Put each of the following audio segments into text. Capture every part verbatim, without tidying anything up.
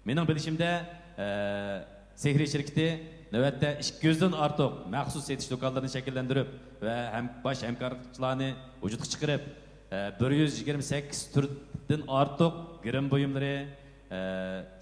مېنىڭ بىلىشىمدە، ئە، سېھرىي شىركىتى نۆۋەتتە ئىككى يۈزدىن ئارتۇق مەخسۇس سېتىش دۇكانلىرىنى شەكىللەندۈرۈپ ۋە ھەم باش ھەمكارلىقچىلارنى ۋۇجۇدقا چىقىرىپ، ئە، بىر يۈز يىگىرمە سەككىز تۈردىن ئارتۇق گىرىم بۇيۇملىرى، ئە،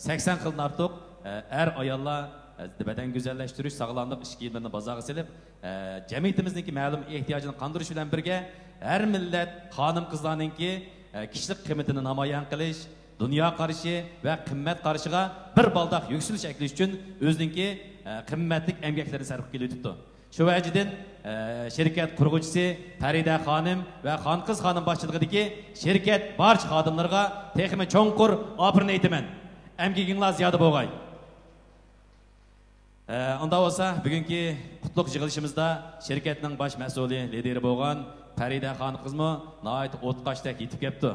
سەكسەن خىلدىن ئارتۇق، ئە، ئەر-ئاياللار، ئە، بەدەن گۈزەللەشتۈرۈش، ساغلاملىق ئىش كىيىملىرىنى بازارغا سېلىپ، ئە، جەمئىيىتىمىزنىڭكى مەلۇم ئېھتىياجىنى قاندۇرۇش بىلەن بىرگە، ھەر مىللەت خانىم-قىزلارنىڭكى، ئە، كىشىلىك قىممىتىنى نامايان قىلىش، دۇنيا قارىشى ۋە قىممەت قارىشىغا بىر بالداق يۈكسىلىش ئەكېلىش ئۈچۈن ئۆزىنىڭكى، ئە، قىممەتلىك ئەمگەكلىرىنى سەرپ قىلىۋېتىپتۇ. شۇ ۋەجىدىن، ئە، شىركەت قۇرغۇچىسى پەرىدە خانىم ۋە خانقىز خانىم باشچىلىقىدىكى شىركەت بارچە خادىملىرىغا تېخىمۇ چوڭقۇر ئاپىرىن ئېيتىمەن. ئەمگىكىڭلار زىيادە بولغاي. ئە، ئۇنداق بولسا، بۈگۈنكى قۇتلۇق يىغىلىشىمىزدا شىركەتنىڭ باش مەسئۇلى، لىدىرى بولغان پەرىدە خانقىزمۇ ناھايىتى ئوتقاشتەك يېتىپ كەپتۇ.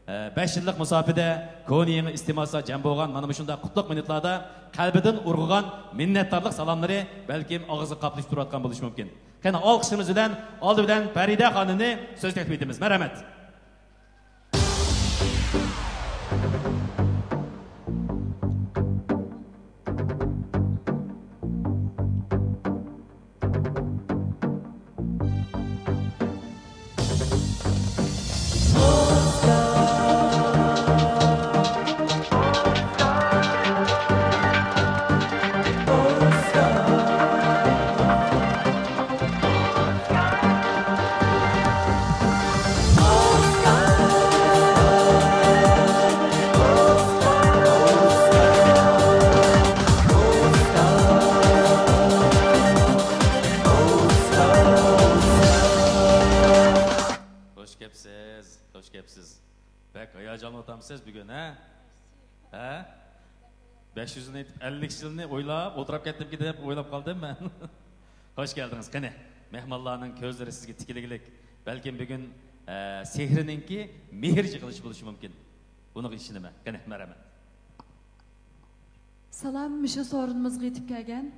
ئە، بەش يىللىق مۇساپىدە كونا يېڭى ئىستېمالچىلار جەم بولغان مانا مۇشۇنداق قۇتلۇق مىنۇتلاردا قەلبىدىن ئۇرغۇغان مىننەتدارلىق سالاملىرى بەلكىم ئاغزىغا قاپلىشىپ تۇرۇۋاتقان بولۇشى مۇمكىن. قېنى، ئالقىشلىرىمىز بىلەن ئالدى بىلەن پەرىدە خانىمنى سۆز تەكلىپ ئېتىمىز. مەرھەمەت. خوش كەپسىز، خوش كەپسىز. بەك ھاياجانلىنىۋاتامسىز بۈگۈن، ھە؟ ھە؟ بەش يۈز يىلنى ئېيتىپ، ئەللىك يىلنى ئويلاپ ئولتۇراپ كەتتىمكى دەپ ئويلاپ قالدىم مەن. خوش كەلدىڭىز. قېنى، مېھمانلارنىڭ كۆزلىرى سىزگە تىكىلگىلىك. بەلكىم بۈگۈن، ئە، سېھرىنىڭكى مېھىر يىغىلىشى بولۇشى مۇمكىن. بۇنىڭغا ئىشىنىمەن. قېنى، مەرھەمەت. سالام، مۇشۇ سورۇنىمىزغا يېتىپ كەلگەن،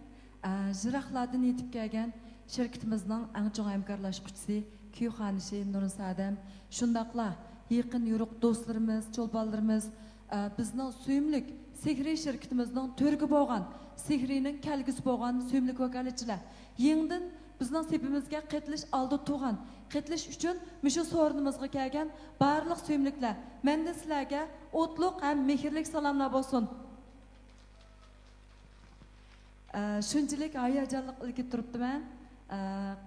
ئە، يىراقلاردىن يېتىپ كەلگەن شىركىتىمىزنىڭ ئەڭ چوڭ ھەمكارلاشقۇچىسى كۈيخانىشى نۇرنىسا ئادەم، شۇنداقلا يېقىن يورۇق دوستلىرىمىز، چولپانلىرىمىز، ئە، بىزنىڭ سۆيۈملۈك سېھرىي شىركىتىمىزنىڭ تۈۋرۈكى بولغان، سېھرىينىڭ كەلگۈسى بولغان سۆيۈملۈك ۋاكالەتچىلەر، يېڭىدىن بىزنىڭ سېپىمىزگە قېتىلىش ئالدىدا تۇرغان، قېتىلىش ئۈچۈن مۇشۇ سورۇنىمىزغا كەلگەن بارلىق سۆيۈملۈكلەر، مەندىن سىلەرگە ئوتلۇق ھەم مېھىرلىك سالاملار بولسۇن. ئە، شۇنچىلىك ھاياجانلىق ئىلكىدە تۇرۇپتىمەن. ئە،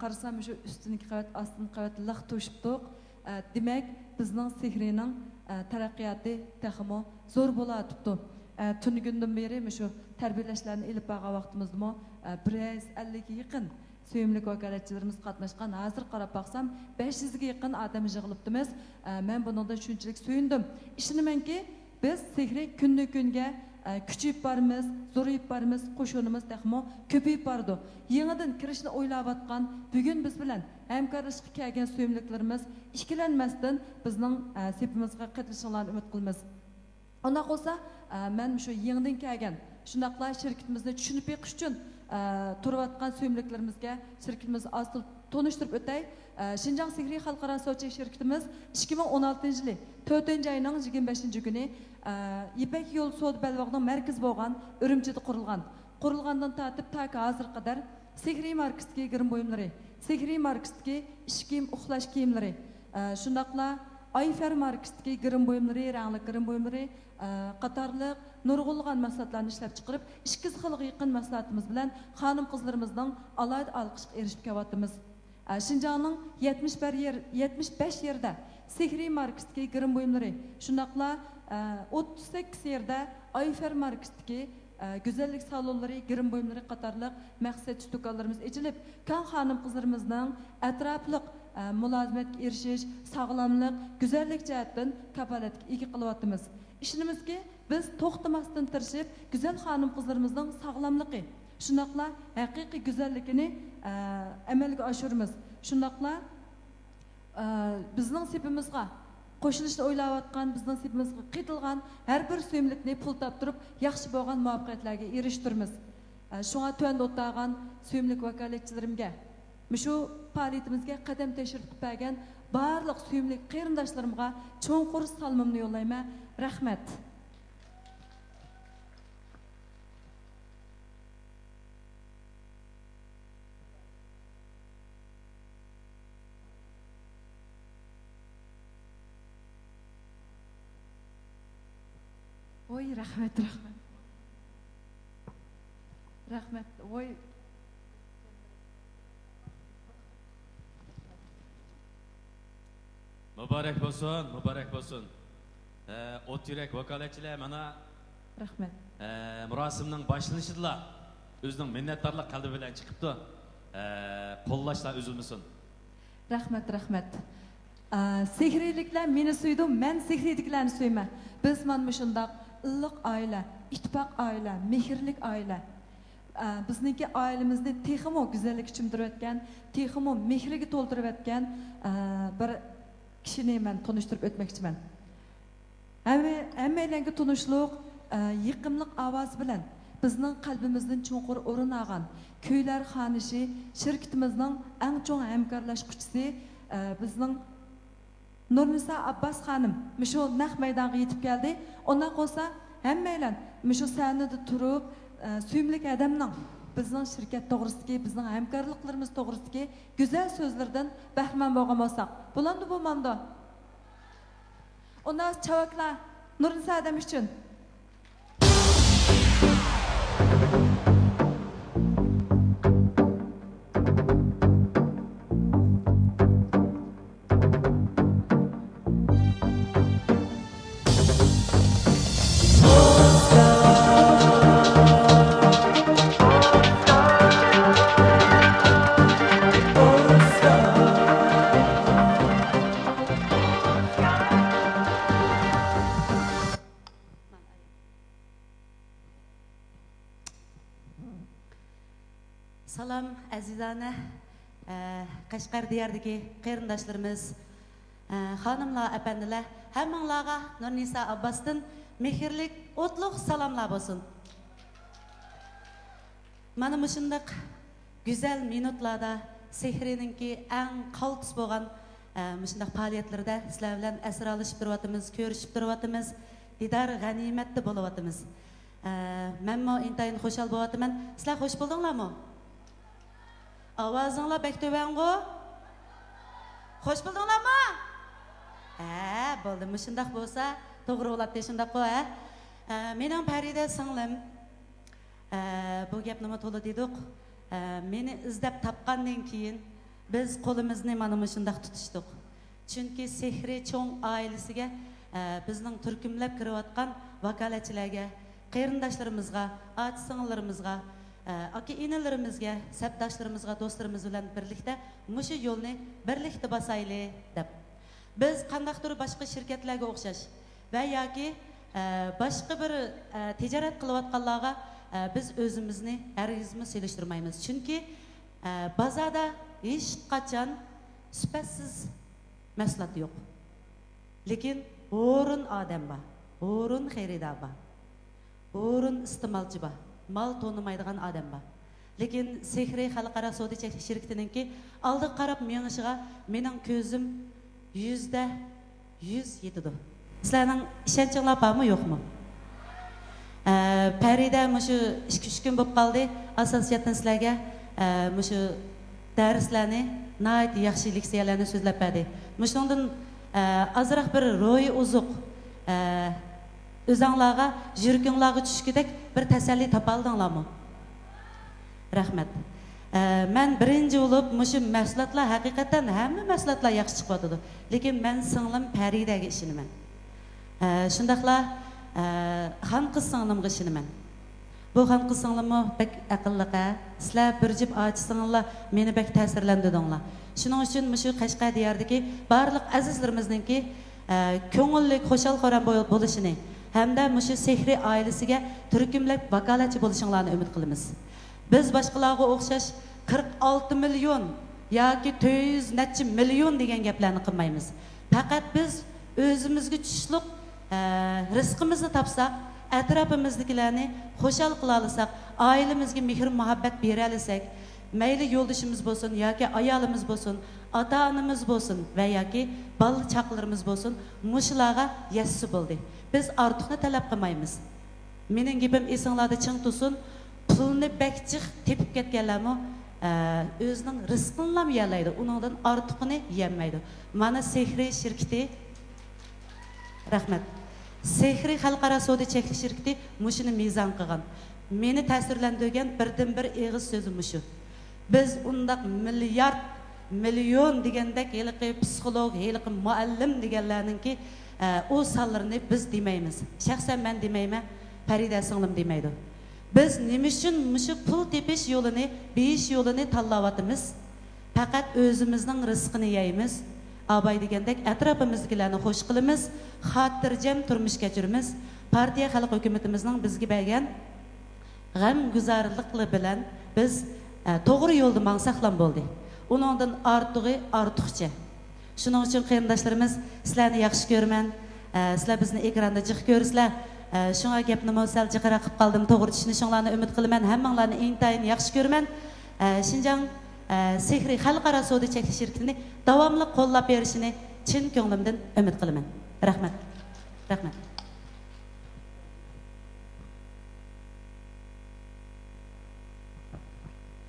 قارىسام، شۇ ئۈستۈنكى قەۋەت، ئاستىنقى قەۋەت لىق توشۇپتۇق. ئە، دېمەك، بىزنىڭ سېھرىنىڭ، ئە، تەرەققىياتى تېخىمۇ زور بولۇۋاتىپتۇ. ئە، تۈنۈگۈندىن بېرى مۇشۇ تەربىيەلەشلەرنى ئېلىپ بارغان ۋاقتىمىزدىمۇ، ئە، بىر يۈز ئەللىككە يېقىن سۆيۈملۈك ۋاكالەتچىلىرىمىز قاتناشقان. ھازىر قاراپ باقسام، بەش يۈزگە يېقىن ئادەم يىغىلىپتىمىز. ئە، مەن بۇنىڭدىن شۇنچىلىك سۆيۈندۈم. ئىشىنىمەنكى، بىز سېھرىي كۈندىن-كۈنگە، ئە، كۈچىيىپ بارىمىز، زورىيىپ بارىمىز، قوشۇنىمىز تېخىمۇ كۆپىيىپ بارىدۇ. يېڭىدىن كىرىشنى ئويلاۋاتقان، بۈگۈن بىز بىلەن ھەمكارلىشىشقا كەلگەن سۆيۈملۈكلىرىمىز ئىككىلەنمەستىن بىزنىڭ، ئە، سېپىمىزغا قېتىلىشىڭلارنى ئۈمىد قىلىمىز. ئۇنداق بولسا، ئە، مەن مۇشۇ يېڭىدىن كەلگەن، شۇنداقلا شىركىتىمىزنى چۈشىنىپ بېقىش ئۈچۈن، ئە، تۇرۇۋاتقان سۆيۈملۈكلىرىمىزگە شىركىتىمىزنى ئاز تولا تونۇشتۇرۇپ ئۆتەي. ئە، شىنجاڭ سېھرىي خەلقئارا سوتچى شىركىتىمىز ئىككى مىڭ ئون ئالتىنچى يىلى تۆتىنچى ئاينىڭ يىگىرمە بەشىنچى كۈنى، ئە، يىپەك يولى سودا بەلباغىنىڭ مەركىزى بولغان ئۈرۈمچىدە قۇرۇلغان. قۇرۇلغاندىن تارتىپ تاكى ھازىرغا قەدەر سېھرىي ماركىسىدىكى گىرىم بۇيۇملىرى، سېھرىي ماركىسىدىكى ئىش كىيىم، ئۇخلاش كىيىملىرى، ئە، شۇنداقلا ئايفەر ماركىسىدىكى گىرىم بۇيۇملىرى، رەڭلىك گىرىم بۇيۇملىرى، ئە، قاتارلىق نۇرغۇنلىغان مەھسۇلاتلارنى ئىشلەپچىقىرىپ، ئىككى يۈز خىلغا يېقىن مەھسۇلاتىمىز بىلەن خانىم-قىزلىرىمىزنىڭ ئالاھىدە ئالقىشقا ئېرىشىپ كېلىۋاتىمىز. ئە، شىنجاڭنىڭ يەتمىش بەر يېر-، يەتمىش بەش يېرىدە سېھرىي ماركىسىدىكى گىرىم بۇيۇملىرى، شۇنداقلا، ئە، ئوتتۇز سەككىز يېرىدە ئايفەر ماركىسىدىكى، ئە، گۈزەللىك سالونلىرى، گىرىم بۇيۇملىرى قاتارلىق مەخسۇس سېتىش دۇكانلىرىمىز ئېچىلىپ، كەڭ خانىم-قىزلىرىمىزنىڭ ئەتراپلىق، ئە، مۇلازىمەتكە ئېرىشىش، ساغلاملىق، گۈزەللىك جەھەتتىن كاپالەتكە ئىگە قىلىۋاتىمىز. ئىشىنىمىزكى، بىز توختىماستىن تىرىشىپ، گۈزەل خانىم-قىزلىرىمىزنىڭ ساغلاملىقى، شۇنداقلا ھەقىقىي گۈزەللىكىنى، ئە، ئەمەلگە ئاشۇرىمىز. شۇنداقلا، ئە، بىزنىڭ سېپىمىزغا قوشۇلۇشنى ئويلاۋاتقان، بىزنىڭ سېپىمىزغا قېتىلغان ھەر بىر سۆيۈملۈكنى پۇل تاپتۇرۇپ، ياخشى بولغان مۇۋەپپەقىيەتلەرگە ئېرىشتۈرىمىز. ئە، شۇڭا تۆۋەندە ئولتۇرغان سۆيۈملۈك ۋاكالەتچىلىرىمگە، مۇشۇ پائالىيىتىمىزگە قەدەم تەشرىپ قىلىپ بەرگەن بارلىق سۆيۈملۈك قېرىنداشلىرىمغا چوڭقۇر سالىمىمنى يوللايمەن. رەھمەت. ۋوي، رەھمەت، رەھمەت. رەھمەت، ۋوي. مۇبارەك بولسۇن، مۇبارەك بولسۇن. ئە، ئوت يۈرەك ۋاكالەتچىلەر مانا، رەھمەت. ئە، مۇراسىمنىڭ باشلىنىشىدىلا ئۆزىنىڭ مىننەتدارلىق قەلبى بىلەن چىقىپتۇ. ئە، قوللاشلار ئۈزۈلمىسۇن. رەھمەت، رەھمەت. ئە، سېھرىيلىكلەر مېنى سۆيىدۇ، مەن سېھرىيدىكىلەرنى سۆيىمەن. بىز مانا مۇشۇنداق ئىللىق ئائىلە، ئىتتىپاق ئائىلە، مېھىرلىك ئائىلە. ئە، بىزنىڭكى ئائىلىمىزنى تېخىمۇ گۈزەللىككە چۆمدۈرۈۋەتكەن، تېخىمۇ مېھرىگە تولدۇرۇۋەتكەن، ئە، بىر كىشىنى مەن تونۇشتۇرۇپ ئۆتمەكچىمەن. ھەممە-، ھەممەيلەنگە تونۇشلۇق، ئە، يېقىملىق ئاۋازى بىلەن بىزنىڭ قەلبىمىزدىن چوڭقۇر ئورۇن ئالغان، كۈيلەر خانىشى شىركىتىمىزنىڭ ئەڭ چوڭ ھەمكارلاشقۇچىسى، ئە، بىزنىڭ نۇرنىسا ئابباس خانىم مۇشۇ نەق مەيدانغا يېتىپ كەلدى. ئۇنداق بولسا، ھەممەيلەن مۇشۇ سەھنىدە تۇرۇپ، ئە، سۆيۈملۈك ھەدەمنىڭ بىزنىڭ شىركەت توغرىسىدىكى، بىزنىڭ ھەمكارلىقلىرىمىز توغرىسىدىكى گۈزەل سۆزلىرىدىن بەھرىمەن بولغان بولساق، بولامدۇ، بولمامدۇ؟ ئۇنداق چاۋاكلار نۇرنىسا ھەدەم ئۈچۈن. سالام، ئەزىزانە، ئە، قەشقەر دىيارىدىكى قېرىنداشلىرىمىز، ئە، خانىملار، ئەپەندىلەر، ھەممىڭلارغا نۇرنىسا ئابباستىن مېھىرلىك، ئوتلۇق سالاملار بولسۇن. مانا مۇشۇنداق گۈزەل مىنۇتلاردا سېھرىنىڭكى ئەڭ قالتىس بولغان، ئە، مۇشۇنداق پائالىيەتلىرىدە سىلەر بىلەن ئەسرالىشىپ تۇرۇۋاتىمىز، كۆرۈشۈپ تۇرۇۋاتىمىز، دىدار غەنىيمەتتە بولۇۋاتىمىز. ئە، مەنمۇ ئىنتايىن خۇشال بولۇۋاتىمەن. سىلەر خوش بولدۇڭلارمۇ؟ ئاۋازىڭلار بەك تۆۋەنغۇ؟ خوش بولدۇڭلارمۇ؟ ھە، بولدى، مۇشۇنداق بولسا توغرا بولاتتى، شۇنداققۇ، ھە؟ ئە، مېنىڭ پەرىدە سىڭلىم، ئە، بۇ گەپنىمۇ تولا دېدۇق. ئە، مېنى ئىزدەپ تاپقاندىن كېيىن بىز قولىمىزنى مانا مۇشۇنداق تۇتۇشتۇق. چۈنكى سېھرىي چوڭ ئائىلىسىگە، ئە، بىزنىڭ تۈركۈملەپ كىرىۋاتقان ۋاكالەتچىلەرگە، قېرىنداشلىرىمىزغا، ئاچا-سىڭىللىرىمىزغا، ئە، ئاكا-ئىنىلىرىمىزگە، سەپداشلىرىمىزغا، دوستلىرىمىز بىلەن بىرلىكتە مۇشۇ يولنى بىرلىكتە باسايلى دەپ. بىز قانداقتۇر باشقا شىركەتلەرگە ئوخشاش ۋە ياكى، ئە، باشقا بىر، ئە، تىجارەت قىلىۋاتقانلارغا، ئە، بىز ئۆزىمىزنى ھەرگىزمۇ سېلىشتۇرمايمىز. چۈنكى، ئە، بازاردا ھېچقاچان سۈپەتسىز مەھسۇلات يوق. لېكىن ھورۇن ئادەم بار، ھورۇن خېرىدار بار، ھورۇن ئىستېمالچى بار، مال تونۇمايدىغان ئادەم بار. لېكىن سېھرىي خەلقئارا سودا چەكلىك شىركىتىنىڭكى ئالدىغا قاراپ مېڭىشىغا مېنىڭ كۆزۈم يۈزدە يۈز يېتىدۇ. سىلەرنىڭ ئىشەنچىڭلار بارمۇ، يوقمۇ؟ ئە، پەرىدە مۇشۇ ئىككى، ئۈچ كۈن بولۇپ قالدى. ئاساسىيەتتىن سىلەرگە، ئە، مۇشۇ دەرسلەرنى ناھايىتى ياخشى لېكسىيەلەرنى سۆزلەپ بەردى. مۇشۇنىڭدىن، ئە، ئازراق بىر روھىي ئوزۇق، ئە، ئۆزەڭلارغا، يۈرىكىڭلارغا چۈشكۈدەك بىر تەسەللى تاپالدىڭلارمۇ؟ رەھمەت. ئە، مەن بىرىنچى بولۇپ مۇشۇ مەھسۇلاتلار، ھەقىقەتەن ھەممە مەھسۇلاتلار ياخشى چىقىۋاتىدۇ. لېكىن مەن سىڭلىم پەرىدەگە ئىشىنىمەن. ئە، شۇنداقلا، ئە، خانقىز سىڭلىمغا ئىشىنىمەن. بۇ خانقىز سىڭلىممۇ بەك ئەقىللىق، ھە؟ سىلەر بىر جۈپ ئاچا سىڭىللار مېنى بەك تەسىرلەندۈردۈڭلار. شۇنىڭ ئۈچۈن مۇشۇ قەشقەر دىيارىدىكى بارلىق ئەزىزلىرىمىزنىڭكى، ئە، كۆڭۈللۈك، خۇشال-خۇرام بول-، بولۇشىنى ھەمدە مۇشۇ سېھرىي ئائىلىسىگە تۈركۈملەپ ۋاكالەتچى بولۇشۇڭلارنى ئۈمىد قىلىمىز. بىز باشقىلارغا ئوخشاش قىرىق ئالتە مىليون ياكى تۆت يۈز نەچچە مىليون دېگەن گەپلەرنى قىلمايمىز. پەقەت بىز ئۆزىمىزگە چۈشلۈق، ئە، رىزقىمىزنى تاپساق، ئەتراپىمىزدىكىلەرنى خۇشال قىلالىساق، ئائىلىمىزگە مېھىر-مۇھەببەت بېرەلىسەك، مەيلى يولدىشىمىز بولسۇن ياكى ئايالىمىز بولسۇن، ئاتا-ئانىمىز بولسۇن ۋە ياكى بالا-چاقىلىرىمىز بولسۇن، مۇشۇلارغا يەتسە بولدى. بىز ئارتۇقنى تەلەپ قىلمايمىز. مېنىڭ گېپىم ئېسىڭلاردا چىڭ تۇرسۇن، پۇلنى بەك جىق تېپىپ كەتكەنلەرمۇ، ئە، ئۆزىنىڭ رىزقىنىلا يېيەلەيدۇ، ئۇنىڭدىن ئارتۇقىنى يېيەلمەيدۇ. مانا سېھرىي شىركىتى. رەھمەت. سېھرىي خەلقئارا سودا چەكلىك شىركىتى مۇشۇنى مىزان قىلغان. مېنى تەسىرلەندۈرگەن بىردىنبىر ئېغىز سۆزى مۇشۇ. بىز ئۇنداق مىليارد، مىليون دېگەندەك ھېلىقى پسىخولوگ، ھېلىقى مۇئەللىم دېگەنلەرنىڭكى، ئە، ئۇ سانلىرىنى بىز دېمەيمىز. شەخسەن مەن دېمەيمەن، پەرىدە سىڭلىم دېمەيدۇ. بىز نېمە ئۈچۈن مۇشۇ پۇل تېپىش يولىنى، بېيىش يولىنى تاللاۋاتىمىز؟ پەقەت ئۆزىمىزنىڭ رىزقىنى يەيمىز. ئاباي دېگەندەك ئەتراپىمىزدىكىلەرنى خوش قىلىمىز، خاتىرجەم تۇرمۇش كەچۈرىمىز. پارتىيە خەلق ھۆكۈمىتىمىزنىڭ بىزگە بەرگەن غەمگۇزارلىقلىرى بىلەن بىز، ئە، توغرا يولدا ماڭساقلام بولدى. ئۇنىڭدىن ئارتۇقى ئارتۇقچە. شۇنىڭ ئۈچۈن قېرىنداشلىرىمىز، سىلەرنى ياخشى كۆرىمەن. ئە، سىلەر بىزنى ئېكراندا جىق كۆرىسىلەر. ئە، شۇڭا گەپنىمۇ سەل جىقراق قىلىپ قالدىم. توغرا چۈشىنىشىڭلارنى ئۈمىد قىلىمەن. ھەممىڭلارنى ئىنتايىن ياخشى كۆرىمەن. ئە، شىنجاڭ، ئە، سېھرىي خەلقئارا سودا چەكلىك شىركىتىنى داۋاملىق قوللاپ بېرىشىنى چىن كۆڭلۈمدىن ئۈمىد قىلىمەن. رەھمەت. رەھمەت.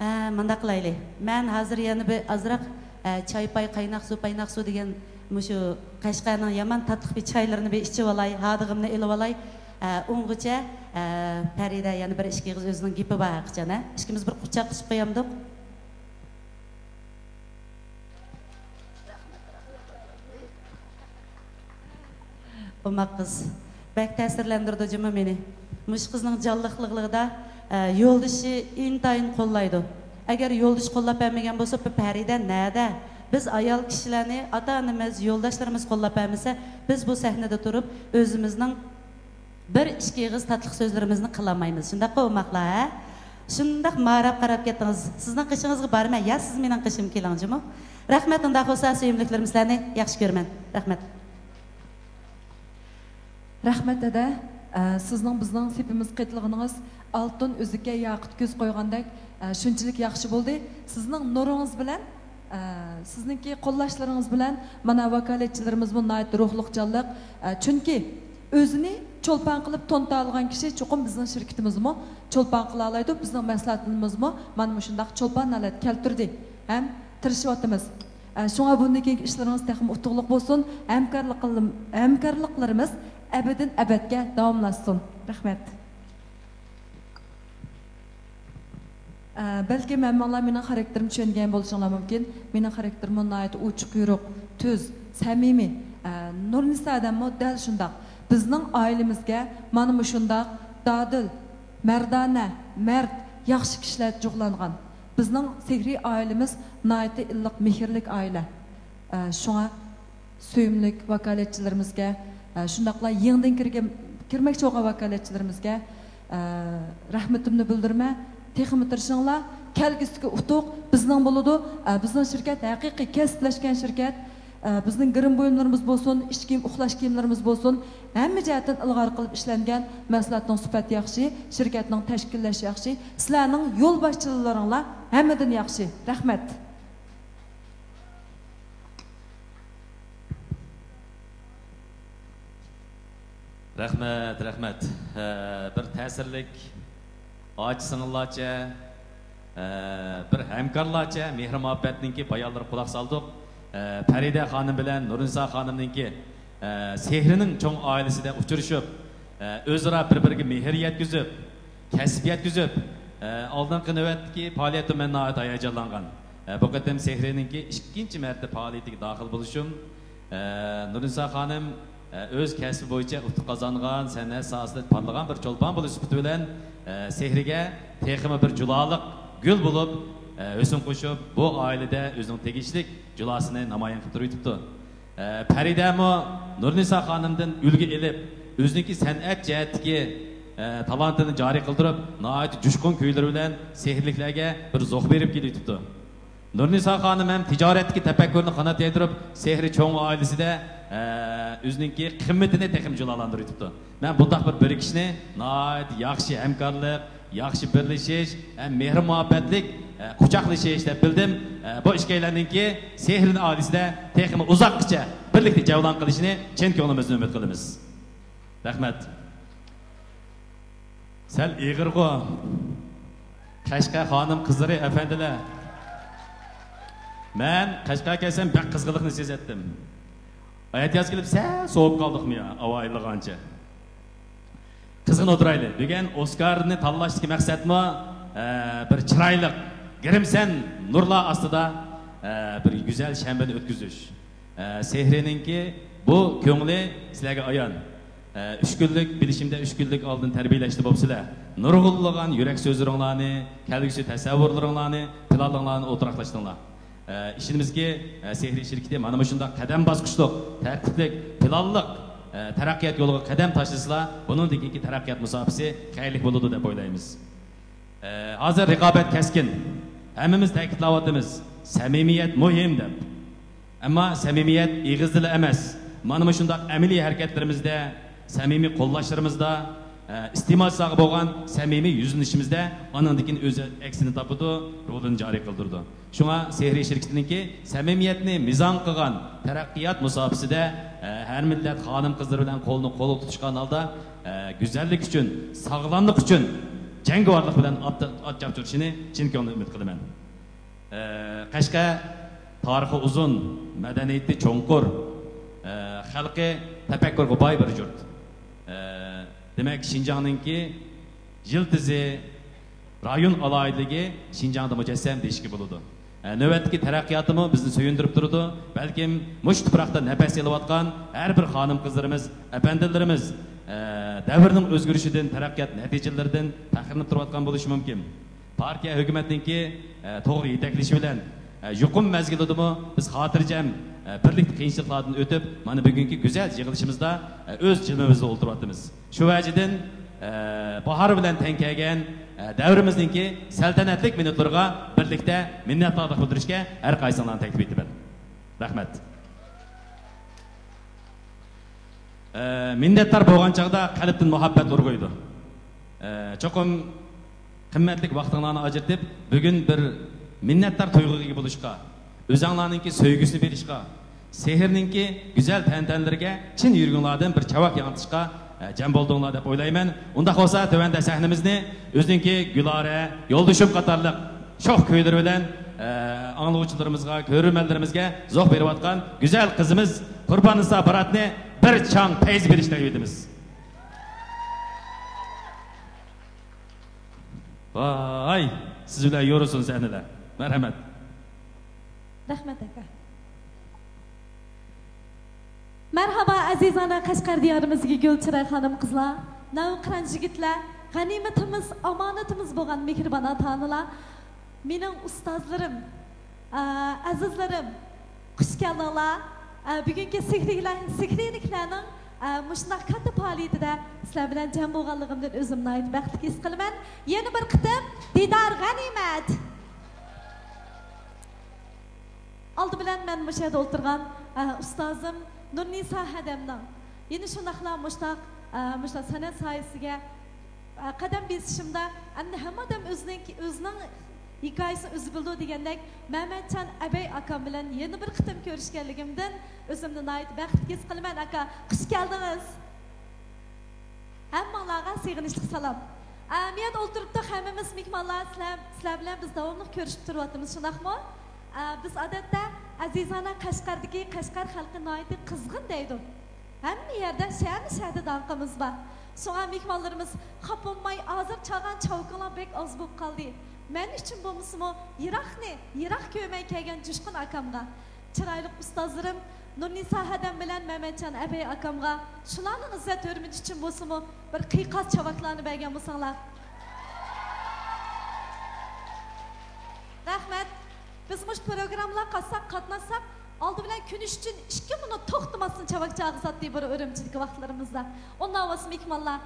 ھە، مۇنداق قىلايلى. مەن ھازىر يەنە بىر ئازراق، ھە، چاي پاي، قايناق سۇ، پايناق سۇ دېگەن مۇشۇ قەشقەرنىڭ يامان تاتلىق بىر چايلىرىنى بىر ئىچىۋالاي، ھادىغىمنى ئېلىۋالاي. ھە، ئۇنغىچە، ھە، پەرىدە يەنە بىر ئىككى ئېغىز ئۆزىنىڭ گېپى بار ھەقىچان، ھە؟ ئىككىمىز بىر قۇچاقلىشىپ قويامدۇق. ئوماق قىز. بەك تەسىرلەندۈرىدۇ جۇمۇ مېنى. مۇشۇ قىزنىڭ جانلىقلىقلىقىدا، ئە، يولدىشى ئىنتايىن قوللايدۇ. ئەگەر يولدىشى قوللاپ بەرمىگەن بولسا، بۇ پەرىدە نەدە؟ بىز ئايال كىشىلەرنى ئاتا-ئانىمىز، يولداشلىرىمىز قوللاپ بەرمىسە، بىز بۇ سەھنىدە تۇرۇپ ئۆزىمىزنىڭ بىر ئىككى ئېغىز تاتلىق سۆزلىرىمىزنى قىلالمايمىز. شۇنداققۇ ئوماقلار، ھە؟ شۇنداق ماراپ قاراپ كەتتىڭىز. سىزنىڭ قېشىڭىزغا بارىمەن يا سىز مېنىڭ قېشىمغا كېلىڭ جۇمۇ. رەھمەت، ئۇنداق بولسا سۆيۈملۈكلىرىم سىلەرنى ياخشى كۆرىمەن. رەھمەت. رەھمەت، دەدە. ئە، سىزنىڭ بىزنىڭ سېپىمىزگە قېتىلغىنىڭىز ئالتۇن ئۈزۈككە ياقۇت كۆز قويغاندەك، ئە، شۇنچىلىك ياخشى بولدى. سىزنىڭ نۇرىڭىز بىلەن، ئە، سىزنىڭكى قوللاشلىرىڭىز بىلەن مانا ۋاكالەتچىلىرىمىزمۇ ناھايىتى روھلۇق، جانلىق. ئە، چۈنكى ئۆزىنى چولپان قىلىپ تونۇتالىغان كىشى چوقۇم بىزنىڭ شىركىتىمىزمۇ چولپان قىلالايدۇ، بىزنىڭ مەھسۇلاتىمىزمۇ مانا مۇشۇنداق چولپان ھالەتكە كەلتۈردى ھەم تىرىشىۋاتىمىز. ئە، شۇڭا بۇندىن كېيىنكى ئىشلىرىڭىز تېخىمۇ ئۇتۇقلۇق بولسۇن. ھەمكارلىقلىم-، ھەمكارلىقلىرىمىز ئەبەدىن ئەبەدكە داۋاملاشسۇن. رەھمەت. ئە، بەلكىم ھەممىڭلار مېنىڭ خاراكتېرىمنى چۈشەنگەن بولۇشۇڭلار مۇمكىن. مېنىڭ خاراكتېرىممۇ ناھايىتى ئوچۇق يورۇق، تۈز، سەمىمىي. ئە، نۇرنىسا ئادەممۇ دەل شۇنداق. بىزنىڭ ئائىلىمىزگە مانا مۇشۇنداق دادىل، مەردانە، مەرد، ياخشى كىشىلەر جۇغلانغان. بىزنىڭ سېھرىي ئائىلىمىز ناھايىتى ئىللىق، مېھىرلىك ئائىلە. ئە، شۇڭا سۆيۈملۈك ۋاكالەتچىلىرىمىزگە، ئە، شۇنداقلا يېڭىدىن كىرگەن، كىرمەكچى بولغان ۋاكالەتچىلىرىمىزگە، ئە، رەھمىتىمنى بىلدۈرىمەن. تېخىمۇ تىرىشىڭلار. كەلگۈسىدىكى ئۇتۇق بىزنىڭ بولىدۇ. ئە، بىزنىڭ شىركەت ھەقىقىي كەسىپلەشكەن شىركەت. ئە، بىزنىڭ گىرىم بۇيۇملىرىمىز بولسۇن، ئىچ كىيىم، ئۇخلاش كىيىملىرىمىز بولسۇن، ھەممە جەھەتتىن ئىلغار قىلىپ ئىشلەنگەن مەھسۇلاتنىڭ سۈپەتى ياخشى، شىركەتنىڭ تەشكىللەشى ياخشى. سىلەرنىڭ يول باشچىلىرىڭلار ھەممىدىن ياخشى. رەھمەت. رەھمەت، رەھمەت. ھە، بىر تەسىرلىك ئاچا-سىڭىللارچە، ھە، بىر ھەمكارلارچە مېھرى-مۇھەببەتنىڭكى بايانلىرىغا قۇلاق سالدۇق. ھە، پەرىدە خانىم بىلەن نۇرنىسا خانىمنىڭكى، ھە، سېھرىنىڭ چوڭ ئائىلىسىدە ئۇچرىشىپ، ھە، ئۆزئارا بىر-بىرىگە مېھىر يەتكۈزۈپ، كەسىپ يەتكۈزۈپ، ھە، ئالدىنقى نۆۋەتتىكى پائالىيەتتە مەن ناھايىتى ھاياجانلانغان. ھە، بۇ قېتىم سېھرىنىڭكى ئىككىنچى مەرتە پائالىيىتىگە داخىل بولۇشۇم، ئە، نۇرنىسا خانىم، ئە، ئۆز كەسپى بويىچە ئۇتۇق قازانغان، سەنئەت ساھەسىدە پارلىغان بىر چولپان بولۇش سۈپىتى بىلەن، ئە، سېھرىگە تېخىمۇ بىر جۇلالىق گۈل بولۇپ، ئە، ھۆسن قوشۇپ، بۇ ئائىلىدە ئۆزىنىڭ تېگىشلىك جۇلاسىنى نامايان قىلىپ تۇرۇۋېتىپتۇ. ئە، پەرىدەمۇ نۇرنىسا خانىمدىن ئۈلگە ئېلىپ، ئۆزىنىڭكى سەنئەت جەھەتتىكى، ئە، تالانتىنى جارى قىلدۇرۇپ، ناھايىتى جۇشقۇن كۈيلىرى بىلەن سېھىرلىكلەرگە بىر زوق بېرىپ كېلىۋېتىپتۇ. نۇرنىسا خانىم ھەم تىجارەتتىكى تەپەككۇرىنى قانات يايدۇرۇپ، سېھرى چوڭ ئائىلىسىدە، ئە، ئۆزىنىڭكى قىممىتىنى تېخىمۇ جۇلالاندۇرۇۋېتىپتۇ. مەن بۇنداق بىر بىرىكىشنى ناھايىتى ياخشى ھەمكارلىق، ياخشى بىرلىشىش ھەم مېھىر-مۇھەببەتلىك، ئە، قۇچاقلىشىش دەپ بىلدىم. ئە، بۇ ئىككىيلەننىڭكى سېھرىنىڭ ئائىلىسىدە تېخىمۇ ئۇزاققىچە بىرلىكتە جەۋلان قىلىشىنى چىن كۆڭلىمىزدىن ئۈمىد قىلىمىز. رەھمەت. سەل ئېغىرغۇ. قەشقەر خانىم قىزلىرى، ئەپەندىلەر. مەن قەشقەرگە كەلسەم بەك قىزغىنلىقنى سېزەتتىم. ئەتىياز كېلىپ سەل سوۋۇپ قالدۇقمۇ يا، ھاۋا ئىللىغانچە. قىزغىن ئولتۇرايلى. بۈگۈن ئوسكارنى تاللاشتىكى مەقسەتمۇ، ئە، بىر چىرايلىق، گىرىمسەن نۇرلار ئاستىدا، ئە، بىر گۈزەل شەنبىنى ئۆتكۈزۈش. ئە، سېھرىنىڭكى بۇ كۆڭلى سىلەرگە ئايان. ئە، ئۈچ كۈنلۈك، بىلىشىمدە ئۈچ كۈنلۈك ئالدىن تەربىيەلەشتە بوپسىلەر. نۇرغۇنلىغان يۈرەك سۆزلىرىڭلارنى، كەلگۈسى تەسەۋۋۇرلىرىڭلارنى، پىلانلىرىڭلارنى ئوتتۇرىغا تاشلىدىڭلار. ئە، ئىشىنىمىزكى، ئە، سېھرىي شىركىتى مانا مۇشۇنداق قەدەم باسقۇچلۇق، تەرتىپلىك، پىلانلىق، ئە، تەرەققىيات يولىغا قەدەم تاشلىسىلا، بۇنىڭدىن كېيىنكى تەرەققىيات مۇساپىسى خەيرلىك بولىدۇ دەپ ئويلايمىز. ئە، ھازىر رىقابەت كەسكىن. ھەممىمىز تەكىتلەۋاتىمىز، سەمىمىيەت مۇھىم دەپ. ئەمما سەمىمىيەت ئېغىزدىلا ئەمەس، مانا مۇشۇنداق ئەمەلىي ھەرىكەتلىرىمىزدە، سەمىمىي قوللاشلىرىمىزدا، ئە، ئىستېمالچىلارغا بولغان سەمىمىي يۈزلىنىشىمىزدە ئانىڭدىن كېيىن ئۆز ئەكسىنى تاپىدۇ، رولىنى جارى قىلدۇرىدۇ. شۇڭا سېھرىي شىركىتىنىڭكى سەمىمىيەتنى مىزان قىلغان تەرەققىيات مۇساپىسىدە، ئە، ھەر مىللەت خانىم-قىزلىرى بىلەن قولنى قولغا تۇتۇشقان ھالدا، ئە، گۈزەللىك ئۈچۈن، ساغلاملىق ئۈچۈن جەڭگىۋارلىق بىلەن ئات، ئات چاپچۇرۇشىنى چىن كۆڭلۈمدىن ئۈمىد قىلىمەن. ئە، قەشقەر تارىخى ئۇزۇن، مەدەنىيىتى چوڭقۇر، ئە، خەلقى تەپەككۇرغا باي بىر يۇرت. ئە، دېمەك، شىنجاڭنىڭكى يىلتىزى، رايون ئالاھىدىلىكى شىنجاڭدا مۇجەسسەم دېيىشكە بولىدۇ. ئە، نۆۋەتتىكى تەرەققىياتىمۇ بىزنى سۆيۈندۈرۈپ تۇرىدۇ. بەلكىم مۇشۇ تۇپراقتا نەپەس ئېلىۋاتقان ھەر بىر خانىم-قىزلىرىمىز، ئەپەندىلىرىمىز، ئە، دەۋرنىڭ ئۆزگىرىشىدىن، تەرەققىيات نەتىجىلىرىدىن پەخىرلىنىپ تۇرۇۋاتقان بولۇشى مۇمكىن. پارتىيە ھۆكۈمەتنىڭكى، ئە، توغرا يېتەكلىشى بىلەن، ئە، يۇقۇم مەزگىلىدىمۇ بىز خاتىرجەم، ئە، بىرلىكتە قىيىنچىلىقلاردىن ئۆتۈپ، مانا بۈگۈنكى گۈزەل يىغىلىشىمىزدا، ئە، ئۆز جىلۋىمىزدە ئولتۇرۇۋاتىمىز. شۇ ۋەجىدىن، ئە، باھار بىلەن تەڭ كەلگەن، ئە، دەۋرىمىزنىڭكى سەلتەنەتلىك مىنۇتلىرىغا بىرلىكتە مىننەتدارلىق بىلدۈرۈشكە ھەر قايسىڭلارنى تەكلىپ ئېتىمەن. رەھمەت. ئە، مىننەتدار بولغان چاغدا قەلبتىن مۇھەببەت ئۇرغۇيدۇ. ئە، چوقۇم قىممەتلىك ۋاقتىڭلارنى ئاجرىتىپ، بۈگۈن بىر مىننەتدار تۇيغۇغا ئىگە بولۇشقا، ئۆزەڭلارنىڭكى سۆيگۈسىنى بېرىشقا، سېھىرنىڭكى گۈزەل تەنتەنىلىرىگە چىن يۈرىكىڭلاردىن بىر چاۋاك ياڭرىتىشقا، ئە، جەم بولدۇڭلار دەپ ئويلايمەن. ئۇنداق بولسا، تۆۋەندە سەھنىمىزنى ئۆزىنىڭكى گۈلارە، يولدىشىم قاتارلىق شوخ كۈيلىرى بىلەن، ئە، ئاڭلىغۇچىلىرىمىزغا، كۆرۈرمەنلىرىمىزگە زوق بېرىۋاتقان گۈزەل قىزىمىز قۇرباننىسا باراتنى بىر چاڭ پەيز بېرىشنى تەلەپ ئېتىمىز. ۋاي، سىز بىلەن يورۇسۇن سەھنىلەر. مەرھەمەت. رەھمەت، ئاكا. مەرھابا، ئەزىزانە قەشقەر دىيارىمىزدىكى گۈل چىراي خانىم-قىزلار، نەۋقىران يىگىتلەر، غەنىيمىتىمىز، ئامانىتىمىز بولغان مېھرىبان ئاتا-ئانىلار، مېنىڭ ئۇستازلىرىم، ئە، ئەزىزلىرىم، خۇش كەلدىڭلار. ئە، بۈگۈنكى سېھرىيلەر، سېھرىيلىكلەرنىڭ، ئە، مۇشۇنداق كاتتا پائالىيىتىدە سىلەر بىلەن جەم بولغانلىقىمدىن ئۆزۈمنى ناھايىتى بەختلىك ھېس قىلىمەن. يەنە بىر قېتىم دىدار غەنىيمەت. ئالدى بىلەن مەن مۇشۇ يەردە ئولتۇرغان، ئە، ئۇستازىم نۇرنىسا ھەدەمنىڭ، يەنە شۇنداقلا مۇشۇنداق، ئە، مۇشۇنداق سەنئەت ساھەسىگە، ئە، قەدەم بېسىشىمدا ئەمدى ھەممە ئادەم ئۆزىنىڭ، ئۆزىنىڭ ھېكايىسىنى ئۆزى بىلىدۇ دېگەندەك، مەمەتجان ئەبەي ئاكام بىلەن يەنە بىر قېتىم كۆرۈشكەنلىكىمدىن ئۆزۈمنى ناھايىتى بەختلىك ھېس قىلىمەن، ئاكا. خۇش كەلدىڭىز. ھەممىڭلارغا سېغىنىشلىق سالام. ئە، مۇ يەردە ئولتۇرۇپتۇق ھەممىمىز مېھمانلار، سىلەر، سىلەر بىلەن بىز داۋاملىق كۆرۈشۈپ تۇرۇۋاتىمىز، شۇنداقمۇ؟ ئە، بىز ئادەتتە ئەزىزانە قەشقەردىكى قەشقەر خەلقى ناھايىتى قىزغىن دەيدۇ. ھەممە يەردە شەھەرمۇ شەھەردە داڭقىمىز بار. شۇڭا مېھمانلىرىمىز خاپا بولماي، ھازىر چالغان چاۋىكىڭلار بەك ئاز بولۇپ قالدى. مەن ئۈچۈن بولمىسىمۇ، يىراقنى يىراق كۆرمەي كەلگەن جۇشقۇن ئاكامغا، چىرايلىق ئۇستازلىرىم نۇرنىسا ھەدەم بىلەن مەمەتجان ئەبەي ئاكامغا شۇلارنىڭ ئىززەت-ھۆرمىتى ئۈچۈن بولسىمۇ بىر قىيقاس چاۋاكلارنى بەرگەن بولساڭلار. رەھمەت. بىز مۇشۇ پروگراممىلارغا قاتناشساق، قاتناشساق، ئالدى بىلەن كۆرۈنۈش ئۈچۈن ئىككى مىنۇت توختىماستىن چاۋاك چالغۇزاتتى بۇرۇن ئۈرۈمچىدىكى ۋاقىتلىرىمىزدا. ئۇنداق بولسا مېھمانلار،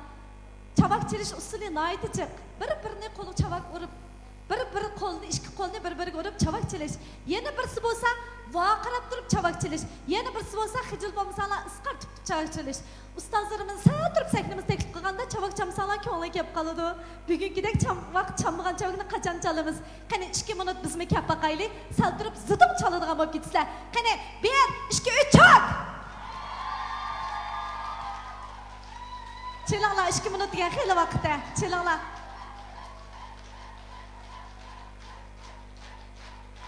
چاۋاك چېلىش ئۇسۇلى ناھايىتى جىق. بىر-بىرىنى قولىغا چاۋاك ئۇرۇپ، بىر-بىر قولنى، ئىككى قولنى بىر-بىرىگە ئۇرۇپ چاۋاك چېلىش. يەنە بىرسى بولسا ۋارقىراپ تۇرۇپ چاۋاك چېلىش. يەنە بىرسى بولسا خىجىل بولمىساڭلار ئىسقارتىپ چاۋاك چېلىش. ئۇستازلىرىمىز سەل تۇرۇپ سەھنىمىز تەكلىپ قىلغاندا چاۋاك چالمىساڭلار كۆڭلىگە كەپ قالىدۇ. بۈگۈنكىدەك چام-، ۋاقىت چالمىغان چاۋاكنى قاچان چالىمىز؟ قېنى، ئىككى مىنۇت بىزمۇ كەپ باقايلى. سەل تۇرۇپ زىتۇڭ چالىدىغان بولۇپ كېتىسىلەر. قېنى، بىر، ئىككى، ئۈچ، چاك! چېلىڭلار، ئىككى مىنۇت دېگەن خېلى ۋاقىت ھە. چېلىڭلار.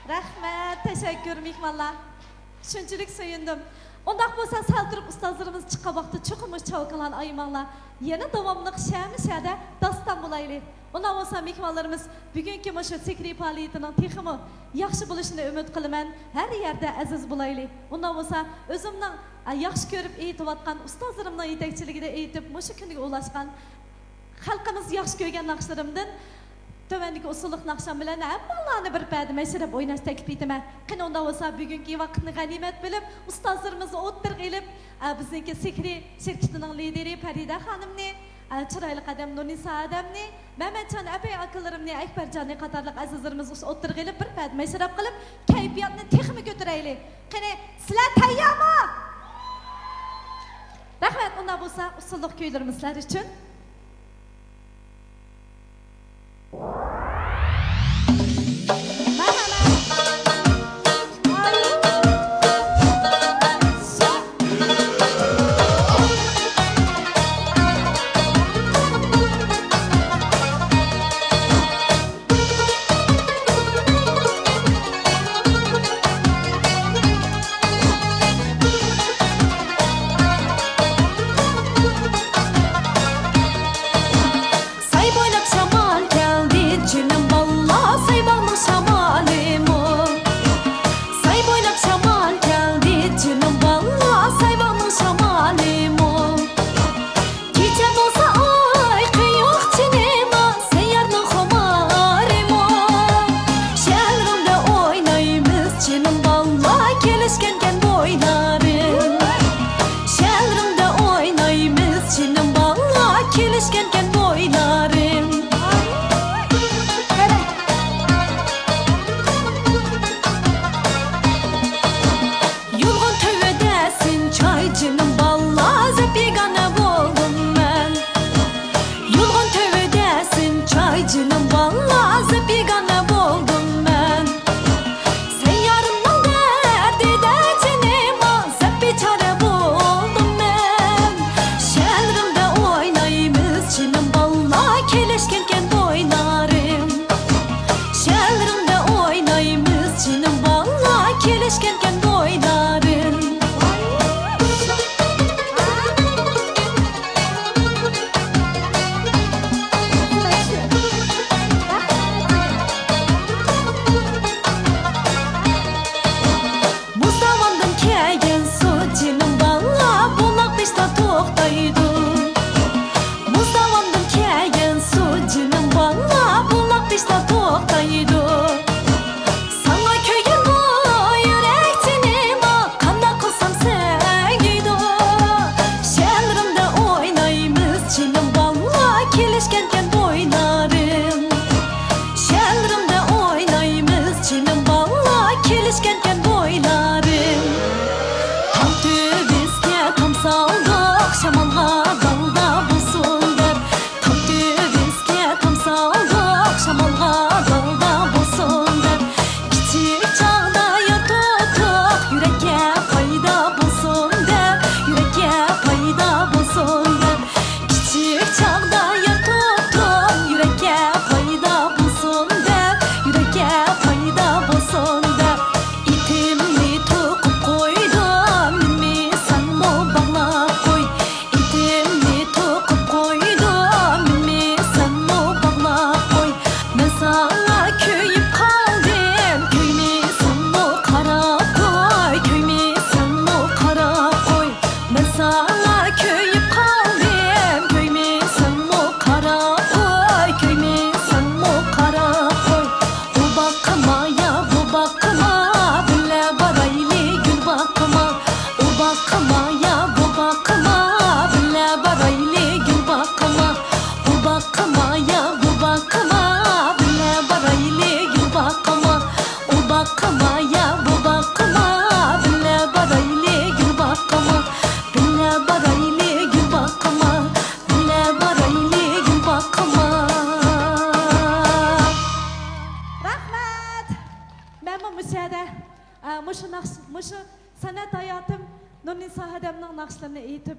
رەھمەت، تەشەككۈر مېھمانلار. شۇنچىلىك سۆيۈندۈم. ئۇنداق بولسا، سەل تۇرۇپ ئۇستازلىرىمىز چىققان ۋاقىتتا چوقۇم مۇشۇ چاۋكىلارنى ئايىماڭلار. يەنە داۋاملىق شەمە شەدە داستان بولايلى. ئۇنداق بولسا، مېھمانلىرىمىز بۈگۈنكى مۇشۇ سېھرىي پائالىيىتىنىڭ تېخىمۇ ياخشى بولۇشىنى ئۈمىد قىلىمەن. ھەر يەردە ئەزىز بولايلى. ئۇنداق بولسا، ئۆزۈمنىڭ، ئە، ياخشى كۆرۈپ ئېيتىۋاتقان ئۇستازلىرىمنىڭ يېتەكچىلىكىدە ئېيتىپ، مۇشۇ كۈنگە ئۇلاشقان خەلقىمىز ياخشى كۆرگەن ناخشىلىرىمدىن تۆۋەندىكى ئۇسسۇللۇق ناخشام بىلەن ھەممىڭلارنى بىر پەدە مەشرەپ ئويناش تەكلىپ ئېتىمەن. قېنى، ئۇنداق بولسا، بۈگۈنكى ۋاقىتنى غەنىيمەت بىلىپ، ئۇستازلىرىمىزنى ئوتتۇرىغا ئېلىپ، ئە، بىزنىڭكى سېھرىي شىركىتىنىڭ لىدىرى پەرىدە خانىمنى، ئە، چىرايلىق ئادەم نۇرنىسا ئادەمنى، مەمەتجان ئەپەي ئاكىلىرىمنى، ئەكبەرجاننى قاتارلىق ئەزىزلىرىمىزنى ئوتتۇرىغا ئېلىپ، بىر پەدە مەشرەپ قىلىپ، كەيپىياتنى تېخىمۇ كۆتۈرەيلى. قېنى، سىلەر تەييارمۇ؟ رەھمەت. ئۇنداق بولسا، ئۇسسۇللۇق كۈيلىرىمىز سىلەر ئۈچۈن. ساي بويلاپ شامال كەلدى، جېنىم باللا، سايباغنىڭ شامالىمۇ. ساي بويلاپ شامال كەلدى، جېنىم باللا، سايباغنىڭ شامالىمۇ. كېچە بولسا ئاي قويۇق جېنىما، سەييارنىڭ خۇمارىمۇ. شەھەرلىرىڭدە ئوينايمىز، جېنىم باللا، كېلىشكەنكەن بويلارىڭ. شەھەرلىرىڭدە ئوينايمىز، جېنىم باللا، كېلىشكەنكەن بويلارىڭ. يۇلغۇن تۈۋىدە سىنچاي، جېنىم باللا، زەپ بىگانە بولدۇم مەن. يۇلغۇن تۈۋىدە سىنچاي، جېنىم باللا، زەپ بىگانە بولدۇم مەن. سەييارىمنىڭ دەردىدە جېنىما، زەپ بىچارە بولدۇم مەن. شەھەرلىرىڭدە ئوينايمىز، جېنىم باللا، كېلىشكەنكەن بويلارىڭ. شەھەرلىرىڭدە ئوينايمىز، جېنىم باللا، كېلىشكەنكەن بويلارىڭ. مۇزداۋاندىن كەلگەن سۇ، جېنىم باللا، بۇلاق بېشىدا توختايدۇ. مۇزداۋاندىن كەلگەن سۇ، جېنىم باللا، بۇلاق بېشىدا توختايدۇ. ساڭا كۆيگەن بۇ يۈرەك جېنىما، قانداق قىلسام سەگىدۇ. شەھەرلىرىڭدە ئوينايمىز، جېنىم باللا، كېلىشكەنكەن بويلارىڭ. شەھەرلىرىڭدە ئوينايمىز، جېنىم باللا، كېلىشكەنكەن بويلارىڭ. تام تۈۋىسىگە تام سالدۇق، شامالغا دالدا بولسۇن دەپ. تام تۈۋىسىگە تام سالدۇق، شامالغا دالدا بولسۇن دەپ. كىچىك چاغدا يار تۇتۇق، يۈرەككە پايدا بولسۇن دەپ، يۈرەككە پايدا بولسۇن دەپ. كىچىك چاغدا يار تۇتۇپ، يۈرەككە پايدا بولسۇن دەپ، يۈرەككە پايدا بولسۇن دەپ. ئېتىمنى توقۇپ قويدۇم، مېنىمۇ سەنمۇ باغلاپ قوي. ئېتىمنى توقۇپ قويدۇم، مېنىمۇ سەنمۇ باغلاپ قوي. مەن ساڭا كۆيۈپ قالدىم، كۆيمىسەڭمۇ قاراپ قوي، كۆيمىسەڭمۇ قاراپ قوي. مەن ساڭا كۆيۈپ قالدىم، كۆيمىسەڭمۇ قاراپ قوي، كۆيمىسەڭمۇ قاراپ قوي. ئۇ باغقىما يا بۇ باغقىما، بىللە بارايلى گۈل باغقىما. ئۇ باغقىما يا بۇ باغقىما، بىللە بارايلى گۈل باغقىما. ئۇ باغقىما يا بۇ باغقىما، بىللە بارايلى گۈل باغقىما. ئۇ باغقىما يا بۇ باغقىما، بىللە بارايلى گۈل باغقىما. بىللە بارايلى گۈل باغقىما، بىللە بارايلى گۈل باغقىما. رەھمەت. مەنمۇ مۇشۇ يەردە، ئە، مۇشۇ ناخشا، مۇشۇ سەنئەت ھاياتىم نۇرنىسا ھەدەمنىڭ ناخشىلىرىنى ئېيتىپ،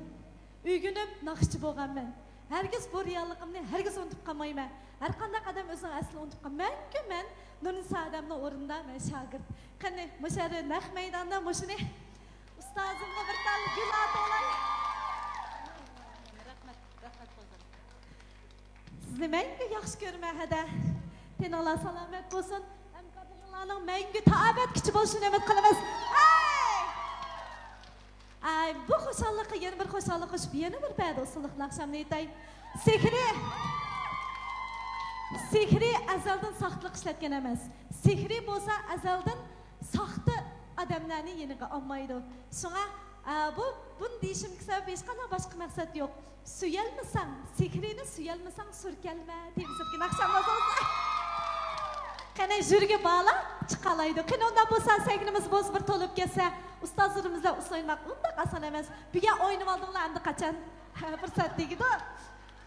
ئۆگىنىپ ناخشىچى بولغانمەن. ھەرگىز بۇ رېئاللىقىمنى ھەرگىز ئۇنتۇپ قالمايمەن. ھەرقانداق ئادەم ئۆزىنىڭ ئەسلىنى ئۇنتۇپ قال-، مەڭگۈ مەن نۇرنىسا ئادەمنىڭ ئورنىدا مەن شاگىرت. قېنى، مۇشۇ يەردە نەق مەيداندا مۇشۇنى ئۇستازىمغا بىر تال گۈل ئاتىۋالاي. رەھمەت، رەھمەت قوزام. سىزنى مەڭگۈ ياخشى كۆرىمەن، ھەدە. تېنىڭلار سالامەت بولسۇن. ھەمكارلىرىڭلارنىڭ مەڭگۈ تائەبەد كۈچى بولۇشىنى ئۈمىد قىلىمىز. ھەي! ئاي، بۇ خۇشاللىققا يەنە بىر خۇشاللىق قوشۇپ، يەنە بىر بەدە ئۇسسۇللۇقنى ئاخشامنى ئېيتاي. سېھرىي، سېھرىي ئەزەلدىن ساختىلىق ئىشلەتكەن ئەمەس. سېھرىي بولسا ئەزەلدىن ساختا ئادەملەرنى يېنىغا ئالمايدۇ. شۇڭا، ئە، بۇ، بۇنى دېيىشىمدىكى سەۋەب ھېچقانداق باشقا مەقسەت يوق. سۆيەلمىسەڭ، سېھرىينى سۆيەلمىسەڭ، سۈركەلمە. تېمىسىدىكى ناخشامدا بولسا. قېنى، ژۇرىگە بارلار چىقالايدۇ. قېنى، ئۇنداق بولسا، سەھنىمىز بولسا بىر تولۇپ كەتسە، ئۇستازلىرىمىز بىلەن ئۇسسۇل ئوينىماق ئۇنداق ئاسان ئەمەس. بۈگۈن ئوينىۋالدىڭلار، ئەمدى قاچان پۇرسەت تېگىدۇ؟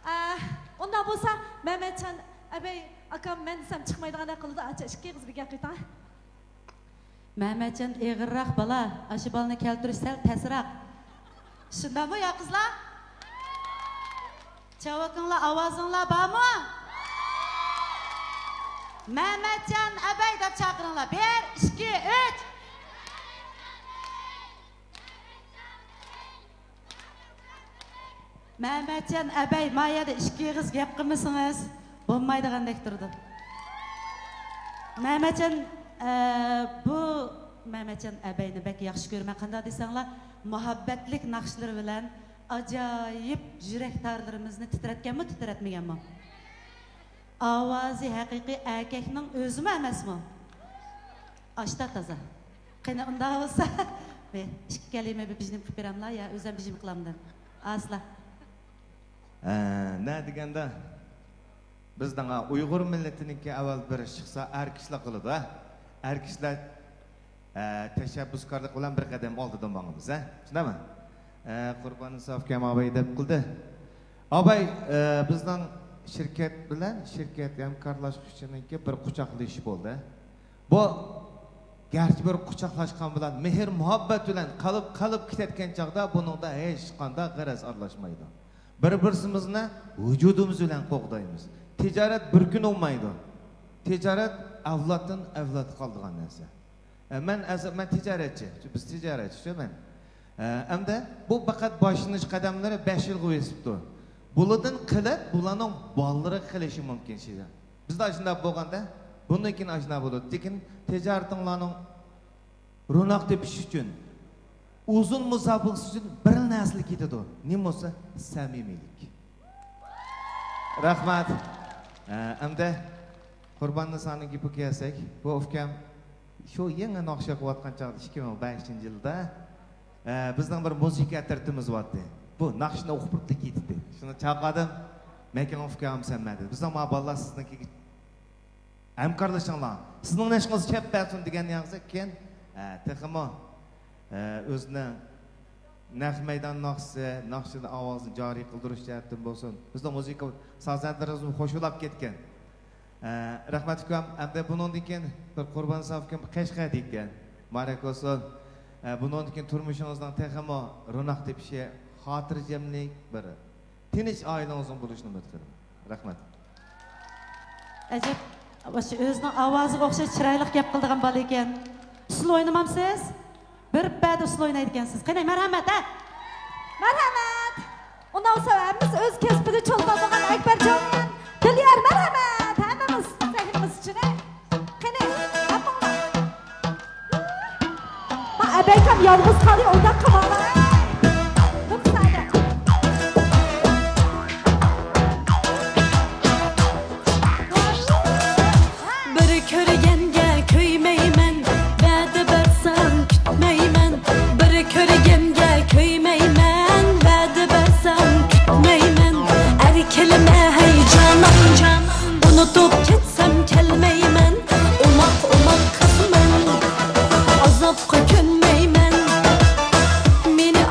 ئە، ئۇنداق بولسا، مەمەتجان ئەبەي ئاكام مەن دېسەم چىقمايدىغاندەك قىلىدۇ. ئاچا، ئىككى ئېغىز بىر گەپ قىلىڭ. مەمەتجان ئېغىرراق بالا، ئاشۇ بالىنى كەلتۈرۈش سەل تەسراق. شۇنداقمۇ يا قىزلار؟ چاۋىكىڭلار، ئاۋازىڭلار بارمۇ؟ مەمەتجان ئەبەي دەپ چاقىرىڭلار. بىر، ئىككى، ئۈچ. مەمەتجان ئەبەي، ما يەردە ئىككى ئېغىز گەپ قىلمىسىڭىز بولمايدىغاندەك تۇرىدۇ. مەمەتجان، ئە، بۇ مەمەتجان ئەبەينى بەك ياخشى كۆرىمەن. قانداق دېسەڭلار، مۇھەببەتلىك ناخشىلىرى بىلەن ئاجايىپ يۈرەك تارلىرىمىزنى تىترەتكەنمۇ، تىترەتمىگەنمۇ؟ ئاۋازى ھەقىقىي ئەركەكنىڭ ئۆزىمۇ ئەمەسمۇ؟ ئاشتا تازا. قېنى، ئۇنداق بولسا، بىر ئىككى كەلىمە بىر بىجىم قىلىپ بېرەملا يا ئۆزۈم بىجىم قىلامدىم؟ ئاسلا. ھە، نە دېگەندە، بىزنىڭ ئۇيغۇر مىللىتىنىڭكى ئەۋۋەل بىر چىقسا ئەر كىشىلەر قىلىدۇ، ھە؟ ئەر كىشىلەر، ھە، تەشەببۇسكارلىق بىلەن بىر قەدەم ئالدىدا ماڭىمىز، ھە؟ شۇنداقمۇ؟ ھە، قۇربان ئىسا ئۇكام ئاباي دەپ قىلدى. ئاباي، ھە، بىزنىڭ شىركەت بىلەن شىركەت ھەمكارلاشقۇچىنىڭكى بىر قۇچاقلىشىش بولدى. بۇ گەرچە بىر قۇچاقلاشقان بىلەن، مېھىر-مۇھەببەت بىلەن قالىپ، قالىپ كېتەتكەن چاغدا بۇنىڭدا ھېچقانداق غەرەز ئارىلاشمايدۇ. بىر-بىرسىمىزنى ۋۇجۇدىمىز بىلەن قوغدايمىز. تىجارەت بىر كۈن ئۇنىمايدۇ. تىجارەت ئەۋلادتىن ئەۋلادقا قالىدىغان نەرسە. ئە، مەن ئەز-، مەن تىجارەتچى. بىز تىجارەتچى-شۇ مەن. ئە، ئەمدى بۇ پەقەت باشلىنىش قەدەملىرى بەش يىلغا بېسىپتۇ. بۇلاردىن قىلىپ، بۇلارنىڭ بالىلىرىغا قىلىشى مۇمكىن شۇ. بىزدە ئاشۇنداق بولغاندا، بۇندىن كېيىن ئاشۇنداق بولىدۇ. لېكىن تىجارىتىڭلارنىڭ روناق تېپىش ئۈچۈن، ئۇزۇن مۇسابىقىسى ئۈچۈن بىر نەرسىلىك كېتىدۇ. نېمە بولسا، سەمىمىيلىك. رەھمەت. ئە، ئەمدى قۇربان نىسانىڭ گېپىگە كەلسەك، بۇ ئۇكام شۇ يېڭى ناخشا ئوقۇۋاتقان چاغدا، ئىككى مىڭ بەشىنچى يىلدا، ئە، بىزنىڭ بىر مۇزىكا ئەترىتىمىز بارتى. بۇ ناخشىنى ئوقۇپ بىردە كېتىتتى. شۇنى چاقىردىم. مەكىڭ ئۇكام سەن مەن دېدى. بىزنىڭ ما بالىلار سىزنىڭكى ھەمكارلىشىڭلار. سىزنىڭ نەشقىڭىز چەپ بەرسۇن دېگەن ياڭزا كېيىن، ئە، تېخىمۇ، ئە، ئۆزىنىڭ نەق مەيدان ناخشىسى، ناخشىنى ئاۋازىنى جارى قىلدۇرۇش جەھەتتىن بولسۇن، بىزنىڭ مۇزىكا سازەندىلىرىمىزمۇ خۇشۇلاپ كەتكەن. ئە، رەھمەت ئۇكام، ئەمدى بۇنىڭدىن كېيىن بىر قۇربان ساپ ئۇكام قەشقەردە ئىكەن. مۇبارەك بولسۇن. ئە، بۇنىڭدىن كېيىن تۇرمۇشىڭىزنىڭ تېخىمۇ روناق تېپىشى، خاتىرجەملىك، بىر تىنچ ئائىلىڭىزنىڭ بولۇشىنى ئۈمىد قىلىمەن. رەھمەت. ئەجەب، ئاشۇ ئۆزىنىڭ ئاۋازىغا ئوخشاش چىرايلىق گەپ قىلىدىغان بالا ئىكەن. ئۇسسۇل ئوينىمامسىز؟ بىر پەدە ئۇسسۇل ئوينايدىكەنسىز. قېنى، مەرھەمەت، ھە؟ مەرھەمەت. ئۇنداق بولسا ھەممىسى ئۆز كەسپىدە چولپان بولغان ئەكبەرجان بىلەن دىليار، مەرھەمەت. ھەممىمىز سەھنىمىز ئۈچۈن، ھە؟ قېنى، ھەممىڭلار. ما ئەبەيكەم يالغۇز قالدى، ئۇنداق قىلماڭلار. بىر كۆرگەنگە كۆيمەيمەن، ۋەدە بەرسەڭ كۈتمەيمەن. بىر كۆرگەنگە كۆيمەيمەن، ۋەدە بەرسەڭ كۈتمەيمەن. ئەركىلىمە ھەي جانان، ئۇنتۇپ كەتسەم كەلمەيمەن. ئوماق، ئوماق قىزمەن، ئازابقا كۆنمەيمەن. مېنى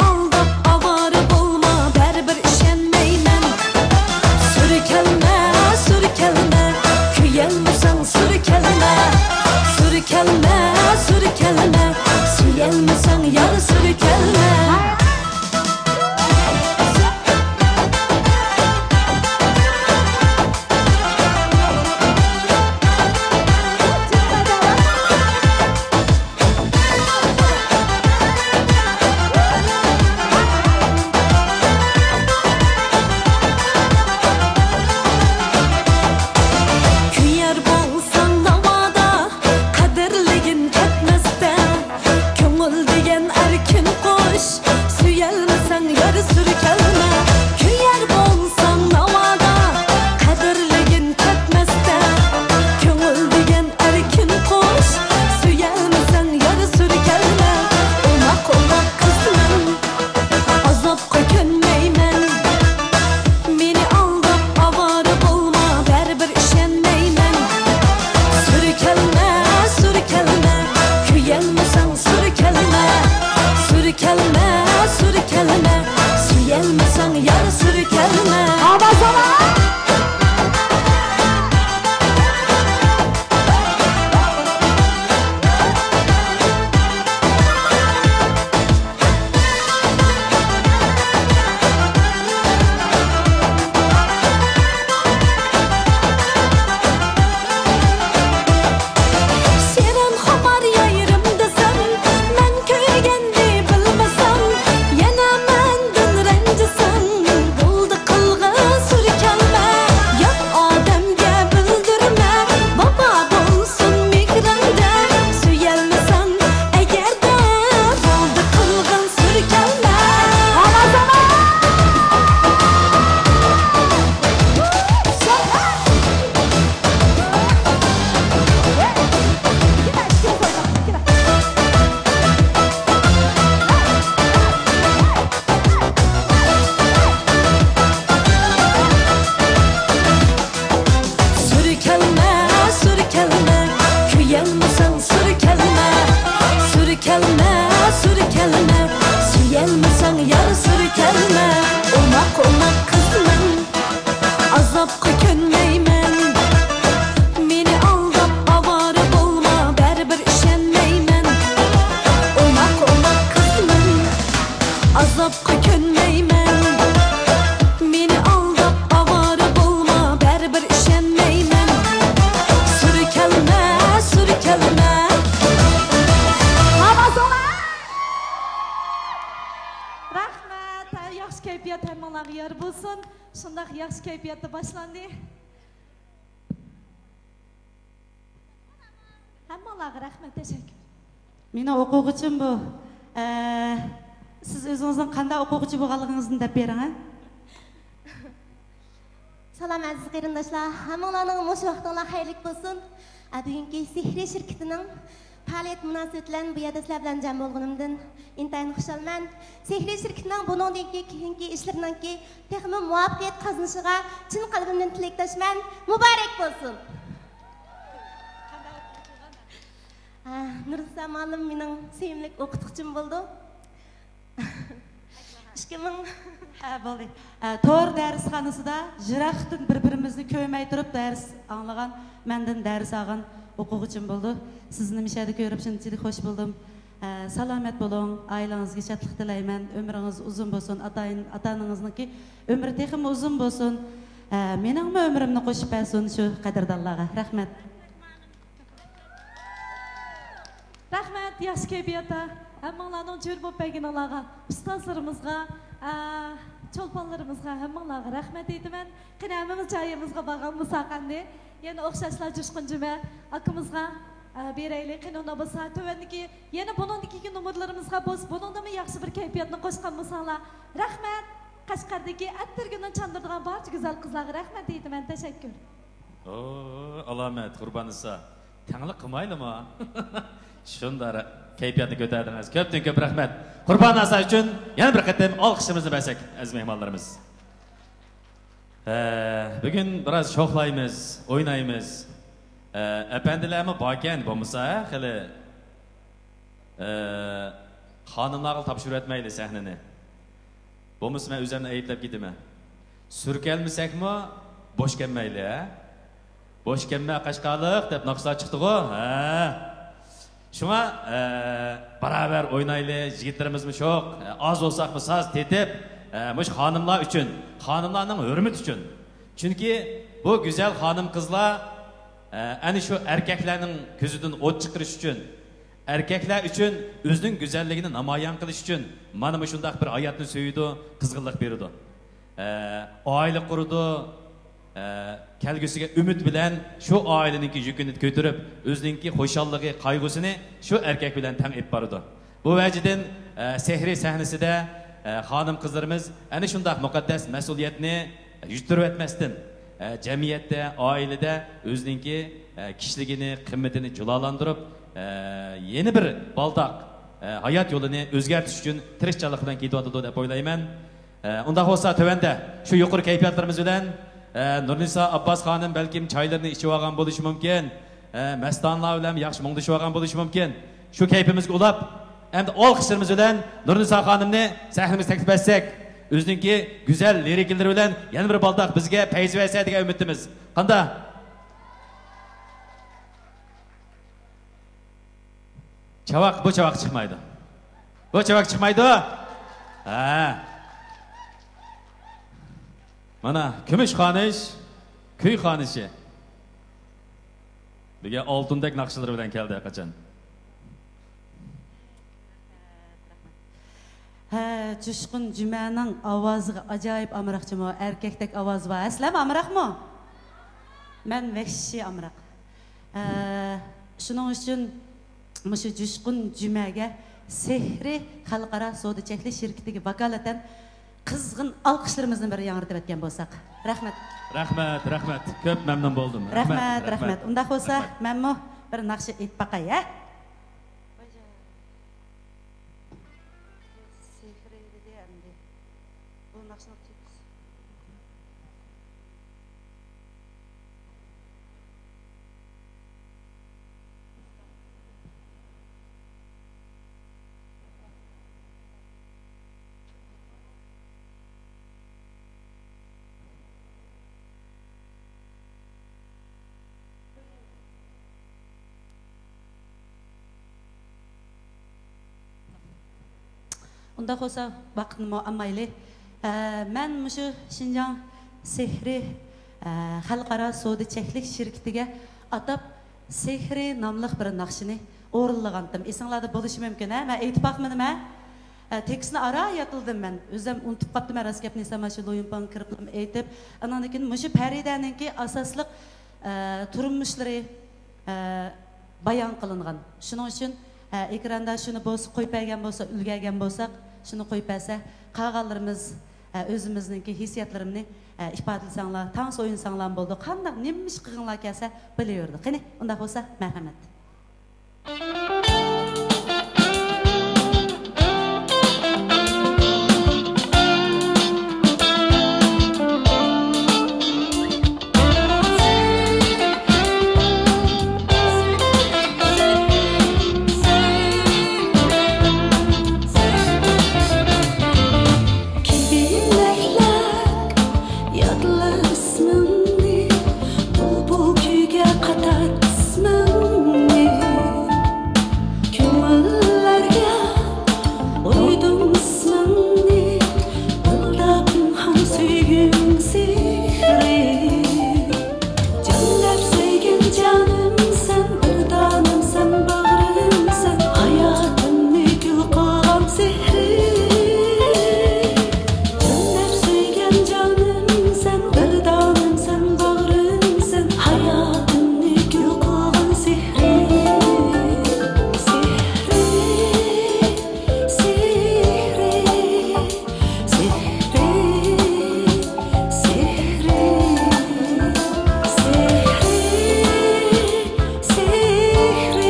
ياخشى كەيپىياتتا باشلاندى. ھەممىڭلارغا رەھمەت، تەشەككۈر. مېنىڭ ئوقۇغۇچىم بۇ. ئە، سىز ئۆزىڭىزنىڭ قانداق ئوقۇغۇچى بولغانلىقىڭىزنى دەپ بېرىڭ، ھە؟ سالام ئەزىز قېرىنداشلار، ھەممىڭلارنىڭ مۇشۇ ۋاقتىڭلار خەيرلىك بولسۇن. ئە، بۈگۈنكى سېھرىي شىركىتىنىڭ پائالىيەت مۇناسىۋىتى بىلەن بۇ يەردە سىلەر بىلەن جەم بولغىنىمدىن ئىنتايىن خۇشالمەن. سېھرىي شىركىتىنىڭ بۇنىڭدىن كېيىنكى ئىشلىرىنىڭكى تېخىمۇ مۇۋەپپەقىيەت قازىنىشىغا چىن قەلبىمدىن تىلەكداشمەن. مۇبارەك بولسۇن! ئە، نۇرنىسا مۇئەللىم مېنىڭ سۆيۈملۈك ئوقۇتقۇچىم بولىدۇ. ئىككى مىڭ. ھە، بولدى. ئە، تور دەرسخانىسىدا يىراقتىن بىر-بىرىمىزنى كۆرمەي تۇرۇپ دەرس ئاڭلىغان، مەندىن دەرس ئالغان ئوقۇغۇچىم بولىدۇ. سىزنى مۇشۇ يەردە كۆرۈپ شۇنچىلىك خوش بولدۇم. ئە، سالامەت بولۇڭ، ئائىلىڭىزگە شادلىق تىلەيمەن، ئۆمرىڭىز ئۇزۇن بولسۇن، ئاتا-، ئاتا-ئانىڭىزنىڭكى ئۆمرى تېخىمۇ ئۇزۇن بولسۇن. ئە، مېنىڭمۇ ئۆمرۈمنى قوشۇپ بەرسۇن شۇ قەدىردانلارغا. رەھمەت. رەھمەت، ياخشى كەيپىياتتا ھەممىڭلارنىڭ جۆر بولۇپ بەرگىنىڭلارغا، ئۇستازلىرىمىزغا، ئە، چولپانلىرىمىزغا، ھەممىڭلارغا رەھمەت ئېيتىمەن. قېنى، ھەممىمىز جايىمىزغا بارغان بولساق ئەمدى. يەنە ئوخشاشلا جۇشقۇن جۈمە ئاكىمىزغا، ئە، بېرەيلى. قېنى، ئۇنداق بولسا، تۆۋەندىكى، يەنە بۇنىڭدىن كېيىنكى نومۇرلىرىمىزغا بولسا، بۇنىڭدىنمۇ ياخشى بىر كەيپىياتنى قوشقان بولساڭلار. رەھمەت. قەشقەردىكى ئەتىرگۈلنى چاندۇرىدىغان بارچە گۈزەل قىزلارغا رەھمەت ئېيتىمەن. تەشەككۈر. ئو، ئالامەت، قۇرباننىسا. تەڭلىك قىلمايلىما؟ شۇنداق كەيپىياتنى كۆتەردىڭىز. كۆپتىن كۆپ رەھمەت. قۇرباننىسا ئۈچۈن يەنە بىر قېتىم ئالقىشلىرىمىزنى بەرسەك، ئەزىز مېھمانلىرىمىز. ھە، بۈگۈن بىراز شوخلايمىز، ئوينايمىز. ھە، ئەپەندىلەرمۇ باركەن، بولمىسا، ھە، خېلى، ھە، خانىملارغا تاپشۇرۇۋەتمەيلى سەھنىنى. بولمىسا مەن ئۆزۈمنى ئەيىبلەپ كېتىمەن. سۈر كەلمىسەكمۇ بوش كەلمەيلى، ھە؟ بوش كەلمە قەشقەرلىق دەپ ناخشىلار چىقتىغۇ، ھە؟ شۇڭا، ئە، باراۋەر ئوينايلى، يىگىتلىرىمىزمۇ شوق، ئە، ئاز بولساقمۇ ساز تېتىپ، ئە، مۇشۇ خانىملار ئۈچۈن، خانىملارنىڭ ھۆرمىتى ئۈچۈن. چۈنكى بۇ گۈزەل خانىم-قىزلار، ئە، ئەنە شۇ ئەركەكلەرنىڭ كۆزىدىن ئوت چىقىرىش ئۈچۈن، ئەركەكلەر ئۈچۈن ئۆزىنىڭ گۈزەللىكىنى نامايان قىلىش ئۈچۈن مانا مۇشۇنداق بىر ھاياتنى سۆيىدۇ، قىزغىنلىق بېرىدۇ. ئە، ئائىلە قۇرىدۇ، ئە، كەلگۈسىگە ئۈمىد بىلەن شۇ ئائىلىنىڭكى يۈكىنى كۆتۈرۈپ، ئۆزىنىڭكى خۇشاللىقى، قايغۇسىنى شۇ ئەركەك بىلەن تەڭ ئېلىپ بارىدۇ. بۇ ۋەجىدىن، ئە، سېھرىي سەھنىسىدە، ئە، خانىم-قىزلىرىمىز ئەنە شۇنداق مۇقەددەس مەسئۇلىيەتنى يۈتتۈرۈۋەتمەستىن، ئە، جەمئىيەتتە، ئائىلىدە ئۆزىنىڭكى، ئە، كىشىلىكىنى، قىممىتىنى جۇلالاندۇرۇپ، ئە، يەنە بىر بالداق، ئە، ھايات يولىنى ئۆزگەرتىش ئۈچۈن تىرىشچانلىق بىلەن كېتىۋاتىدۇ دەپ ئويلايمەن. ئە، ئۇنداق بولسا، تۆۋەندە شۇ يۇقىرى كەيپىياتلىرىمىز بىلەن، ئە، نۇرنىسا ئابباس خانىم بەلكىم چايلىرىنى ئىچىۋالغان بولۇشى مۇمكىن، ئە، مەستانىلار بىلەن ياخشى مۇڭدىشىۋالغان بولۇشى مۇمكىن. شۇ كەيپىمىزگە ئۇلاپ، ئەمدى ئالقىشلىرىمىز بىلەن نۇرنىسا خانىمنى سەھنىمىزگە تەكلىپ ئەتسەك، ئۆزىنىڭكى گۈزەل لىرىكىلىرى بىلەن يەنە بىر بالداق بىزگە پەيز بەرسە دېگەن ئۈمىدتىمىز. قانداق؟ چاۋاك، بۇ چاۋاك چىقمايدۇ. بۇ چاۋاك چىقمايدۇ. ھە. مانا، كۈمۈش خانىش، كۈي خانىشى. بۈگۈن ئالتۇندەك ناخشىلىرى بىلەن كەلدى ھەرقاچان. ھە، جۇشقۇن جۈمەنىڭ ئاۋازىغا ئاجايىپ ئامراق جۇمۇ، ئەركەكتەك ئاۋازى بار. ھە، سىلەرمۇ ئامراقمۇ؟ مەن ۋەھشىي ئامراق. ھە، شۇنىڭ ئۈچۈن مۇشۇ جۇشقۇن جۈمەگە سېھرىي خەلقئارا سودا چەكلىك شىركىتىگە ۋاكالىتەن قىزغىن ئالقىشلىرىمىزنى بىر ياڭرىتىۋەتكەن بولساق. رەھمەت. رەھمەت، رەھمەت. كۆپ مەمنۇن بولدۇم. رەھمەت، رەھمەت، رەھمەت. ئۇنداق بولسا، رەھمەت. مەنمۇ بىر ناخشا ئېيتىپ باقاي، ھە؟ سېھرىي دېدى ئەمدى. بۇ ناخشىنى ئوقۇيمىز. ئۇنداق بولسا، ۋاقىتنىمۇ ئالمايلى. ئە، مەن مۇشۇ شىنجاڭ سېھرى، ئە، خەلقئارا سودا چەكلىك شىركىتىگە ئاتاپ سېھرى ناملىق بىر ناخشىنى ئورۇنلىغانتىم. ئېسىڭلاردا بولۇشى مۇمكىن، ھە؟ مەن ئېيتىپ باقمىدىم، ھە؟ ئە، تېكىستنى ئارا يادلىدىم مەن. ئۆزۈم ئۇنتۇپ قاپتىمەن، راست گەپنى ئېيتسام، شۇ لۇيىنپاڭ كىرىپلا ئېيتىپ. ئاناندىن كېيىن مۇشۇ پەرىدەنىڭكى ئاساسلىق، ئە، تۇرمۇشلىرى، ئە، بايان قىلىنغان. شۇنىڭ ئۈچۈن، ئە، ئېكراندا شۇنى بولسا قويۇپ بەرگەن بولسا، ئۈلگەرگەن بولساق، شۇنى قويۇپ بەرسە، قالغانلىرىمىز، ئە، ئۆزىمىزنىڭكى ھېسسىياتلىرىمنى، ئە، ئىپادىلىسەڭلار، تانسا ئوينىساڭلارمۇ بولىدۇ. قانداق، نېمە ئىش قىلغىڭلار كەلسە بىلىۋېرىدۇ. قېنى، ئۇنداق بولسا، مەرھەمەت. كېيىنلەك يادلار ئىسمىڭنى، بۇلبۇل كۈيگە قاتار ئىسمىڭنى. كۆڭۈللەرگە ئويدۇم ئىسمىڭنى، دىلدا پىنھان سۆيگۈڭ سېھرى. جان دەپ سۆيگەن جانىم سەن، بىر دانەم سەن، باغرىم سەن، ھاياتىمنى گۈل قىلغان سېھرى. جان دەپ سۆيگەن جانىم سەن، بىر دانەم سەن، باغرىم سەن، ھاياتىمنى گۈل قىلغان سېھرى. سېھرى، سېھرى. سېھرى، سېھرى، سېھرى، سېھرى، سېھرى،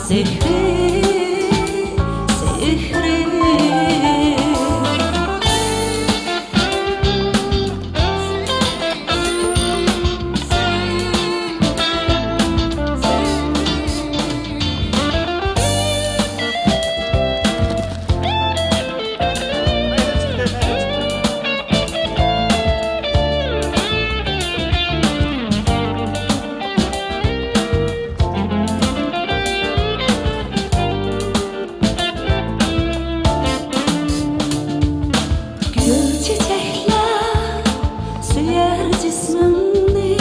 سېھرى. گۈل چېچەكلەر سۆيەر جىسمىڭنى،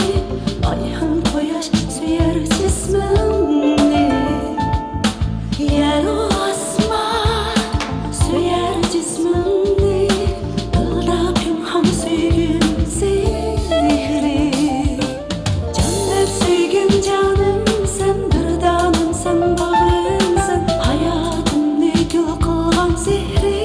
ئاي ھەم قۇياش سۆيەر جىسمىڭنى. يەر ئاسمان سۆيەر جىسمىڭنى، دىلدا پىنھان سۆيگۈم سېھرى. جان دەپ سۆيگەن جانىم سەن، بىر دانەم سەن، باغرىم سەن، ھاياتىمنى گۈل قىلغان سېھرى.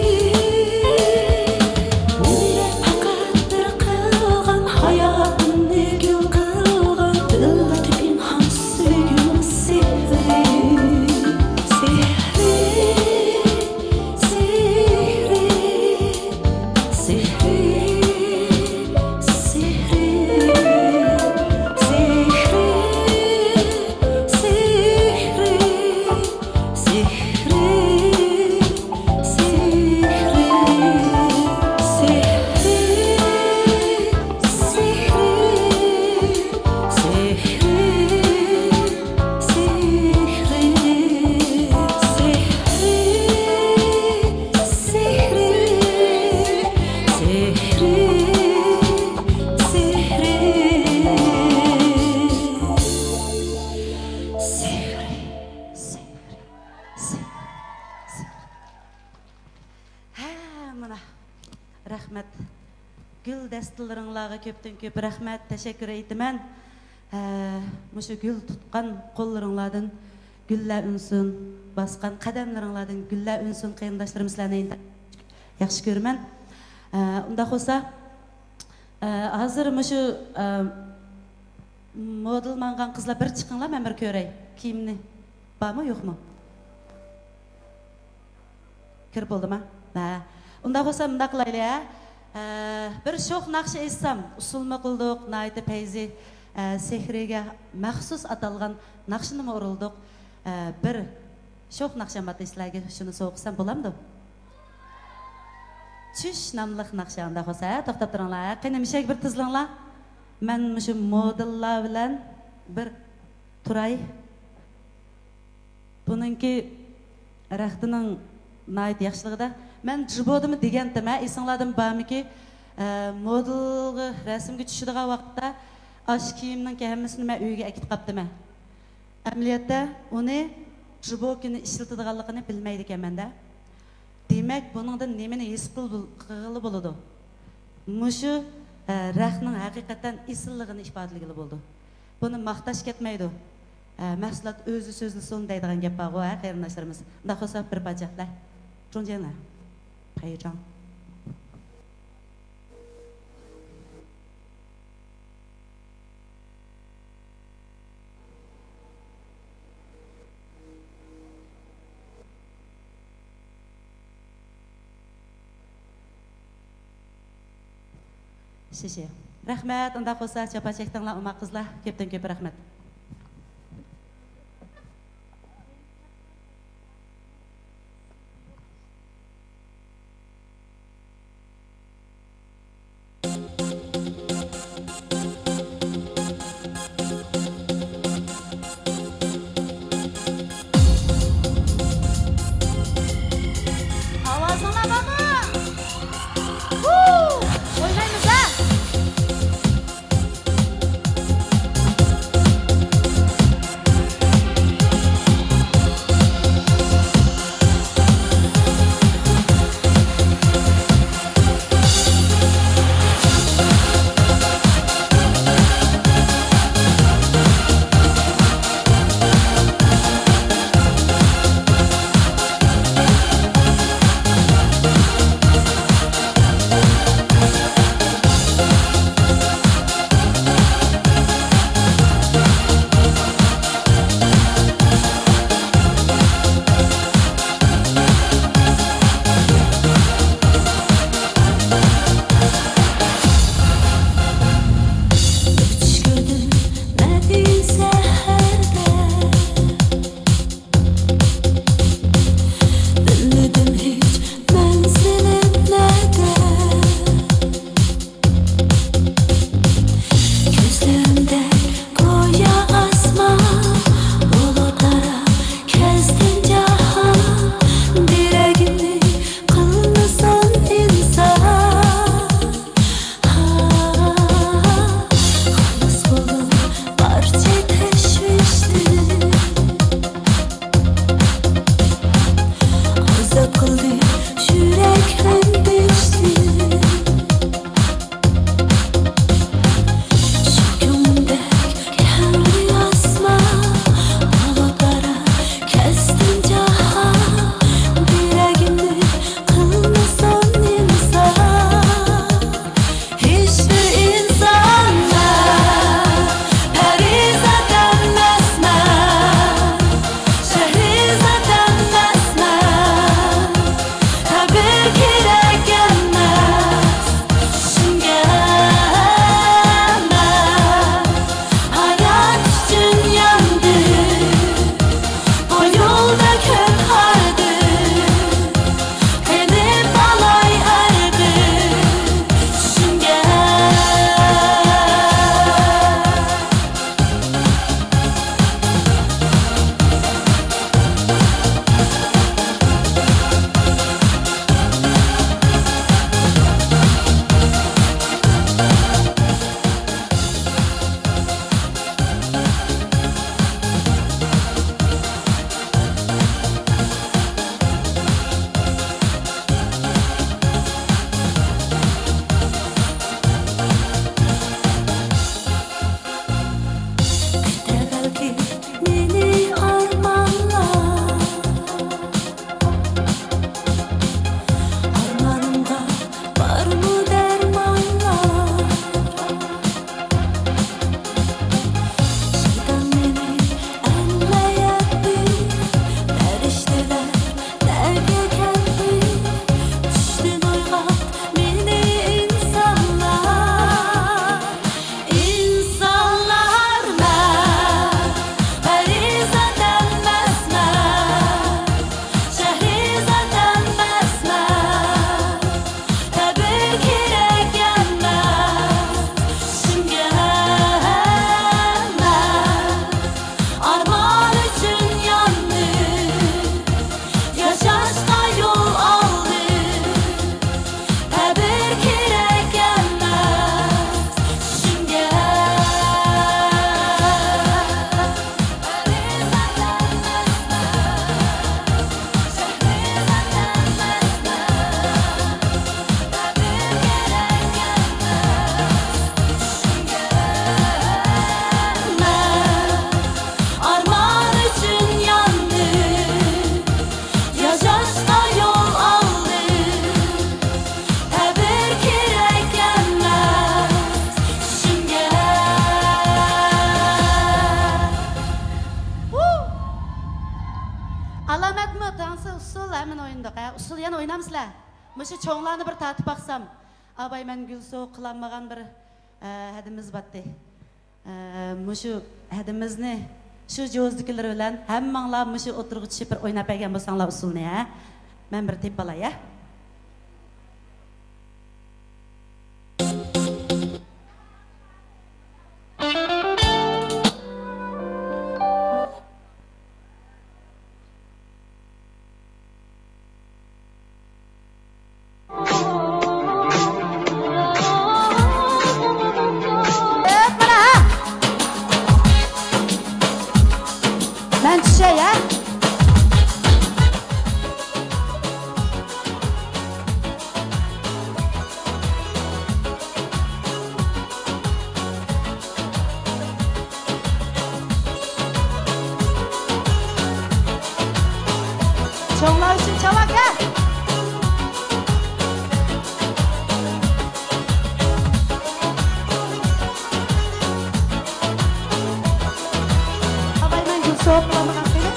مېنى پەقەت بىر قىلغان، ھاياتىمنى گۈل قىلغان، دىلدا پىنھان سۆيگۈم سېھرى. سېھرى، سېھرى. سېھرى، سېھرى، سېھرى، سېھرى، سېھرى، سېھرى، سېھرى، سېھرى. سېھرى، سېھرى، سېھرى، سېھرى، سېھرى. ھە، مانا. رەھمەت. گۈل دەستىلىرىڭلارغا كۆپتىن كۆپ رەھمەت، تەشەككۈر ئېيتىمەن. ھە، مۇشۇ گۈل تۇتقان قوللىرىڭلاردىن گۈللەر ئۈنسۇن، باسقان قەدەملىرىڭلاردىن گۈللەر ئۈنسۇن، قېرىنداشلىرىم سىلەرنى ئىنتايىن ياخشى كۆرىمەن. ھە، ئۇنداق بولسا، ھە، ھازىر مۇشۇ، ھە، مودېل ماڭغان قىزلار بىر چىقىڭلار، مەن بىر كۆرەي. كىيىمنى بارمۇ، يوقمۇ؟ كىرىپ بولدىما؟ ھە. ئۇنداق بولسا مۇنداق قىلايلى، ھە. ھە، بىر شوخ ناخشا ئېيتسام، ئۇسسۇلمۇ قىلدۇق، ناھايىتى پەيزى، ھە، سېھرىگە مەخسۇس ئاتالغان ناخشىنىمۇ ئۇرۇلدۇق. ھە، بىر شوخ ناخشام بار، سىلەرگە شۇنى سوۋغا قىلسام بولامدۇ؟ چۈش ناملىق ناخشا، ئۇنداق بولسا، ھە، توختاپ تۇرۇڭلار. قېنى، مىشەگە بىر تىزلىڭلار. مەن مۇشۇ مودېللار بىلەن بىر تۇراي. بۇنىڭكى رەختىنىڭ ناھايىتى ياخشىلىقىدا. مەن جىبودىمۇ دېگەنتىم، ھە، ئېسىڭلاردىمۇ بارمىكى؟ ئە، مودېلغا رەسىمگە چۈشىدىغان ۋاقىتتا ئاشۇ كىيىمنىڭ ھەممىسىنى مەن ئۆيگە ئەكېتىپ قاپتىمەن. ئەمەلىيەتتە ئۇنى جىبوكىنى ئىشلىتىدىغانلىقىنى بىلمەيدىكەنمەن-دە. دېمەك، بۇنىڭدىن نېمىنى ھېس قىل-، قىلغىلى بولىدۇ؟ مۇشۇ، ئە، رەختنىڭ ھەقىقەتەن ئېسىللىقىنى ئىپادىلىگىلى بولىدۇ. بۇنى ماختاش كەتمەيدۇ. ئە، مەھسۇلات ئۆزى سۆزلىسۇن دەيدىغان گەپ بارغۇ، ھە، قېرىنداشلىرىمىز. ئۇنداق بولسا بىر پارچە، لە. 中间来. 拍一张. 谢谢. رەھمەت، ئۇنداق بولسا جاپا چەكتىڭلار، ئوماق قىزلار، كۆپتىن كۆپ رەھمەت. ئاۋازىڭلار بارمۇ؟ ھۇ! ئوينايمىز ھە! مەن ئوينىدۇق، ھە؟ ئۇسسۇل يەنە ئوينامسىلەر؟ مۇشۇ چوڭلارنى بىر تارتىپ باقسام. ئاباي مەن گۈلسۇ قىلالمىغان بىر، ئە، ھەدىمىز باتتى. ئە، مۇشۇ ھەدىمىزنى شۇ جوزىدىكىلىرى بىلەن ھەممەڭلار مۇشۇ ئوتتۇرىغا چۈشۈپ بىر ئويناپ بەرگەن بولساڭلار ئۇسسۇلنى، ھە؟ مەن بىر تېپىپ ئالاي، ھە؟ مەن چۈشەي، ھە؟ چوڭلار ئۈچۈن چاۋاك، ھە! ئاۋاي، مەن گۈل سوغۇپ قالمىغان قېنى.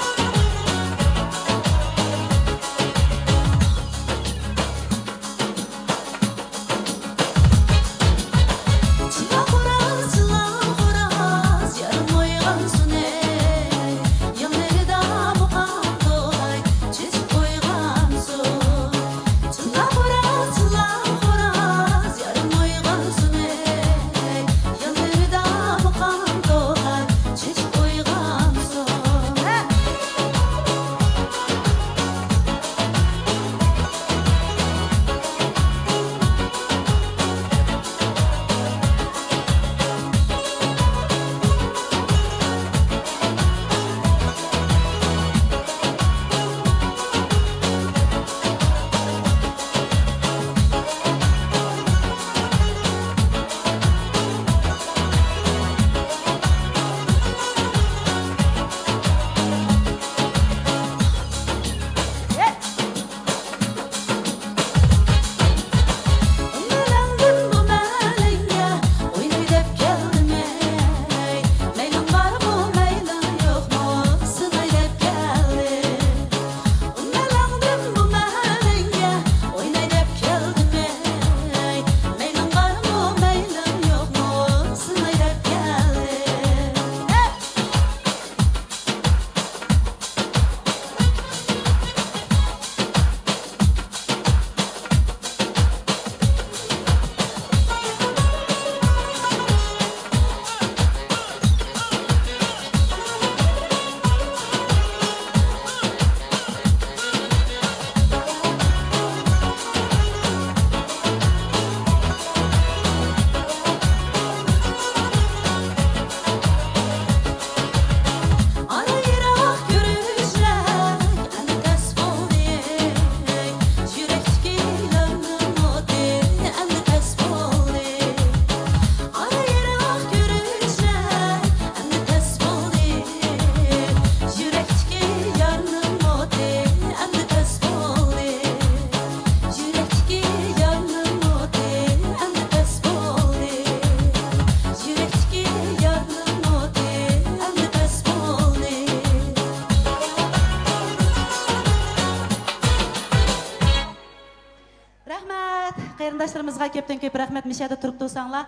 رەھمەت! قېرىنداشلىرىمىزغا كۆپتىن كۆپ رەھمەت، مۇشۇ يەردە تۇرۇپ تۇرساڭلار.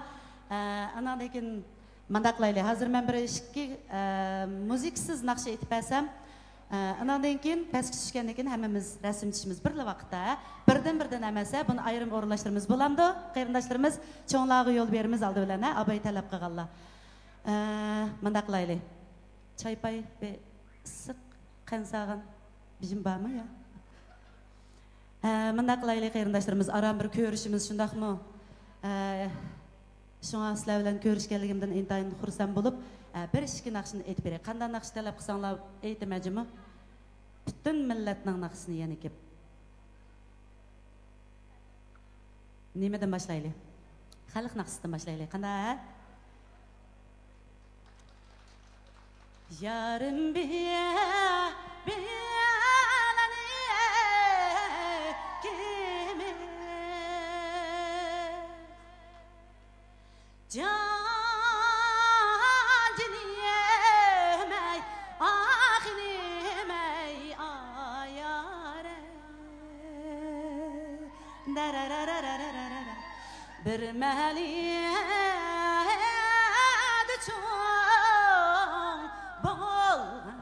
ئە، ئاناندىن كېيىن مۇنداق قىلايلى. ھازىر مەن بىر ئىككى، ئە، مۇزىكىسىز ناخشا ئېيتىپ بەرسەم، ئە، ئاناندىن كېيىن پەسكە چۈشكەندىن كېيىن ھەممىمىز رەسىم چۈشىمىز بىرلا ۋاقىتتا، ھە؟ بىردىن-بىردىن ئەمەس، ھە؟ بۇنى ئايرىم ئورۇنلاشتۇرىمىز. بولامدۇ؟ قېرىنداشلىرىمىز، چوڭلارغا يول بېرىمىز ئالدى بىلەن، ھە؟ ئاباي تەلەپ قىلغانلار. ئە، مۇنداق قىلايلى. چاي-پاي بىر ئىسسىق قەنت سالغان بېجىم بارمۇ يا؟ ھە، مۇنداق قىلايلى قېرىنداشلىرىمىز، ئاران بىر كۆرۈشىمىز، شۇنداقمۇ؟ ھە، شۇڭا سىلەر بىلەن كۆرۈشكەنلىكىمدىن ئىنتايىن خۇرسەن بولۇپ، ھە، بىر ئىككى ناخشىنى ئېيتىپ بېرەي. قانداق ناخشا تەلەپ قىلساڭلار ئېيتىمەن جۇمۇ. پۈتۈن مىللەتنىڭ ناخشىسىنى يەنە كېلىپ. نېمىدىن باشلايلى؟ خەلق ناخشىسىدىن باشلايلى. قانداق؟ يارىم بىيە، بىيەلەن كىمىز؟ جان جېنىم ئەي، ئاخىنىم ئەي، ئايارىم. بىر مەھەللىدە چوڭ بولغان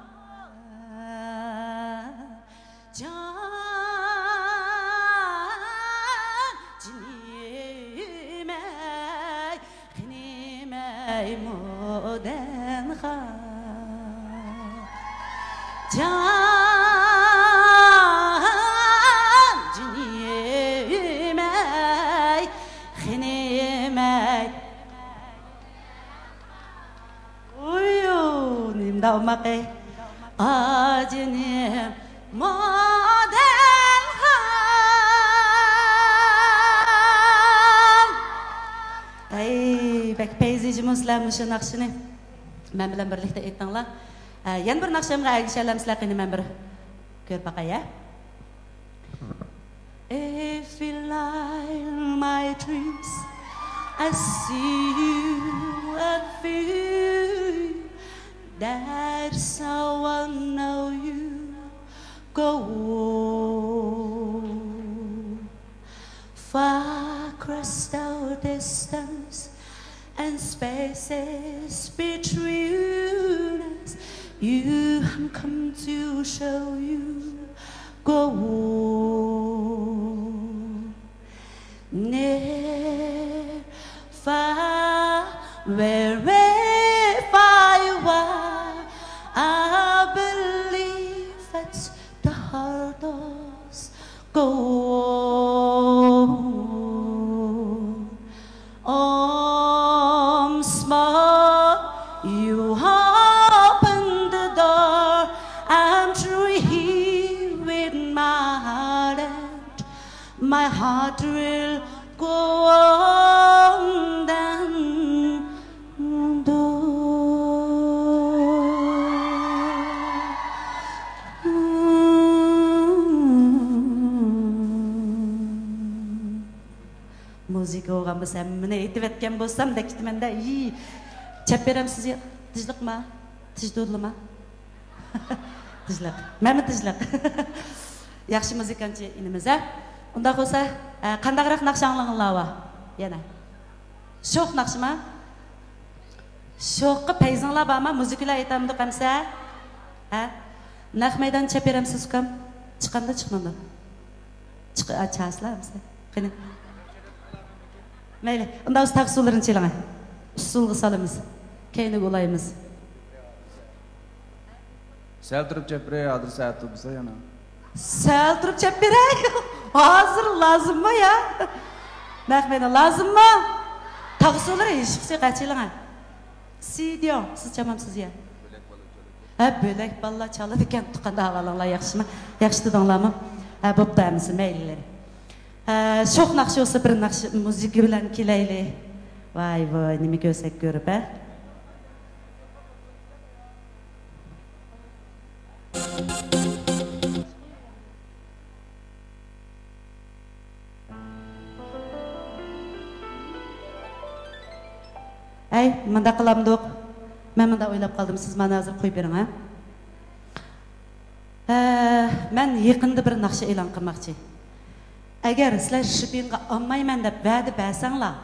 جان جېنىم ئەي، خېنىم ئەي، مودەنخان. جان جېنىم ئەي، خېنىم ئەي. ئۇيۇ، نېمىدا ئوماق ئەي. ئاجىنىم مودەنخان. ئەي، بەك پەيزى جۇمۇ سىلەر مۇشۇ ناخشىنى مەن بىلەن بىرلىكتە ئېيتىڭلار. ئە، يەنە بىر ناخشامغا ئەگىشەلەمسىلەر، قېنى مەن بىر كۆرۈپ باقاي، ھە؟ If you like my dreams, I see you and feel. That's how I know you go. Far across the distance and spaces between us, you have come to show you go. Near, far, wherever you are, I believe that the heart does go on. Once more, you open the door. I'm through here with my heart, and my heart will go on. Then, مۇزىكا بولغان بولسا، ھەممىنى ئېيتىۋەتكەن بولسام دەك كېتىمەن-دە. ئىي، چەپ بېرەمسىز يا؟ تىجلىقما؟ تىج دۇدلىما؟ تىجلىق. مەنمۇ تىجلىق. ياخشى مۇزىكانتچى ئىنىمىز، ھە؟ ئۇنداق بولسا، ھە، قانداقراق ناخشا ئاڭلىغىنىلار بار؟ يەنە. شوخ ناخشىما؟ شوخقا پەيزىڭلار بارما؟ مۇزىكىلار ئېيتالمىدۇق ئەمسە؟ ھە؟ نەق مەيدان چەپ بېرەمسىز، ئۇكام؟ چىقامدۇ، چىقمامدۇ؟ چىق-، ئا، چالسىلا ئەمسە. قېنى. مەيلى. ئۇنداق بولسا تاغ سۇلىرىنى چېلىڭە. ئۇسسۇلغا سالىمىز. كەينىگە ئۇلايمىز. سەل تۇرۇپ چەپ بېرەي، ھازىر سائەت تۇرمىسا يەنە. سەل تۇرۇپ چەپ بېرەي. ھازىر لازىممۇ يا؟ نەق مەيدان لازىممۇ؟ تاغ سۇلىرى ھېشقىسى قاچىلىڭە. سىدىيو، سىز چامامسىز يا؟ ھە، بۆلەك بالىلار چالىدىكەن، تۇغقان ئاغالاڭلار ياخشىمۇ؟ ياخشى تۇردۇڭلارمۇ؟ ھە، بوپتۇ ھەممىسى، مەيلى. ھە، شوخ ناخشا بولسا بىر ناخشا مۇزىكا بىلەن كېلەيلى. ۋاي ۋاي، نېمە كۆرسەك كۆرۈپ، ھە؟ ئەي، مۇنداق قىلامدۇق؟ مەن مۇنداق ئويلاپ قالدىم، سىز مانا ھازىر قويۇپ بېرىڭ، ھە؟ ھە، مەن يېقىندا بىر ناخشا ئېلان قىلماقچى. ئەگەر سىلەر شىپىڭغا ئالمايمەن دەپ ۋەدە بەرسەڭلار،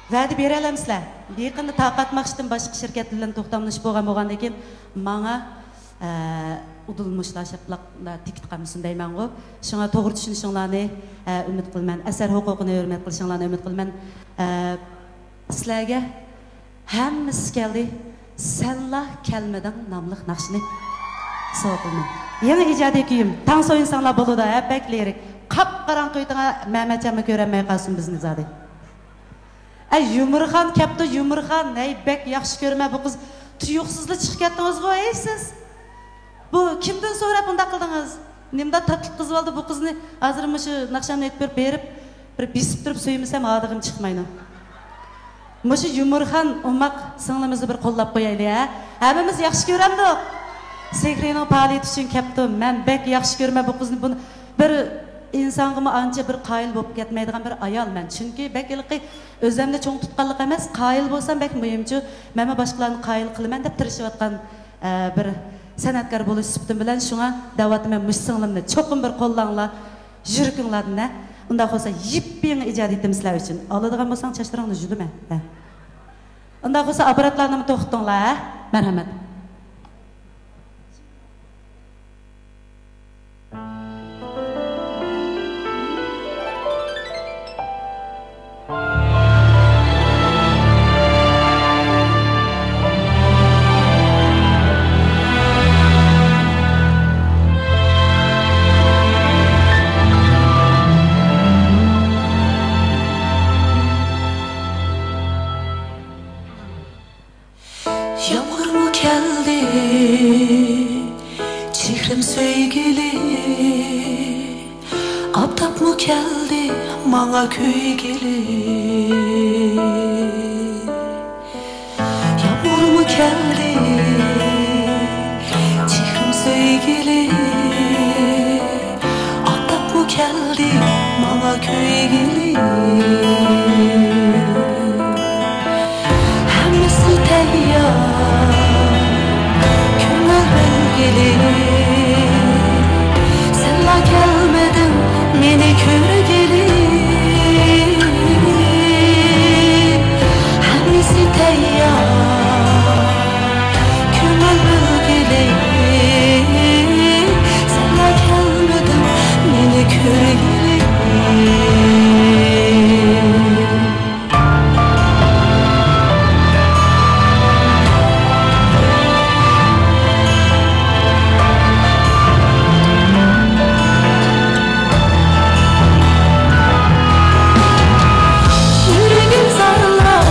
ۋەدە بېرەلەمسىلەر؟ يېقىندا تاقات ماخشىدىن باشقا شىركەت بىلەن توختاملىشىپ بولغان بولغاندىن كېيىن ماڭا، ئە، ئۇدۇل مۇشۇلار شاپىلاقلار تېكىت قالمىسۇن دەيمەنغۇ. شۇڭا توغرا چۈشىنىشىڭلارنى، ئە، ئۈمىد قىلىمەن. ئەسەر ھوقۇقىنى ھۆرمەت قىلىشىڭلارنى ئۈمىد قىلىمەن. ئە، سىلەرگە ھەممىسى كەلدى، سەنلا كەلمىدىڭ ناملىق ناخشىنى سوۋغا قىلىمەن. يېڭى ئىجادىي كۈيۈم، تاڭ سويۇنساڭلار بولىدۇ، ھە، بەك لىرىك. قاپقاراڭغۇ ئۆيدىڭە مەمەتجانمۇ كۆرەلمەي قالسۇن بىزنى زادى. ئەي، يۇمۇرخان كەپتۇ، يۇمۇرخان. ھەي، بەك ياخشى كۆرىمەن بۇ قىز. تۇيۇقسىزلا چىقىپ كەتتىڭىزغۇ، ھەي، سىز. بۇ كىمدىن سوراپ بۇنداق قىلدىڭىز؟ نېمىنداق تاتلىق قىزىۋالدى بۇ قىزنى؟ ھازىر مۇشۇ ناخشامنى ئېيتىپ بېرىپ، بېرىپ، بىر بېسىپ تۇرۇپ سۆيمىسەم، ھادىغىم چىقمايدۇ. مۇشۇ يۇمۇرخان ئوماق سىڭلىمىزنى بىر قوللاپ قويايلى، ھە؟ ھەممىمىز ياخشى كۆرەمدۇق؟ سېھرىنىڭ پائالىيىتى ئۈچۈن كەپتۇ. مەن بەك ياخشى كۆرىمەن بۇ قىزنى. بۇنى بىر ئىنسانغىمۇ ئانچە بىر قايىل بولۇپ كەتمەيدىغان بىر ئايال مەن. چۈنكى بەك ھېلىقى ئۆزەمنى چوڭ تۇتقانلىق ئەمەس، قايىل بولسام بەك مۇھىمچۇ، مەنمۇ باشقىلارنى قايىل قىلىمەن دەپ تىرىشىۋاتقان، ئە، بىر سەنئەتكار بولۇش سۈپىتىم بىلەن شۇڭا دەۋاتىمەن، مۇشۇ سىڭلىمنى چوقۇم بىر قوللاڭلار، يۈرىكىڭلاردىن، ھە. ئۇنداق بولسا يېپيېڭى ئىجادىيىتىم سىلەر ئۈچۈن. ئالىدىغان بولساڭ چاچلىرىڭنى يۇدۇم ھە. ھە. ئۇنداق بولسا ئاپپاراتلارنىمۇ توختىتىڭلار ھە. مەرھەمەت. يامغۇرمۇ كەلدى، چېھرىم سۆيگىلى. ئاپتاپمۇ كەلدى ماڭا كۆيگىلى. يامغۇرمۇ كەلدى، چېھرىم سۆيگىلى. ئاپتاپمۇ كەلدى ماڭا كۆيگىلى. ھەممىسى تەييار، كۆڭۈل بۆلگىلى. سەنلا كەلمىدىڭ مېنى كۆرگىلى. ھەممىسى تەييار، كۆڭۈل بۆلگىلى. سەنلا كەلمىدىڭ مېنى كۆرگىلى. يۈرىكىم زارلاپ،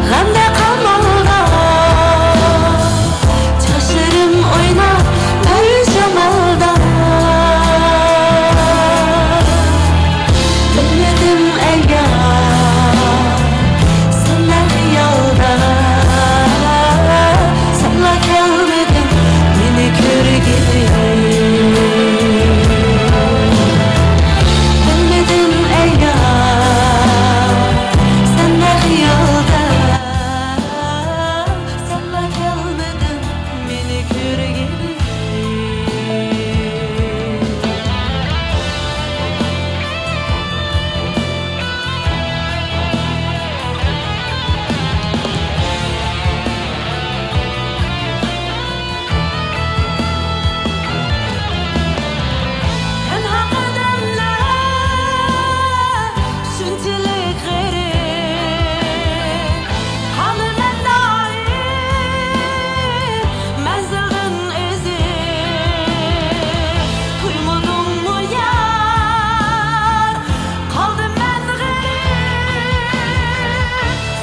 غەمدە قامالدا. چاچلىرىم ئويناپ بىر شامالدا. بىلمىدىم ئەييام، سەنلا خىيالدا. سەنلا كەلمىدىڭ مېنى كۆرگىلى. بىلمىدىم ئەييام، سەنلا خىيالدا. سەنلا كەلمىدىڭ مېنى كۆرگىلى. تەنھا قەدەملەر شۇنچىلىك غېرىب، قالىمەن دائىم مەنزىلدىن ئېزىپ. تۇيمىدىڭمۇ يار، قالدىم مەن غېرىب،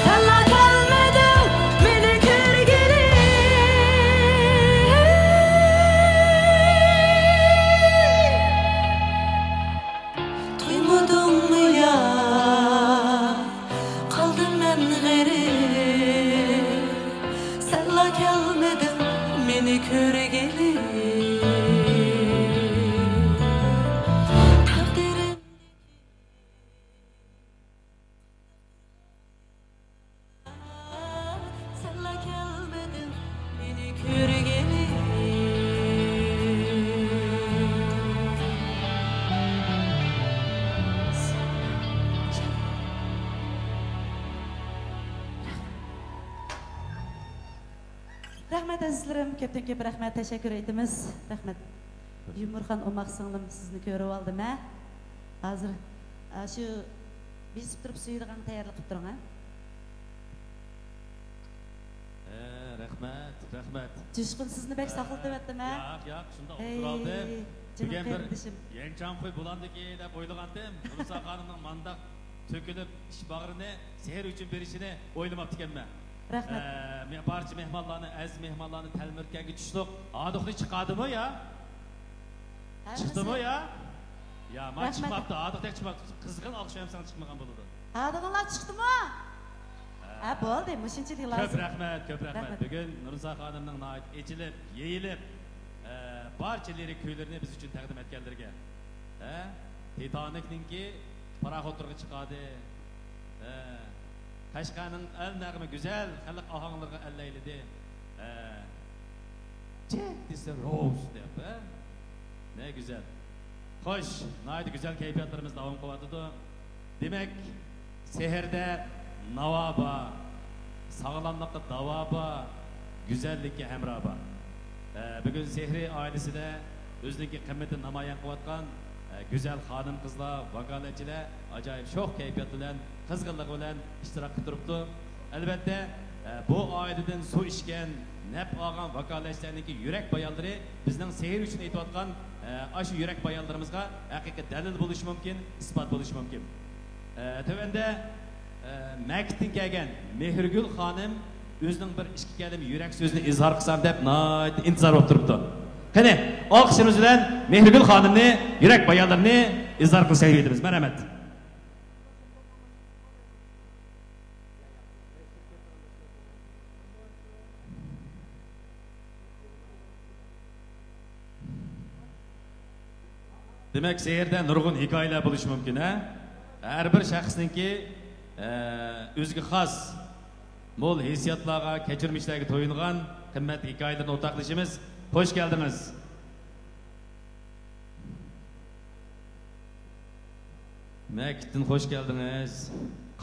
سەنلا كەلمىدىڭ مېنى كۆرگىلى. تۇيمىدىڭمۇ يار، قالدىم مەن غېرىب، سەنلا كەلمىدىڭ مېنى كۆرگىلى. تەقدىرىم سەنلا كەلمىدىڭ مېنى كۆرگىلى. رەھمەت ئەزىزلىرىم، كۆپتىن كۆپ رەھمەت، تەشەككۈر ئېيتىمىز. رەھمەت. يۇمۇرخان ئوماق سىڭلىم، سىزنى كۆرۈۋالدىم ھە. ھازىر ئاشۇ بېسىپ تۇرۇپ سۆيىدىغانغا تەييارلىق قىلىپ تۇرۇڭ ھە. ھە، رەھمەت، رەھمەت. جۇشقۇن، سىزنى بەك ساقلىتىۋەتتىم ھە. ياق، ياق، شۇنداق ئوتتۇرالدىم. ھەي، جېنىم بۈگۈن بىر قېرىندىشىم. يەنچاڭخۇي بولامدىكى دەپ ئويلىغانتىم. نۇرنىسا خانىمنىڭ مانداق تۆكۈلۈپ ئىش باغرىنى سېھىر ئۈچۈن بېرىشىنى ئويلىماپتىكەنمەن. رەھمەت. ئە، مە-، بارچە مېھمانلارنى، ئەزىز مېھمانلارنى تەلمۈرتكەنگە چۈشلۈق ھادۇقنى چىقاردىمۇ يا؟ ھەممىسى. چىقتىمۇ يا؟ يا، ما رەھمەت. چىقماپتۇ، ھادۇقتەك چىقماپتۇ. قىزغىن ئالقىش بەرسەڭ چىقمىغان بولىدۇ. ھادىقىڭلار چىقتىمۇ؟ ھە، بولدى، مۇشۇنچىلىك لازىم. كۆپ رەھمەت، كۆپ رەھمەت. رەھمەت. بۈگۈن نۇرنىسا خانىمنىڭ ناھايىتى ئېچىلىپ، يېيىلىپ، ئە، بارچە لىرىك كۈيلىرىنى بىز ئۈچۈن تەقدىم ئەتكەنلىرىگە. ھە؟ تىتانىكنىڭكى پاراخوتلىرىغا چىقاردى. ھە. قەشقەرنىڭ ئەل نەغمە گۈزەل خەلق ئاھاڭلىرىغا ئەللەيلىدى. ھە. جەك دېسە روز دەپ، ھە؟ نە گۈزەل. خوش، ناھايىتى گۈزەل كەيپىياتلىرىمىز داۋام قىلىۋاتىدۇ. دېمەك، سېھىردە ناۋا بار، ساغلاملىققا داۋا بار، گۈزەللىككە ھەمراھ بار. ئە، بۈگۈن سېھرىي ئائىلىسىدە ئۆزىنىڭكى قىممىتىنى نامايان قىلىۋاتقان، ئە، گۈزەل خانىم-قىزلار، ۋاكالەتچىلەر ئاجايىپ شوخ كەيپىيات بىلەن، قىزغىنلىقى بىلەن ئىشتىراك قىلىپ تۇرۇپتۇ. ئەلۋەتتە، ئە، بۇ ئائىلىدىن سۇ ئىچكەن، نەپ ئالغان ۋاكالەتچىلەرنىڭكى يۈرەك بايانلىرى بىزنىڭ سېھىر ئۈچۈن ئېيتىۋاتقان، ئە، ئاشۇ يۈرەك بايانلىرىمىزغا ھەقىقىي دەلىل بولۇشى مۇمكىن، ئىسپات بولۇشى مۇمكىن. ئە، تۆۋەندە، ئە، مەكىتتىن كەلگەن مېھرىگۈل خانىم ئۆزىنىڭ بىر ئىككى كەلىمە يۈرەك سۆزىنى ئىزھار قىلسام دەپ ناھايىتى ئىنتىزار بولۇپ تۇرۇپتۇ. قېنى، ئالقىشلىرىمىز بىلەن مېھرىگۈل خانىمنى يۈرەك بايانلىرىنى ئىزھار قىلىشىنى ئېيتىمىز. مەرھەمەت. دېمەك، سېھىردە نۇرغۇن ھېكايىلەر بولۇشى مۇمكىن، ھە؟ ھەر بىر شەخسنىڭكى، ئە، ئۆزىگە خاس، مول ھېسسىياتلارغا، كەچۈرمىشلەرگە تويۇنغان قىممەتلىك ھېكايىلىرىنى ئورتاقلىشىمىز. خوش كەلدىڭىز. مەكىتتىن خوش كەلدىڭىز.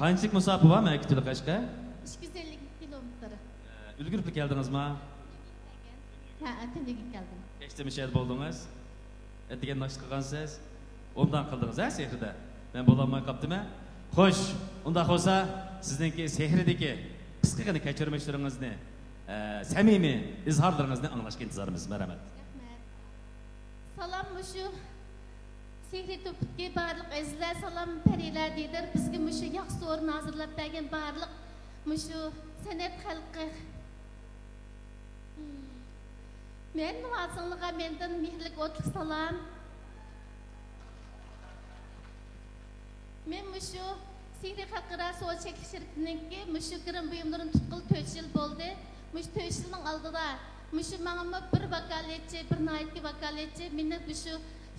قانچىلىك مۇساپە بار مەكىت بىلەن قەشقەر؟ ئىككى يۈز ئەللىك كىلومېتىر. ئە، ئۈلگۈرۈپلا كەلدىڭىزما؟ ھە، تۈنۈگۈن كەلدىم. كەچتە مۇشۇ يەردە بولدىڭىز؟ ئەتىگەن ناشتا قىلغانسىز؟ ئوبدان قىلدىڭىز ھە سېھرىدە؟ مەن بولالماي قاپتىمەن. خوش، ئۇنداق بولسا سىزنىڭكى سېھرىدىكى قىسقىغىنە كەچۈرمىشلىرىڭىزنى، ئە، سەمىمىي ئىزھارلىرىڭىزنى ئاڭلاشقا ئىنتىزارمىز. مەرھەمەت. رەھمەت. سالام، مۇشۇ سېھرىي توپتىكى بارلىق ئەزىزلەر، سالام پەرىلەر دېدى. بىزگە مۇشۇ ياخشى سورۇن ھازىرلاپ بەرگەن بارلىق مۇشۇ سەنئەت خەلقى، مەن ناۋازىڭلىغا مەندىن مېھىرلىك ئوتلۇق سالام. مەن مۇشۇ سېھرىي خەلقئارا سودا چەكلىك شىركىتىنىڭكى مۇشۇ گىرىم بۇيۇملىرىنى تۇتقىلى تۆت يىل بولدى. مۇشۇ تۆت يىلنىڭ ئالدىدا مۇشۇ ماڭىمۇ بىر ۋاكالەتچى، بىر ناھايىتى ۋاكالەتچى مېنى مۇشۇ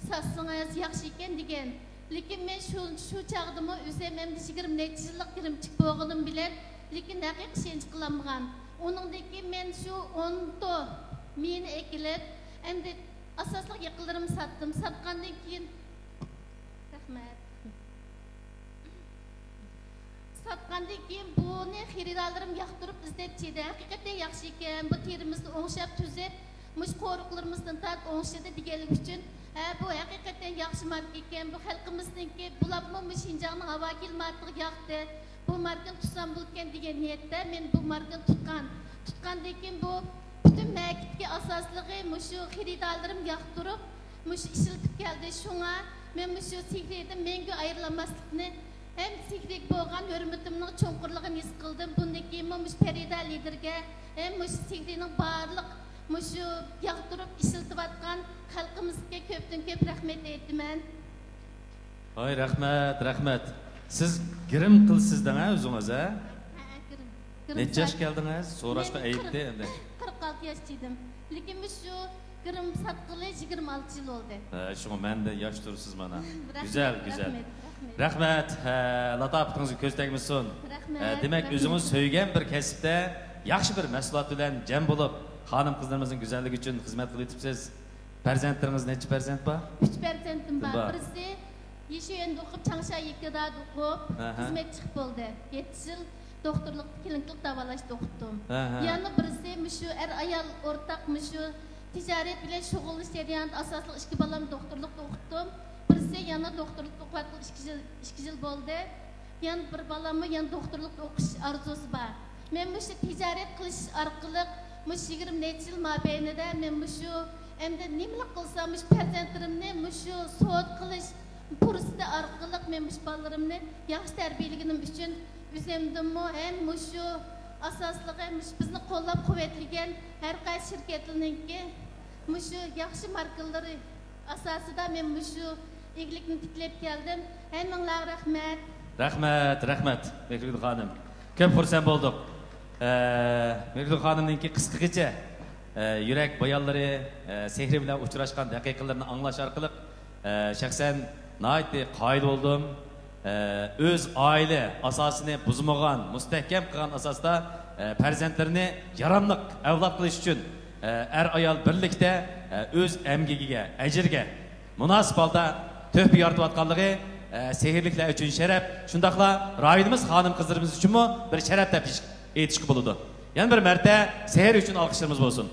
ساتسىڭىز ياخشى ئىكەن دېگەن. لېكىن مەن شۇ، شۇ چاغدىمۇ ئۆزۈم ئەمدى يىگىرمە نەچچە يىللىق گىرىمچىك بولغىنىم بىلەن، لېكىن ھەقىقىي ئىشەنچ قىلالمىغان. ئۇنىڭدىن كېيىن مەن شۇ ئون تو مېيىنى ئەكېلىپ، ئەمدى ئاساسلىق يېقىنلىرىمنى ساتتىم. ساتقاندىن كېيىن، رەھمەت. ساتقاندىن كېيىن بۇنى خېرىدارلىرىم ياقتۇرۇپ ئىزدەپ چىقتى. ھەقىقەتەن ياخشى ئىكەن، بۇ تېرىمىزنى ئوڭشاپ تۈزەپ، مۇشۇ قورۇقلىرىمىزدىن تارتىپ ئوڭشىدى دېگەنلىكى ئۈچۈن، ھە، بۇ ھەقىقەتەن ياخشى ماركا ئىكەن، بۇ خەلقىمىزنىڭكى، بولۇپمۇ مۇشۇ شىنجاڭنىڭ ھاۋا كىلىماتىغا ياقتى. بۇ ماركىنى تۇتسام بولىدىكەن دېگەن نىيەتتە مەن بۇ ماركىنى تۇتقان. تۇتقاندىن كېيىن بۇ پۈتۈن مەكىتكە ئاساسلىقى مۇشۇ خېرىدارلىرىم ياقتۇرۇپ، مۇشۇ ئىشلىتىپ كەلدى. شۇڭا مەن مۇشۇ سېھرىدىن مەڭگۈ ئايرىلالماسلىقنى ھەم سېھرىگە بولغان ھۆرمىتىمنىڭ چوڭقۇرلۇقىنى ھېس قىلدىم. بۇندىن كېيىنمۇ مۇشۇ پەرىدە لىدىرگە ھەم مۇشۇ سېھرىنىڭ بارلىق مۇشۇ ياقتۇرۇپ ئىشلىتىۋاتقان خەلقىمىزگە كۆپتىن كۆپ رەھمەت ئېيتىمەن. ھاي، رەھمەت، رەھمەت. سىز گىرىم قىلىسىز دەڭ ھە ئۆزىڭىز ھە؟ ھە، گىرىم. گىرىم نەچچە ياشقا سات- كەلدىڭىز؟ سوراشقا مەن ئەيىبتى قىرىق، ئەمدى. قىرىق ئالتە ياش ئىدىم. لېكىن مۇشۇ گىرىم ساتقىلى يىگىرمە ئالتە يىل بولدى. ھە، شۇڭا مەندىن ياش تۇرىسىز مانا. رەھمەت، گۈزەل، گۈزەل. رەھمەت، رەھمەت. رەھمەت. ھە، لاتاپىتىڭىزگە كۆز تەگمىسۇن. رەھمەت، ھە، دېمەك، رەھمەت. ئۆزىڭىز سۆيگەن بىر كەسىپتە ياخشى بىر مەھسۇلات بىلەن جەم بولۇپ، خانىم-قىزلىرىمىزنىڭ گۈزەللىكى ئۈچۈن خىزمەت قىلىۋېتىپسىز. پەرزەنتلىرىڭىز نەچچە پەرزەنت بار؟ ئۈچ پەرزەنتىم بار. بار. بىرسى يىشۈەندە ئوقۇپ، چاڭشيا يېكىدادا ئوقۇپ، ئەھە. خىزمەتچى چىقىپ بولدى. يەتتە يىل دوختۇرلۇقتا، كلىنىكىلىق داۋالاشتا ئوقۇتتۇم. ئەھە. يەنە بىرسى مۇشۇ ئەر-ئايال ئورتاق مۇشۇ تىجارەت بىلەن شۇغۇللىنىش جەريانىدا ئاساسلىق ئىككى بالامنى دوختۇرلۇقتا ئوقۇتتۇم. بىرسى يەنە دوختۇرلۇقتا ئوقۇۋاتقىلى ئىككى يىل، ئىككى يىل بولدى. يەنە بىر بالاممۇ يەنە دوختۇرلۇقتا ئوقۇش ئارزۇسى بار. مەن مۇشۇ تىجارەت قىلىش ئارقىلىق مۇشۇ يىگىرمە نەچچە يىل مابەينىدە مەن مۇشۇ ئەمدى نېمىلا قىلسام، مۇشۇ پەرزەنتلىرىمنى مۇشۇ سودا قىلىش پۇرسىتى ئارقىلىق مەن مۇشۇ بالىلىرىمنى ياخشى تەربىيەلىگىنىم ئۈچۈن ئۆزۈمدىنمۇ ھەم مۇشۇ ئاساسلىقى مۇشۇ بىزنى قوللاپ قۇۋۋەتلىگەن ھەر قايسى شىركەتلەرنىڭكى مۇشۇ ياخشى ماركىلىرى ئاساسىدا مەن مۇشۇ ئىگىلىكنى تىكلەپ كەلدىم. ھەممىڭلارغا رەھمەت. رەھمەت، رەھمەت، مېھرىگۈل خانىم. كۆپ خۇرسەن بولدۇق. ئە، مېھرىگۈل خانىمنىڭكى قىسقىچە، ئە، يۈرەك بايانلىرى، ئە، سېھرى بىلەن ئۇچراشقان دەقىقىلىرىنى ئاڭلاش ئارقىلىق، ئە، شەخسەن ناھايىتى قايىل بولدۇم. ئە، ئۆز ئائىلە ئاساسىنى بۇزمىغان، مۇستەھكەم قىلغان ئاساستا، ئە، پەرزەنتلىرىنى ياراملىق ئەۋلاد قىلىش ئۈچۈن، ئە، ئەر-ئايال بىرلىكتە، ئە، ئۆز ئەمگىكىگە، ئەجرىگە مۇناسىپ ھالدا تۆھپە يارىتىۋاتقانلىقى، ئە، سېھىرلىكلەر ئۈچۈن شەرەپ، شۇنداقلا رايونىمىز خانىم-قىزلىرىمىز ئۈچۈنمۇ بىر شەرەپ دەپ ئېيتىشقا بولىدۇ. يەنە بىر مەرتە سېھىر ئۈچۈن ئالقىشلىرىمىز بولسۇن.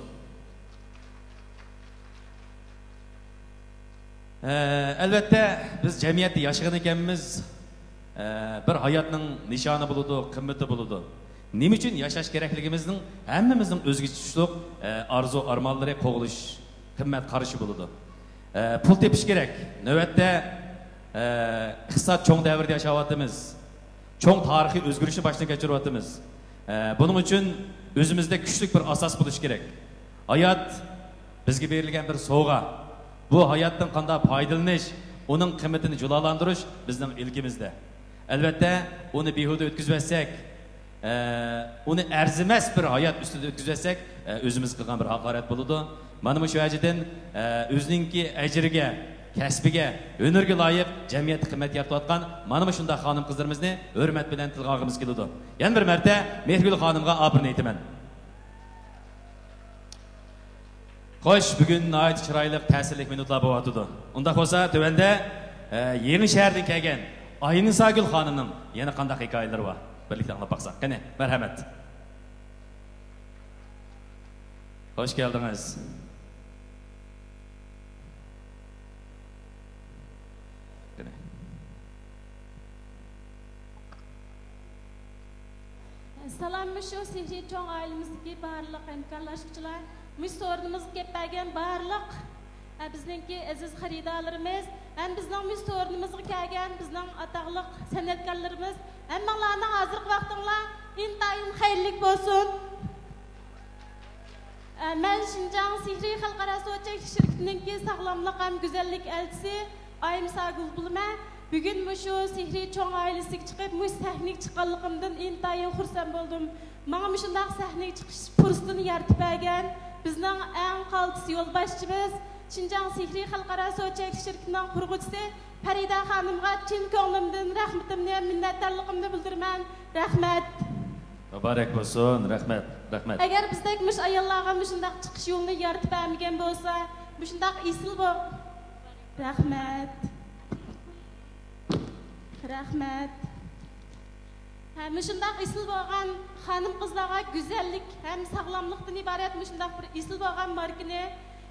ئە، ئەلۋەتتە، بىز جەمئىيەتتە ياشىغان ئىكەنمىز. ئە، بىر ھاياتنىڭ نىشانى بولىدۇ، قىممىتى بولىدۇ. نېمە ئۈچۈن ياشاش كېرەكلىكىمىزنىڭ ھەممىمىزنىڭ ئۆزگىچە تۇتۇق، ئە، ئارزۇ-ئارمانلىرى، قوغلىشىش، قىممەت قارىشى بولىدۇ. ئە، پۇل تېپىش كېرەك. نۆۋەتتە، ئە، ئىقتىساد چوڭ دەۋرىدە ياشاۋاتىمىز. چوڭ تارىخىي ئۆزگىرىشنى باشتىن كەچۈرۈۋاتىمىز. ئە، بۇنىڭ ئۈچۈن ئۆزىمىزدە كۈچلۈك بىر ئاساس بولۇشى كېرەك. ھايات بىزگە بېرىلگەن بىر سوۋغا. بۇ ھاياتتىن قانداق پايدىلىنىش، ئۇنىڭ قىممىتىنى جۇلالاندۇرۇش بىزنىڭ ئىلكىمىزدە. ئەلۋەتتە، ئۇنى بىھۇدە ئۆتكۈزۈۋەتسەك، ئە، ئۇنى ئەرزىمەس بىر ھايات ئۈستىدە ئۆتكۈزۈۋەتسەك، ئە، ئۆزىمىزگە قىلغان بىر ھاقارەت بولىدۇ. مانا مۇشۇ ۋەجىدىن، ئە، ئۆزىنىڭكى ئەجرىگە، كەسپىگە، ھۈنىرىگە لايىق جەمئىيەتتە قىممەت يارىتىۋاتقان مانا مۇشۇنداق خانىم-قىزلىرىمىزنى ھۆرمەت بىلەن تىلغا ئالغۇمىز كېلىدۇ. يەنە بىر مەرتە مېھرىگۈل خانىمغا ئاپىرىن ئېيتىمەن. خوش، بۈگۈن ناھايىتى چىرايلىق، تەسىرلىك مىنۇتلار بولۇۋاتىدۇ. ئۇنداق بولسا، تۆۋەندە، ئە، يېڭى شەھەردىن كەلگەن ئاينىساگۈل خانىمنىڭ يەنە قانداق ھېكايىلىرى بار؟ بىرلىكتە ئاڭلاپ باقساق. قېنى، مەرھەمەت. خوش كەلدىڭىز. قېنى. سالام، مۇشۇ سېھرىي چوڭ ئائىلىمىزدىكى بارلىق ھەمكارلاشقۇچىلار، مۇشۇ سورۇنىمىزغا كېلىپ بەرگەن بارلىق، ئە، بىزنىڭكى ئەزىز خېرىدارلىرىمىز ھەم بىزنىڭ مۇشۇ سورۇنىمىزغا كەلگەن بىزنىڭ ئاتاقلىق سەنئەتكارلىرىمىز، ھەممىڭلارنىڭ ھازىرقى ۋاقتىڭلار ئىنتايىن خەيرلىك بولسۇن. ئە، مەن شىنجاڭ سېھرىي خەلقئارا سودا چەكلىك شىركىتىنىڭكى ساغلاملىق ھەم گۈزەللىك ئەلچىسى ئايمىساگۈل بولىمەن. بۈگۈن مۇشۇ سېھرىي چوڭ ئائىلىسىگە چىقىپ، مۇشۇ سەھنىگە چىققانلىقىمدىن ئىنتايىن خۇرسەن بولدۇم. ماڭا مۇشۇنداق سەھنىگە چىقىش پۇرسىتىنى يارىتىپ بەرگەن بىزنىڭ ئەڭ قالتىس يولباشچىمىز، شىنجاڭ سېھرىي خەلقئارا سودا چەكلىك شىركىتىنىڭ قۇرغۇچىسى پەرىدە خانىمغا چىن كۆڭلۈمدىن رەھمىتىمنى ھەم مىننەتدارلىقىمنى بىلدۈرىمەن. رەھمەت. مۇبارەك بولسۇن. رەھمەت، رەھمەت. ئەگەر بىزدەك مۇشۇ ئاياللارغا مۇشۇنداق چىقىش يولىنى يارىتىپ بەرمىگەن بولسا، مۇشۇنداق ئېسىل بول-، رەھمەت. رەھمەت. ھە، مۇشۇنداق ئېسىل بولغان خانىم-قىزلارغا گۈزەللىك ھەم ساغلاملىقتىن ئىبارەت مۇشۇنداق بىر ئېسىل بولغان ماركىنى،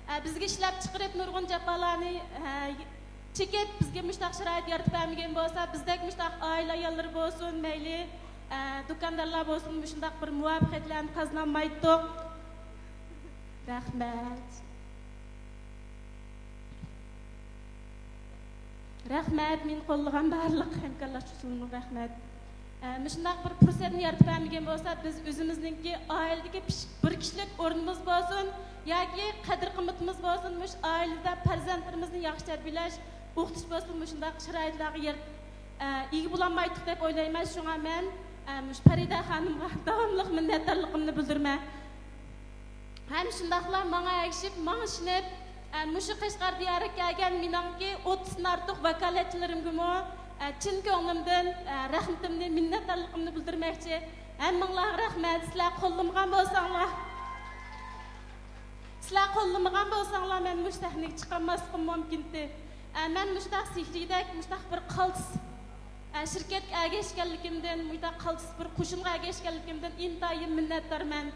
ھە، بىزگە ئىشلەپ چىقىرىپ نۇرغۇن جاپالارنى، ھە، چېكىپ، بىزگە مۇشۇنداق شارائىت يارىتىپ بەرمىگەن بولسا، بىزدەك مۇشۇنداق ئائىلە ئاياللىرى بولسۇن، مەيلى، ئە، دۇكاندارلار بولسۇن، مۇشۇنداق بىر مۇۋەپپەقىيەتلەرنى قازىنالمايتتۇق. رەھمەت. رەھمەت، مېنى قوللىغان بارلىق ھەمكارلاشقۇچىلىرىمغا رەھمەت. ئە، مۇشۇنداق بىر پۇرسەتنى يارىتىپ بەرمىگەن بولسا، بىز ئۆزىمىزنىڭكى ئائىلىدىكى پىش-، بىر كىشىلىك ئورنىمىز بولسۇن ياكى قەدىر-قىممىتىمىز بولسۇن، مۇشۇ ئائىلىدە پەرزەنتلىرىمىزنى ياخشى تەربىيەلەش، ئوقۇتۇش بولسۇن، مۇشۇنداق شارائىتلارغا يار-، ئە، ئىگە بولالمايتتۇق دەپ ئويلايمەن. شۇڭا مەن، ئە، مۇشۇ پەرىدە خانىمغا داۋاملىق مىننەتدارلىقىمنى بىلدۈرىمەن. ھەم شۇنداقلا ماڭا ئەگىشىپ، ماڭا ئىشىنىپ، ئە، مۇشۇ قەشقەر دىيارىغا كەلگەن مېنىڭكى ئوتتۇزدىن ئارتۇق ۋاكالەتچىلىرىمگىمۇ، ئە، چىن كۆڭلۈمدىن، ئە، رەھمىتىمنى، مىننەتدارلىقىمنى بىلدۈرمەكچى. ھەممىڭلارغا رەھمەت. سىلەر قوللىمىغان بولساڭلار، سىلەر قوللىمىغان بولساڭلار، مەن مۇشۇ سەھنىگە چىقالماسلىقىم مۇمكىنتى. ئە، مەن مۇشۇنداق سېھرىيدەك، مۇشۇنداق بىر قالتىس ئە، شىركەتكە ئەگەشكەنلىكىمدىن، مۇشۇنداق قالتىس بىر قوشۇنغا ئەگەشكەنلىكىمدىن ئىنتايىن مىننەتدارمەن.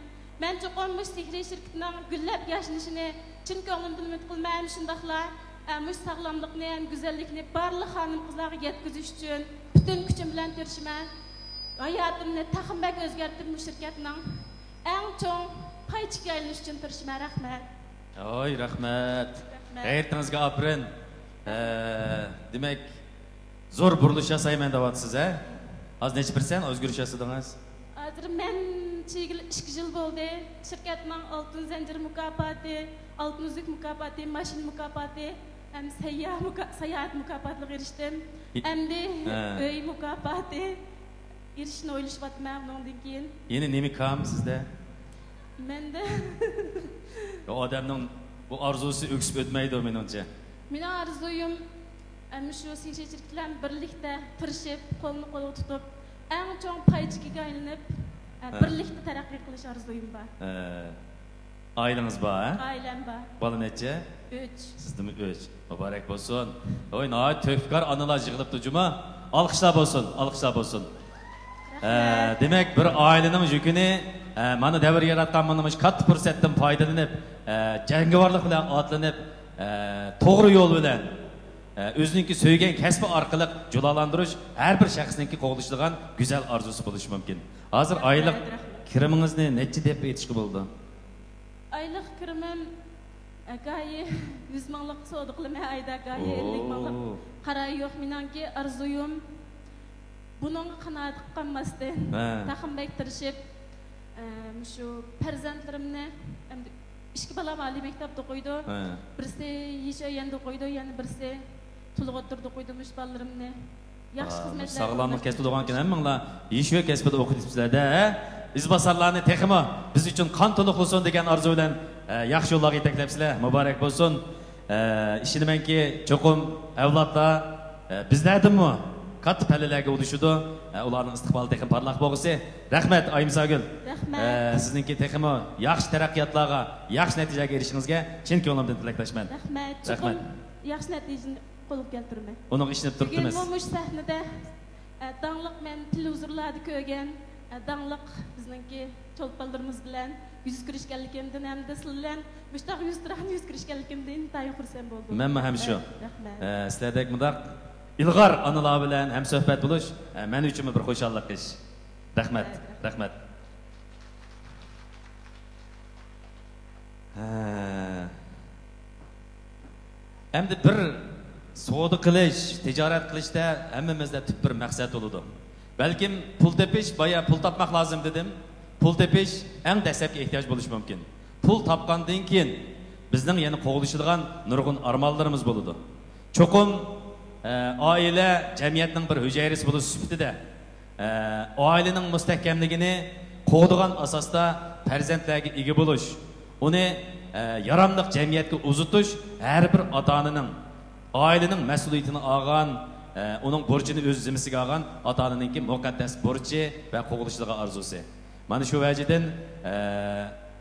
مەن چوقۇم مۇشۇ سېھرىي شىركىتىنىڭ گۈللەپ ياشنىشىنى چىن كۆڭلۈمدىن ئۈمىد قىلىمەن. شۇنداقلا، ئە، مۇشۇ ساغلاملىقنى ھەم گۈزەللىكنى بارلىق خانىم-قىزلارغا يەتكۈزۈش ئۈچۈن پۈتۈن كۈچۈم بىلەن تىرىشىمەن. ھاياتىمنى تېخىمۇ بەك ئۆزگەرتىپ، مۇشۇ شىركەتنىڭ ئەڭ چوڭ پايچىكى ئايلىنىش ئۈچۈن تىرىشىمەن. رەھمەت. ھاي، رەھمەت. رەھمەت. غەيرىتىڭىزگە ئاپىرىن. ئە، دېمەك، زور بۇرۇلۇش ياسايمەن دەۋاتىسىز، ھە؟ ھازىر نەچچە پىرسەنت ئۆزگىرىش ياسىدىڭىز؟ ھازىر مەن چىگىلى ئىككى يىل بولدى. شىركەتنىڭ ئالتۇن زەنجىر مۇكاپاتى، ئالتۇن ئۈزۈك مۇكاپاتى، ماشىنا مۇكاپاتى ھەم سەيياھ مۇكا-، ساياھەت مۇكاپاتلىرىغا ئېرىشتىم. ئى-، ئەمدى ھە. ئۆي مۇكاپاتى ئېرىشىشنى ئويلىشىۋاتىمەن بۇنىڭدىن كېيىن. يەنە نېمە كام سىزدە؟ مەندە بۇ ئادەمنىڭ بۇ ئارزۇسى ئۆكسۈپ ئۆتمەيدۇ، مېنىڭچە. مېنىڭ ئارزۇيۇم، ئە، مۇشۇ سىجىلچىلىك بىلەن بىرلىكتە تىرىشىپ، قولنى قولغا تۇتۇپ، ئەڭ چوڭ پايچىكىگە ئايلىنىپ، ئە، ھە. بىرلىكتە تەرەققىي قىلىش ئارزۇيۇم بار. ھە. ئائىلىڭىز بار، ھە؟ ئائىلەم بار. بالا نەچچە؟ ئۈچ. سىزدىمۇ ئۈچ. مۇبارەك بولسۇن. ۋاي، ناھايىتى تۆھپىكار ئانىلار يىغىلىپتۇ جۇما. ئالقىشلار بولسۇن، ئالقىشلار بولسۇن. ئە، دېمەك، بىر ئائىلىنىڭ يۈكىنى، ئە، مانا دەۋر ياراتقان مانا مۇشۇ كاتتا پۇرسەتتىن پايدىلىنىپ، ئە، جەڭگىۋارلىق بىلەن ئاتلىنىپ، ئە، توغرا يول بىلەن، ئە، ئۆزىنىڭكى سۆيگەن كەسپى ئارقىلىق جۇلالاندۇرۇش ھەر بىر شەخسنىڭكى قوغلىشىدىغان گۈزەل ئارزۇسى بولۇشى مۇمكىن. ھازىر ئايلىق كىرىمىڭىزنى نەچچە دەپ ئېيتىشقا بولىدۇ؟ ئايلىق كىرىمىم، ئە، گاھى يۈز مىڭلىق سودا قىلىمەن ئايدا، گاھى ئەللىك مىڭلىق. قاراي يوق مېنىڭكى ئارزۇيۇم. بۇنىڭغا قانائەت قىلىپ قالماستىن، تېخىمۇ بەك تىرىشىپ، ئە، مۇشۇ پەرزەنتلىرىمنى، ئەمدى ئىككى بالام ئالىي مەكتەپتە ئوقۇيدۇ. بىرسى يىشەيەندە ئوقۇيدۇ، يەنە بىرسى تولۇق ئوتتۇرىدا ئوقۇيدۇ. مۇشۇ بالىلىرىمنى ياخشى خىزمەتلەر، ساغلاملىق كەسپىدە بولغانكەن ھەممىڭلار يېشىۋە كەسپىدە ئوقۇۋېتىپسىلەر-دە، ھە؟ ئىزباسارلارنى تېخىمۇ بىز ئۈچۈن قان تولۇقلىسۇن دېگەن ئارزۇ بىلەن، ئە، ياخشى يوللارغا يېتەكلەپسىلەر. مۇبارەك بولسۇن. ئە، ئىشىنىمەنكى، چوقۇم ئەۋلادلار، ئە، بىزلەردىنمۇ كاتتا پەللىلەرگە ئۇلىشىدۇ. ئە، ئۇلارنىڭ ئىستىقبالى تېخىمۇ پارلاق بولغۇسى. رەھمەت، ئايمىساگۈل. رەھمەت. ئە، سىزنىڭكى تېخىمۇ ياخشى تەرەققىياتلارغا، ياخشى نەتىجىلەرگە ئېرىشىشىڭىزگە چىن كۆڭلۈمدىن تىلەكداشمەن. رەھمەت. چوقۇم ياخشى نەتىجىنى قولغا كەلتۈرىمەن. ئۇنىڭغا ئىشىنىپ تۇرۇپتىمىز. بۈگۈنمۇ مۇشۇ سەھنىدە، ئە، داڭلىق، مەن تېلېۋىزورلاردا كۆرگەن، ئە، داڭلىق بىزنىڭكى چولپانلىرىمىز بىلەن يۈز كۆرۈشكەنلىكىمدىن ھەمدە سىلەر بىلەن مۇشۇنداق يۈزتۇرا يۈز كۆرۈشكەنلىكىمدىن ئىنتايىن خۇرسەن بولدۇم. مەنمۇ ھەم شۇ. رەھمەت. ئە، سىلەردەك مۇنداق ئىلغار ئانىلار بىلەن ھەمسۆھبەت بولۇش، ئە، مەن ئۈچۈنمۇ بىر خۇشاللىق ئىش. رەھمەت، رەھمەت. ھە. ئەمدى بىر سودا قىلىش، تىجارەت قىلىشتا ھەممىمىزدە تۈپ بىر مەقسەت بولىدۇ. بەلكىم پۇل تېپىش، بايا پۇل تاپماق لازىم دېدىم. پۇل تېپىش ئەڭ دەسلەپكى ئېھتىياج بولۇشى مۇمكىن. پۇل تاپقاندىن كېيىن بىزنىڭ يەنە قوغلىشىدىغان نۇرغۇن ئارمانلىرىمىز بولىدۇ. چوقۇم، ئە، ئائىلە جەمئىيەتنىڭ بىر ھۈجەيرىسى بولۇش سۈپىتىدە، ئە، ئائىلىنىڭ مۇستەھكەملىكىنى قوغدىغان ئاساستا پەرزەنتلەرگە ئىگە بولۇش، ئۇنى، ئە، ياراملىق جەمئىيەتكە ئۇزىتىش ھەر بىر ئاتا-ئانىنىڭ، ئائىلىنىڭ مەسئۇلىيىتىنى ئالغان، ئە، ئۇنىڭ بۇرچىنى ئۆز زىممىسىگە ئالغان ئاتا-ئانىنىڭكى مۇقەددەس بۇرچى ۋە قوغلىشىدىغان ئارزۇسى. مانا شۇ ۋەجىدىن، ئە،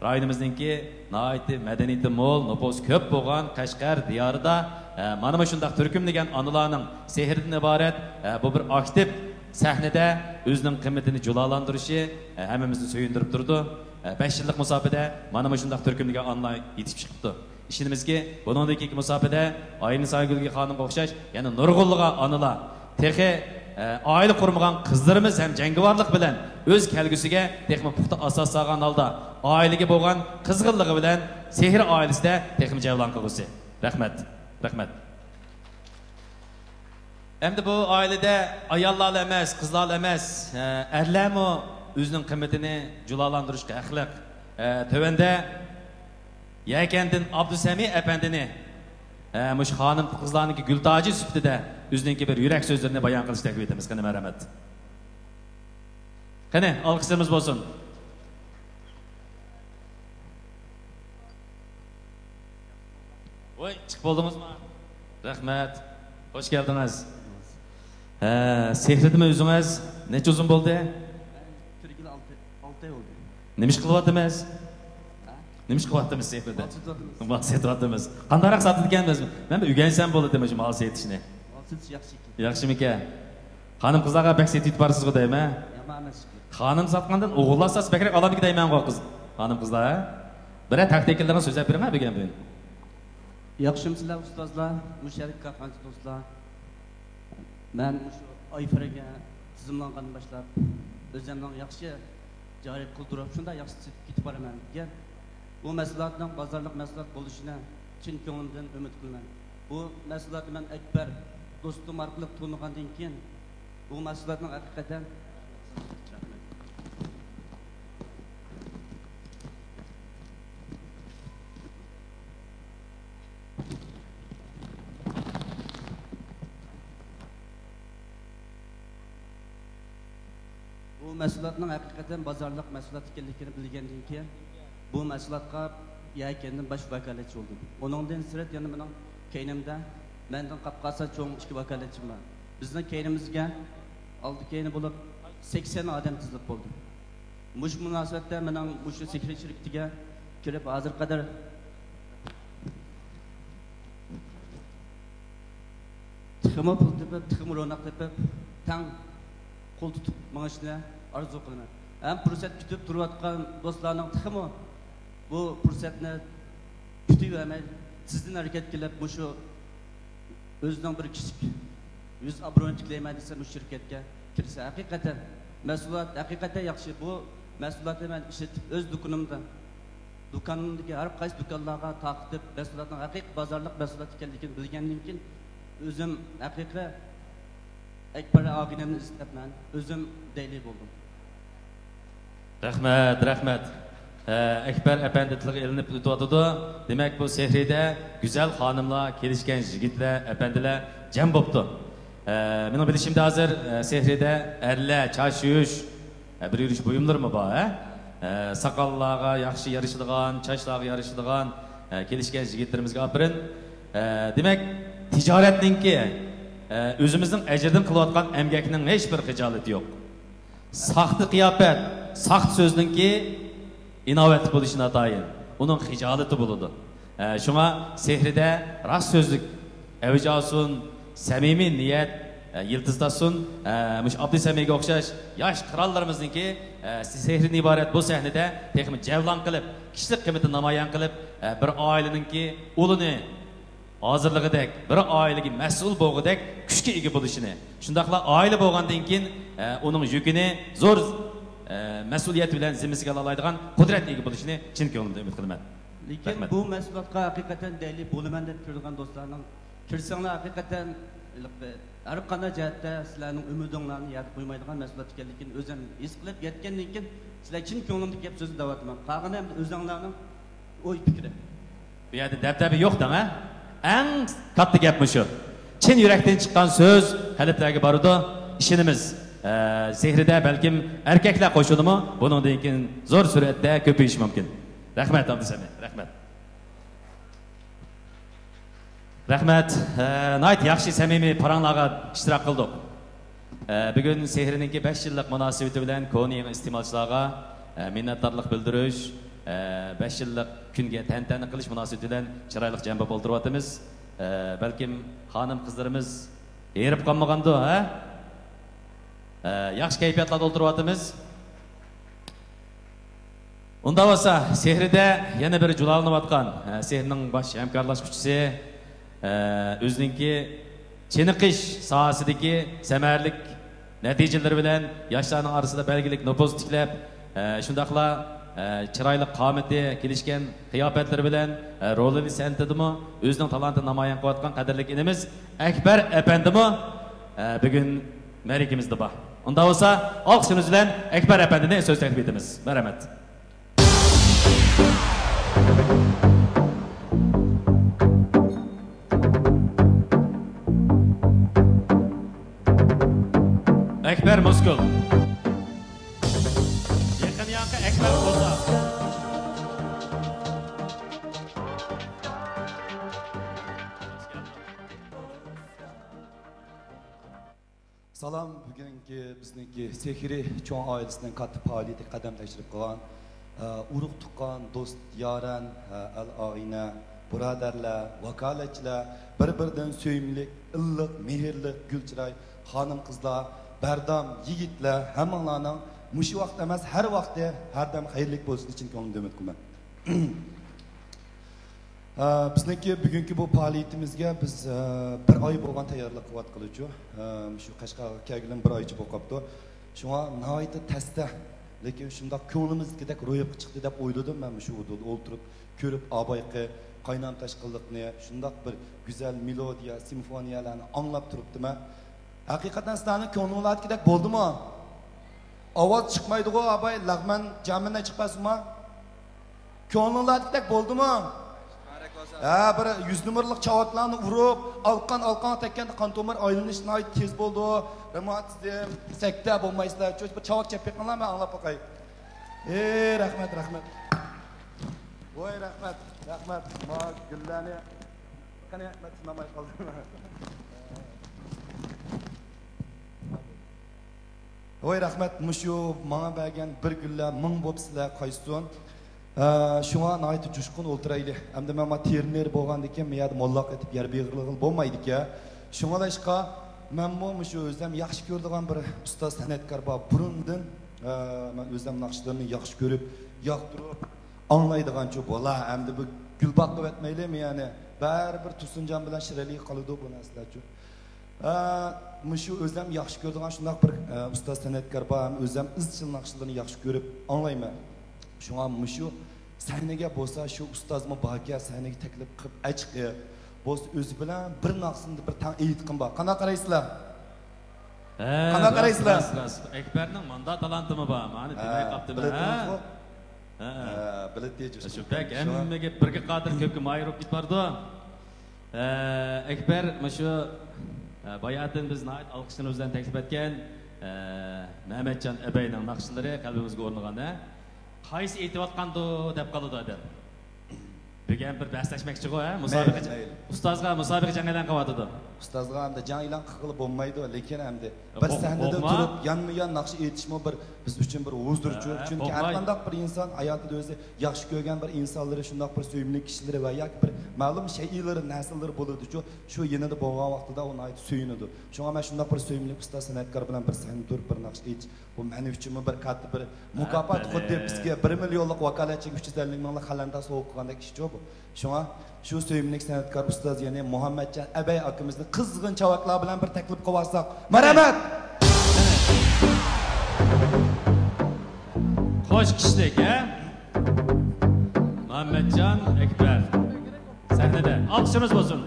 رايونىمىزنىڭكى ناھايىتى مەدەنىيىتى مول، نوپۇسى كۆپ بولغان قەشقەر دىيارىدا، ئە، مانا مۇشۇنداق تۈركۈملىگەن ئانىلارنىڭ سېھرىدىن ئىبارەت، ئە، بۇ بىر ئاكتىپ سەھنىدە ئۆزىنىڭ قىممىتىنى جۇلالاندۇرۇشى، ئە، ھەممىمىزنى سۆيۈندۈرۈپ تۇرىدۇ. ئە، بەش يىللىق مۇساپىدە مانا مۇشۇنداق تۈركۈملىگەن ئانىلار يېتىشىپ چىقىپتۇ. ئىشىنىمىزكى، بۇنىڭدىن كېيىنكى مۇساپىدە ئاينىساگۈل خانىمغا ئوخشاش يەنە نۇرغۇنلىغان ئانىلار، تېخى، ئە، ئائىلە قۇرمىغان قىزلىرىمىز ھەم جەڭگىۋارلىق بىلەن ئۆز كەلگۈسىگە تېخىمۇ پۇختا ئاساس سالغان ھالدا، ئائىلىگە بولغان قىزغىنلىقى بىلەن سېھرىي ئائىلىسىدە تېخىمۇ جەۋلان قىلغۇسى. رەھمەت. رەھمەت. ئەمدى بۇ ئائىلىدە ئاياللارلا ئەمەس، قىزلارلا ئەمەس، ئە، ئەرلەرمۇ ئۆزىنىڭ قىممىتىنى جۇلالاندۇرۇشقا ھەقلىق. ئە، تۆۋەندە يەكەندىن ئابدۇسەمى ئەپەندىنى، ئە، مۇشۇ خانىم قىزلارنىڭكى گۈل تاجى سۈپىتىدە ئۆزىنىڭكى بىر يۈرەك سۆزلىرىنى بايان قىلىشقا تەكلىپ ئېتىمىز. قېنى، مەرھەمەت. قېنى، ئالقىشلىرىمىز بولسۇن. ۋاي، چىقىپ بولدىڭىزمۇ؟ رەھمەت. خوش كەلدىڭىز. ھە، سېھرىدىمۇ ئۆزىڭىز؟ نەچچە ئۇزۇن بولدى؟ كىرگىلى ئالتە، ئالتە ئاي بولدى. نېمە ئىش قىلىۋاتىمىز؟ ھە؟ نېمە ئىش قىلىۋاتىمىز سېھرىدە؟ مال سېتىۋاتىمىز. مال سېتىۋاتىمىز. قانداقراق ساتىدىكەنمىز؟ مەن بىر ئۆگەنسەم بولىدىمۇ شۇ مال سېتىشنى؟ مال سېتىش ياخشى ئىكەن. ياخشىمىكەن؟ خانىم قىزلارغا بەك سېتىۋېتىپ بارسىزغۇ دەيمەن. يامان ئەمەس. خانىم ساتقاندىن ئوغۇللار ساتسا بەكرەك ئالامدىكى دەيمەنغۇ قىز. خانىم قىزلار، ھە؟ بىرەر تاكتىكىلىرىنى سۆزلەپ بېرىڭە بۈگۈن. ياخشىمۇسىلەر ئۇستازلار، مۇشۇ يەردىكى كارخانىچى دوستلار؟ مەن مۇشۇ ئايفېرگە تىزىملانغاندىن باشلاپ، ئۆزۈمنىڭ ياخشى جارى قىلدۇرۇپ، شۇنداق ياخشى سېتىپ كېتىپ بارىمەن دېگەن. بۇ مەھسۇلاتنىڭ بازارلىق مەھسۇلات بولۇشىنى چىن كۆڭلۈمدىن ئۈمىد قىلىمەن. بۇ مەھسۇلاتنى مەن ئەكبەر دوستۇم ئارقىلىق تونۇغاندىن كېيىن، بۇ مەھسۇلاتنىڭ ھەقىقەتەن بۇ مەھسۇلاتنىڭ ھەقىقەتەن بازارلىق مەھسۇلات ئىكەنلىكىنى بىلگەندىن كېيىن، بۇ مەھسۇلاتقا يەكەندىن باش ۋاكالەتچى بولدۇم. ئۇنىڭدىن سىرت يەنە مېنىڭ كەينىمدە، مەندىن قاپقارىسا چوڭ ئىككى ۋاكالەتچىم بار. بىزنىڭ كەينىمىزگە ئالدى كەينى بولۇپ سەكسەن ئادەم تىزىلىپ بولدى. مۇشۇ مۇناسىۋەتتە مېنىڭ مۇشۇ سېھرىي شىركىتىگە كىرىپ، ھازىرغا قەدەر تېخىمۇ پۇل تېپىپ، تېخىمۇ روناق تېپىپ، تەڭ قول تۇتۇپ مېڭىشنى ئارزۇ قىلىمەن. ھەم پۇرسەت كۈتۈپ تۇرۇۋاتقان دوستلارنىڭ تېخىمۇ بۇ پۇرسەتنى كۈتۈۋەرمەي، تېزدىن ھەرىكەت قىلىپ، مۇشۇ ئۆزىنىڭ بىر كىچىك يۈز ئابرۇيىنى تىكلەيمەن دېسە، مۇشۇ شىركەتكە كىرسە، ھەقىقەتەن مەھسۇلات ھەقىقەتەن ياخشى. بۇ مەھسۇلاتنى مەن ئىشلىتىپ، ئۆز دۇكىنىمدا، دۇكانىمدىكى ھەر قايسى دۇكانلارغا تارقىتىپ، مەھسۇلاتنىڭ ھەقىقىي بازارلىق مەھسۇلات ئىكەنلىكىنى بىلگەندىن كېيىن، ئۆزۈم ھەقىقىي ئەكبەر ئاغىنەمنى ئىزدەپ، مەن ئۆزۈم دەيلى بولدۇم. رەھمەت، رەھمەت. ئە، ئەكبەر ئەپەندى تىلغا ئېلىنىپ ئۆتۈۋاتىدۇ. دېمەك، بۇ سېھرىدە گۈزەل خانىملار، كېلىشكەن يىگىتلەر، ئەپەندىلەر جەم بوپتۇ. ئە، مېنىڭ بىلىشىمدە ھازىر، ئە، سېھرىدە ئەرلەر چاچ يۇيۇش، ئە، بىر يۈرۈش بۇيۇملىرىمۇ بار، ھە؟ ئە، ساقاللارغا ياخشى يارىشىدىغان، چاچلارغا يارىشىدىغان، ئە، كېلىشكەن يىگىتلىرىمىزگە ئاپىرىن. ئە، دېمەك، تىجارەتنىڭكى، ئە، ئۆزىمىزنىڭ ئەجرىدىن قىلىۋاتقان ئەمگەكنىڭ ھېچ بىر خىجالىتى يوق. ساختا قىياپەت، ساختا سۆزنىڭكى ئىناۋەتلىك بولۇشى ناتايىن، ئۇنىڭ خىجالىتى بولىدۇ. ئە، شۇڭا سېھرىدە راست سۆزلۈك ئەۋج ئالسۇن، سەمىمىي نىيەت، ئە، يىلتىز تارتسۇن. ئە، مۇشۇ ئابدۇسەمىگە ئوخشاش ياش قىرانلىرىمىزنىڭكى، ئە، سېھرىدىن ئىبارەت بۇ سەھنىدە تېخىمۇ جەۋلان قىلىپ، كىشىلىك قىممىتىنى نامايان قىلىپ، ئە، بىر ئائىلىنىڭكى ئۇلىنى ھازىرلىغۇدەك، بىر ئائىلىگە مەسئۇل بولغۇدەك كۈچكە ئىگە بولۇشىنى، شۇنداقلا ئائىلە بولغاندىن كېيىن، ئە، ئۇنىڭ يۈكىنى زور، ئە، مەسئۇلىيەت بىلەن زىممىسىگە ئالالايدىغان قۇدرەتكە ئىگە بولۇشىنى چىن كۆڭلۈمدىن ئۈمىد قىلىمەن. لېكىن رەھمەت. بۇ مەھسۇلاتقا ھەقىقەتەن دەيلى بولىمەن دەپ كىرىدىغان دوستلارنىڭ، كىرسەڭلار ھەقىقەتەن ھېلىقى ھەر قانداق جەھەتتە سىلەرنىڭ ئۈمىدىڭلارنى يەردە قويمايدىغان مەھسۇلات ئىكەنلىكىنى ئۆزۈم ھېس قىلىپ يەتكەندىن كېيىن، سىلەر چىن كۆڭلۈمدىكى گەپ سۆزنى دەۋاتىمەن. قالغىنى ئەمدى ئۆزۈڭلارنىڭ ئوي پىكرى. بۇ يەردە دەبدەبە يوق دەڭ، ھە؟ ئەڭ كاتتا گەپ مۇشۇ. چىن يۈرەكتىن چىققان سۆز قەلبلەرگە بارىدۇ. ئىشىنىمىز، ئە، سېھرىدە بەلكىم ئەركەكلەر قوشۇنىمۇ بۇنىڭدىن كېيىن زور سۈرئەتتە كۆپىيىشى مۇمكىن. رەھمەت، ئابدۇسەمەت. رەھمەت. رەھمەت. ئە، ناھايىتى ياخشى، سەمىمىي پاراڭلارغا ئىشتىراك قىلدۇق. ئە، بۈگۈن سېھرىنىڭكى بەش يىللىق مۇناسىۋىتى بىلەن كونا يېڭى ئىستېمالچىلارغا، ئە، مىننەتدارلىق بىلدۈرۈش، ئە، بەش يىللىق كۈنگە تەنتەنە قىلىش مۇناسىۋىتى بىلەن چىرايلىق جەم بولۇپ ئولتۇرۇۋاتىمىز. ئە، بەلكىم خانىم قىزلىرىمىز ھېرىپ قالمىغاندۇ، ھە؟ ئە، ياخشى كەيپىياتلاردا ئولتۇرۇۋاتىمىز. ئۇنداق بولسا، سېھرىدە يەنە بىر جۇلالىنىۋاتقان، ئە، سېھرىنىڭ باش ھەمكارلاشقۇچىسى، ئە، ئۆزىنىڭكى چېنىقىش ساھەسىدىكى سەمەرىلىك نەتىجىلىرى بىلەن ياشلارنىڭ ئارىسىدا بەلگىلىك نوپۇز تىكلەپ، ئە، شۇنداقلا، ئە، چىرايلىق قامىتى، كېلىشكەن قىياپەتلىرى بىلەن، ئە، رولىنى سەنئىتىدىمۇ ئۆزىنىڭ تالانتىنى نامايان قىلىۋاتقان قەدىرلىك ئىنىمىز ئەكبەر ئەپەندىمۇ، ئە، بۈگۈن مەرىكىمىزدە بار. ئۇنداق بولسا، ئالقىشىمىز بىلەن ئەكبەر ئەپەندىنى سۆز تەكلىپ ئېتىمىز. مەرھەمەت. ئەكبەر مۇسكۇل. يېقىن ياقى ئەكبەر قوزا. سالام، بۈگۈنكى بىزنىڭكى سېھرىي چوڭ ئائىلىسىنىڭ كاتتا پائالىيىتىگە قەدەم تەشرىپ قىلغان، ئە، ئۇرۇق-تۇغقان، دوست-يارەن، ئە، ئەل-ئاغىنە، بۇرادەرلەر، ۋاكالەتچىلەر، بىر-بىرىدىن سۆيۈملۈك، ئىللىق، مېھىرلىك، گۈل چىراي، خانىم-قىزلار، بەردام يىگىتلەر، ھەممىڭلارنىڭ مۇشۇ ۋاقىت ئەمەس، ھەر ۋاقتى، ھەردەم خەيرلىك بولسۇن، چىن كۆڭلۈمدىن ئۈمىد قىلىمەن. ئە، بىزنىڭكى بۈگۈنكى بۇ پائالىيىتىمىزگە بىز، ئە، بىر ئاي بولغان تەييارلىق قىلىۋاتقىلىچۇ. ئە، شۇ قەشقەرگە كەلگىلىمۇ بىر ئايچە بولۇپ قاپتۇ. شۇڭا ناھايىتى تەستە، لېكىن شۇنداق كۆڭلىمىزدىكىدەك روياپقا چىقتى دەپ ئولىدىم مەن مۇشۇ ئولتۇرۇپ كۆرۈپ ئابايقى قاينام تاشقىنلىقنى، شۇنداق بىر گۈزەل مېلودىيە، سىمفونىيەلەرنى ئاڭلاپ تۇرۇپتىمەن. ھەقىقەتەن سىلەرنىڭ كۆڭلۈڭلاردىكىدەك بولدىمۇ؟ ئاۋاز چىقمايدىغۇ، ئاباي، لەغمەن جامىنە چىقىپ قالسىمۇ؟ كۆڭلۈڭلاردىكىدەك بولدىمۇ؟ ھە، بىر يۈز نومۇرلۇق چاۋاكلارنى ئۇرۇپ، ئالقان ئالقانغا تەگكەندە قان تومۇر ئايلىنىش ناھايىتى تېز بولىدۇ. رېماتىزم، سەكتە بولمايسىلەر. شۇ بىر چاۋاك چېلىپ بېقىڭلار، مەن ئاڭلاپ باقاي. ئېي، رەھمەت، رەھمەت. ۋاي، رەھمەت، رەھمەت. ما گۈللەرنى قېنى، مەن تىنالماي قالدىم. ۋاي، رەھمەت، مۇشۇ ماڭا بەرگەن بىر گۈللەر مىڭ بوپسىلەر قايسىسۇن. شۇڭا ناھايىتى جۇشقۇن ئولتۇرايلى. ئەمدى مەن ما تېرىنېر بولغاندىكىن، مۇ يەردە موللاق ئېتىپ يەر بېغىرلىغىلى بولمايدىكەن. شۇڭلاشقا مەنمۇ مۇشۇ ئۆزۈم ياخشى كۆرىدىغان بىر ئۇستاز سەنئەتكار بار. بۇرۇندىن، ئە، مەن ئۆزۈم ناخشىلىرىنى ياخشى كۆرۈپ، ياقتۇرۇپ ئاڭلايدىغانچۇ بولا. ئەمدى بۇ گۈل باققا ئۆتمەيلى، يەنى بەرىبىر تۇرسۇنجان بىلەن شىرئەلىگە قالىدۇ بۇ نەرسىلەرچۇ. ئە، مۇشۇ ئۆزۈم ياخشى كۆرىدىغان شۇنداق بىر، ئە، ئۇستاز سەنئەتكار بار ھەم ئۆزۈم ئىزچىل ناخشىلىرىنى ياخشى كۆرۈپ ئاڭلايمەن. شۇڭا مۇشۇ سەھنىگە بولسا شۇ ئۇستازمۇ باركەن، سەھنىگە تەكلىپ قىلىپ ئەچىقىپ بولسا ئۆزى بىلەن بىر ناخشىنى بىر تەڭ ئېيتقىن بار. قانداق قارايسىلەر؟ ھە، قانداق راست، قارايسىلەر؟ راست، راست. ئەكبەرنىڭ مۇنداق تالانتىمۇ بار. مانا ھە، دېمەي قاپتىمەن، بىلدىڭىزغۇ؟ ھە؟ ھە، ھە. بىلدى، شۇ بەك ھەممىگە بىرگە قادىر، كۆپكە ماھىر بولۇپ كېتىپ بارىدۇ. ھە، ئەكبەر، مۇشۇ، ھە، باياتىن بىز ناھايىتى ئالقىشلىرىمىز بىلەن تەكلىپ ئەتكەن، ھە، مەمەتجان ئەبەينىڭ ناخشىلىرى قەلبىمىزگە ئورنىغان، ھە. قايسى ئېيتىۋاتقاندۇ دەپ قالىدۇ ئادەم. بۈگۈن بىر بەسلەشمەكچىغۇ، ھە؟ مۇسابىقە، مەيلى، مەيلى. ئۇستازغا مۇسابىقە جەڭ ئېلان قىلىۋاتىدۇ. ئۇستازغا ئەمدى جەڭ ئېلان قىلغىلى بولمايدۇ، لېكىن ئەمدى بىر سەھنىدىن تۇرۇپ يانمۇ يان ناخشا ئېيتىشمۇ بىر بىز ئۈچۈن بىر ھۇزۇرچۇ. ھە، چۈنكى ھەر قانداق بىر ئىنسان ھاياتىدا ئۆزى ياخشى كۆرگەن بىر ئىنسانلىرى، شۇنداق بىر سۆيۈملۈك كىشىلىرى ۋە ياكى بىر مەلۇم شەيئىلىرى، نەرسىلىرى بولىدۇچۇ. شۇ يېنىدا بولغان ۋاقتىدا ئۇ ناھايىتى سۆيۈنىدۇ. شۇڭا مەن شۇنداق بىر سۆيۈملۈك ئۇستاز سەنئەتكار بىلەن بىر سەھنىدە تۇرۇپ بىر ناخشا ئېيتىش، بۇ مەن ئۈچۈنمۇ بىر كاتتا بىر مۇكاپات. ھە، خۇددى بىزگە بىر مىليونلۇق ۋاكالەتچىگە ئۈچ يۈز ئەللىك مىڭلىق قەلەندەر سوۋغا قىلغاندەك ئىشچۇ بۇ. شۇڭا شۇ سۆيۈملۈك سەنئەتكار ئۇستاز، يەنى مۇھەممەتجان ئەبەي ئاكىمىزنى قىزغىن چاۋاكلار بىلەن بىر تەكلىپ قىلىۋالساق. مەرھەمەت! خوش كىشىلىك، ھە؟ مۇھەممەتجان ئەكبەر. سەھنىدە ئالقىشىمىز بولسۇن.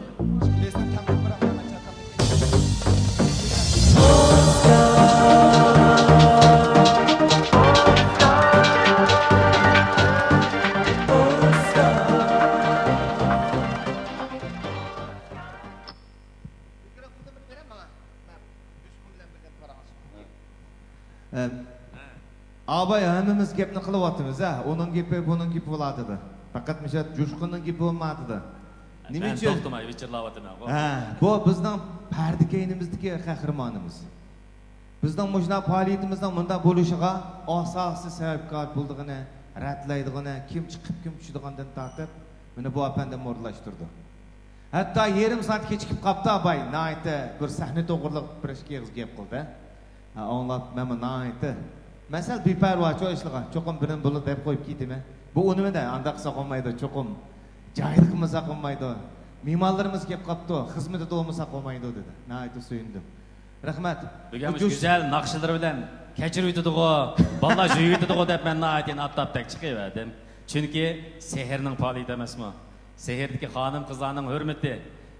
ئاباي، ھەممىمىز گەپنى قىلىۋاتىمىز، ھە؟ ئۇنىڭ گېپى، بۇنىڭ گېپى بولاتىدۇ. پەقەت مۇشۇ جۇشقۇننىڭ گېپى بولماتىدۇ. نېمە ئۈچۈن؟ مەن توختىماي ۋىچىرلاۋاتىمەنغۇ. ھە، بۇ بىزنىڭ پەردە كەينىمىزدىكى قەھرىمانىمىز. بىزنىڭ مۇشۇنداق پائالىيىتىمىزنىڭ مۇنداق بولۇشىغا ئاساسىي سەۋەبكار بولىدىغىنى، رەتلەيدىغىنى، كىم چىقىپ كىم چۈشىدىغاندىن تارتىپ، مانا بۇ ئەپەندىم ئورۇنلاشتۇردى. ھەتتا يېرىم سائەت كېچىكىپ قاپتۇ ئاباي، ناھايىتى بىر سەھنە توغرىلىق بىر ئىككى ئېغىز گەپ قىلدى. ھە، ئاڭلاپ مەنمۇ ناھايىتى، مەن سەل بىپەرۋاچۇ ئىشلىغا، چوقۇم بىرىنى بۇلۇن دەپ قويۇپ كېتىمەن. بۇ ئۇنىمىدە ئانداق قىلساق بولمايدۇ، چوقۇم جايىدا قىلمىساق بولمايدۇ. مېھمانلىرىمىز كېلىپ قاپتۇ، خىزمىتىدە بولمىساق بولمايدۇ دېدى. ناھايىتى سۆيۈندۈم. رەھمەت. بۈگۈن مۇشۇ گۈزەل ناخشىلىرى بىلەن كەچۈرۈۋېتىدىغۇ، بالىلار يۇيۇۋېتىدىغۇ دەپ مەن ناھايىتى ئاپتاپتەك چىقىۋەردىم. چۈنكى سېھىرنىڭ پائالىيىتى ئەمەسمۇ؟ سېھىردىكى خانىم-قىزلارنىڭ ھۆرمىتى،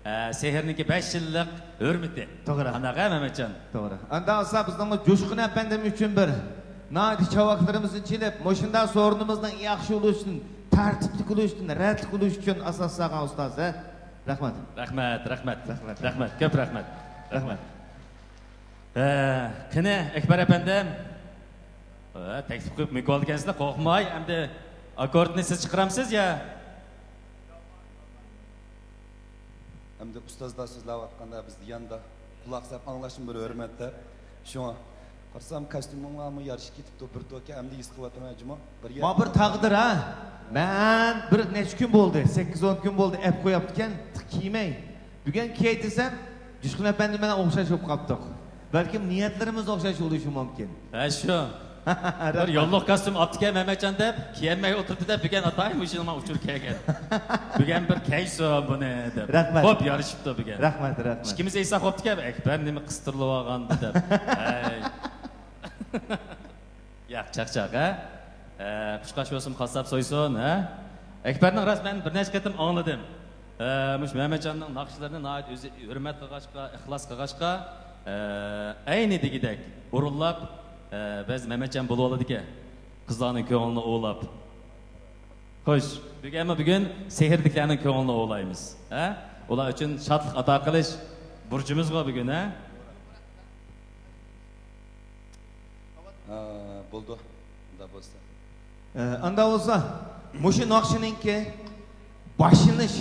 ئە، سېھىرنىڭكى بەش يىللىق ھۆرمىتى. توغرا. قانداق، ھە، مەمەتجان؟ توغرا. ئاندا بولسا بىزنىڭمۇ جۇشقۇن ئەپەندىم ئۈچۈن بىر ناھايىتى چاۋاكلىرىمىزنى چېلىپ، مۇشۇنداق سورۇنىمىزنىڭ ياخشى بولۇشىدىن، تەرتىپلىك بولۇشىدىن، رەتلىك بولۇشى ئۈچۈن ئاساس سالغان ئۇستاز، ھە؟ رەھمەت. رەھمەت، رەھمەت. رەھمەت. رەھمەت، كۆپ رەھمەت. رەھمەت. ھە، قېنى، ئەكبەر ئەپەندىم. ھە، تەكلىپ قىلىپ مۇكاۋا ئالىدىكەنسىلەر، قورقماي، ئەمدى ئاككوردنى سىز چىقىرامسىز يا؟ ئەمدى ئۇستازلار سۆزلەۋاتقاندا، بىز ياندا قۇلاق سەپ ئاڭلاشمۇ بىر ھۆرمەت دەپ. شۇڭا قارىسام، كاستيۇمۇڭلارمۇ يارىشىپ كېتىپتۇ، بىر توكا ئەمدى ھېس قىلىۋاتىمەن جۇمۇ. بىر يەر ما بىر تەقدىر، ھە؟ مەن بىر نەچچە كۈن بولدى، سەككىز ئون كۈن بولدى، ئەپ قويۇپتىكەن، تىق كىيمەي. بۈگۈن كىيەي دېسەم، جۇشقۇن ئەپەندى بىلەن ئوخشاش بولۇپ قاپتۇق. بەلكىم نىيەتلىرىمىز ئوخشاش بولۇشى مۇمكىن. ھە، شۇ. بىر يوللۇق كاستيۇم ئاپتىكەن مەمەتجان دەپ، كىيەلمەي ئولتۇردى دەپ، بۈگۈن ئاتاي مۇشۇنىڭ ئۇچۇر كەلگەن. بۈگۈن بىر كىيسۇن بۇنى دەپ. رەھمەت. خوپ يارىشىپتۇ بۈگۈن. رەھمەت، رەھمەت. ئىككىمىز ئېيتساق خوپتىكەن، ئەكبەر نېمە قىستۇرۇلۇۋالغاندۇ دەپ. ھەي. ياق، چاقچاق، ھە؟ ھە، قۇشقاچ بولسۇن، قاسساپ سويسۇن، ھە؟ ئەكبەرنىڭ راست مەن بىر نەچچە قېتىم ئاڭلىدىم. ھە، مۇشۇ مەمەتجاننىڭ ناخشىلىرىنى ناھايىتى ئۆزى ھۆرمەت قىلغاچقا، ئىخلاس قىلغاچقا، ھە، ئەينى دېگۈدەك ئورۇنلاپ، ھە، بەزى مەمەتجان بولۇۋالىدىكەن. قىزلارنىڭ كۆڭلىنى ئوۋلاپ. خوش، بۈگۈنمۇ بۈگۈن سېھىردىكىلەرنىڭ كۆڭلىنى ئوۋلايمىز. ھە؟ ئۇلار ئۈچۈن شادلىق ئاتا قىلىش بۇرچىمىزغۇ بۈگۈن، ھە؟ ھە، بولدى. ئۇنداق بولسا. ئە، ئاندا بولسا، مۇشۇ ناخشىنىڭكى باشلىنىش،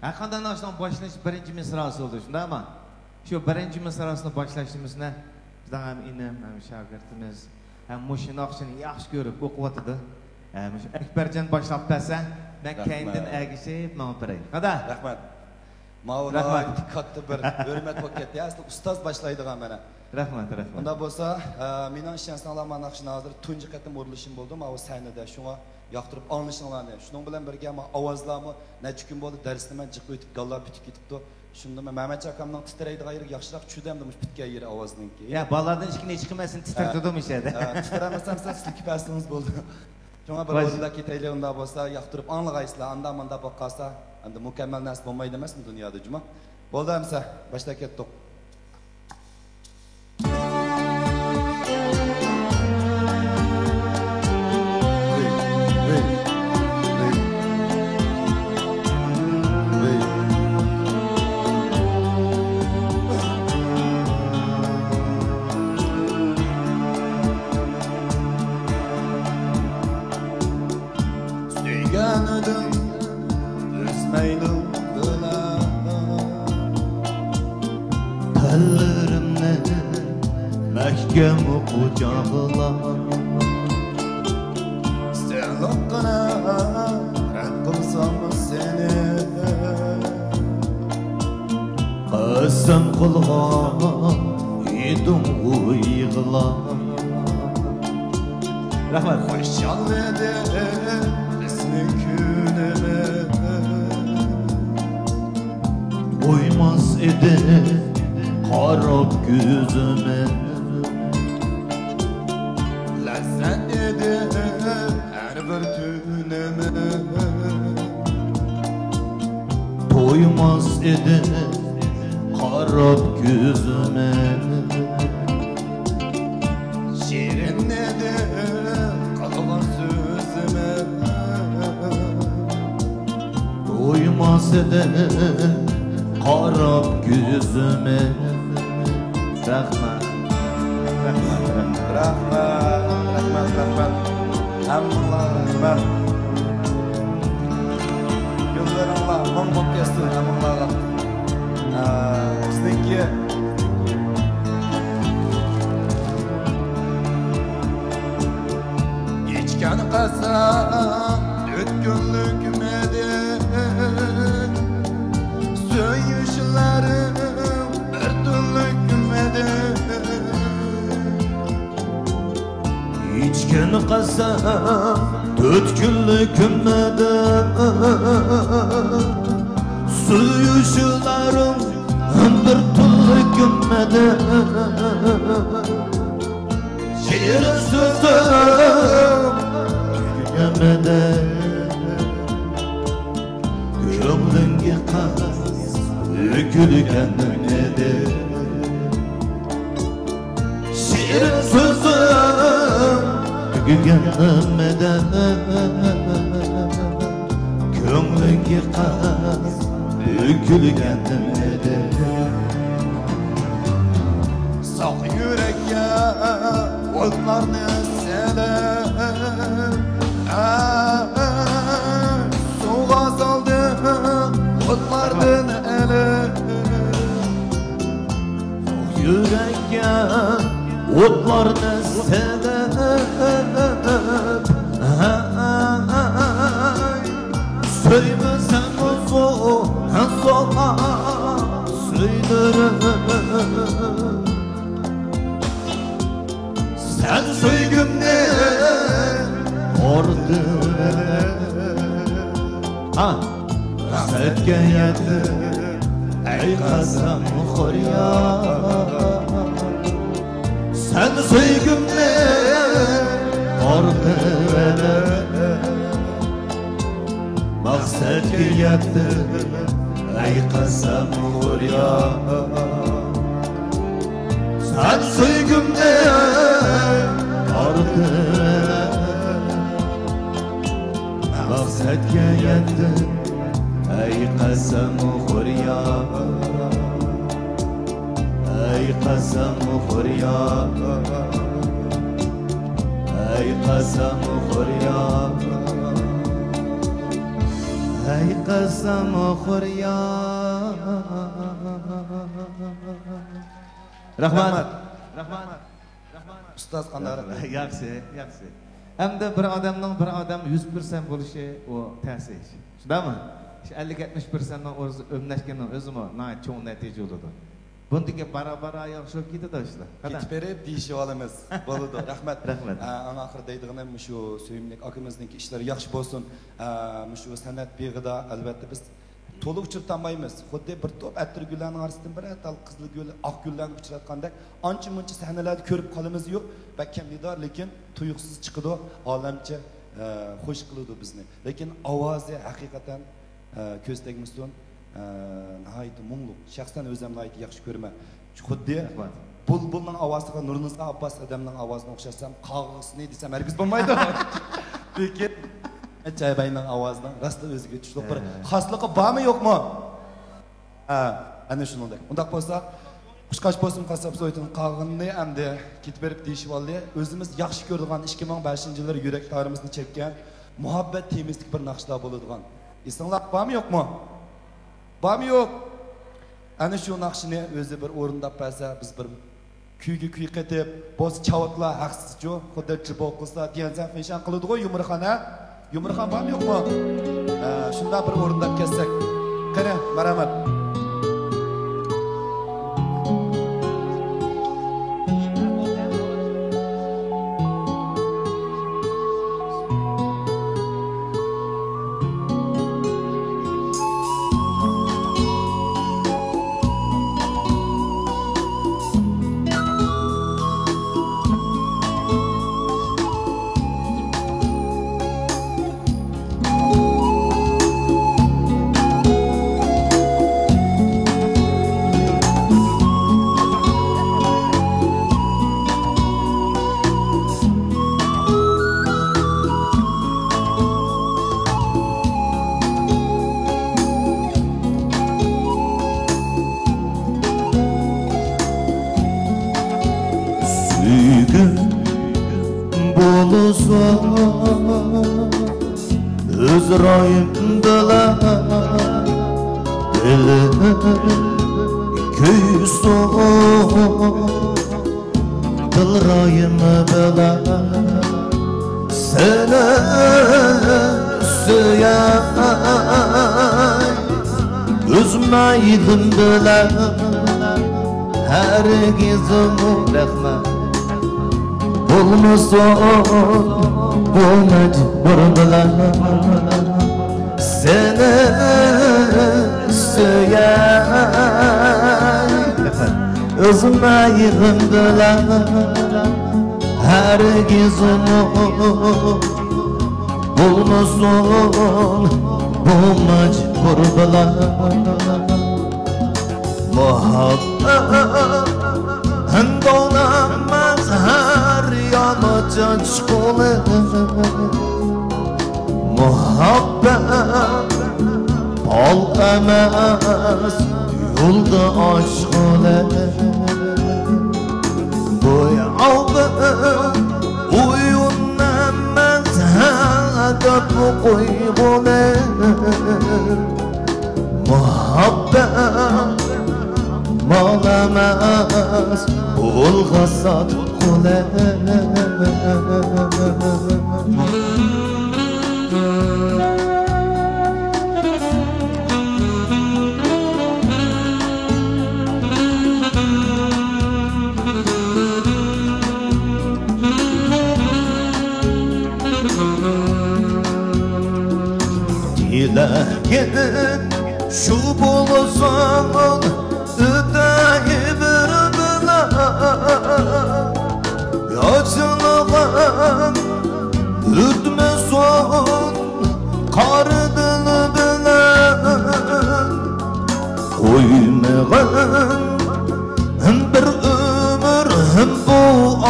ھەرقانداق ناخشىنىڭ باشلىنىش بىرىنچى مىسراسى بولىدۇ، شۇنداقمۇ؟ شۇ بىرىنچى مىسراسىنى باشلاش نېمىسىنى بىزنىڭ ھەم ئىنىم، ھەم شاگىرتىمىز، ھەم مۇشۇ ناخشىنى ياخشى كۆرۈپ ئوقۇۋاتىدۇ. ئە، مۇشۇ ئەكبەرجان باشلاپ بەرسە، مەن رەھمەت. كەينىدىن ئەگىشىپ مېڭىپ بېرەي. قادا؟ رەھمەت. ماۋۇ رەھمەت. ناھايىتى كاتتا بىر ھۆرمەت بولۇپ كەتتى. ئەسلى ئۇستاز باشلايدىغان مانا. رەھمەت، رەھمەت. ئۇنداق بولسا، ئە، مېنىڭ ئىشەنسەڭلار، مانا شۇ ھازىر تۇنجى قېتىم ئۇرۇلۇشۇم بولدى ماۋۇ سەھنىدە. شۇڭا ياقتۇرۇپ ئاڭلىشىڭلارنى. شۇنىڭ بىلەن بىرگە، مانا ئاۋازلارمۇ نەچچە كۈن بولدى، دەرسنى مەن جىق ئۆتۈپ، گاللا پۈتۈپ كېتىپتۇ. شۇندىمۇ مەمەتجان ئاكامنىڭ تىترەيدىغان يېرى ياخشىراق چۈشىدۇ ئەمدى مۇشۇ پۈتكەن يېرى ئاۋازنىڭكى. يا، بالىلاردىن ئىككىنى چىقىمەسسىن، تىترىتىدۇ مۇشۇ يەردە. ھە، تىترەمىسەم سىلەر سىلكىپ بەرسىڭىز بولدى. شۇڭا بىر باش- ئورۇندا كېتەيلى، ئۇنداق بولسا ياقتۇرۇپ ئاڭلىغايسىلەر، ئاندا ماندا بولۇپ قالسا، ئەمدى مۇكەممەل نەرسە بولمايدۇ ئەمەسمۇ دۇنيادا جۇما. بولدى ئەمسە، باشلاپ كەتتۇق. سۆيگەنىدىم ئۆچمەيدۇ بىلەن. تەنلىرىمنى مەھكەم قۇچاقلاپ، سىلىققىنە رەت قىلسام سېنى. قەسەم قىلغان ئىدىڭغۇ يىغلاپ. رەھمەت. خۇشال ئىدى بىزنىڭ كۈنىمىز. تويماس ئىدى قاراپ كۆزۈمىز. لەززەت ئىدى ھەر بىر تۈنىمىز. تويماس ئىدى قاراپ كۆزۈمىز. شېرىن ئىدى قىلغان سۆزىمىز. تويماس ئىدى قاراپ كۆزۈمىز. رەھمەت. رەھمەت، رەھمەت. رەھمەت، رەھمەت، رەھمەت. ھەممىڭلارغا رەھمەت. كۈنلىرىڭلار مىڭ بولۇپ كەتسۇن ھەممىڭلارغا. ئە، بىزنىڭكى ئىچكەن قەسەم تۆت كۈنلۈكمىدى؟ سۆيۈشلەرنىڭ بىر تۈنلۈكمىدى؟ ئىچكەن قەسەم تۆت كۈنلۈكمىدى؟ سۆيۈشلەرنىڭ بىر تۈنلۈكمىدى؟ شېرىن سۆزۈڭ تۈگىگەنمىدى؟ كۆڭلۈڭگە قەست كۈلگەنمىدى؟ شېرىن سۆزۈڭ تۈگىگەنمىدى؟ كۆڭلۈڭگە قەست كۈلگەنمىدى؟ ساق يۈرەككە ئوتلارنى سېلىپ، سۇغا سالدىم ئوتلاردىن ئېلىپ. يۈرەككە ئوتلارنى سېلىپ، سۆيمىسەم زوراق سۆيدۈرۈپ. سەن سۆيگۈمنى ئارتىۋېلىپ، ھە، مەقسەتكە يەتتىم، ئەي قەسەمخور يار. سەن سۆيگۈمنى ئارتىۋېلىپ، مەقسەتكە يەتتىم، ئەي قەسەمخور يار. سەن سۆيگۈمنى ئارتىپ، مەقسەتكە يەتتىم، ئەي قەسەمخور يار. ئەي قەسەمخور يار. ئەي قەسەمخور يار. ئەي قەسەمخور يار. رەھمەت. رەھمەت. ئۇستاز قانداق؟ ياخشى، ياخشى. ھەمدە بىر ئادەمنىڭ بىر ئادەم يۈز پىرسەنت بولۇشى، ئۇ تەس ئىش. شۇنداقمۇ؟ شۇ ئەللىك يەتمىش پىرسەنتنىڭ ئورنىسىدا ئۆملەشكىنىڭ ئۆزىمۇ ناھايىتى چوڭ نەتىجە بولىدۇ. بۇندىكى بارا-بارا ياخشى بولۇپ كېتىدۇ ئىشلار. قانداق؟ كېتىپ بېرىپ دېيىشىۋالىمىز. بولىدۇ. رەھمەت. رەھمەت. ئە، ئەڭ ئاخىرى دەيدىغىنىم، مۇشۇ سۆيۈملۈك ئاكىمىزنىڭكى ئىشلىرى ياخشى بولسۇن. ئە، مۇشۇ سەنئەت بېغىدا، ئەلۋەتتە، بىز تولا ئۇچرىتالمايمىز. خۇددى بىر توپ ئەتىر گۈللەرنىڭ ئارىسىدىن بىرەر تال قىزىل گۈل، ئاق گۈللەرنى ئۇچراتقاندەك، ئانچە-مۇنچە سەھنىلەردە كۆرۈپ قالىمىز يۇق. بەك كەمدىدار، لېكىن تۇيۇقسىز چىقىدۇ، ئالەمچە، ئە، خوش قىلىدۇ بىزنى. لېكىن ئاۋازى ھەقىقەتەن، ئە، كۆز تەگمىسۇن، ئە، ناھايىتى مۇڭلۇق. شەخسەن ئۆزۈم ناھايىتى ياخشى كۆرىمەن. خۇددى رەھمەت. بۇلبۇلنىڭ ئاۋازىغا نۇرنىسا ئابباس ئادەمنىڭ ئاۋازىنى ئوخشاتسام، قاغىسىنى دېسەم ھەرگىز بولمايدۇ. لېكىن جايباينىڭ ئاۋازىنىڭ راستلا ئۆزىگە تۇشلۇق بىر ھە. خاسلىقى بارمۇ يوقمۇ؟ ھە، ئەنە شۇنىڭدەك. ئۇنداق بولسا، قۇشقاچ بولسۇن قاسساپ سويتىن قاغىنىنى ئەمدى كېتىپ بېرىپ دېيىشىۋالدى. ئۆزىمىز ياخشى كۆرىدىغان ئىككى مىڭ بەشىنچى يىلى يۈرەك تارىمىزنى چەككەن مۇھەببەت تېمىسىدىكى بىر ناخشىلار بولىدىغان. ئېسىڭلار بارمۇ يوقمۇ؟ بارمۇ يوق؟ ئەنە شۇ ناخشىنى ئۆزى بىر ئورۇنداپ بەرسە، بىز بىر كۈيگە كۈي قېتىپ، بولسا چاۋاكلار ھەقسىزچۇ، خۇددى جىبو قىلسا، دىيەنزەن فېشەن قىلىدىغۇ يۇمۇرخان، ھە؟ يۇمۇرخان بارمۇ يوقمۇ؟ ھە، شۇنداق بىر ئورۇنداپ كەتسەك. قېنى، مەرھەمەت. سۆيگۈم بولسا ئۆز رايىم بىلەن بىللە كۆيسۇن. دىل رايىم بىلەن سېنى سۆيەي، ئۆز مەيلىم بىلەن ھەرگىزمۇ رەھمەت بولمىسۇن بۇ مەجبۇر بىلەن. سېنى سۆيەي، ئۆز مەيلىم بىلەن ھەرگىزمۇ بولمىسۇن بۇ مەجبۇر بىلەن. مۇھەببەت ھىندونەمەس ھەر يانا چاچقۇلى. مۇھەببەت بال ئەمەس يولدا ئاشقۇلى. بۇ ياۋقىن ئويۇن ئەمەس ھە دەپ قويغۇلى. مۇھەببەت مال ئەمەس، پۇلغا ساتقۇلى. تىلەكىم شۇ بولسۇن، ئۆتەي بىر بىلەن. ياشلىقىم ئۆتمىسۇن قارا دىل بىلەن. قويمىغىن بىر ئۆمۈر بۇ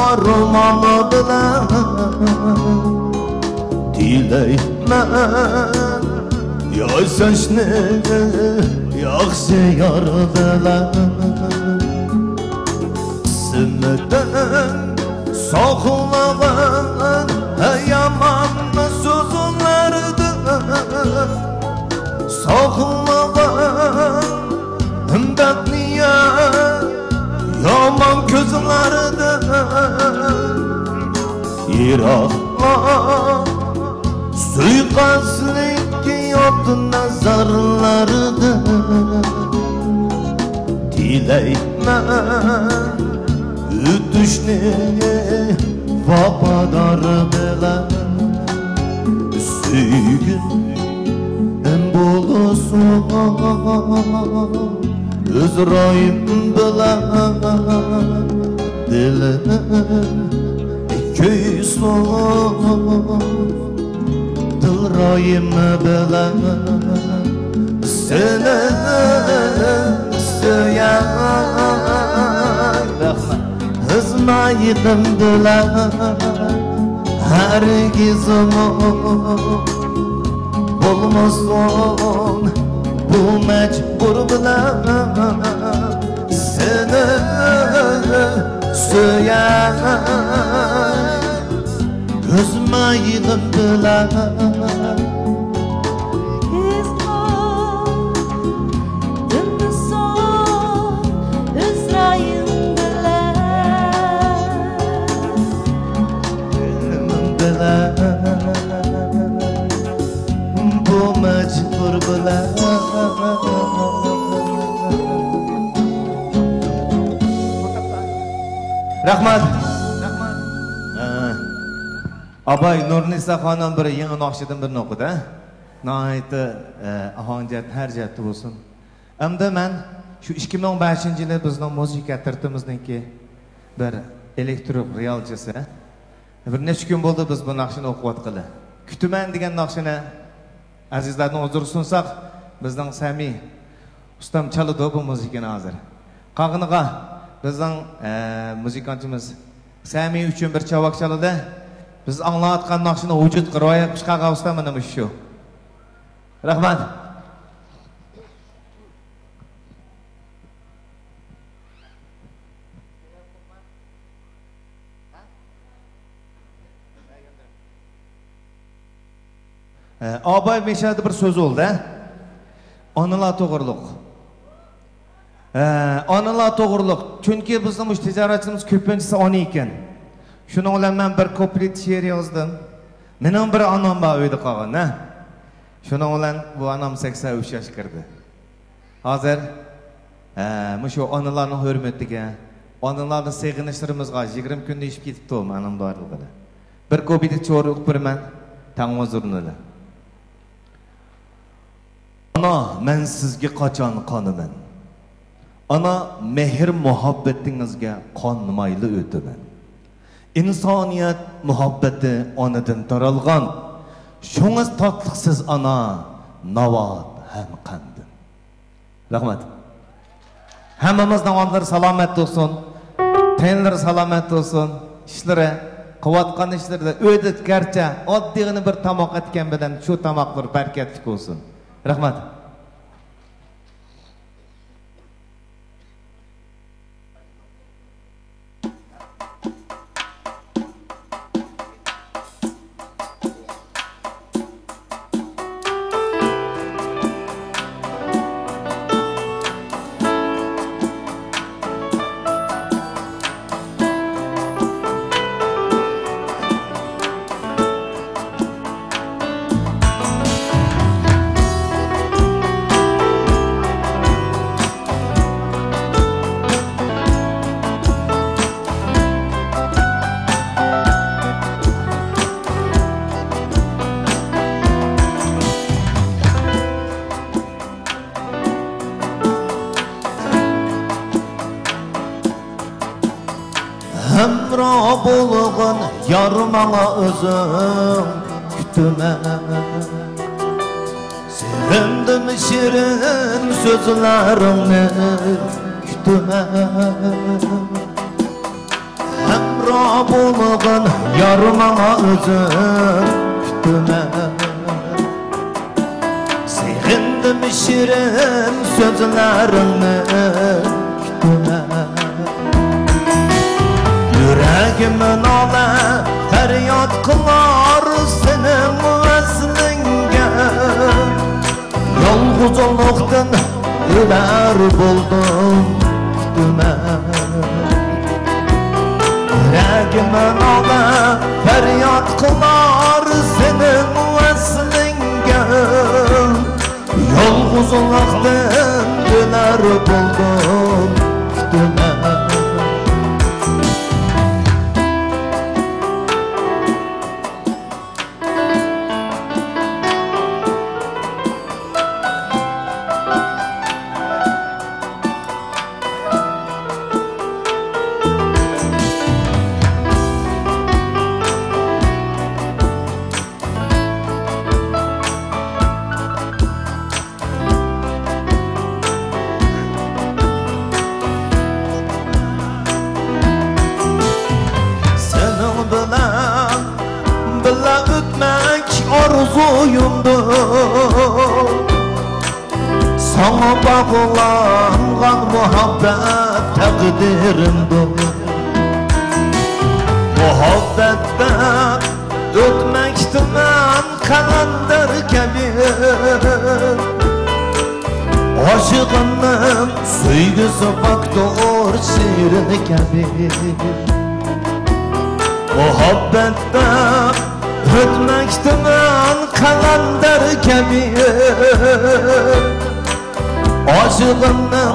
ئارمان بىلەن. تىلەيمەن ياشاشنى ياخشى يار بىلەن. ئىسمىدىن ساقلىغىن يامان سۆزلەردىن. ساقلىغىن بەتنىيەت يامان كۆزلەردىن. يىراق سۇيىقەستلىك يوق نەزەرلەردە، تىلەيمەن ئۆتۈشنى ۋاپادار بىلەن. سۆيگۈم بولسۇن ئۆز رايىم بىلەن، دىلىم كۆيسۇن دىل رايىم بىلەن، سېنى سۆيەي. رەھمەت. ئۆز مايىلىم بىلەن ھەرگىزمۇ بولمىسۇن بۇ مەجبۇر بىلەن، سېنى سۆيەي ئۆز مايىلىم بىلەن. ئىزغا دىمسۇ ئۆز رايىم بىلەن. بىلەن، بۇ مەجبۇر بىلەن. رەھمەت. ئاباي نۇرنىسا خانىم بىر يېڭى ناخشىدىن بىرنى ئوقۇدى. ناھايىتى، ئە، ئاھاڭ جەھەت، ھەر جەھەتتە بولسۇن. ئەمدى مەن شۇ ئىككى مىڭ بەشىنچى يىلى بىزنىڭ مۇزىكا ئەترىتىمىزنىڭكى بىر ئېلېكترو رېئالچىسى. بىر نەچچە كۈن بولدى بىز بۇ ناخشىنى ئوقۇۋاتقىلى. كۈتىمەن دېگەن ناخشىنى ئەزىزلەرنىڭ ھۇزۇرىغا سۇنساق، بىزنىڭ سەمى ئۇستام چالىدۇ بۇ مۇزىكىنى ھازىر. قالغىنىغا بىزنىڭ، ئە، مۇزىكانتىمىز سەمى ئۈچۈن بىر چاۋاك چالىدۇ. بىز ئاڭلاۋاتقان ناخشىنى ۋۇجۇدقا رىۋايەت قىلىشقا قالغان ئۇستام مانا مۇشۇ. رەھمەت. ئە، ئاباي مىشەدە بىر سۆز بولدى. ئانىلار توغرۇلۇق. ئە، ئانىلار توغرۇلۇق. چۈنكى بىزنىڭ مۇشۇ تىجارەتچىلىرىمىز كۆپىنچىسى ئانا ئىكەن. شۇنىڭ بىلەن مەن بىر كۇپلېت شېئىر يازدىم. مېنىڭ بىر ئانام بار ئۆيدە قالغان، ھە. شۇنىڭ بىلەن بۇ ئانام سەكسەن ئۈچ ياشقا كىردى. ھازىر، ھە، مۇشۇ ئانىلارنىڭ ھۆرمىتىگە، ئانىلارنى سېغىنىشلىرىمىزغا يىگىرمە كۈندە ئېشىپ كېتىپتۇ، مەنىڭ بارلىقىدا. بىر كۇپلېت شېئىر ئوقۇپ بېرىمەن، تەڭ ھۇزۇرلىنىلى. ئانا، مەن سىزگە قاچان قانىمەن؟ ئانا، مېھىر-مۇھەببىتىڭىزگە قانمايلا ئۆتىمەن. ئىنسانىيەت مۇھەببىتى ئانىدىن تارالغان. شۇڭا تاتلىق سىز ئانا، ناۋات ھەم قەندىم. رەھمەت. ھەممىمىزنىڭ ئانىلىرى سالامەت بولسۇن، تەنلىرى سالامەت بولسۇن، ئىشلىرى، قىلىۋاتقان ئىشلىرىدا، ئۆيدە گەرچە ئاددىيغىنا بىر تاماق ئەتكەن بىلەن شۇ تاماقلىرى بەرىكەتلىك بولسۇن. رەھمەت. ھەمراھ بولغىن يار ماڭا ئۆزۈڭ، كۈتىمەن. سېغىندىم شېرىن سۆزلىرىڭنى، كۈتىمەن. ھەمراھ بولغىن يار ماڭا ئۆزۈڭ، كۈتىمەن. سېغىندىم شېرىن سۆزلىرىڭنى، كۈتىمەن. يۈرەكىم نالە پەرياد قىلار سېنىڭ ۋەسلىڭگە. يالغۇزلۇقتىن ئۆلەر بولدۇم، كۈتىمەن. يۈرەكىم نالە پەرياد قىلار سېنىڭ ۋەسلىڭگە، يالغۇزلۇقتىن ئۆلەر بولدۇم كۈتۈمەن. سېنىڭ بىلەن بىللە ئۆتمەك ئارزۇيۇمدۇر. ساڭا باغلانغان مۇھەببەت تەقدىرىمدۇر. مۇھەببەتتە ئۆتمەكتىمەن قەلەندەر كەبى. ئاشىقىمنىڭ سۆيگۈسى پاكتۇر شېرىن كەبى. مۇھەببەتتە ئۆتمەكتىمەن قەلەندەر كەبى. ئاشىقىمنىڭ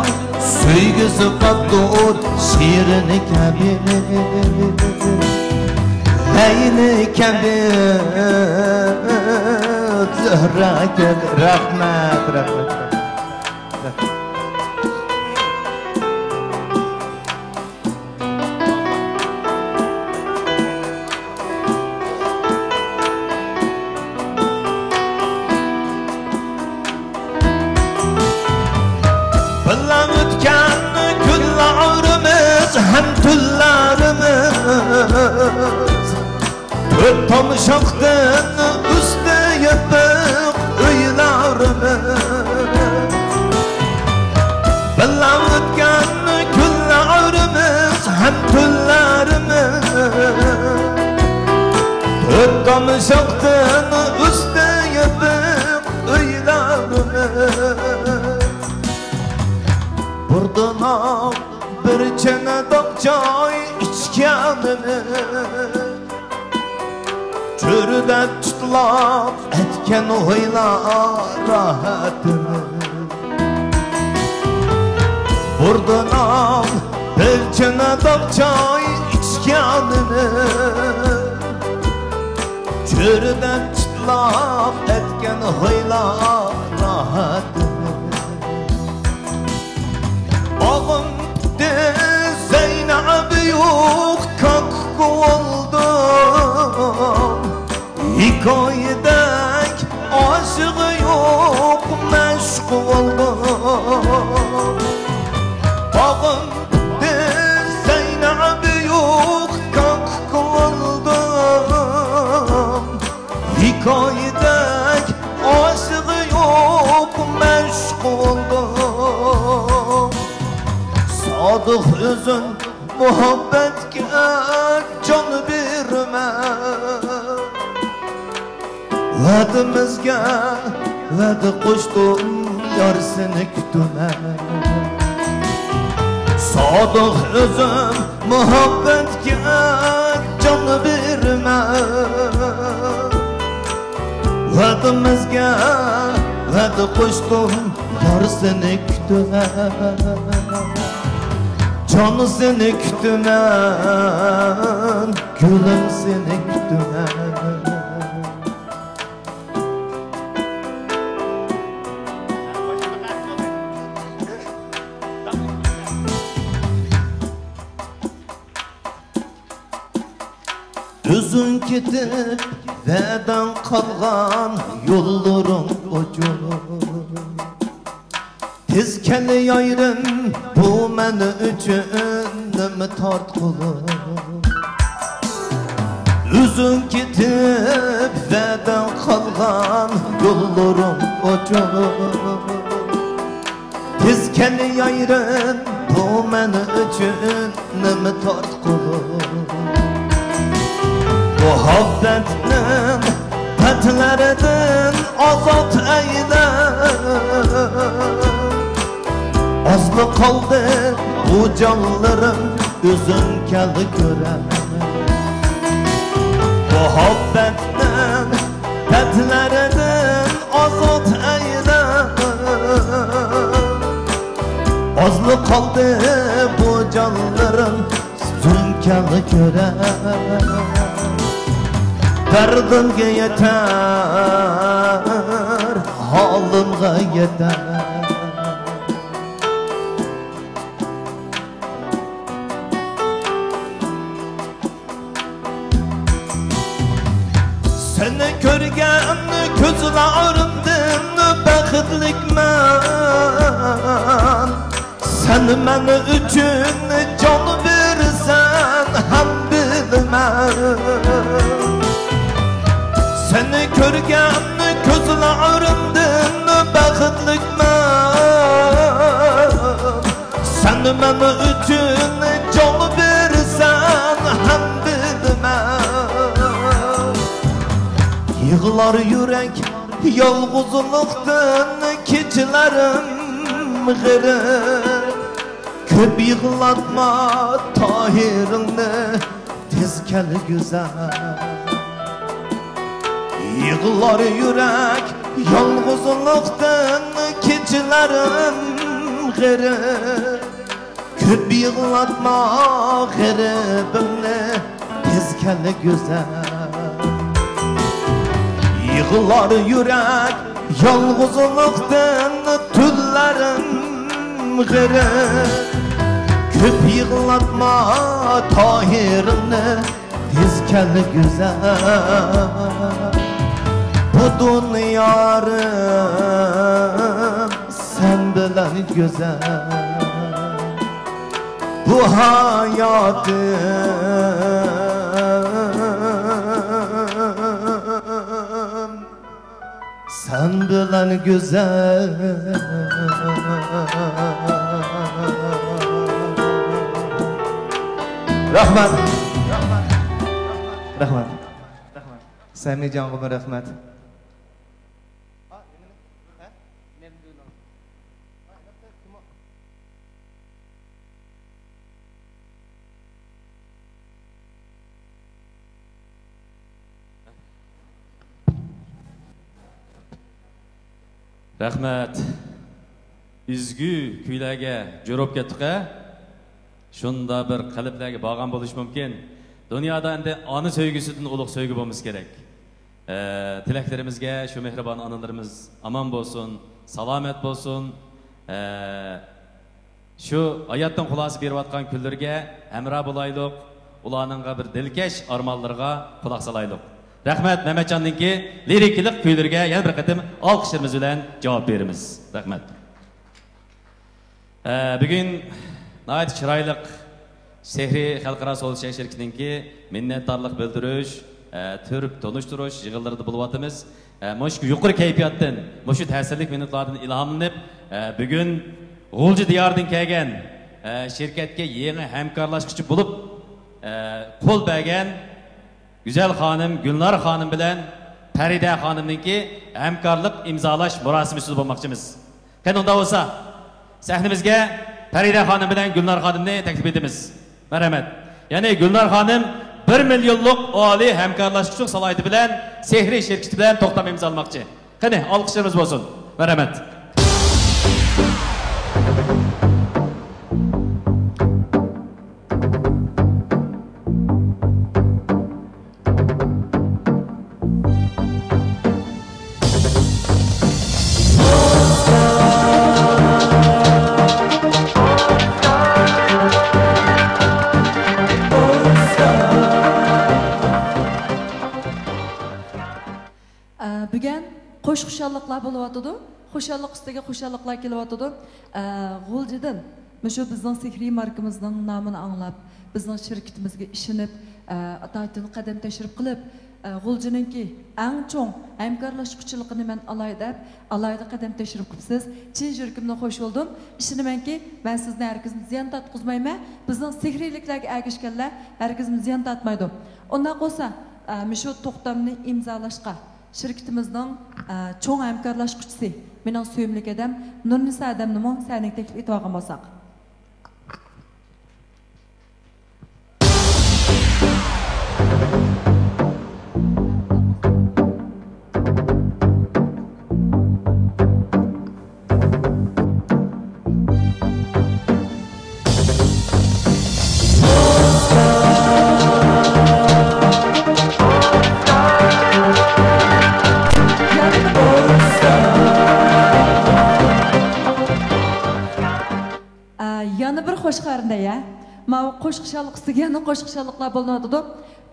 سۆيگۈسى پاكتۇر شېرىن كەبى. لەيلى كەبى، زۆھرە كەبى. رەھمەت، رەھمەت. بىللە ئۆتكەن كۈنلىرىمىز ھەم تۈنلىرىمىز، تۆت تامشاقتىن ئۈستى يېپىق ئۆيلىرىمىز. بىللە ئۆتكەن كۈنلىرىمىز ھەم تۈنلىرىمىز، تۆت تامشاقتىن ئۈستى يېپىق ئۆيلىرىمىز. بۇردا نان، بىر چىنە داغ چاي ئىچكەنىمىز، چۆرىدەپ چىتلاپ ئەتكەن ھويلا راھەتىمىز. بۇردا نان، بىر چىنە داغ چاي ئىچكەنىمىز، چۆرىدەپ چىتلاپ ئەتكەن ھويلا راھەتىمىز. باغرىم پۈتتى، زەينەپ يوق كاككۇك بولدۇم. ھېكايىدەك ئاشىقى يوق مەشۇق بولدۇم. باغرىم پۈتتى، زەينەپ يوق كاككۇك بولدۇم. ھېكايىدەك ئاشىقى يوق مەشۇق بولدۇم. سادىق ئۆزۈم مۇھەببەتكە جان بېرىمەن. ۋەدىمىزگە ۋەدە قوشتۇم، يار سېنى كۈتىمەن. سادىق ئۆزۈم مۇھەببەتكە جان بېرىمەن. ۋەدىمىزگە ۋەدە قوشتۇم، يار سېنى كۈتىمەن. جان سېنى كۈتىمەن، گۈلۈم سېنى كۈتىمەن. ئۆزۈڭ كېتىپ ۋەدەڭ قالغان يوللىرىڭ ئوچۇق. تېز كەل يارىم، بۇ مەن ئۈچۈن نېمە تارتقۇلۇق. ئۆزۈڭ كېتىپ ۋەدەڭ قالغان يوللىرىڭ ئوچۇق. تېز كەل يارىم، بۇ مەن ئۈچۈن نېمە تارتقۇلۇق. مۇھەببەتنىڭ پەتلىرىدىن ئازاد ئەيلە. ئازلا قالدى بۇ جانلىرىم، ئۆزۈڭ كەل كۆرەي. مۇھەببەتنىڭ دەردلىرىدىن ئازاد ئەيلە. ئازلا قالدى بۇ جانلىرىم سۈزۈلگەن كۆرە. دەردىمگە يېتەر، ھالىمغا يېتەر. سېنى كۆرگەن كۆزلىرىمدىن بەختلىكمەن. سەن مەن ئۈچۈن جان بېرىسەن ھەم بىلىمەن. سېنى كۆرگەن كۆزلىرىمدىن بەختلىكمەن. سەن مەن ئۈچۈن جان بېرىسەن ھەم بىلىمەن. يىغلار يۈرەك يالغۇزلۇقتىن كېچىلەرم غېرىب. كۆپ يىغلاتما تاھىرىڭنى، تېز كەل گۈزەل. يىغلار يۈرەك يالغۇزلۇقتىن كېچىلەرم غېرىب. كۆپ يىغلاتما غېرىبىڭنى، تېز كەل گۈزەل. يىغلار يۈرەك يالغۇزلۇقتىن تۈنلەرم غېرىب. كۆپ يىغلاتما تاھىرىڭنى، تېز كەل گۈزەل. بۇ دۇنيا سەن بىلەن گۈزەل. بۇ ھاياتىم سەن بىلەن گۈزەل. رەھمەت. رەھمەت. سەمىجانغىمۇ رەھمەت. رەھمەت. ئىزگۈ كۈيلەرگە جۆر بولۇپ كەتتۇق-ھە. شۇنداق بىر قەلبلەرگە بارغان بولۇشى مۇمكىن. دۇنيادا ئەمدى ئانا سۆيگۈسىدىن ئۇلۇغ سۆيگۈ بولمىسا كېرەك. ئە، تىلەكلىرىمىزگە شۇ مېھرىبان ئانىلىرىمىز ئامان بولسۇن، سالامەت بولسۇن. ئە، شۇ ھاياتنىڭ خۇلاسە بېرىۋاتقان كۈنلىرىگە ھەمراھ بولايلۇق، ئۇلارنىڭغا بىر دىلكەش ئارمانلىرىغا قۇلاق سالايلۇق. رەھمەت، مەمەتجاننىڭكى لىرىكىلىق كۈيلىرىگە يەنە بىر قېتىم ئالقىشلىرىمىز بىلەن جاۋاب بېرىمىز. رەھمەت. ئە، بۈگۈن ناھايىتى چىرايلىق سېھرىي خەلقئارا سودا چەك شىركىتىنىڭكى مىننەتدارلىق بىلدۈرۈش، ئە، تۈرك تونۇشتۇرۇش يىغىنلىرىدا بولۇۋاتىمىز. ئە، مۇشۇ يۇقىرى كەيپىياتتىن، مۇشۇ تەسىرلىك مىنۇتلاردىن ئىلھاملىنىپ، ئە، بۈگۈن غۇلجا دىيارىدىن كەلگەن، ئە، شىركەتكە يېڭى ھەمكارلاشقۇچى بولۇپ، ئە، قول بەرگەن گۈزەل خانىم گۈلنار خانىم بىلەن پەرىدە خانىمنىڭكى ھەمكارلىق ئىمزالاش مۇراسىمىسىدە بولماقچىمىز. قېنى، ئۇنداق بولسا، سەھنىمىزگە پەرىدە خانىم بىلەن گۈلنار خانىمنى تەكلىپ ئېتىمىز. مەرھەمەت. يەنى گۈلنار خانىم بىر مىليونلۇق ئالىي ھەمكارلاشقۇچىلىق سالاھىيىتى بىلەن سېھرىي شىركىتى بىلەن توختام ئىمزالىماقچى. قېنى، ئالقىشلىرىمىز بولسۇن. مەرھەمەت. ئە، بۈگۈن قوش خۇشاللىقلار بولۇۋاتىدۇ. خۇشاللىق ئۈستىگە خۇشاللىقلار كېلىۋاتىدۇ. ئە، غۇلجىدىن مۇشۇ بىزنىڭ سېھرىي ماركىمىزنىڭ نامىنى ئاڭلاپ، بىزنىڭ شىركىتىمىزگە ئىشىنىپ، ئە، ئاتايتىن قەدەم تەشرىپ قىلىپ، ئە، غۇلجىنىڭكى ئەڭ چوڭ ھەمكارلاشقۇچىلىقىنى مەن ئالاي دەپ، ئالايدا قەدەم تەشرىپ قىپسىز. چىن يۈرىكىمدىن خوش بولدۇم. ئىشىنىمەنكى، مەن سىزنى ھەرگىزمۇ زىيان تارتقۇزمايمەن. بىزنىڭ سېھرىيلىكلەرگە ئەگىشكەنلەر ھەرگىزمۇ زىيان تارتمايدۇ. ئۇنداق بولسا، ئە، مۇشۇ توختامنى ئىمزالاشقا شىركىتىمىزنىڭ، ئە، چوڭ ھەمكارلاشقۇچىسى، مېنىڭ سۆيۈملۈك ھەدەم نۇرنىسا ھەدەمنىمۇ سەھنىگە تەكلىپ ئېتىۋالغان بولساق. قوشقارنى يا. ماۋۇ قوشقا شاللىق ئۈستىگە يەنە قوشقا شاللىقلار بولۇنۇۋاتىدۇ.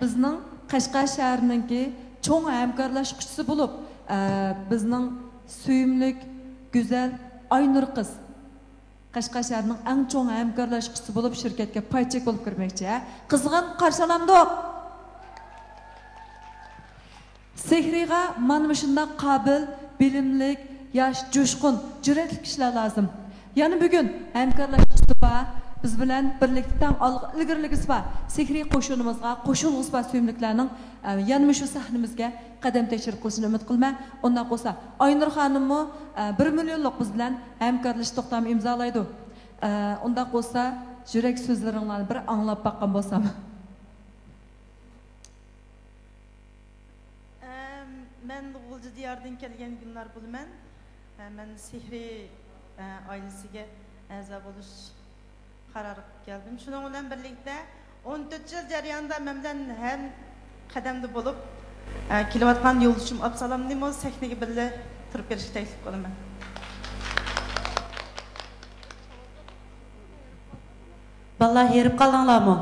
بىزنىڭ قەشقەر شەھىرىنىڭكى چوڭ ھەمكارلاشقۇچىسى بولۇپ، ئە، بىزنىڭ سۆيۈملۈك، گۈزەل ئاينۇر قىز. قەشقەر شەھىرىنىڭ ئەڭ چوڭ ھەمكارلاشقۇچىسى بولۇپ شىركەتكە پاي چېك بولۇپ كىرمەكچى. قىزغىن قارشى ئالامدۇق. سېھرىيغا مانا مۇشۇنداق قابىل، بىلىملىك، ياش، جۇشقۇن، جۈرئەتلىك كىشىلەر لازىم. يەنە بۈگۈن ھەمكارلاشقۇسى بار، بىز بىلەن بىرلىكتە تەڭ ئالغا ئىلگىرىلىگۈسى بار، سېھرىي قوشۇنىمىزغا قوشۇلغۇسى بار سۆيۈملۈكلەرنىڭ، ئە، يەنە مۇشۇ سەھنىمىزگە قەدەم تەشرىپ قىلىشىنى ئۈمىد قىلىمەن. ئۇنداق بولسا، ئاينۇر خانىممۇ، ئە، بىر مىليونلۇق بىز بىلەن ھەمكارلىشىش توختامى ئىمزالايدۇ. ئە، ئۇنداق بولسا، يۈرەك سۆزلىرىڭلارنى بىر ئاڭلاپ باققان بولسام. ئە، مەن غۇلجا دىيارىدىن كەلگەن گۈلنار بولىمەن. ئە، مەن سېھرىي، ئە، ئائىلىسىگە ئەزا بولۇش قارارىغا كەلدىم. شۇنىڭ بىلەن بىرلىكتە، ئون تۆت يىل جەريانىدا مەن بىلەن ھەم قەدەمدە بولۇپ، ئە، كېلىۋاتقان يولدىشىم ئابسالامنىمۇ سەھنىگە بىللە تۇرۇپ بېرىشكە تەكلىپ قىلىمەن. بالىلار، ھېرىپ قالدىڭلارمۇ؟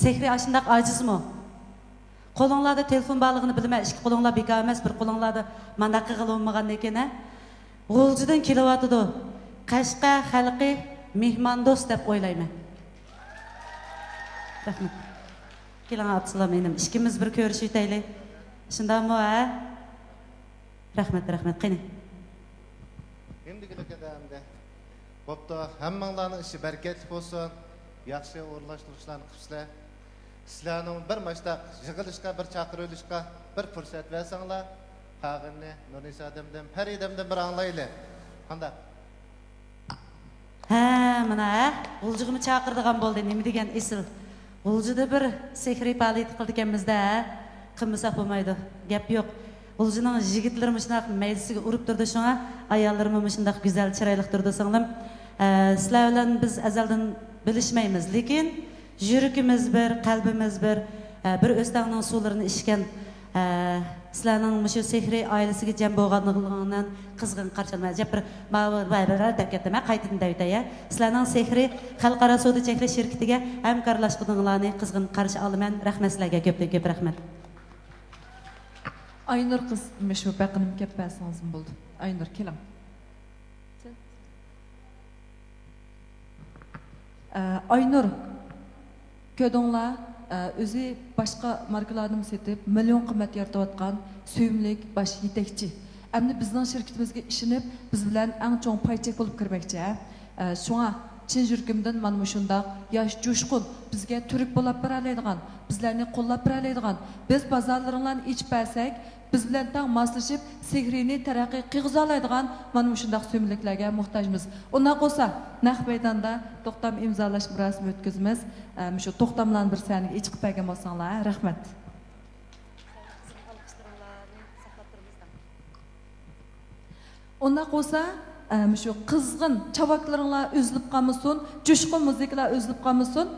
سېھرىي ئاشۇنداق ئاجىزمۇ؟ قولۇڭلاردا تېلېفون بارلىقىنى بىلىمەن، ئىككى قولۇڭلار بىكار ئەمەس، بىر قولۇڭلاردا مانداق قىلغىلى بولمىغاندىكىن، ھە؟ غۇلجىدىن كېلىۋاتىدۇ. قەشقەر خەلقى مېھماندوست دەپ ئويلايمەن. رەھمەت. كېلىڭ، ئابدۇسالام ئىنىم، ئىككىمىز بىر كۆرۈشۈۋېتەيلى. شۇنداقمۇ، ھە؟ رەھمەت، رەھمەت. قېنى. نېمە دېگۈلۈك ئىدى ئەمدى؟ بوپتۇ، ھەممىڭلارنىڭ ئىشى بەرىكەتلىك بولسۇن. ياخشى ئورۇنلاشتۇرۇشلارنى قىپسىلەر. سىلەرنىڭ بىر ماشتاق يىغىلىشقا، بىر چاقىرىۋېلىشقا بىر پۇرسەت بەرسەڭلار، قالغىنىنى نۇرنىسا ھەدەمدىن، پەرىدەمدىن بىر ئاڭلايلى. قانداق؟ ھە، مانا، ھە، غۇلجىغىمۇ چاقىرىدىغان بولدى. نېمە دېگەن ئېسىل. غۇلجىدا بىر سېھرىي پائالىيەت قىلىدىكەنمىز-دە، ھە؟ قىلمىساق بولمايدۇ. گەپ يوق. غۇلجىنىڭ يىگىتلىرى مۇشۇنداق مەيدىسىگە ئۇرۇپ تۇرىدۇ، شۇڭا ئاياللىرىمۇ مۇشۇنداق گۈزەل، چىرايلىق تۇرىدۇ، سىڭلىم. ئە، سىلەر بىلەن بىز ئەزەلدىن بىلىشمەيمىز، لېكىن يۈرىكىمىز بىر، قەلبىمىز بىر، ئە، بىر ئۆستەڭنىڭ سۇلىرىنى ئىچكەن، ئە، سىلەرنىڭ مۇشۇ سېھرىي ئائىلىسىگە جەم بولغانلىقىڭلارنى قىزغىن قارشى ئالىمەن. ئەجەب بىر ماۋۇ دەپ كەتتىم، ھە، قايتىدىن دەۋېتەي، ھە. سىلەرنىڭ سېھرىي خەلقئارا سودا چەكلىك شىركىتىگە ھەمكارلاشقىنىڭلارنى قىزغىن قارشى ئالىمەن. رەھمەت سىلەرگە، كۆپتىن كۆپ رەھمەت. ئاينۇر قىز، مۇشۇ بېقىنىم كەپ بەرسىڭىزمۇ بولىدۇ. ئاينۇر، كېلىڭ. ئە، ئاينۇر، كۆردۈڭلار، ئە، ئۆزى باشقا ماركىلاردىمۇ سېتىپ، مىليون قىممەت يارىتىۋاتقان سۆيۈملۈك باش يېتەكچى. ئەمدى بىزنىڭ شىركىتىمىزگە ئىشىنىپ، بىز بىلەن ئەڭ چوڭ پاي چېك بولۇپ كىرمەكچى، ھە؟ ئە، شۇڭا چىن يۈرىكىمدىن مانا مۇشۇنداق ياش، جۇشقۇن، بىزگە تۈرتكە بولاپ بېرەلەيدىغان، بىزلەرنى قوللاپ بېرەلەيدىغان، بىز بازارلىرىڭلارنى ئېچىپ بەرسەك، بىز بىلەن تەڭ ماسلىشىپ، سېھرىينى تەرەققىي قىلغۇزالايدىغان مانا مۇشۇنداق سۆيۈملۈكلەرگە موھتاجمىز. ئۇنداق بولسا، نەق مەيداندا توختام ئىمزالاش مۇراسىمى ئۆتكۈزىمىز. ئە، مۇشۇ توختاملارنى بىر سەھنىگە ئېچىقىپ بەرگەن بولساڭلار، رەھمەت. ئۇنداق بولسا، ئە، مۇشۇ قىزغىن چاۋاكلىرىڭلار ئۈزۈلۈپ قالمىسۇن، جۇشقۇن مۇزىكىلار ئۈزۈلۈپ قالمىسۇن.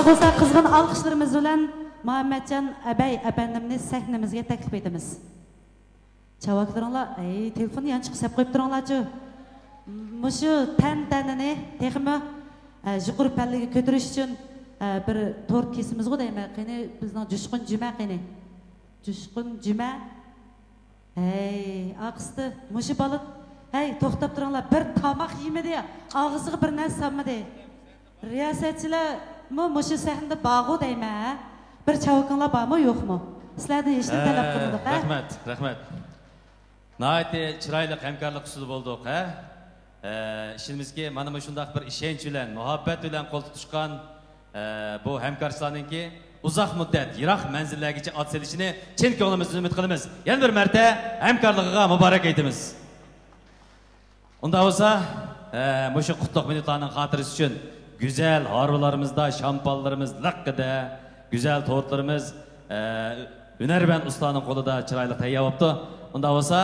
بولسا قىزغىن ئالقىشلىرىمىز بىلەن مۇھەممەتجان ئەبەي ئەپەندىمنى سەھنىمىزگە تەكلىپ ئېتىمىز. چاۋاكلىرىڭلار، ئەي، تېلېفوننى يانچۇققا سەپ قويۇپ تۇرۇڭلارچۇ. مۇشۇ تەنتەنىنى تېخىمۇ، ئە، يۇقىرى پەللىگە كۆتۈرۈش ئۈچۈن، ئە، بىر تورت كېسىمىزغۇ دەيمەن. قېنى، بىزنىڭ جۇشقۇن جۈمە قېنى؟ جۇشقۇن جۈمە. ھەي، ئاقىستى، مۇشۇ بالا، ھەي، توختاپ تۇرۇڭلار، بىر تاماق يېمىدى، ئاغزىغا بىر نەرسە سالمىدى. رىياسەتچىلەرمۇ مۇشۇ سەھنىدە بارغۇ دەيمەن، ھە؟ بىر چاۋىكىڭلار بارمۇ، يوقمۇ؟ سىلەردىن ھېچنېمە تەلەپ قىلمىدۇق، ھە؟ رەھمەت، رەھمەت. ناھايىتى چىرايلىق ھەمكارلىق ئۈستىدە بولدۇق، ھە؟ ئە، ئىشىنىمىزكى، مانا مۇشۇنداق بىر ئىشەنچ بىلەن، مۇھەببەت بىلەن قول تۇتۇشقان، ئە، بۇ ھەمكارچىلارنىڭكى ئۇزاق مۇددەت، يىراق مەنزىللەرگىچە ئات سېلىشىنى چىن كۆڭلىمىزدىن ئۈمىد قىلىمىز. يەنە بىر مەرتە ھەمكارلىقىغا مۇبارەك ئېيتىمىز. ئۇنداق بولسا، ئە، مۇشۇ قۇتلۇق مىنۇتلارنىڭ خاتىرىسى ئۈچۈن گۈزەل ھارۋىلىرىمىزدا شامپانلىرىمىز لىققىدە، گۈزەل تورتلىرىمىز، ئە، ھۈنەرۋەن ئۇستانىڭ قولىدا چىرايلىق تەييار بوپتۇ. ئۇنداق بولسا،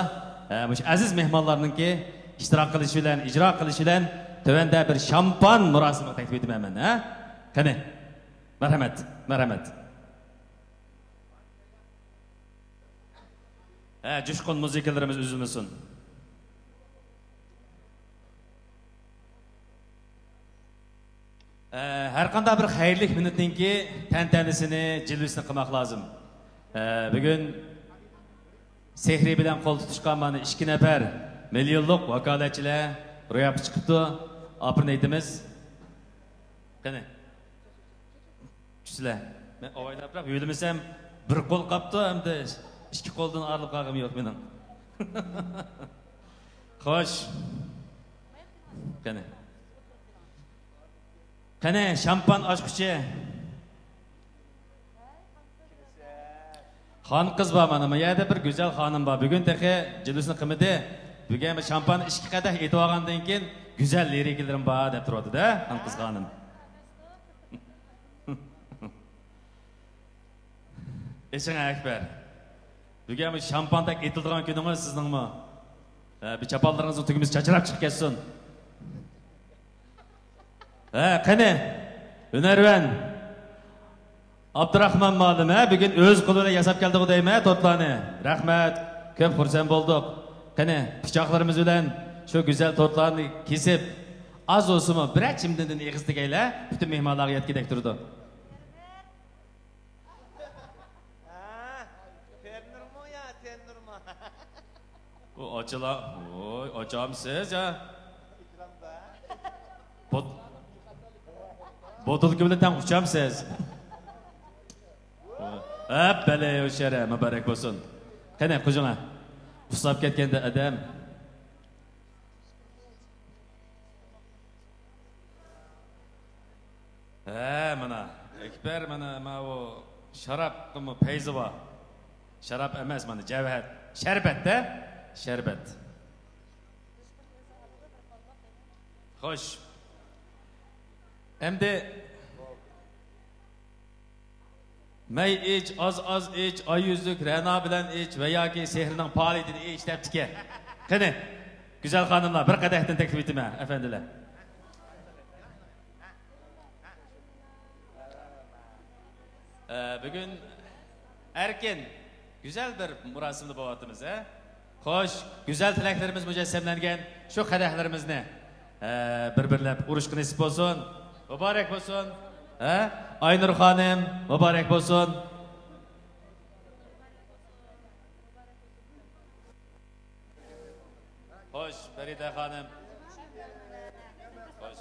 ئە، مۇشۇ ئەزىز مېھمانلارنىڭكى ئىشتىراك قىلىشى بىلەن، ئىجرا قىلىشى بىلەن تۆۋەندە بىر شامپان مۇراسىمىغا تەكلىپ ئېتىمەن مەن، ھە؟ قېنى، مەرھەمەت، مەرھەمەت. ھە، جۇشقۇن مۇزىكىلىرىمىز ئۈزۈلمىسۇن. ئە، ھەرقانداق بىر خەيرلىك مىنۇتنىڭكى تەنتەنىسىنى، جىلۋىسىنى قىلماق لازىم. ئە، بۈگۈن سېھرىي بىلەن قول تۇتۇشقان مانا ئىككى نەپەر مىليونلۇق ۋاكالەتچىلەر روياپقا چىقىپتۇ. ئاپىرىن ئېيتىمىز. قېنى. كۈچلە. مەن ئاۋايلاپراق يۆلىمىسەم، بىر قول قاپتۇ، ئەمدى ئىككى قولدىن ئايرىلىپ قالغىنىم يوق مېنىڭ. خوش. قېنى. قېنى، شامپان ئاچقۇچى. خانقىز بار مانا، ما يەردە بىر گۈزەل خانىم بار. بۈگۈن تېخى جىلۋىسىنى قىلمىدى. بۈگۈن بىر شامپان ئىككى قەدەھ ئېتىۋالغاندىن كېيىن، گۈزەل لىرىكىلىرىم بار دەپ تۇرۇۋاتىدۇ، خانقىز خانىم. ئېچىڭ، ئەكبەر. بۈگۈن بۇ شامپاندەك ئېتىلىدىغان كۈنىڭىز سىزنىڭمۇ؟ ھە، بۇ چاپانلىرىڭىزنىڭ تۈگمىسى چاچراپ چىقىپ كەتسۇن. ھە، قېنى، ھۈنەرۋەن ئابدۇراخمان مۇئەللىم، ھە، بۈگۈن ئۆز قولى بىلەن ياساپ كەلدىغۇ دەيمەن تورتلارنى. رەھمەت، كۆپ خۇرسەن بولدۇق. قېنى، پىچاقلىرىمىز بىلەن شۇ گۈزەل تورتلارنى كېسىپ، ئاز بولسىمۇ بىرەر چىمدىدىن ئېغىز تېگەيلى، پۈتۈن مېھمانلارغا يەتكۈدەك تۇرىدۇ. ھە، تېننۇرمۇ يا، تېننۇرمۇ؟ ئۇ ئاچىلا، ۋوي، ئاچامسىز يا؟ بوت-، بوتۇلكا بىلەن تەڭ ئۇچامسىز؟ ھەپ، بەلەي، ھوشيار، مۇبارەك بولسۇن. قېنى، قوشۇڭا. ئۇسساپ كەتكەندە ئادەم. ھە، مانا، ئەكبەر، مانا، ماۋۇ شارابقىمۇ پەيزى بار. شاراب ئەمەس، مانا، جەۋھەر. شەربەت-دە، شەربەت. خوش. ئەمدى مەي ئىچ، ئاز-ئاز ئىچ، ئاي يۈزلۈك رەنا بىلەن ئىچ ۋە ياكى سېھرىنىڭ پائالىيىتىنى ئىچ دەپتىكەن. قېنى، گۈزەل خانىملار، بىر قەدەھتىن تەكلىپ ئېتىمەن، ئەپەندىلەر. ئە، بۈگۈن ئەركىن، گۈزەل بىر مۇراسىمدا بولۇۋاتىمىز، ھە؟ خوش، گۈزەل تىلەكلىرىمىز مۇجەسسەملەنگەن شۇ قەدەھلىرىمىزنى، ئە، بىر-بىرلەپ ئۇرۇشقا نېسىپ بولسۇن. مۇبارەك بولسۇن. ھە؟ ئاينۇر خانىم، مۇبارەك بولسۇن. خوش، پەرىدە خانىم. خوش.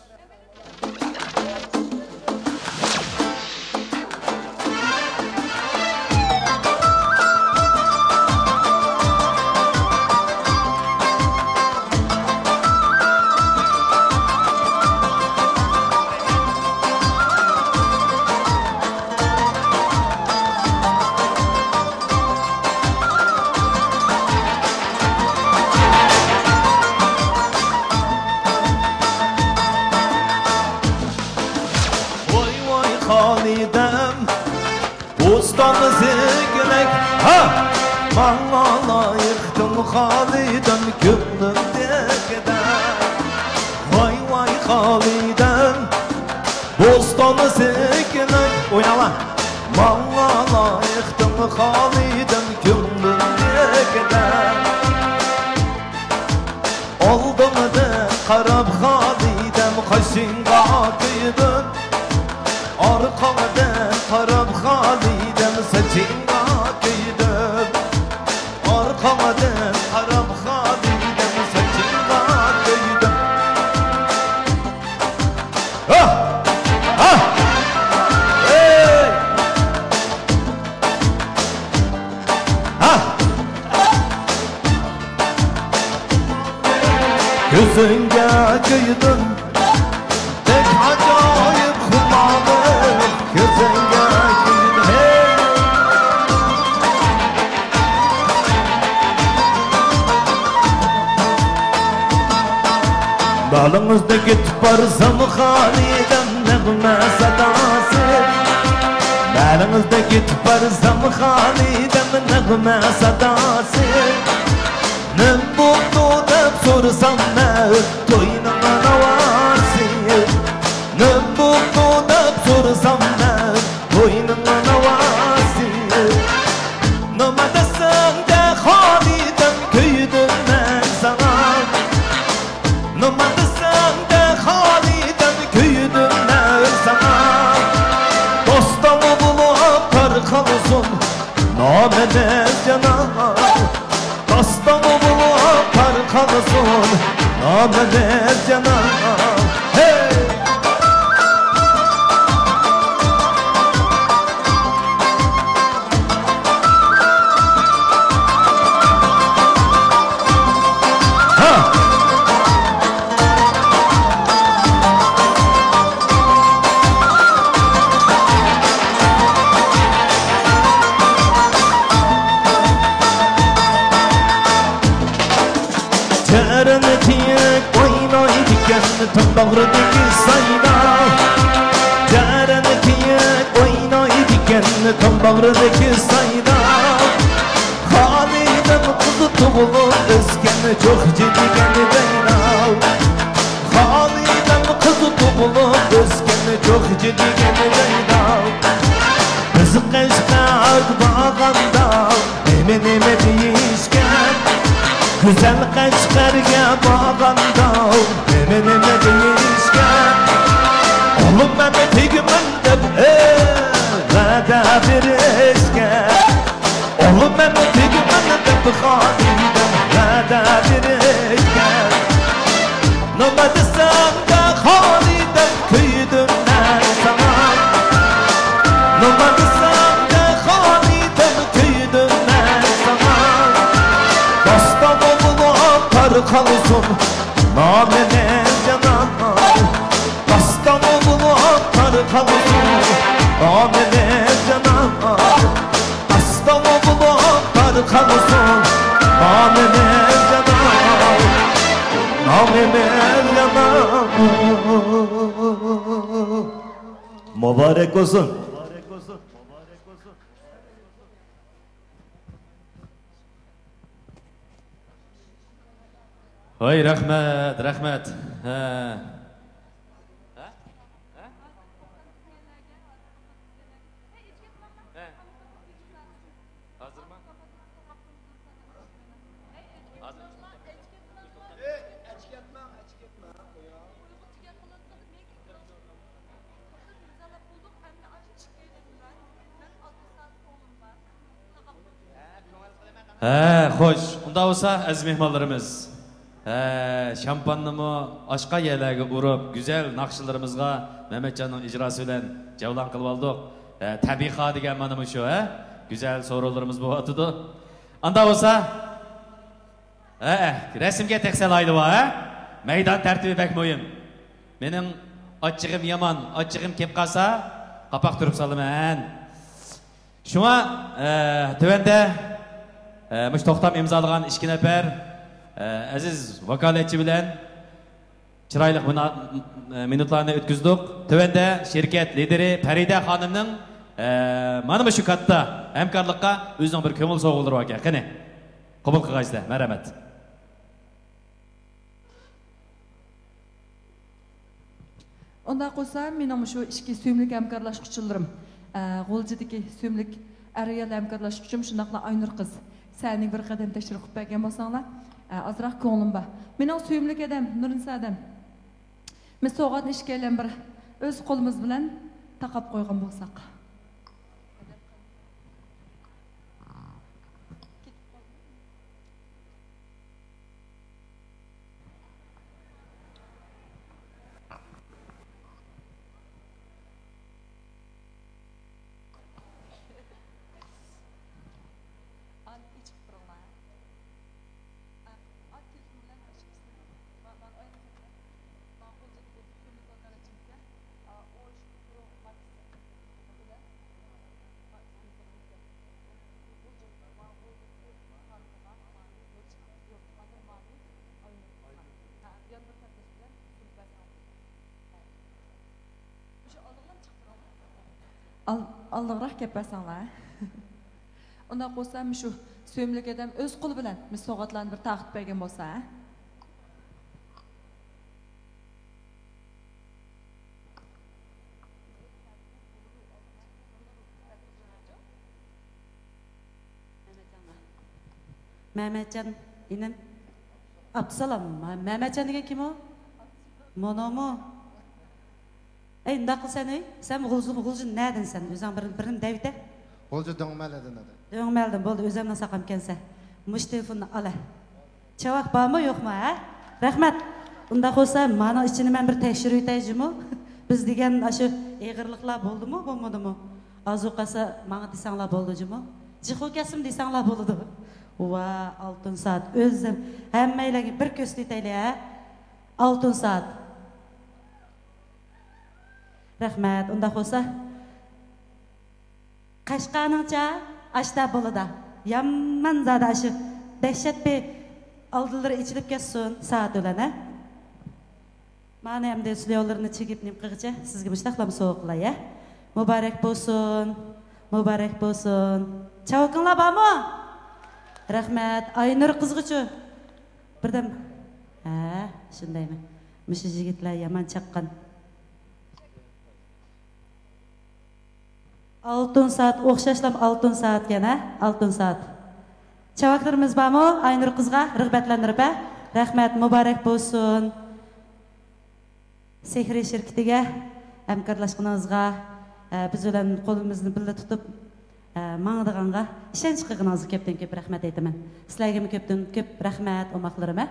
ۋاي ۋاي خالىدەم، بوستان زېكىلەك، ھا! ماڭا لايىقتىڭ خالىدەم، كۆڭلۈمدىكىدەك. ۋاي ۋاي خالىدەم، دوستانە سېكىنلىك ئويناڭلار. ماڭا لايىقتىڭ خالىدىم كۆڭلۈمدىكىدە. ئالدىڭدىن قاراپ خالىدىم قېشىڭغا كۆيدۈم. ئارقاڭدىن قاراپ خالىدىم سېچىڭغا كۆيدۈم. ئارقاڭدىن قاراپ خالىدىم سېچىڭغا كۆيدۈم. ھا! ھا! ھەي! ھا! كۆزۈڭگە كۆيدۈم، بەك ئاجايىپ خۇمارلىق كۆزۈڭگە كۆيدۈم. ھەي! بالىڭىزدەك يېتىپ بارسام خالىدىم نەغمە ساداسى. بالىڭىزدەك يېتىپ بارسام خالىدىم نەغمە ساداسى. نېمە بوپتۇ دەپ سورىسام مەن توينىڭ ناۋاسى. نېمە بوپتۇ دەپ سورىسام مەن توينىڭ ناۋاسى. نېمە دېسەڭدە خالىدىم كۆيدۈم مەن ساڭا. نېمە دېسەڭدە خالىدىم كۆيدۈم مەن ساڭا. داستان بولۇپ تارقالسۇن نامىمىز جانان. داستان بولۇپ تارقالسۇن نامىمىز جانان. ھەي! ھا! جەرەن كىيىك ئوينايدىكەن تام باغرىدىكى سايدا. جەرەن كىيىك ئوينايدىكەن تام باغرىدىكى سايدا. خالىدىم قىز تۇغۇلۇپ ئۆسكەن جوخجى دېگەن جايدا. خالىدىم قىز تۇغۇلۇپ ئۆسكەن جوخجى دېگەن جايدا. بىز قەشقەرگە بارغاندا نېمە نېمە دېيىشكەن. گۈزەل قەشقەرگە بارغاندا نېمە نېمە دېيىشكەن. ئۇلۇغ مەن تېگىمەن دەپ، ئەي، ۋەدە بېرىشكەن. ئۇلۇغ مەن تېگىمەن دەپ خالىدىم ۋەدە بېرىشكەن. نېمە دېسەڭدە خالىدىم كۆيدۈم مەن ساڭا. نېمە دېسەڭدە خالىدىم كۆيدۈم مەن ساڭا. داستان بولۇپ تارقالسۇن نامىمىز جانان. داستان بولۇپ تارقالسۇن نامىمىز جانان. داستان بولۇپ تارقالسۇن نامىمىز جانان. نامىمىز جانان. مۇبارەك بولسۇن. ۋاي، رەھمەت، رەھمەت. ھە. ھە؟ ھە؟ ھە؟ ھازىرمۇ؟ ھازىر. ھە، خوش. ئۇنداق بولسا، ئەزىز مېھمانلىرىمىز، ھە، شامپاننىمۇ ئاشقا يەرلەرگە ئۇرۇپ، گۈزەل ناخشىلىرىمىزغا مەمەتجاننىڭ ئىجراسى بىلەن جەۋلان قىلىۋالدۇق. ھە، تەبىخا دېگەن مانا مۇشۇ، ھە؟ گۈزەل سورۇنلىرىمىز بولۇۋاتىدۇ. ئانداق بولسا، ھە، رەسىمگە تەكسەل ئايلىۋا، ھە؟ مەيدان تەرتىپى بەك مۇھىم. مېنىڭ ئاچچىقىم يامان، ئاچچىقىم كەپ قالسا، قاپاق تۈرۈپ سالىمەن. شۇڭا، ئە، تۆۋەندە، ئە، مۇشۇ توختام ئىمزالىغان ئىككى نەپەر، ئە، ئەزىز ۋاكالەتچى بىلەن چىرايلىق مۇنا-، ئە، مىنۇتلارنى ئۆتكۈزدۇق. تۆۋەندە شىركەت لىدىرى پەرىدە خانىمنىڭ، ئە، مانا مۇشۇ كاتتا ھەمكارلىققا ئۆزىنىڭ بىر كۆڭۈل سوۋغىلىرى باركەن. قېنى، قوبۇل قىلغايسىلەر. مەرھەمەت. ئۇنداق بولسا، مېنىڭ مۇشۇ ئىككى سۆيۈملۈك ھەمكارلاشقۇچىلىرىم، ئە، غۇلجىدىكى سۆيۈملۈك ئەر-ئايال ھەمكارلاشقۇچۇم، شۇنداقلا ئاينۇر قىز، سەھنىگە بىر قەدەم تەشرىپ قىلىپ بەرگەن بولساڭلار، ئە، ئازراق كۆڭلۈم بار. مېنىڭ سۆيۈملۈك ئادەم، نۇرنىسا ئادەم، مىس سوۋغاتنى ئىككىيلەن بىر ئۆز قولىمىز بىلەن تاقاپ قويغان بولساق. ئال-، ئالدىغىراق كەپ بەرسەڭلار. ئۇنداق بولسا، مۇشۇ سۆيۈملۈك ئادەم ئۆز قولى بىلەن مۇشۇ سوۋغاتلارنى بىر تارقىتىپ بەرگەن بولسا، ھە؟ مەمەتجان، ئىنىم. ئابدۇسالام، مە-، مەمەتجان دېگەن كىم ئۇ؟ مۇنۇمۇ؟ ئەي، ئۇنداق قىلسەن، ئەي، سەن غۇلجا، غۇلجا نەدىن سەن؟ ئۆزۈڭ بىر، بىرنى دەۋېتە. غۇلجا دۆڭمەلىدىن ئىدى. دۆڭمەلدىن، بولدى، ئۆزۈڭنىڭ ساقام ئىكەنسەن. مۇشۇ تېلېفوننى ئالە. چاۋاك بارمۇ، يوقمۇ، ھە؟ رەھمەت. ئۇنداق بولسا، مانىڭ ئىچىنى مەن بىر تەكشۈرۈۋېتەي جۇمۇ. بىز دېگەن ئاشۇ ئېغىرلىقلار بولدىمۇ، بولمىدىمۇ؟ ئازۇ قالسا ماڭا دېسەڭلار بولىدۇ جۇمۇ. جىقۇ كەتسىمۇ دېسەڭلار بولىدۇ. ۋا، ئالتۇن سائەت. ئۆزۈم ھەممەيلەرگە بىر كۆرسىتىۋېتەيلى، ھە؟ ئالتۇن سائەت. رەھمەت. ئۇنداق بولسا، قەشقەرنىڭچە ئاشتا بولىدا. يامان زادى ئاشۇ دەھشەت بىر ئالدىلىرى ئېچىلىپ كەتسۇن سائەت بىلەن، ھە؟ مانا ئەمدى سليولىرىنى چىگىپ نېمە قىلغىچە سىزگە مۇشتاقلام سوۋغا قىلاي، ھە؟ مۇبارەك بولسۇن، مۇبارەك بولسۇن. چاۋىكىڭلار بارمۇ؟ رەھمەت. ئاينۇر قىزغىچۇ؟ بىردەم. ھە، شۇندايمۇ؟ مۇشۇ يىگىتلەر يامان چاققان. ئالتۇن سائەت، ئوخشاشلام ئالتۇن سائەتكەن، ھە؟ ئالتۇن سائەت. چاۋاكلىرىمىز بارمۇ؟ ئاينۇر قىزغا رىغبەتلەندۈرۈپ، ھە؟ رەھمەت، مۇبارەك بولسۇن. سېھرىي شىركىتىگە ھەمكارلاشقىنىڭىزغا، ھە، بىز بىلەن قولىمىزنى بىللە تۇتۇپ، ھە، ماڭىدىغانغا ئىشەنچ قىلغىنىڭىزغا كۆپتىن كۆپ رەھمەت ئېيتىمەن. سىلەرگىمۇ كۆپتىن كۆپ رەھمەت، ئوماقلىرىم، ھە؟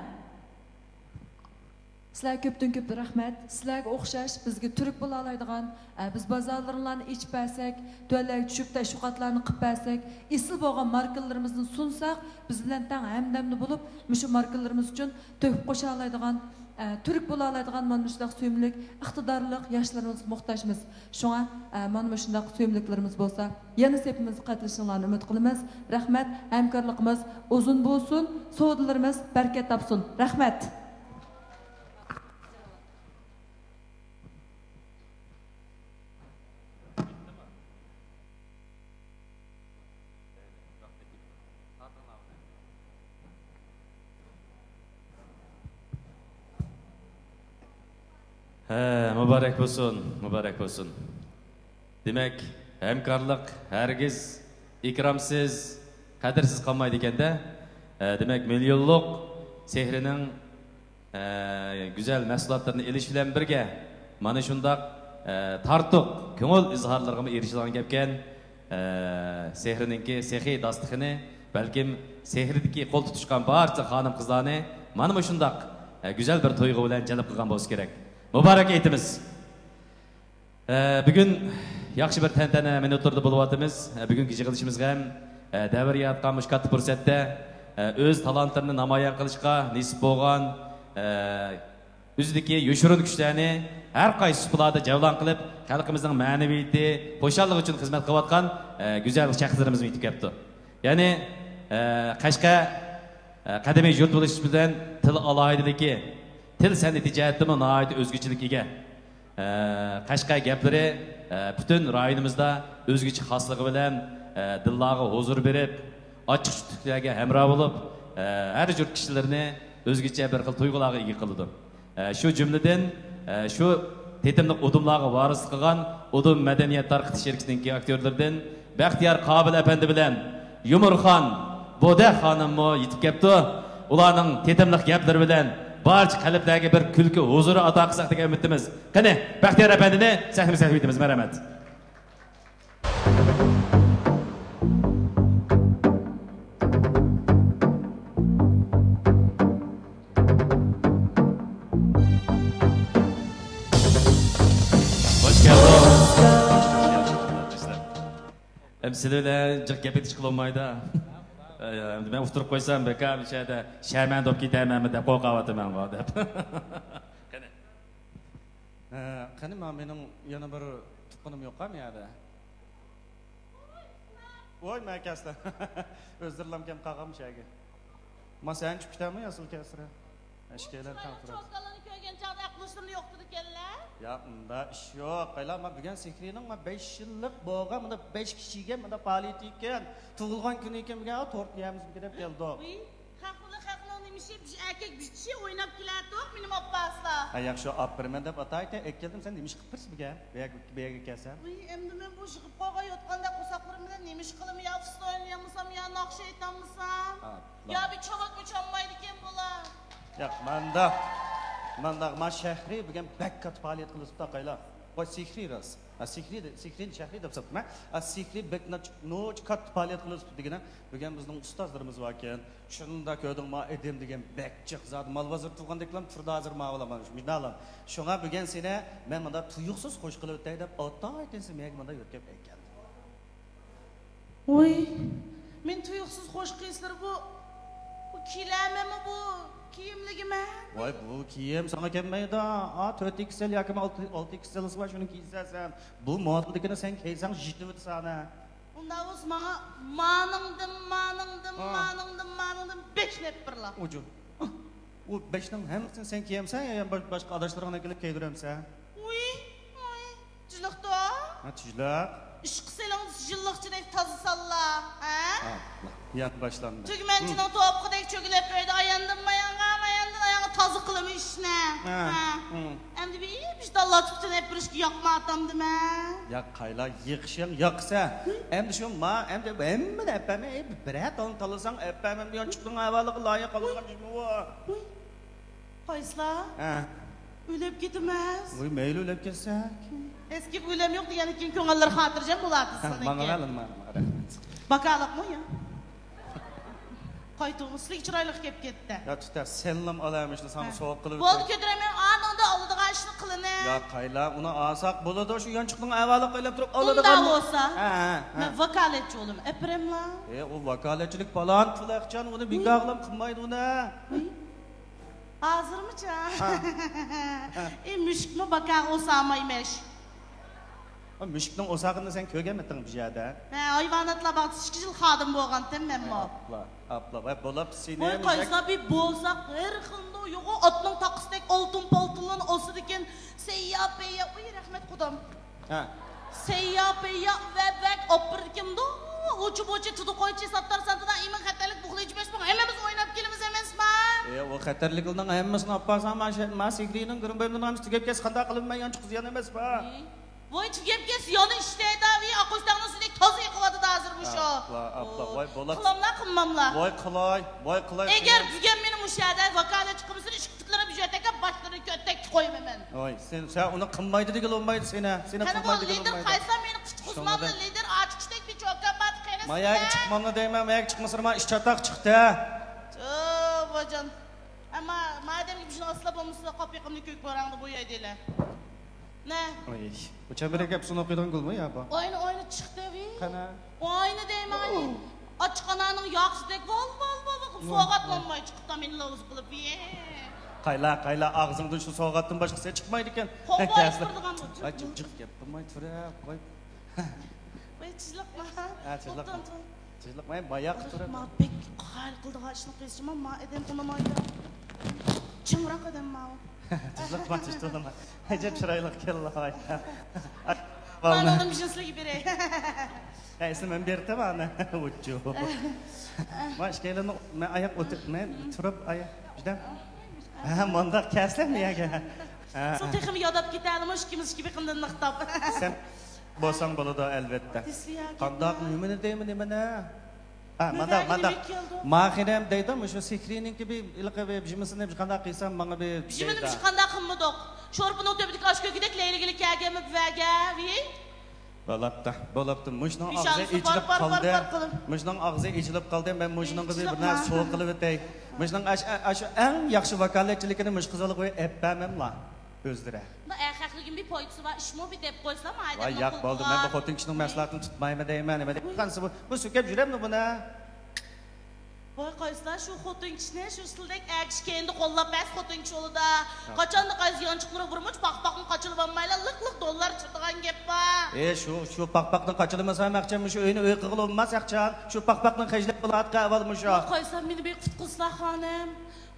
سىلەرگە كۆپتىن كۆپ رەھمەت. سىلەرگە ئوخشاش بىزگە تۈرتكە بولالايدىغان، ئە، بىز بازارلىرىڭلارنى ئېچىپ بەرسەك، تۆۋەنلەرگە چۈشۈپ تەشۋىقاتلارنى قىلىپ بەرسەك، ئېسىل بولغان ماركىلىرىمىزنى سۇنساق، بىز بىلەن تەڭ ھەمدەمدە بولۇپ، مۇشۇ ماركىلىرىمىز ئۈچۈن تۆھپە قوشالايدىغان، ئە، تۈرتكە بولالايدىغان مانا مۇشۇنداق سۆيۈملۈك، ئىقتىدارلىق ياشلىرىمىزغا موھتاجمىز. شۇڭا، ئە، مانا مۇشۇنداق سۆيۈملۈكلىرىمىز بولسا، يەنە سېپىمىزگە قاتنىشىشىڭلارنى ئۈمىد قىلىمىز. رەھمەت، ھەمكارلىقىمىز ئۇزۇن بولسۇن، سودىلىرىمىز بەرىكەت تاپسۇن. رەھمەت. ھە، مۇبارەك بولسۇن، مۇبارەك بولسۇن. دېمەك، ھەمكارلىق ھەرگىز ئىكرامسىز، قەدىرسىز قالمايدىكەن-دە. ھە، دېمەك، مىليونلۇق سېھرىنىڭ، ھە، گۈزەل مەھسۇلاتلىرىنى ئېلىش بىلەن بىرگە، مانا شۇنداق، ھە، تارتۇق كۆڭۈل ئىزھارلىرىغىمۇ ئېرىشىدىغان گەپكەن. ئە، سېھرىنىڭكى سېخىي داستىخىنى، بەلكىم سېھرىدىكى قول تۇتۇشقان بارچە خانىم-قىزلارنى مانا مۇشۇنداق، ئە، گۈزەل بىر تۇيغۇ بىلەن جەلپ قىلغان بولسا كېرەك. مۇبارەك ئېيتىمىز. ئە، بۈگۈن ياخشى بىر تەنتەنە مىنۇتلىرىدا بولۇۋاتىمىز. ئە، بۈگۈنكى يىغىلىشىمىزغا ھەم، ئە، دەۋر ياراتقان مۇشۇ كاتتا پۇرسەتتە، ئە، ئۆز تالانتلىرىنى نامايان قىلىشقا نېسىپ بولغان، ئە، ئۆزىدىكى يوشۇرۇن كۈچلەرنى ھەر قايسى سۇپىلاردا جەۋلان قىلىپ، خەلقىمىزنىڭ مەنىۋىيىتى، خۇشاللىقى ئۈچۈن خىزمەت قىلىۋاتقان، ئە، گۈزەل شەخسلىرىمىزمۇ يېتىپ كەپتۇ. يەنى، ئە، قەشقەر، ئە، قەدىمىي يۇرت بولۇشى بىلەن تىل ئالاھىدىلىكى، تىل سەنئىتى جەھەتتىمۇ ناھايىتى ئۆزگىچىلىككە ئىگە. ئە، قەشقەر گەپلىرى، ئە، پۈتۈن رايونىمىزدا ئۆزگىچە خاسلىقى بىلەن، ئە، دىللارغا ھۇزۇر بېرىپ، ئاچچىق-چۈچۈكلەرگە ھەمراھ بولۇپ، ئە، ھەر يۇرت كىشىلىرىنى ئۆزگىچە بىر خىل تۇيغۇلارغا ئىگە قىلىدۇ. ئە، شۇ جۈملىدىن، ئە، شۇ تېتىملىق ئۇدۇملارغا ۋارىسلىق قىلغان ئۇدۇم مەدەنىيەت تارقىتىش شىركىتىنىڭكى ئاكتيورلىرىدىن بەختىيار قابىل ئەپەندى بىلەن يۇمۇرخان بودەك خانىممۇ يېتىپ كەپتۇ. ئۇلارنىڭ تېتىملىق گەپلىرى بىلەن بارچە قەلبلەرگە بىر كۈلكە ھۇزۇرى ئاتا قىلساق دېگەن ئۈمىدتىمىز. قېنى، بەختىيار ئەپەندىنى سەھنىمىزگە تەكلىپ ئېتىمىز. مەرھەمەت. خوش كەلدىڭ. ئەمدى سىلەر بىلەن جىق گەپ ئېتىشقا بولمايدۇ. ئەمدى مەن ئۇتتۇرۇپ قويسام، بەكەم شۇ يەردە شەرمەندە بولۇپ كېتەرمەنمۇ دەپ قورقۇۋاتىمەنغۇ دەپ. قېنى. ھە، قېنى، ما مېنىڭ يەنە بىر تۇغقىنىم يوققا ما يەردە؟ ۋاي، مەكەسلەر. ئۆزلىرىلام كەم قالغانمۇ شەگە؟ ما سەن چۈشۈپ كېتەرمۇ ياسىل كەسرە؟ ئىككىيلەن تەڭ تۇرۇپ. چوكانلارنى كۆرگەن چاغدا ئەقىل ھوشلىرىنى يوقىتىدىكەنلە. ياق، ئۇنداق ئىش يوق. قايلا، ما بۈگۈن سېھرىينىڭ ما بەش يىللىق بولغان، مۇندا بەش كىشىگە مۇندا پائالىيىتى ئىكەن. تۇغۇلغان كۈنى ئىكەن بۈگۈن، تورت يەمىزمىكىن دەپ كەلدۇق. ۋىي، خەقنى، خەقنىڭ نېمە ئىشى، بىر ئەركەك بىر كىشى ئويناپ كېلەتتۇق، مېنىمۇ ئاپپاسلا. ھە، ياخشى، ئاپىرىمەن دەپ ئاتايتە، ئەكەلدىم، سەن نېمە ئىش قىلىپ بېرىسەن بۈگۈن؟ بۇ يەرگە، بۇ يەرگە كەلسەم. ۋىي، ئەمدى مەن بۇ يىغىپ قالغان يوتقاندەك قورساقلىرىم بىلەن نېمە ئىش قىلىمەن؟ يا ئۇستا ئوينىيالمىسام، يا ناخشا ئېيتالمىسام، ئا، يا بىر چاۋاكمۇ چالمايدىكەن بۇلار. ياق، مانداق، مانداق، ما شەھرى بۈگۈن بەك كاتتا پائالىيەت قىلىۋېتىپتۇ، قايلا. ۋاي، سېھرىي راست. ھە، سېھرىي دە-، سېھرىنى شەھرىي دەپ ساپتىمەن. ھە، سېھرىي بەك ناچ-، نوچ كاتتا پائالىيەت قىلىۋېتىپتۇ دېگىنە. بۈگۈن بىزنىڭ ئۇستازلىرىمىز باركەن. شۇنداق كۆردۈڭما، ئېدىم دېگەن بەك جىق زادى. مال بازىرى تۇرغاندەكلا تۇرىدۇ ھازىر ماۋۇلار مانا شۇ مۇشۇنداقلا. شۇڭا بۈگۈن سېنى مەن مۇنداق تۇيۇقسىز خوش قىلىۋېتەي دەپ ئاتايتىن سېنى مەگە مۇنداق يۆتكەپ ئەكەلدىم. ۋۇي، مېنى تۇيۇقسىز خوش قىلىسىلەر بۇ، بۇ كىيىلەرمەنمۇ بۇ كىيىملىكىمەن؟ ۋاي، بۇ كىيىم ساڭا كەلمەيدۇ. ئا، تۆت ئېكس ئېل ياكى ئالتە، ئالتە ئېكس ئېل بار، شۇنى كىيسەن سەن. بۇ مودېلدىكىنى سەن كىيسەڭ يېتىۋېتىسەن. ئۇنداق بولسا ماڭا مانىڭدىن، مانىڭدىن، ھا. مانىڭدىن، مانىڭدىن بەشنى ئېلىپ بېرىلا. ئۇجۇ. ئۇ بەشنىڭ ھەممىسىنى سەن كىيەمسەن يا باش-، باشقا ئاداشلىرىڭنى ئەكېلىپ كىيدۈرەمسەن؟ ۋۇي، ۋۇي. تىجلىقتۇ. ھە، تىجلىق. ئىشقىلىسىلىڭ يىللىقچىدەك تازا سانلا. ھە؟ ئا، يەنە باشلاندى. تۈگمەنچىنىڭ توپىقىدەك چۆگىلەپ ئۆيدە ئاياندىن مايانغا، ماياندىن ئايانغا تازا قىلىمەن ئىشنى. ھە. ھە. ھە. ئەمدى بىر بىشتاللا تۈتۈن ئېلىپ بېرىشكە ياقمايتتىم دېمە. ياق، قايلا، يېقىشىڭ ياقسا. ئەمدى شۇ ما، ئەمدى ھەممىنى ئەپەرمەي، ئەي، بىرەر دانە تاللىساڭ ئەپەرمەمدۇ يانچۇقنىڭ ئەھۋالىغا لايىق قالىدىغان ئىشمۇ بۇ؟ قايسىلار؟ ھە. ئۆلۈپ كېتىمىز. ۋۇي، مەيلى ئۆلۈپ كەتسەك. ئەسكى ئۆلەم يوق دېگەندىن كېيىن كۆڭۈللىرى خاتىرجەم بولاتتى ھە، سىلىڭكى. ماڭا، ماڭا، ماڭا، رەھمەت. باكالىقمۇ يا؟ قايتۇرغۇ سىلىگە چىرايلىق كەپ كەتتى. يا تۇتە، سەنلام ئالامىشنى ساڭا ھە. سوۋغا قىلىپ بولدى، كۆتۈرەلمەي، ئانىڭدا ئالىدىغان ئىشنى قىلىنى. يا قايلا، ئۇنى ئالساق بولىدۇ، شۇ يانچۇقنىڭ ئەھۋالىغا قايلاپ تۇرۇپ ئۇنداق ئالىدىغان. بولسا، ھە، ھە، ھە. مەن ۋاكالەتچى بولىمەن، ئەپىرىملا. ئە، ئۇ ۋاكالەتچىلىك پالان پۇل ئەخچان، ئۇنى بىكارغىلام قىلمايدۇ ئۇنى. ھازىرمۇچە؟ ھە. ھە. ئى، مۈشۈكمۇ باكاغا ئوسامايمىش. ئا، مۈشۈكنىڭ ئوساغىنى سەن كۆرگەنمىتىڭ بۇ يەردە؟ ھە، ھايۋاناتلار باغچىسى ئىككى يىل خادىم بولغانتىم مەنمۇ. ئاپلا، ئاپلا. ۋاي، بولاپتۇ سېنى. ۋاي، مۈشۈك. قايسا بىر بولساق، ھەر خىلدا يوغان ئاتنىڭ تاقىسىدەك ئالتۇن پالتىنلارنى ئاسىدىكەن. سەييا پەييا، ئۇي، رەھمەت قۇدام. ھە. سەييا پەييا ۋە ۋەك ئاپىرىدىكەندۇ. ئوچۇ بوچى تۇدۇ قويچى ساتتار سانتىدا ئىمىن خەتەرلىك بۇخلىچى بەش مىڭ ھەممىمىز ئويناپ كېلىمىز ئەمەسما؟ ئە، ئۇ خەتەرلىكلىرىنىڭ ھەممىسىنى ئاپارساڭ، ما شە-، ما سىگرىنىڭ گىرىڭ بۆمىنىڭ ھەممىسى تۈگەپ كەتسە قانداق قىلىمەن؟ يانچۇق زىيان ئەمەسما؟ ۋاي، تۈگەپ كەتسە يەنە ئىشلەيدۇ، ئاققۇش تاغنىڭ سۈيىدەك تازا ئېقىۋاتىدۇ ھازىر مۇشۇ. ئاپلا، ئاپلا، ۋاي، بولاپ. قىلاملا قىلماملا؟ ۋاي، قىلاي، ۋاي، قىلاي. ئەگەر بۈگۈن مېنى مۇشۇ يەردە ۋاكالەتچى قىلمىسىلا، ئىككى پۇتلىرىنى بىر يۆتەككە باشلىرىنى كۆتەككە قويىمەن مەن. ۋاي، سەن، سەن ئۇنى قىلمايدۇ دېگىلى بولمايدۇ سېنى. سېنى قىلمايدۇ دېگىلى بولمايدۇ. قايسا مېنى قۇتقۇزماملا، لىدىر ئاچقۇچتەك بىر چوكان بار، قېرىسى. ما يەرگە چىقماملا دەيمەن، ما يەرگە چىقمىسا، ما ئىش چاتاق چىقتى. ۋاجان. ئەمما مادەمگە بىشنى ئاسلا بولمىسا، قاپىقىمنى كۆك بوراڭدا بويايدىلە. نە؟ ئاي، بۇ چەمبىرەك گەپ سۇنۇپ قويىدىغان گۈلمۇ يا بۇ؟ ئاينى، ئاينى چىقتى ۋى. قانا؟ ئاينى دەيمەن. ئاچچىق ئانارنىڭ ياغىسىدەك ۋال، ۋال، ۋال، ۋال قىلىپ سوۋغاتلانماي چىقىپتۇ مېنى لوۋۇز قىلىپ ۋى. قايلا، قايلا، ئاغزىڭدىن شۇ سوۋغاتتىن باشقىسى چىقمايدىكەن. قوڭغايىپ تۇرىدىغان بۇ. ئاي، جىق، جىق گەپ قىلماي تۇرە، قوي. ۋاي، تىزلىقما. ھە، تىزلىقما. توختاڭ، توختاڭ. تىزلىقما، ماياق تۇرۇپ. ما بەك قايىل قىلىدىغان ئىشنى قىلسىمۇ، ما ئادەم ئۇنىمايدۇ. چىڭراق ئادەم ماۋۇ. تىزلىقما، تىزلىقما. ئەجەب چىرايلىق كەللا. مانا ئۇنىڭ بىشىنى سىلىگە بېرەي. ھە، ئەسلى مەن بېرىتتىم ئانا. ئۇچۇ. ما ئىككىيلەننى مەن ئاياق ئۆتۈپ، مەن تۇرۇپ ئاياق. جۈدە. ھە، مۇنداق كەلسەم يەگە. ھە، سەن ھە. تېخىمۇ ياداپ كېتەلىمۇ، ئىككىمىز ئىككى بېقىندىن نىقتاپ. سەن بولساڭ بولىدۇ، ئەلۋەتتە. دېسىلى يا قانداق، گېپىڭ. نېمىنى دەيمەن، نېمىنى؟ ھە، مانداق، مانداق. ماخىرەم دەيدۇ، مۇشۇ سېھرىينىڭكى بىر ھېلىقى بىر بىژىمىسىنى بىر قانداق قىلسام، ماڭا بىر بىژىمىنى دەيدۇ. مۇشۇ قانداق قىلمىدۇق؟ شورپىنىڭ تۈۋىدىكى ئاشكۆكىدەك لەيلىگىلى كەلگەنمۇ بىۋەگە، ۋىي؟ بولاپتۇ، بولاپتۇ. مۇشۇنىڭ ئاغزى ئېچىلىپ قالدى. مۇشۇنىڭ ئاغزى ئېچىلىپ قالدى. مەن مۇشۇنىڭغا بىر، بىر نەرسە سوۋغا قىلىۋېتەي. مۇشۇنىڭ ئاشۇ، ئاشۇ ئەڭ ياخشى ۋاكالەتچىلىكىنى مۇشۇ قىزلارغا ئېلىپ بەرمەملا ئۆزلىرى. بۇ ئەخەقلىكىم بىر پايدىسى بار ئىشمۇ بىر دەپ قويسام، ۋاي، ياق، بولدى. مەن بۇ خوتۇن كىشىنىڭ مەھسۇلاتىنى تۇتمايمەن دەيمەن. نېمە دەپ قانسا بۇ، بۇ سۆكۈپ يۈرەمدۇ بۇنى؟ ۋاي قايسىلار شۇ خوتۇن كىشىنى، شۇ سىلدەك ئەر كىشى كەينىدە قوللاپ بەس خوتۇن كىشى ئۇلىدا. قاچاندا قايسى يانچۇقلىرى بۇرمىچ پاقپاقنى قاچىلىۋالمايلا لىق لىق دوللار چىقىدىغان گەپ بار. ئې، شۇ، شۇ پاقپاقنى قاچىلىمىسام ئاقچام، شۇ ئۆينى ئۆي قىلغىلى بولماس ئاقچام. شۇ پاقپاقنى خەجلەپ بولاتقا ئەۋۋال مۇشۇ. ۋاي قايسىلار مېنى بىر قۇتقۇزسىلا خانىم.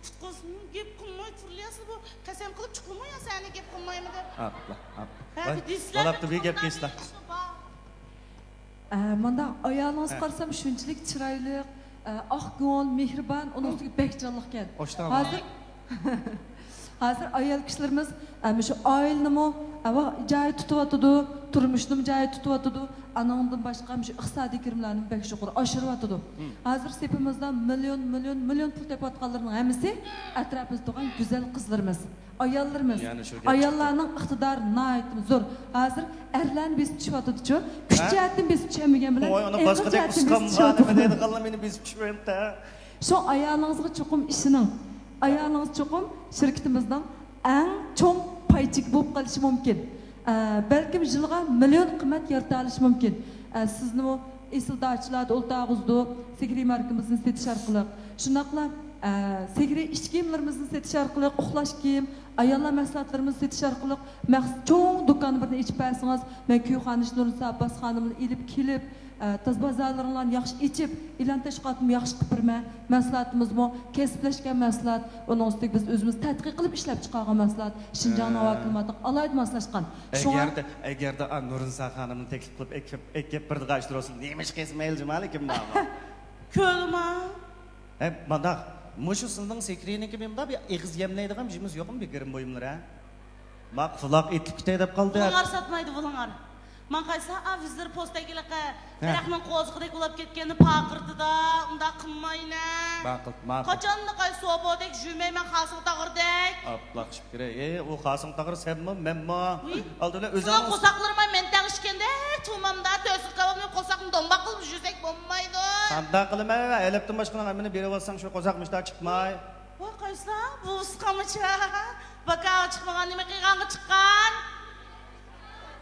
قۇتقۇزسىلا گەپ قىلماي تۇرۇلىسىلا بۇ. قەسەم قىلىپ چىقىمۇ يا سەنى گەپ قىلمايمەن دەپ. ئاپلا، ئاپلا. ھە، ۋاي، بىر دېسىلەر بولاپتۇ، بىر گەپ قىلسىلا. ئە، مانداق ئايالىڭىزنى قارىسام شۇنچىلىك چىرايلىق، ئە، ئاقكۆڭۈل، مېھرىبان، ئۇنىڭ ئۈستىگە بەك جانلىق ئىكەن. ھازىر، ھازىر ئايال كىشىلىرىمىز، ئە، مۇشۇ ئائىلىنىمۇ، ئە، ۋا-، جايى تۇتۇۋاتىدۇ، تۇرمۇشىنىمۇ جايى تۇتۇۋاتىدۇ، ئانىڭدىن باشقا مۇشۇ ئىقتىسادىي كىرىملەرنى بەك يۇقىرى ئاشۇرۇۋاتىدۇ. ھازىر سېپىمىزدا مىليون، مىليون، مىليون پۇل تېپىۋاتقانلارنىڭ ھەممىسى ئەتراپىمىزدا تۇرغان گۈزەل قىزلىرىمىز. ئاياللىرىمىز، يەنە شۇ گەپ چىقتى. ئاياللارنىڭ ئىقتىدارى ناھايىتى زور. ھازىر ئەرلەرنى بېسىپ چۈشۈۋاتىدۇچۇ. كۈچ ھە؟ جەھەتتىن بېسىپ چۈشەلمىگەن بىلەن، ۋاي، ئۇنى ئېغىر باشقىدەك جەھەتتىن بېسىپ قىسقانما، چۈشۈۋاتىدۇ. نېمە دەيدىغانلار مېنى بېسىپ چۈشۈۋەتتى. شۇ ئايالىڭىزغا چوقۇم ئىشىنىڭ. ئايالىڭىز چوقۇم شىركىتىمىزنىڭ ئەڭ چوڭ پايچىكى بولۇپ قېلىشى مۇمكىن. ئە، بەلكىم يىلىغا مىليون قىممەت يارىتالىشى مۇمكىن. ئە، سىزنىمۇ ئېسىل داچىلاردا ئولتۇرغۇزىدۇ، سېھرىي ماركىمىزنى سېتىش ئارقىلىق. شۇنداقلا، ئە، سېھرىي ئىچ كىيىملىرىمىزنى سېتىش ئارقىلىق، ئۇخلاش كىيىم، ئاياللار مەھسۇلاتلىرىمىزنى سېتىش ئارقىلىق مەخسۇس چوڭ دۇكان بىرنى ئېچىپ بەرسىڭىز، مەن كۈيخانىش نۇرنىسا ئابباس خانىمنى ئېلىپ كېلىپ، ئە، تازا بازارلىرىڭلارنى ياخشى ئېچىپ، ئېلان تەشۋىقاتىمۇ ياخشى قىلىپ بېرىمەن. مەھسۇلاتىمىزمۇ كەسىپلەشكەن مەھسۇلات، ئۇنىڭ ئۈستىگە بىز ئۆزىمىز تەتقىق قىلىپ ئىشلەپ چىقارغان مەھسۇلات، شىنجاڭنىڭ ھاۋا كىلىماتىغا ئالاھىدە ماسلاشقان. شۇڭا ئەگەردە، ئەگەردە، ئا، نۇرنىسا خانىمنى تەكلىپ قىلىپ ئەكىپ، ئەكىپ بېرىدىغان ئىشلار بولسا، نېمە ئىش قىلسا مەيلى جۇمالىكىم بارمۇ؟ كۆلما. ھە، مانداق. مۇشۇ سىلنىڭ سېھرىينىڭكى بۇيۇمدا بىر ئېغىز يەملەيدىغان بىر يۇمۇر يوقمۇ، بىر گىرىم بۇيۇملىرى، ھە؟ ما قۇلاق ئېتىلىپ كېتەي دەپ قالدى. بۇلۇڭار ساتمايدۇ، بۇلۇڭار. ماڭا قايسا، ئا، ۋىزىر پوستەكلىقى، ھە. دەرەخنىڭ قوزۇقىدەك بولاپ كەتكەننى پارقىرىتىدا، ئۇنداق قىلماينە. ماقۇل، ماقۇل. قاچاندا قاي سوبودەك، ژۈمەيمەن خاسىڭ تاغىردەك. ئاپلاق شۈكرى. ئى، ئۇ خاسىڭ تاغىر سەنمۇ، مەنمۇ. ئالدى بىلەن ئۆزۈڭ. قورساقلىرىمۇ مەن تەڭ ئىچكەندەك، تۇمامدا تۆسۈپ قاۋامنى قورساقنى دومباق قىلىپ يۈزەك بولمايدۇ. قانداق قىلىمەن؟ ھەلەپتىن باشقىنىڭ ھەممىنى بېرىۋالساڭ، شۇ قورساق مۇشتا چىقماي. ۋاي قايسىلا، بۇ ئۇسقامىچا. باكاغا چىقمىغان نېمە قىلغانغا چىققان؟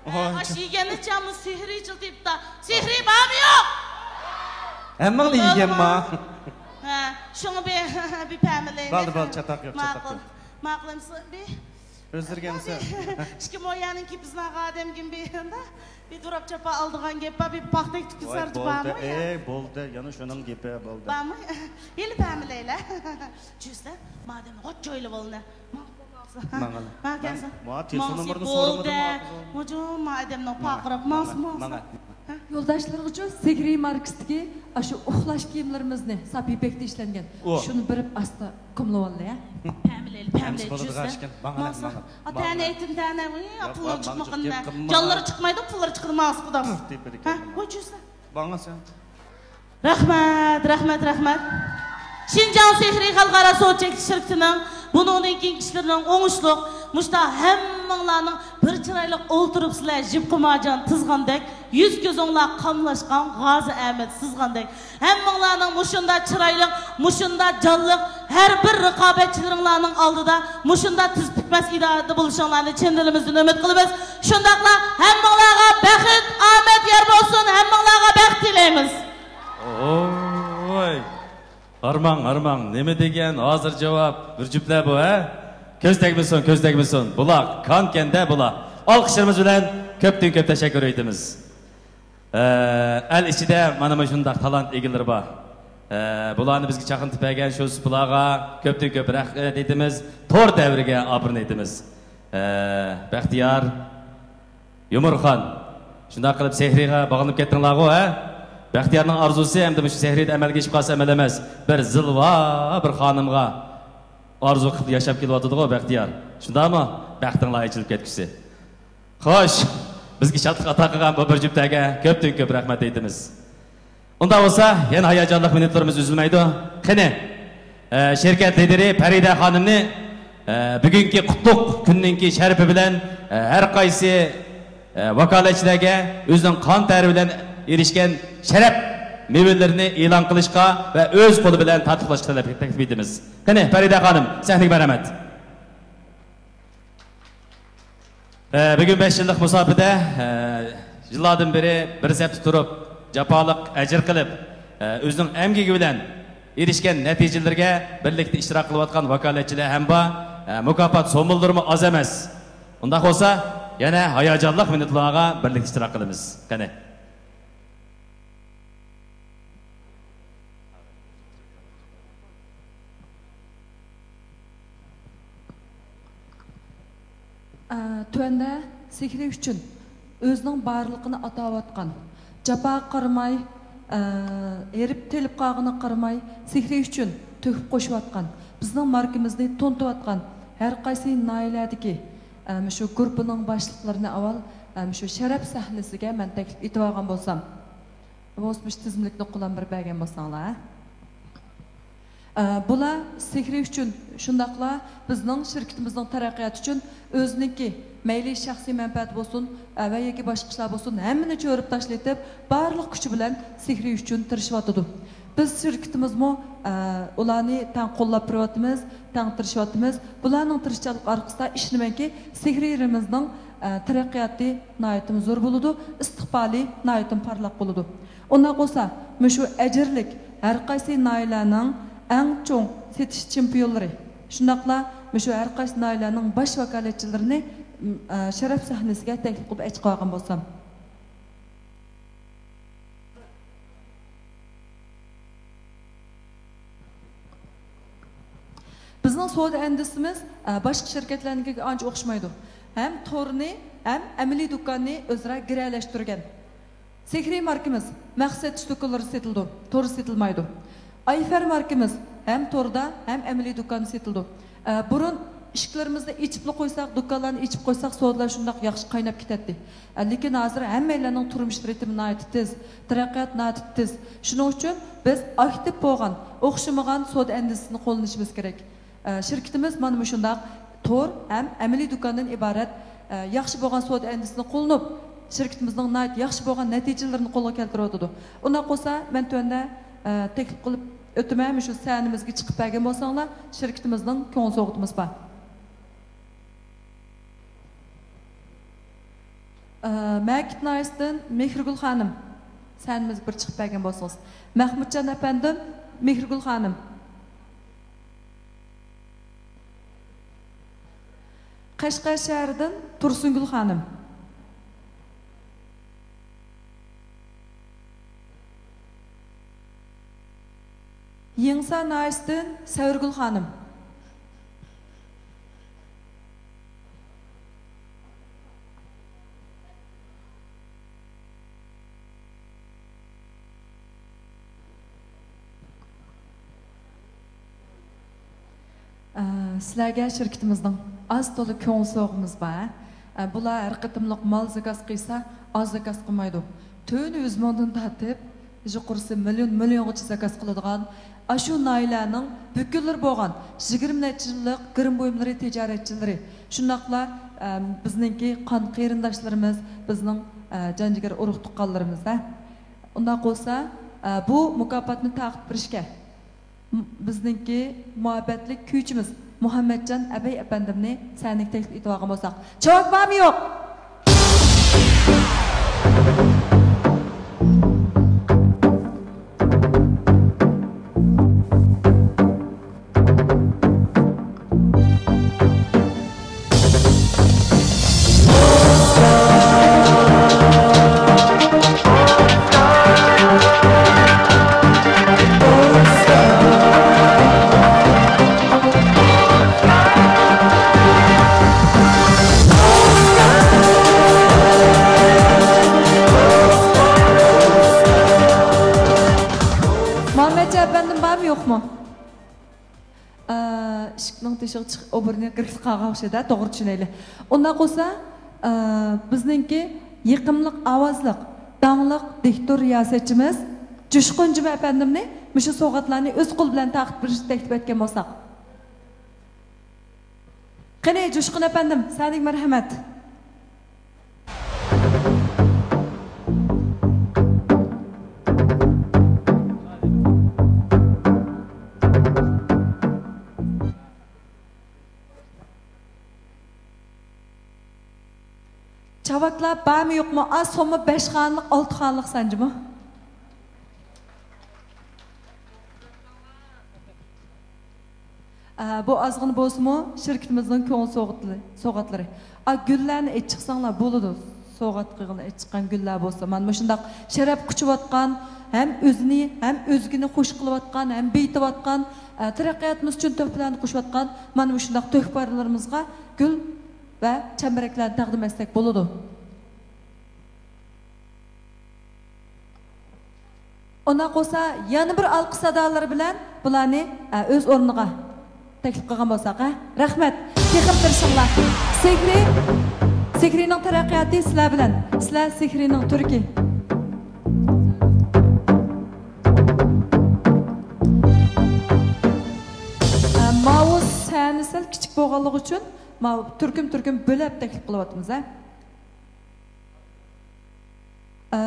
ئاش يېگەننىچە مۇ سېھرىي چىلتىيىپتا. سېھرىي بارمۇ يوق؟ ھەممىڭنى يېگەنما. ھە، شۇڭا بىر، بىر پەمىلەيلى. بولدى، بولدى، چاتاق يوق، چاتاق يوق. ماقۇل. ماقۇل ئەمسە بىر. ئۆزلىرىگە ئەمسە. ئىككى مو يەرنىڭ كېپىزىنى ئالغان ئادەمگە بىر، بىر دوراپ چاپا ئالىدىغان گەپ بار، بىر پاختەك تۈكى سارتى بارمۇ يا؟ ئەي، بولدى، يەنە شۇنىڭ گېپى بولدى. بارمۇ؟ ھېلى پەمىلەيلى. جۈسە، مادەم غوت جويلى بولنى. ماڭىلا. ماڭا كەلسە. ما تېلېفون نومۇرىنى سورىمىدىم. ماجۇ ما ئادەمنىڭ پارقىراپ ماڭسا ماڭسا. يولداشلىرىغىچۇ سېھرىي ماركىسىدىكى ئاشۇ ئۇخلاش كىيىملىرىمىزنى ساپ يىپەكتە ئىشلەنگەن. شۇنى بېرىپ ئاستا كۇملىۋاللى ھە. پەمىلەيلى، پەمىلەيلى جۈسە. ماڭسا. ئاتەنى ئېيتىم تەنە، ئاپىلىنى چىقمىغىنىنى. جانلىرى چىقمايدۇ، پۇللىرى چىقىدۇ، ماڭسا قۇدام. ھە، ۋوي جۈسە. ماڭا سەن. رەھمەت، رەھمەت، رەھمەت. شىنجاڭ سېھرىي خەلقئارا سودا چەكلىك شىركىتىنىڭ بۇنىڭدىن كېيىنكى ئىشلىرىنىڭ ئوڭۇشلۇق، مۇشتا ھەممىڭلارنىڭ بىر چىرايلىق ئولتۇرۇپسىلەر، يۇپقا مارجان تىزغاندەك، يۈز كۆزۈڭلار قاملاشقان غازى ئەمەت سىزغاندەك، ھەممىڭلارنىڭ مۇشۇنداق چىرايلىق، مۇشۇنداق جانلىق، ھەر بىر رىقابەتچىلىرىڭلارنىڭ ئالدىدا مۇشۇنداق تىز پۈكمەس ئىدارىدە بولۇشۇڭلارنى چىن دىلىمىزدىن ئۈمىد قىلىمىز. شۇنداقلا ھەممىڭلارغا بەخت، ئامەت يار بولسۇن، ھەممىڭلارغا بەخت تىلەيمىز. ۋوي. ھارماڭ، ھارماڭ، نېمە دېگەن ھازىر جاۋاب؟ بىر جۈپلەر بۇ، ھە؟ كۆز تەگمىسۇن، كۆز تەگمىسۇن. بۇلار كانكەندە بۇلار. ئالقىشلىرىمىز بىلەن كۆپتىن كۆپ تەشەككۈر ئېيتىمىز. ئە، ئەل ئىچىدە مانا مۇشۇنداق تالانت ئىگىلىرى بار. ئە، بۇلارنى بىزگە چاقنىتىپ بەرگەن شۇ سۇپىلارغا كۆپتىن كۆپ رەھمەت ئېيتىمىز. تور دەۋرىگە ئاپىرىن ئېيتىمىز. ئە، بەختىيار. يۇمۇرخان، شۇنداق قىلىپ سېھرىيغا باغلىنىپ كەتتىڭلارغۇ، ھە؟ بەختىيارنىڭ ئارزۇسى ئەمدى مۇشۇ سېھرىيدە ئەمەلگە ئېشىپ قالسا ئەمەل ئەمەس. بىر زىلۋا بىر خانىمغا ئارزۇ قىلىپ ياشاپ كېلىۋاتىدىغۇ بەختىيار. شۇنداقمۇ؟ بەختىڭلار ئېچىلىپ كەتكۈسى. خوش، بىزگە شادلىق ئاتا قىلغان بۇ بىر جۈپتەرگە كۆپتىن كۆپ رەھمەت ئېيتىمىز. ئۇنداق بولسا، يەنە ھاياجانلىق مىنۇتلىرىمىز ئۈزۈلمەيدۇ. قېنى، ئە، شىركەت لىدىرى پەرىدە خانىمنى، ئە، بۈگۈنكى قۇتلۇق كۈننىڭكى شەرىپى بىلەن، ئە، ھەر قايسى، ئە، ۋاكالەتچىلەرگە ئۆزىنىڭ قان تەرى بىلەن ئېرىشكەن شەرەپ مېۋىلىرىنى ئېلان قىلىشقا ۋە ئۆز قولى بىلەن تارتىپ قىلىشقا تەلەپ، تەكلىپ ئېتىمىز. قېنى، پەرىدە خانىم، سەھنىگە مەرھەمەت. ئە، بۈگۈن بەش يىللىق مۇساپىدە، ئە، يىللاردىن بېرى بىر سەپتە تۇرۇپ، جاپالىق ئەجىر قىلىپ، ئە، ئۆزىنىڭ ئەمگىكى بىلەن ئېرىشكەن نەتىجىلىرىگە بىرلىكتە ئىشتىراك قىلىۋاتقان ۋاكالەتچىلەر ھەم بار. ئە، مۇكاپات سوممىلىرىمۇ ئاز ئەمەس. ئۇنداق بولسا، يەنە ھاياجانلىق مىنۇتلارغا بىرلىكتە ئىشتىراك قىلىمىز. قېنى. ئە، تۆۋەندە سېھرى ئۈچۈن ئۆزىنىڭ بارلىقىنى ئاتاۋاتقان، جاپاغا قارىماي، ئە، ھېرىپ تېلىپ قالغىنىغا قارىماي، سېھرى ئۈچۈن تۆھپە قوشۇۋاتقان، بىزنىڭ ماركىمىزنى تونۇتۇۋاتقان ھەر قايسى ناھىيەلەردىكى، ئە، مۇشۇ گۇرۇپپىنىڭ باشلىقلىرىنى ئاۋۋال، ئە، مۇشۇ شەرەپ سەھنىسىگە مەن تەكلىپ ئېتىۋالغان بولسام. بولمىسا مۇشۇ تىزىملىكنى قولام بىر بەرگەن بولساڭلار، ھە؟ ئە، بۇلار سېھرى ئۈچۈن شۇنداقلا بىزنىڭ شىركىتىمىزنىڭ تەرەققىياتى ئۈچۈن ئۆزىنىڭكى مەيلى شەخسىي مەنپەئەتى بولسۇن، ئە، ۋە ياكى باشقا ئىشلار بولسۇن، ھەممىنى چۆرۈپ تاشلىتىپ، بارلىق كۈچى بىلەن سېھرى ئۈچۈن تىرىشىۋاتىدۇ. بىز شىركىتىمىزمۇ، ئە، ئۇلارنى تەڭ قوللاپ بېرىۋاتىمىز، تەڭ تىرىشىۋاتىمىز. بۇلارنىڭ تىرىشچانلىقى ئارقىسىدا ئىشىنىمەنكى، سېھرىيىمىزنىڭ، ئە، تەرەققىياتى ناھايىتىمۇ زور بولىدۇ، ئىستىقبالى ناھايىتىمۇ پارلاق بولىدۇ. ئۇنداق بولسا، مۇشۇ ئەجىرلىك ھەر قايسى ناھىيەلەرنىڭ ئەڭ چوڭ سېتىش چېمپىيونلىرى، شۇنداقلا مۇشۇ ھەر قايسى ناھىيەلەرنىڭ باش ۋاكالەتچىلىرىنى، م، ئە، شەرەپ سەھنىسىگە تەكلىپ قىلىپ ئەچىقىۋالغان بولسام. بىزنىڭ سودا ئەندىزىسىمىز، ئە، باشقا شىركەتلەرنىڭكىگە ئانچە ئوخشىمايدۇ. ھەم تورنى، ھەم ئەمەلىي دۇكاننى ئۆزئارا گىرەلەشتۈرگەن. سېھرىي ماركىمىز مەخسۇس سېتىش دۇكانلىرىدا سېتىلىدۇ، توردا سېتىلمايدۇ. ئايفەر ماركىمىز ھەم توردا، ھەم ئەمەلىي دۇكاندا سېتىلىدۇ. ئە، بۇرۇن ئىشىكلىرىمىزنى ئېچىپلا قويساق، دۇكانلارنى ئېچىپ قويساق، سودىلار شۇنداق ياخشى قايناپ كېتەتتى. ئە، لېكىن ھازىر ھەممەيلەننىڭ تۇرمۇش رىتىمى ناھايىتى تېز، تەرەققىيات ناھايىتى تېز. شۇنىڭ ئۈچۈن بىز ئاكتىپ بولغان، ئوخشىمىغان سودا ئەندىزىسىنى قوللىنىشىمىز كېرەك. ئە، شىركىتىمىز مانا مۇشۇنداق تور ھەم ئەمەلىي دۇكاندىن ئىبارەت، ئە، ياخشى بولغان سودا ئەندىزىسىنى قوللىنىپ، شىركىتىمىزنىڭ ناھايىتى ياخشى بولغان نەتىجىلىرىنى قولغا كەلتۈرۈۋاتىدۇ. ئۇنداق بولسا، مەن تۆۋەندە، ئە، تەكلىپ قىلىپ ئۆتىمەن، مۇشۇ سەھنىمىزگە چىقىپ بەرگەن بولساڭلار، شىركىتىمىزنىڭ كۆڭۈل سوۋغىتىمىز بار. ئە، مەكىت ناھىيەسىدىن مېھرىگۈل خانىم، سەھنىمىزگە بىر چىقىپ بەرگەن بولسىڭىز. مەخمۇتجان ئەپەندىم، مېھرىگۈل خانىم. قەشقەر شەھىرىدىن تۇرسۇنگۈل خانىم. يېڭىسار ناھىيەسىدىن سەۋرىگۈل خانىم. ئە، سىلەرگە شىركىتىمىزنىڭ ئاز تولا كۆڭۈل سوۋغىمىز بار. ئە، بۇلار ھەر قېتىملىق مال زاكاز قىلسا، ئاز زاكاز قىلمايدۇ. تۆت يۈز مىڭدىن تارتىپ، يۇقىرىسى مىليون، مىليونغىچە زاكاز قىلىدىغان، ئاشۇ ناھىيەلەرنىڭ دۈكانلىرى بولغان، يىگىرمە نەچچە يىللىق گىرىم بۇيۇملىرى تىجارەتچىلىرى، شۇنداقلا، ئە، بىزنىڭكى قان قېرىنداشلىرىمىز، بىزنىڭ، ئە، جان جىگەر ئۇرۇق تۇغقانلىرىمىز-دە. ئۇنداق بولسا، ئە، بۇ مۇكاپاتنى تارقىتىپ بېرىشكە م-، بىزنىڭكى مۇھەببەتلىك كۈيچىمىز مۇھەممەتجان ئەبەي ئەپەندىمنى سەھنىگە تەكلىپ ئېتىۋالغان بولساق. چاۋاك بارمۇ يوق؟ تېشىغا چىق-، ئوبورنىغا كىرىپ قالغان ئوخشايدۇ، توغرا چۈشىنەيلى. ئۇنداق بولسا، ئە، بىزنىڭكى يېقىملىق ئاۋازلىق، داڭلىق دىكتور رىياسەتچىمىز جۇشقۇن جۈمە ئەپەندىمنى مۇشۇ سوۋغاتلارنى ئۆز قولى بىلەن تارقىتىپ بېرىشنى تەكلىپ ئەتكەن بولساق. قېنى، جۇشقۇن ئەپەندىم، سەنىگە مەرھەمەت. چاۋاكلار بارمۇ يوقمۇ؟ ئاز سوممۇ؟ بەش خانىلىق، ئالتە خانىلىق سان جۇمۇ؟ ئە، بۇ ئازغىنە بولسىمۇ، شىركىتىمىزنىڭ كۆڭۈل سوۋغىتى-، سوۋغاتلىرى. ئا، گۈللەرنى ئېيتىپ چىقساڭلار بولىدۇ. سوۋغات قىلغىلى ئېيتىپ چىققان گۈللەر بولسا، مانا مۇشۇنداق شەرەپ قۇچۇۋاتقان، ھەم ئۆزىنى، ھەم ئۆزگىنى خۇش قىلىۋاتقان، ھەم بېيىتىۋاتقان، ئە، تەرەققىياتىمىز ئۈچۈن تۆھپىلەرنى قوشۇۋاتقان مانا مۇشۇنداق تۆھپىكارلىرىمىزغا گۈل ۋە چەمبىرەكلەرنى تەقدىم ئەتسەك بولىدۇ. ئۇنداق بولسا، يەنە بىر ئالقىش سادالىرى بىلەن بۇلارنى، ئە، ئۆز ئورنىغا تەكلىپ قىلغان بولساق، ھە؟ رەھمەت. تېخىمۇ تىرىشىڭلار. سېھرىي، سېھرىينىڭ تەرەققىياتى سىلەر بىلەن. سىلەر سېھرىينىڭ تۈركى. ئە، ماۋۇ سەھنە سەل كىچىك بولغانلىقى ئۈچۈن، ماۋۇ تۈركۈم-تۈركۈم بۆلەپ تەكلىپ قىلىۋاتىمىز، ھە؟ ئە،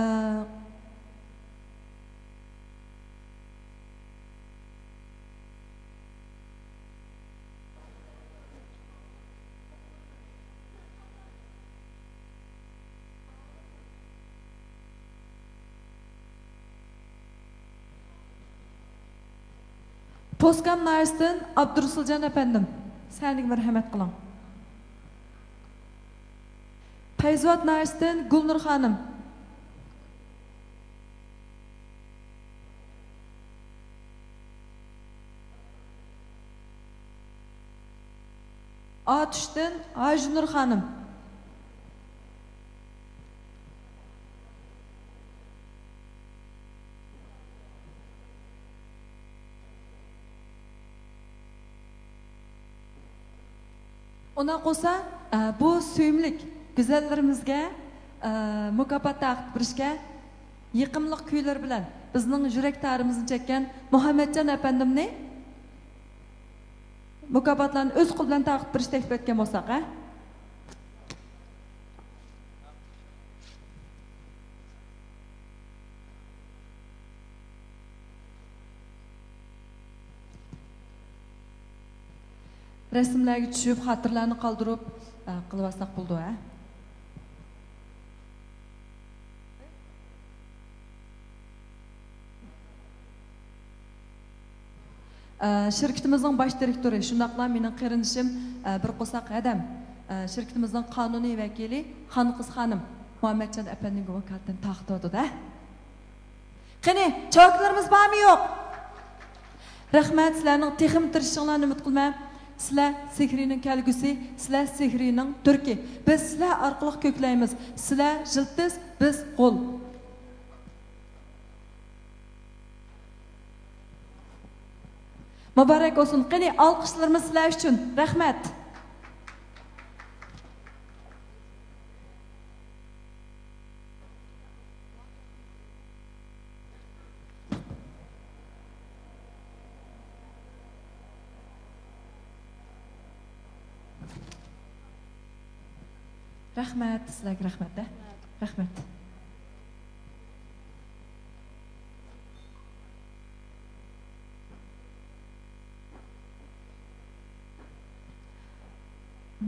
توسكام ناھىيەسىدىن ئابدۇرۇسۇلجان ئەپەندىم، سەھنىگە مەرھەمەت قىلىڭ. پەيزىۋات ناھىيەسىدىن گۈلنۇر خانىم. ئاتۇشتىن ھاجىنۇر خانىم. ئۇنداق بولسا، ئە، بۇ سۆيۈملۈك گۈزەللىرىمىزگە، ئە، مۇكاپات تارقىتىپ بېرىشكە يېقىملىق كۈيلىرى بىلەن بىزنىڭ يۈرەك تارىمىزنى چەككەن مۇھەممەتجان ئەپەندىمنى مۇكاپاتلارنى ئۆز قولى بىلەن تارقىتىپ بېرىشنى تەكلىپ ئەتكەن بولساق، ھە؟ رەسىملەرگە چۈشۈپ، خاتىرىلەرنى قالدۇرۇپ، ئە، قىلىۋالساق بولىدۇ، ھە؟ ئە، شىركىتىمىزنىڭ باش دىرېكتورى، شۇنداقلا مېنىڭ قېرىندىشىم، ئە، بىر قورساق ھەدەم، ئە، شىركىتىمىزنىڭ قانۇنىي ۋەكىلى خانقىز خانىم مۇھەممەتجان ئەپەندىمگە ۋاكالىتەن تارقىتىۋاتىدۇ، ھە؟ قېنى، چاۋاكلىرىمىز بارمۇ يوق؟ رەھمەت، سىلەرنىڭ تېخىمۇ تىرىشىشىڭلارنى ئۈمىد قىلىمەن. سىلەر سېھرىينىڭ كەلگۈسى، سىلەر سېھرىينىڭ تۈركى. بىز سىلەر ئارقىلىق كۆكلەيمىز. سىلەر يىلتىز، بىز غول. مۇبارەك بولسۇن. قېنى، ئالقىشلىرىمىز سىلەر ئۈچۈن. رەھمەت. رەھمەت، سىلەرگە رەھمەت، ھە؟ رەھمەت.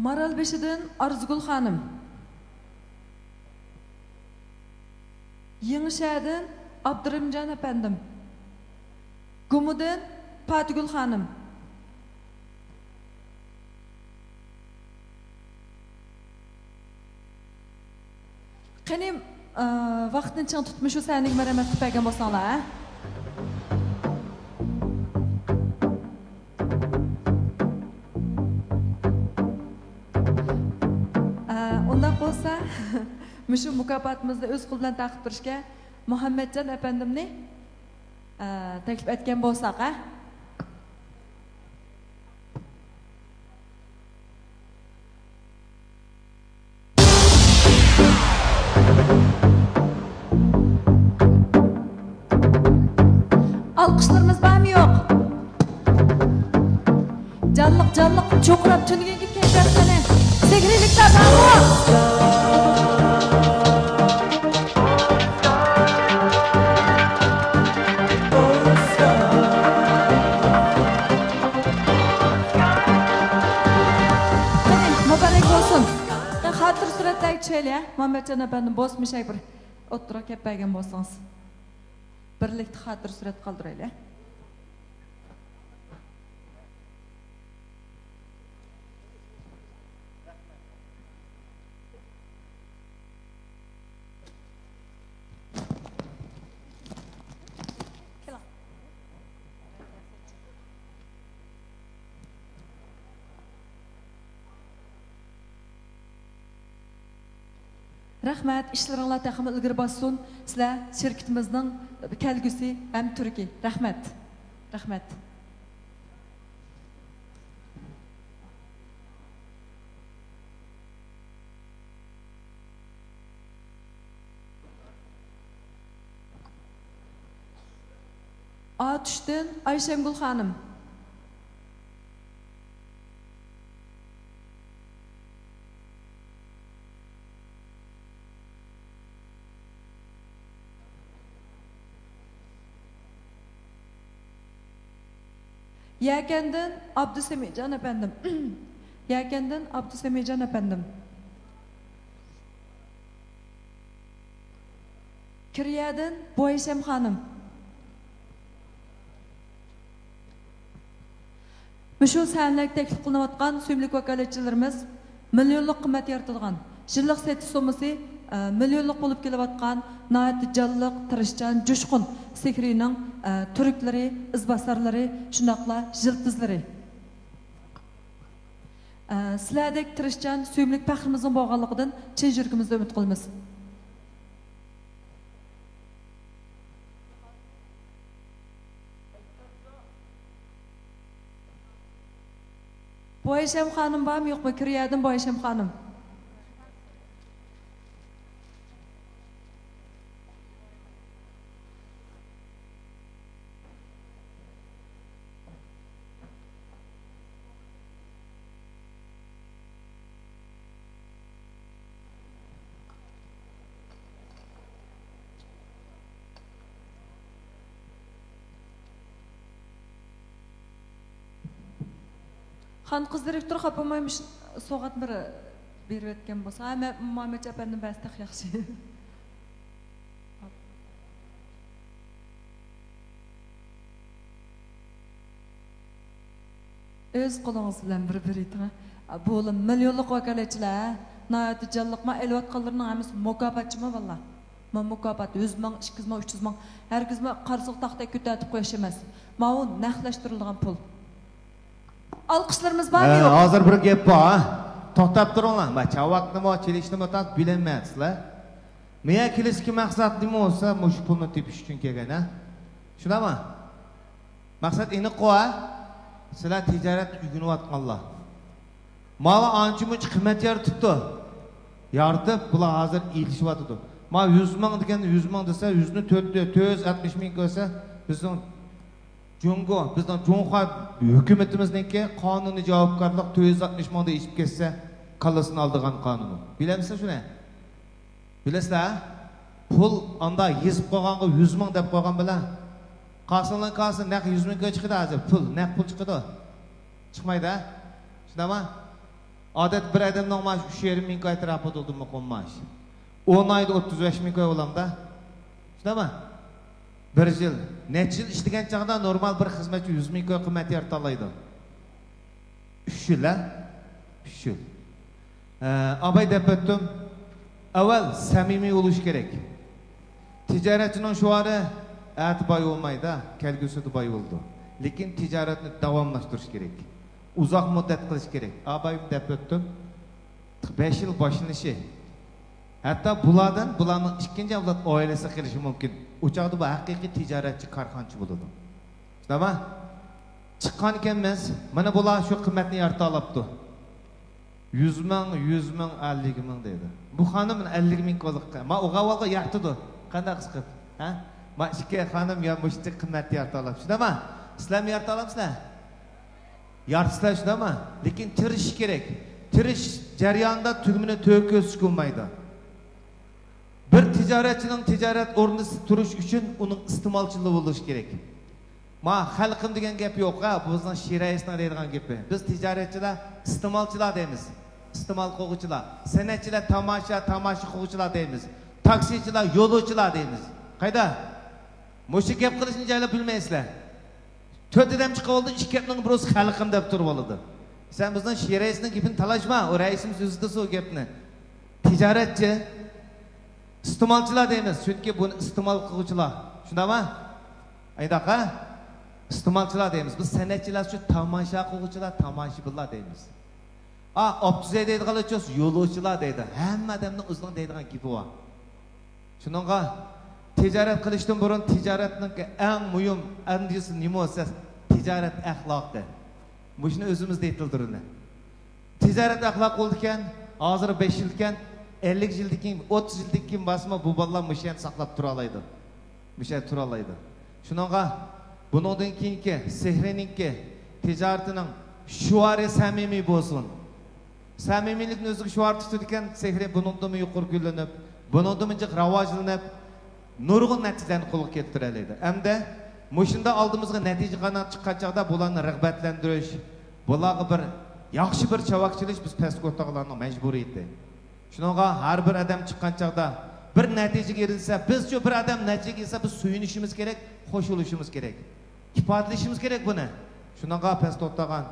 مارالبېشىدىن ئارزۇگۈل خانىم. يېڭىشەھەردىن ئابدۇرېھىمجان ئەپەندىم. گۇمىدىن پاتىگۈل خانىم. قېنى، ئى، ۋاقىتنى چىڭ تۇتۇپ، مۇشۇ سەھنىگە مەرھەمەت قىلىپ بەرگەن بولساڭلار، ھە؟ ئى، ئۇنداق بولسا، مۇشۇ مۇكاپاتىمىزنى ئۆز قولى بىلەن تارقىتىپ بېرىشكە مۇھەممەتجان ئەپەندىمنى، ئى، تەكلىپ ئەتكەن بولساق، ھە؟ ئالقىشلىرىمىز بارمۇ يوق؟ جانلىق، جانلىق، چۇرقىراپ تۈنۈگۈنكى كەيپىيات قېنى؟ سېھرىيلىكتە بارمۇ؟ قېنى، مۇبارەك بولسۇن. خاتىرە سۈرەتلەرگە چۈشەيلى، ھە؟ مۇھەممەتجان ئەپەندىم، بولسا مۇشۇ بىر ئوتتۇرىغا كەپ بەرگەن بولسىڭىز. بىرلىكتە خاتىرە سۈرەت قالدۇرايلى. رەھمەت، ئىشلىرىڭلار تېخىمۇ ئىلگىرى باسسۇن. سىلەر شىركىتىمىزنىڭ كەلگۈسى ھەم تۈركى. رەھمەت. رەھمەت. ئاتۇشتىن ئايشەمگۈل خانىم. يەكەندىن ئابدۇسەمىتجان ئەپەندىم. يەكەندىن ئابدۇسەمىتجان ئەپەندىم. كىرىيەدىن بۇئايشەم خانىم. مۇشۇ سەھنىلەرگە تەكلىپ قىلىنىۋاتقان سۆيۈملۈك ۋاكالەتچىلىرىمىز، مىليونلۇق قىممەت يارىتىدىغان، يىللىق سېتىش سوممىسى، ئە، مىليونلۇق بولۇپ كېلىۋاتقان ناھايىتى جانلىق، تىرىشچان، جۇشقۇن سېھرىينىڭ، ئە، تۈركلىرى، ئىزباسارلىرى، شۇنداقلا يىلتىزلىرى. ئە، سىلەردەك تىرىشچان، سۆيۈملۈك پەخرىمىزنىڭ بولغانلىقىدىن چىن يۈرىكىمىزدىن ئۈمىد قىلىمىز. بۇئايشەم خانىم بارمۇ يوقمۇ؟ كىرىيەدىن بۇئايشەم خانىم. خان قىز دىرېكتور خاپا بولماي مۇشۇ سوۋغاتنى بىر بېرىۋەتكەن بولسا، ھە، مە-، مامەتجان ئەپەندىم بەرسە تېخى ياخشى. ئۆز قولىڭىز بىلەن بىر بېرىۋېتىڭ. بۇ مىليونلۇق ۋاكالەتچىلەر، ھە؟ ناھايىتى جانلىق. ما ئېلىۋاتقانلىرىنىڭ ھەممىسى مۇكاپاتچىمۇ، بالىلار؟ ما مۇكاپات يۈز مىڭ، ئىككى يۈز مىڭ، ئۈچ يۈز مىڭ، ھەرگىزمۇ قارىسىغا تاختەك كۆتەرتىپ قويۇش ئەمەس. ماۋۇ نەقلەشتۈرۈلىدىغان پۇل. ئالقىشلىرىمىز بارمۇ ھە، يوق؟ ھازىر بىر گەپ بار، ھە؟ توختاپ تۇرۇڭلار. ما چاۋاكنىمۇ، چېلىشنىمۇ تارتىپ بىلەنمەن سىلەر. مېيە كېلىشتىكى مەقسەت نېمە بولسا، مۇشۇ پۇلنى تېپىش ئۈچۈن كەلگەن، ھە؟ شۇنداقمۇ؟ مەقسەت ئېنىققۇ، ھە؟ سىلەر تىجارەتنى ئۆگىنىۋاتقانلار. ماۋۇ ئانچە-مۇنچە قىممەت يارىتىپتۇ. يارىتىپ، بۇلار ھازىر ئېلىشىۋاتىدۇ. ما يۈز مىڭ دېگەن، يۈز مىڭ دېسە، يۈزنى تۆت، تۆت يۈز ئاتمىش مىڭ كۆرسە، بىزنىڭ جۇڭگو، بىزنىڭ جۇڭخۇا ھۆكۈمىتىمىزنىڭكى قانۇنىي جاۋابكارلىق، تۆت يۈز ئاتمىش مىڭدا ئېشىپ كەتسە، كاللىسىنى ئالىدىغان قانۇنى. بىلەمسىلەر شۇنى؟ بىلەسىلەر، پۇل ئاندا يېزىپ قويغانغا يۈز مىڭ دەپ قويغان بىلەن، قاسىلنىڭ كاسىسى نەق يۈز مىڭ چىقىدۇ ھازىر. پۇل، نەق پۇل چىقىدۇ. چىقمايدۇ، ھە؟ شۇنداقمۇ؟ ئادەتتە بىر ئادەمنىڭ مائاشى ئۈچ يېرىم مىڭ ئەتراپىدا بولىدۇ، مۇقىم مائاش. ئون ئايدا ئوتتۇز بەش مىڭ بولامدا. شۇنداقمۇ؟ بىر يىل، نەچچە يىل ئىشلىگەن چاغدا نورمال بىر خىزمەتچى يۈز مىڭ قىممەت يارىتالايدۇ. ئۈچ يىل، ھە؟ ئۈچ يىل. ئە، ئاباي دەپ ئۆتتۈم. ئەۋۋەل سەمىمىي بولۇش كېرەك. تىجارەتچىنىڭ شوئارى ئەتە باي بولمايدۇ، كەلگۈسىدە باي بولىدۇ. لېكىن تىجارەتنى داۋاملاشتۇرۇش كېرەك. ئۇزاق مۇددەت قىلىش كېرەك. ئابايمۇ دەپ ئۆتتۈم. بەش يىل باشلىنىشى. ھەتتا بۇلاردىن، بۇلارنىڭ ئىككىنچى ئەۋلاد ئائىلىسى قېلىشى مۇمكىن. ئۇ چاغدا بۇ ھەقىقىي تىجارەتچى، كارخانىچى بولىدۇ. شۇنداقمۇ؟ چىققانىكەنمىز، مانا بۇلار شۇ قىممەتنى يارىتالاپتۇ. يۈز مىڭ، يۈز مىڭ، ئەللىك مىڭ دەيدۇ. بۇ خانىم ئەللىك مىڭ كولىققا. ما ئوغا ئاۋۋالغا يارىتىدۇ. قانداق قىلىپ؟ ھە؟ ما ئىككى خانىم يا مۇشۇنداق قىممەتنى يارىتالاپ، شۇنداقما؟ سىلەرمۇ يارىتالامسىلەر؟ يارىتىسىلەر، شۇنداقما؟ لېكىن تىرىشىش كېرەك. تىرىشىش جەريانىدا تۈگمىنى تۆگە كۆرسىتىشكە بولمايدۇ. بىر تىجارەتچىنىڭ تىجارەت ئورنىدا تۇرۇش ئۈچۈن ئۇنىڭ ئىستېمالچىلىقى بولۇشى كېرەك. ما خەلقىم دېگەن گەپ يوق ھە، بۇ بىزنىڭ شىر رەئىسنىڭ دەيدىغان گېپى. بىز تىجارەتچىلەر ئىستېمالچىلار دەيمىز. ئىستېمال قىلغۇچىلار. سەنئەتچىلەر تاماشا، تاماشا قىلغۇچىلار دەيمىز. تاكسىچىلار يولۇچىلار دەيمىز. قايدا؟ مۇشۇ گەپ قىلىشنى جايلاپ بىلمەيسىلەر. تۆت ئادەم چىقىۋالدى، ئىككى گەپنىڭ بىرسى خەلقىم دەپ تۇرۇۋالىدۇ. سەن بىزنىڭ شىر رەئىسنىڭ گېپىنى تالايما، ئۇ رەئىسىمىز ئۆزى دېسە ئۇ گەپنى. تىجارەتچى، ئىستېمالچىلار دەيمىز، چۈنكى بۇنى ئىستېمال قىلغۇچىلار. شۇنداقما؟ ئايداق ھە؟ ئىستېمالچىلار دەيمىز. بىز سەنئەتچىلەر شۇ تاماشا قىلغۇچىلار، تاماشىبىنلار دەيمىز. ئا، ئاپتۇزەي دەيدىغانلار چوس يولۇچىلار دەيدۇ. ھەممە ئادەمنىڭ ئۆزىنىڭ دەيدىغان گېپى بار. شۇنىڭغا تىجارەت قىلىشتىن بۇرۇن تىجارەتنىڭ ئەڭ مۇھىم ئەندىزىسى نېمە بولسا، تىجارەت ئەخلاقى. مۇشۇنى ئۆزىمىزدە يېتىلدۈرىلى. تىجارەت ئەخلاق بولىدىكەن، ھازىر بەش يىلكەن، ئەللىك يىلدىن كېيىن، ئوتتۇز يىلدىن كېيىن بارسىمۇ، بۇ بالىلار مۇشۇ يەرنى ساقلاپ تۇرالايدۇ. مۇشۇ يەردە تۇرالايدۇ. شۇنىڭغا بۇنىڭدىن كېيىنكى سېھرىنىڭكى تىجارىتىنىڭ شوئارى سەمىمىي بولسۇن. سەمىمىيلىكنى ئۆزىگە شوئار تۇتىدىكەن، سېھرى بۇنىڭدىنمۇ يۇقىرى گۈللىنىپ، بۇنىڭدىنمۇ جىق راۋاجلىنىپ، نۇرغۇن نەتىجىلەرنى قولغا كەلتۈرەلەيدۇ. ئەمدى مۇشۇنداق ئالدىمىزغا نەتىجە قانات چىققان چاغدا بۇلارنى رىغبەتلەندۈرۈش، بۇلارغا بىر ياخشى بىر چاۋاك چېلىش بىز پەسكە ئولتۇرغانلارنىڭ مەجبۇرىيىتى. شۇنىڭغا ھەر بىر ئادەم چىققان چاغدا بىر نەتىجىگە ئېرىشسە، بىزچۇ بىر ئادەم نەتىجىگە ئېرىشسە، بىز سۆيۈنۈشىمىز كېرەك، خوش بولۇشىمىز كېرەك، ئىپادىلىشىمىز كېرەك بۇنى. شۇنىڭغا پەستە ئولتۇرغان،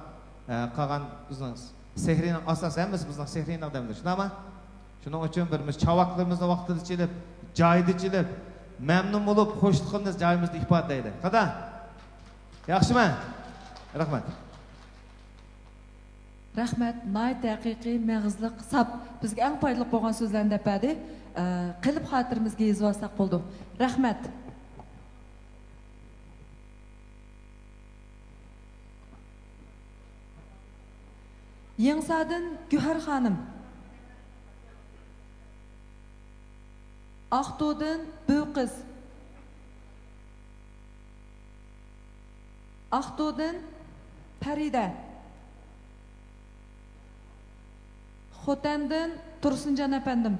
ئە، قالغان بىزنىڭ سېھرىنىڭ ئاساسى ھەممىسى بىزنىڭ سېھرىنىڭ ئادەملىرى، شۇنداقمۇ؟ شۇنىڭ ئۈچۈن بىر مۇشۇ چاۋاكلىرىمىزنى ۋاقتىدا چېلىپ، جايىدا چېلىپ، مەمنۇن بولۇپ، خوشلۇقىمىزنى جايىمىزدا ئىپادىلەيلى. قادا؟ ياخشىمۇ؟ رەھمەت. رەھمەت، ناھايىتى ھەقىقىي، مېغىزلىق، ساپ. بىزگە ئەڭ پايدىلىق بولغان سۆزلەرنى دەپ بەردى. ئە، قېلىپ خاتىرىمىزگە يېزىۋالساق بولىدۇ. رەھمەت. يېڭىسادىن گۆھەر خانىم. ئاقتۇدىن بۈۋى قىز. ئاقتۇدىن پەرىدە. خوتەندىن تۇرسۇنجان ئەپەندىم.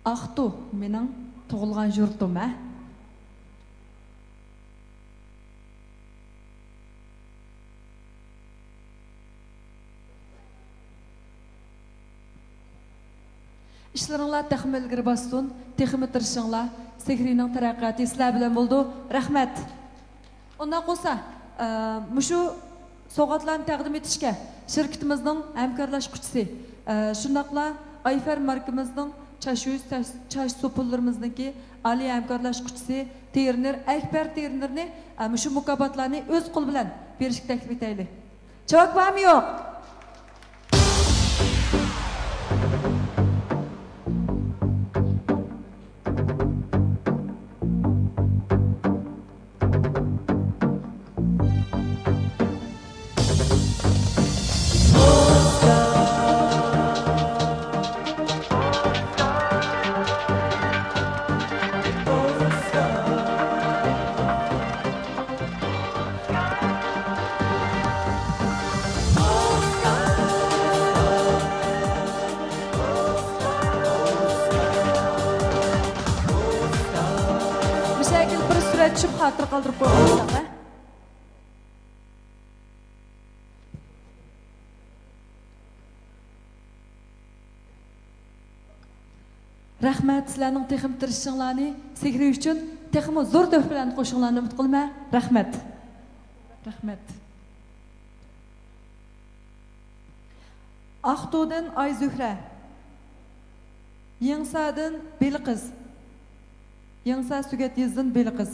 ئاقتۇ مېنىڭ تۇغۇلغان يۇرتۇم، ھە. ئىشلىرىڭلار تېخىمۇ ئىلگىرى باسسۇن، تېخىمۇ تىرىشىڭلار، سېھرىنىڭ تەرەققىياتى سىلەر بىلەن بولىدۇ. رەھمەت. ئۇنداق بولسا، ئە، مۇشۇ سوۋغاتلارنى تەقدىم ئېتىشكە شىركىتىمىزنىڭ ھەمكارلاشقۇچىسى، ئە، شۇنداقلا ئايفەر ماركىمىزنىڭ چاچ يۇيۇش، چاچ، چاچ سوپۇنلىرىمىزنىڭكى ئالىي ھەمكارلاشقۇچىسى ترېنېر ئەكبەر ترېنېرنى، ئە، مۇشۇ مۇكاپاتلارنى ئۆز قولى بىلەن بېرىشكە تەكلىپ ئېتەيلى. چاۋاك بارمۇ يوق؟ مۇشەكىل بىر سۈرەت چۈشۈپ خاتىرە قالدۇرۇپ قويغان. رەھمەت، سىلەرنىڭ تېخىمۇ تىرىشىشىڭلارنى، سېھرى ئۈچۈن تېخىمۇ زور تۆھپىلەرنى قوشۇشۇڭلارنى ئۈمىد قىلىمەن. رەھمەت. رەھمەت. ئاقتۇدىن ئايزۆھرە. يېڭىسادىن بېلىقىز. يېڭىسا سۆگەت يېزىدىن بېلىقىز.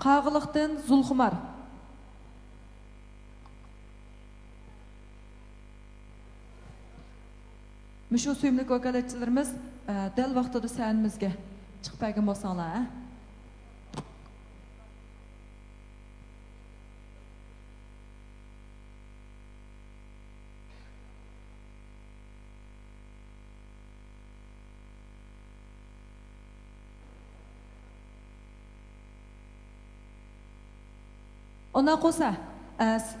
قاغىلىقتىن زۇلخۇمار. مۇشۇ سۆيۈملۈك ۋاكالەتچىلىرىمىز، ئە، دەل ۋاقتىدا سەھنىمىزگە چىقىپ بەرگەن بولساڭلار، ھە؟ ئۇنداق بولسا، ئە، س-،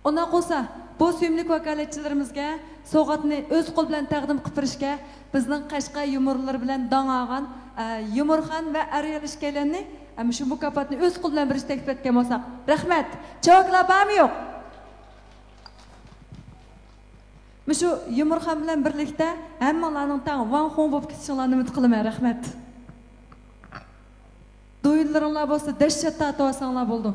ئۇنداق بولسا، بۇ سۆيۈملۈك ۋاكالەتچىلىرىمىزگە سوۋغاتنى ئۆز قولى بىلەن تەقدىم قىلىپ بېرىشكە بىزنىڭ قەشقەر يۇمۇرلىرى بىلەن داڭ ئالغان، ئە، يۇمۇرخان ۋە ئەريەل ئىككىيلەننى، ئە، مۇشۇ مۇكاپاتنى ئۆز قولى بىلەن بېرىشنى تەكلىپ ئەتكەن بولساق. رەھمەت. چاۋاكلار بارمۇ يوق؟ مۇشۇ يۇمۇرخان بىلەن بىرلىكتە ھەممىڭلارنىڭ تەڭ ۋاڭ خۇڭ بولۇپ كېتىشىڭلارنى ئۈمىد قىلىمەن. رەھمەت. دويۇنلىرىڭلار بولسا دەھشەت تارتىۋالساڭلار بولىدۇ.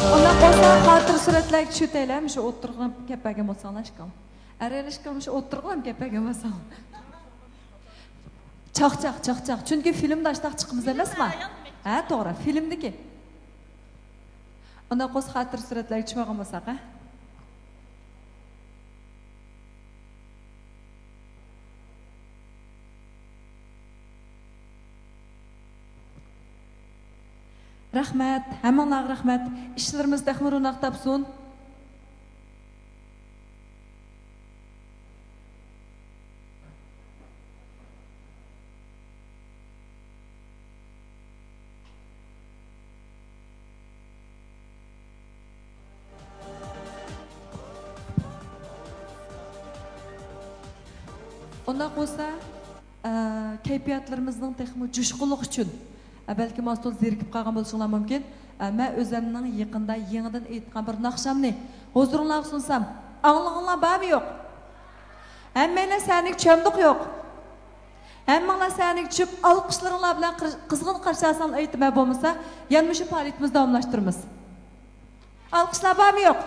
ئۇنداق بولسا، خاتىرە سۈرەتلەرگە چۈشۈۋېتەيلى، مۇشۇ ئوتتۇرىغا كەپ بەرگەن بولساڭلار، ئىككىڭ. ئەرەن ئىككىڭ مۇشۇ ئوتتۇرىغا كەپ بەرگەن بولساڭ. چاقچاق، چاقچاق. چۈنكى فىلىمدا ئاشتاق چىقىمىز ئەمەسما؟ ھە، توغرا، فىلىمدىكى. ئۇنداق بولسا، خاتىرە سۈرەتلەرگە چۈشۈۋالغان بولساق، ھە؟ رەھمەت، ھەممىڭلارغا رەھمەت. ئىشلىرىمىز تېخىمۇ روناق تاپسۇن. ئۇنداق بولسا، ئە، كەيپىياتلىرىمىزنىڭ تېخىمۇ جۇشقۇنلۇقى ئۈچۈن، ئە، بەلكىم ئاز-تولا زېرىكىپ قالغان بولۇشۇڭلار مۇمكىن. ئە، مەن ئۆزەمنىڭ يېقىندا يېڭىدىن ئېيتقان بىر ناخشامنى ھۇزۇرۇڭلارغا سۇنسام، ئاڭلىغىنىڭلار بارمۇ يوق؟ ھەممەيلەن سەھنىگە چۈشەمدۇق يوق؟ ھەممىڭلار سەھنىگە چۈشۈپ، ئالقىشلىرىڭلار بىلەن قىر-، قىزغىن قارشى ئالساڭلار ئېيتىمەن، بولمىسا يەنە مۇشۇ پائالىيىتىمىزنى داۋاملاشتۇرىمىز. ئالقىشلار بارمۇ يوق؟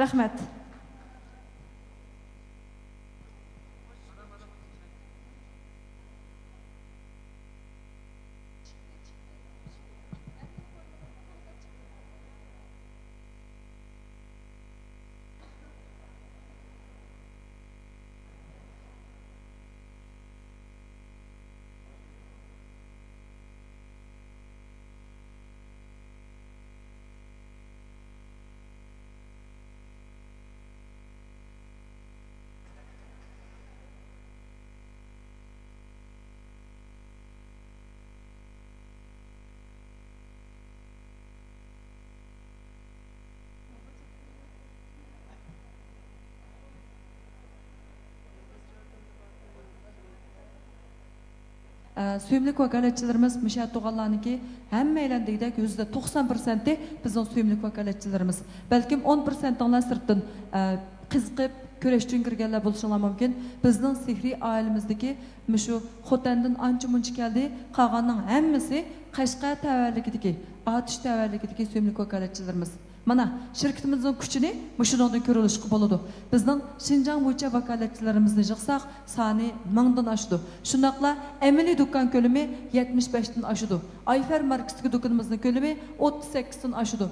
رەھمەت. ئە، سۆيۈملۈك ۋاكالەتچىلىرىمىز مۇشۇ يەردە تۇرغانلارنىڭكى ھەممەيلەن دېگۈدەك يۈزدە توقسان پىرسەنتى بىزنىڭ سۆيۈملۈك ۋاكالەتچىلىرىمىز. بەلكىم ئون پىرسەنتىڭلار سىرتتىن، ئە، قىزىقىپ كۈرەش ئۈچۈن كىرگەنلەر بولۇشۇڭلار مۇمكىن. بىزنىڭ سېھرىي ئائىلىمىزدىكى مۇشۇ خوتەندىن ئانچە-مۇنچە كەلدى، قالغاننىڭ ھەممىسى قەشقەر تەۋەلىكىدىكى، ئاتۇش تەۋەلىكىدىكى سۆيۈملۈك ۋاكالەتچىلىرىمىز. مانا، شىركىتىمىزنىڭ كۈچىنى مۇشۇنىڭدىن كۆرۈۋېلىشقا بولىدۇ. بىزنىڭ شىنجاڭ بويىچە ۋاكالەتچىلىرىمىزنى يىغساق، سانى مىڭدىن ئاشىدۇ. شۇنداقلا ئەمەلىي دۇكان كۆلىمى يەتمىش بەشتىن ئاشىدۇ. ئايفەر ماركىسىدىكى دۇكىنىمىزنىڭ كۆلىمى ئوتتۇز سەككىزدىن ئاشىدۇ.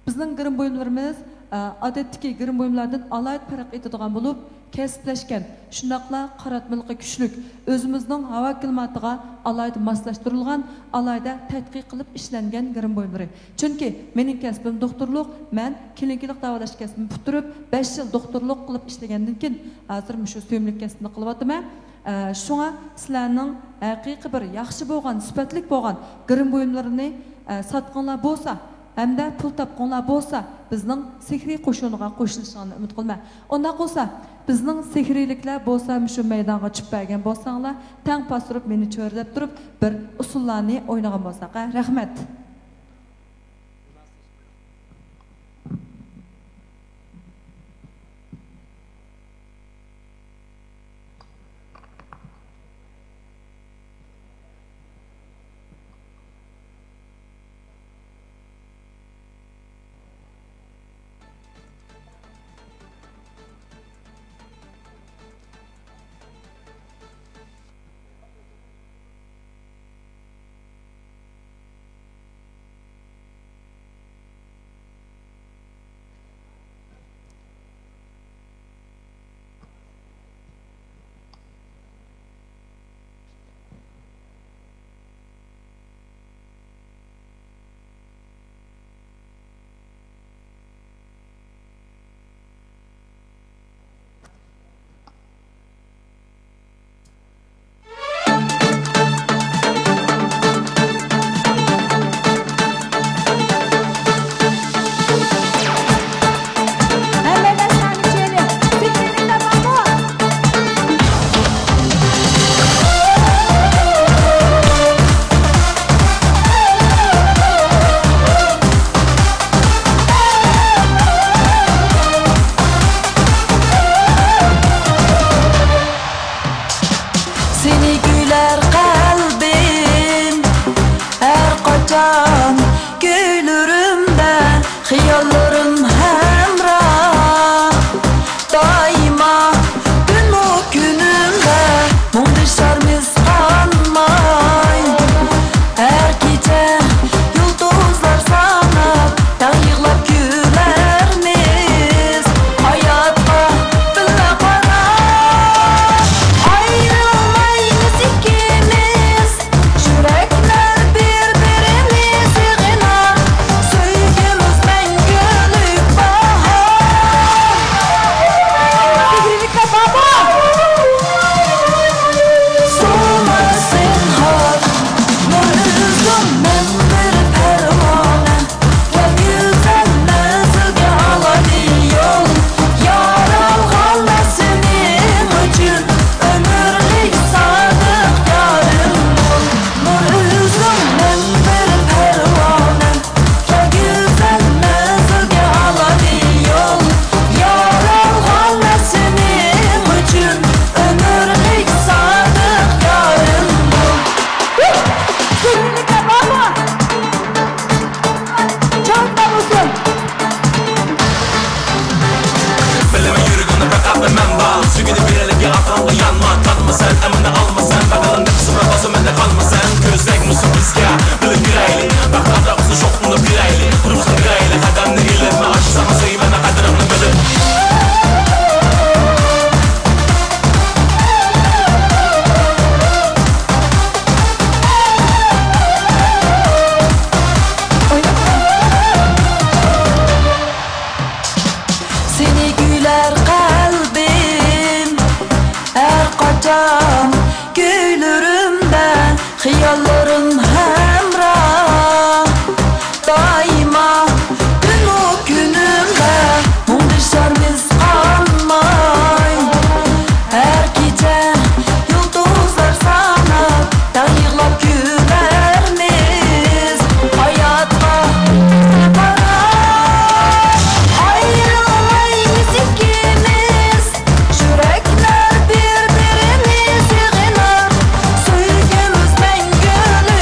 بىزنىڭ گىرىم بۇيۇملىرىمىز، ئە، ئادەتتىكى گىرىم بۇيۇملاردىن ئالاھىدە پەرق ئېتىدىغان بولۇپ، كەسىپلەشكەن، شۇنداقلا قاراتمىلىقى كۈچلۈك، ئۆزىمىزنىڭ ھاۋا كىلىماتىغا ئالاھىدە ماسلاشتۇرۇلغان، ئالاھىدە تەتقىق قىلىپ ئىشلەنگەن گىرىم بۇيۇملىرى. چۈنكى مېنىڭ كەسپىم دوختۇرلۇق، مەن كلىنىكىلىق داۋالاش كەسپىنى پۈتتۈرۈپ، بەش يىل دوختۇرلۇق قىلىپ ئىشلىگەندىن كېيىن، ھازىر مۇشۇ سۆيۈملۈك كەسىپنى قىلىۋاتىمەن. ئە، شۇڭا سىلەرنىڭ ھەقىقىي بىر ياخشى بولغان، سۈپەتلىك بولغان گىرىم بۇيۇملىرىنى، ئە، ساتقىڭلار بولسا، ھەمدە پۇل تاپقۇڭلار بولسا، بىزنىڭ سېھرىي قوشۇنىغا قوشۇلۇشۇڭلارنى ئۈمىد قىلىمەن. ئۇنداق بولسا، بىزنىڭ سېھرىيلىكلەر بولسا مۇشۇ مەيدانغا چۈشۈپ بەرگەن بولساڭلار، تەڭ پاس ئۇرۇپ مېنى چۆرىدەپ تۇرۇپ، بىر ئۇسسۇللارنى ئوينىغان بولساق، ھە؟ رەھمەت. سېنى كۈيلەر قەلبىم ھەر قاچان، كۈيلىرىمدە خىياللىرىم ھەمراھ. دائىما تۈنمۇ كۈنۈمدە مۇڭدىشارمىز قانماي. ھەر كېچە يۇلتۇزلار ساناپ، تەڭ يىغلاپ كۈلەرمىز. ھاياتقا بىللە قاراپ، ئايرىلمايمىز ئىككىمىز. يۈرەكلەر بىر-بىرىنى سېغىنار، سۆيگۈمىز مەڭگۈلۈك باھار. سېھرىي كەبابا! سولماس زىنھار، نۇر ئۈزدۈم مەن بىر پەرۋانە. كەل گۈزەل مەنزىلگە ئالايلى يول، يارالغانلار سېنىڭ ئۈچۈن، ئۆمۈرلۈك سادىق يارىم بول. نۇر ئۈزدۈم مەن بىر پەرۋانە، كەل گۈزەل مەنزىلگە ئالايلى يول، يارالغانلار سېنىڭ ئۈچۈن، ئۆمۈرلۈك سادىق يارىم بول. بىلىمەن يۈرىكىڭدە بىر قەبرە مەن بار. سۆيگۈنى بېرەلىگەن ئاقىلغا يانما. تارتما سەن، ئەمىنى ئالما سەن. بەدىلىڭ نەپسىمنى باسىمەن دەپ قالما سەن. كۆزلەك مۇشۇ بىزگە بىلىپ يۈرەيلى. بەخت ئازابىسى شوقلىنىپ يۈرەيلى. تۇرمۇشقا بېرەيلى قەدەمنى ئېلىپ. مەن ئاشۇ ساڭا سۆيىمەن قەدرىڭنى بىلىپ. سېنى كۈيلەر قەلبىم ھەر قاچان، كۈيلىرىمدە خىياللىرىم ھەمراھ. دائىما تۈنمۇ كۈنۈمدە مۇڭدىشارمىز قانماي. ھەر كېچە يۇلتۇزلار ساناپ، تەڭ يىغلاپ كۈلەرمىز. ھاياتقا قاراپ، ئايرىلمايمىز ئىككىمىز. يۈرەكلەر بىر-بىرىنى سېغىنار، سۆيگۈمىز مەڭگۈلۈك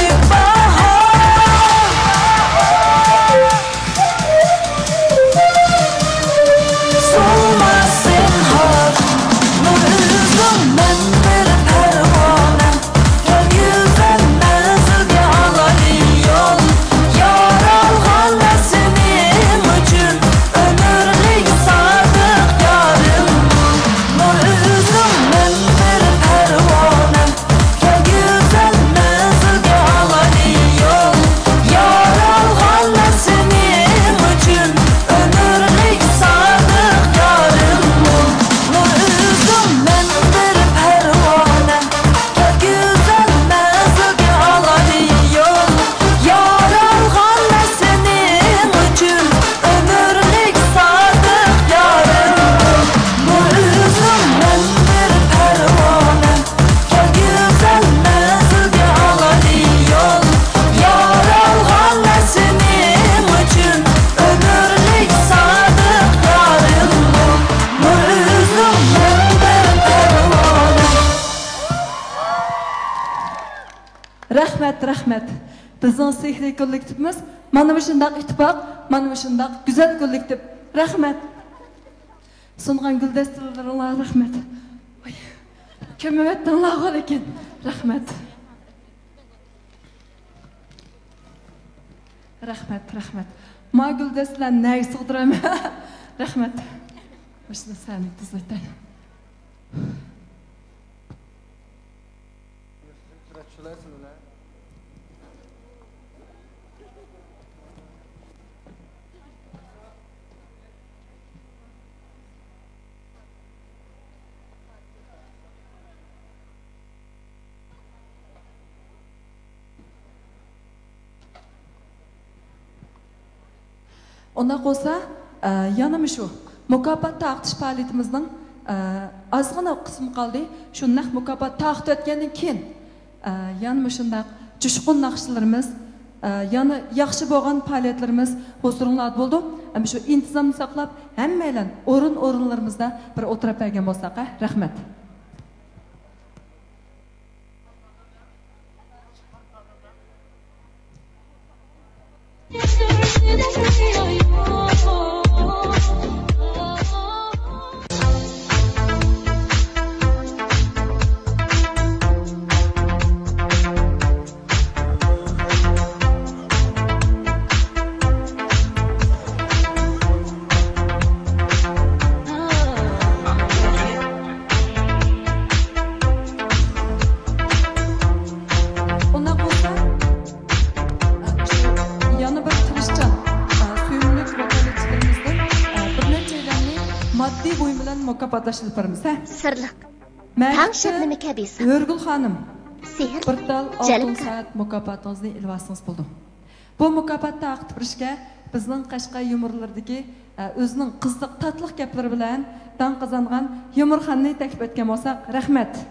رەھمەت، رەھمەت. بىزنىڭ سېھرىي كوللېكتىپىمىز مانا مۇشۇنداق ئىتتىپاق، مانا مۇشۇنداق گۈزەل كوللېكتىپ. رەھمەت. سۇنغان گۈل دەستىلىرىڭلارغا رەھمەت. ۋاي، كۆمۈۋەتتىڭلارغۇ لېكىن. رەھمەت. رەھمەت، رەھمەت. ما گۈل دەستىلەرنى نەگە سىغدۇرىمەن؟ رەھمەت. مۇشۇنى سەھنىگە تىزىۋېتەي. ئۇنداق بولسا، ئە، يەنە مۇشۇ مۇكاپات تارقىتىش پائالىيىتىمىزنىڭ، ئە، ئازغىنا قىسمى قالدى. شۇ نەق مۇكاپات تارقىتىۋەتكەندىن كېيىن، ئە، يەنە مۇشۇنداق جۇشقۇن ناخشىلىرىمىز، ئە، يەنە ياخشى بولغان پائالىيەتلىرىمىز ھۇزۇرۇڭلاردا بولىدۇ. ئەمما شۇ ئىنتىزامنى ساقلاپ، ھەممەيلەن ئورۇن-ئورۇنلىرىمىزدا بىر ئولتۇرۇپ بەرگەن بولساق، ھە؟ رەھمەت. ئۇنداق بولسا، يەنە بىر تىرىشچان، سۆيۈملۈك ۋاكالەتچىلىرىمىزدىن بىر نەچچەيلەننى ماددىي بۇيۇم بىلەن مۇكاپاتلاش ئېلىپ بارىمىز، ھە؟ سىرلىق. تەڭ شەبنىمى كەبى ساپ. ھۆرگۈل خانىم، سېھىر، بىر تال ئالتۇن جەلپكار. سائەت مۇكاپاتىڭىزنى ئېلىۋالسىڭىز بولىدۇ. بۇ مۇكاپاتتا ئاقتىپ بېرىشكە بىزنىڭ قەشقەر يۇمۇرلىرىدىكى، ئە، ئۆزىنىڭ قىزىق، تاتلىق گەپلىرى بىلەن داڭ قازانغان يۇمۇر خاننى تەكلىپ ئەتكەن بولساق، رەھمەت.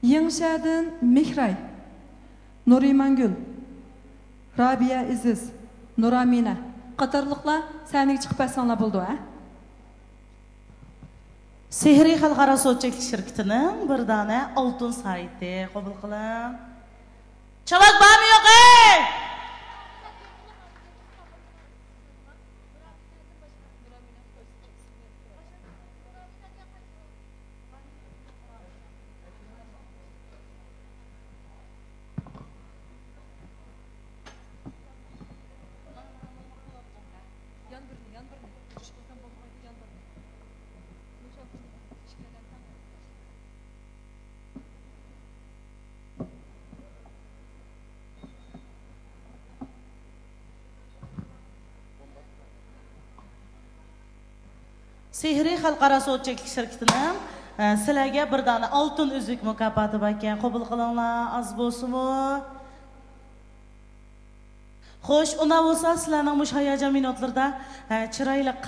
يېڭىشەھەردىن مېھراي، نۇرىمانگۈل، رابىيە ئېزىز، نۇرئامىنە قاتارلىقلار سەھنىگە چىقىپ بەرسەڭلار بولىدۇ، ھە؟ سېھرىي خەلقئارا سودا چەكلىك شىركىتىنىڭ بىر دانە ئالتۇن سائىتى قوبۇل قىلىڭ. چاۋاك بارمۇ يوق، ئەي؟ سېھرىي خەلقئارا سودا چەكلىك شىركىتىنىڭ، ئە، سىلەرگە بىر دانە ئالتۇن ئۈزۈك مۇكاپاتى باركەن، قوبۇل قىلىڭلار، ئاز بولسىمۇ. خوش، ئۇنداق بولسا سىلەرنىڭ مۇشۇ ھاياجان مىنۇتلىرىدا، ئە، چىرايلىق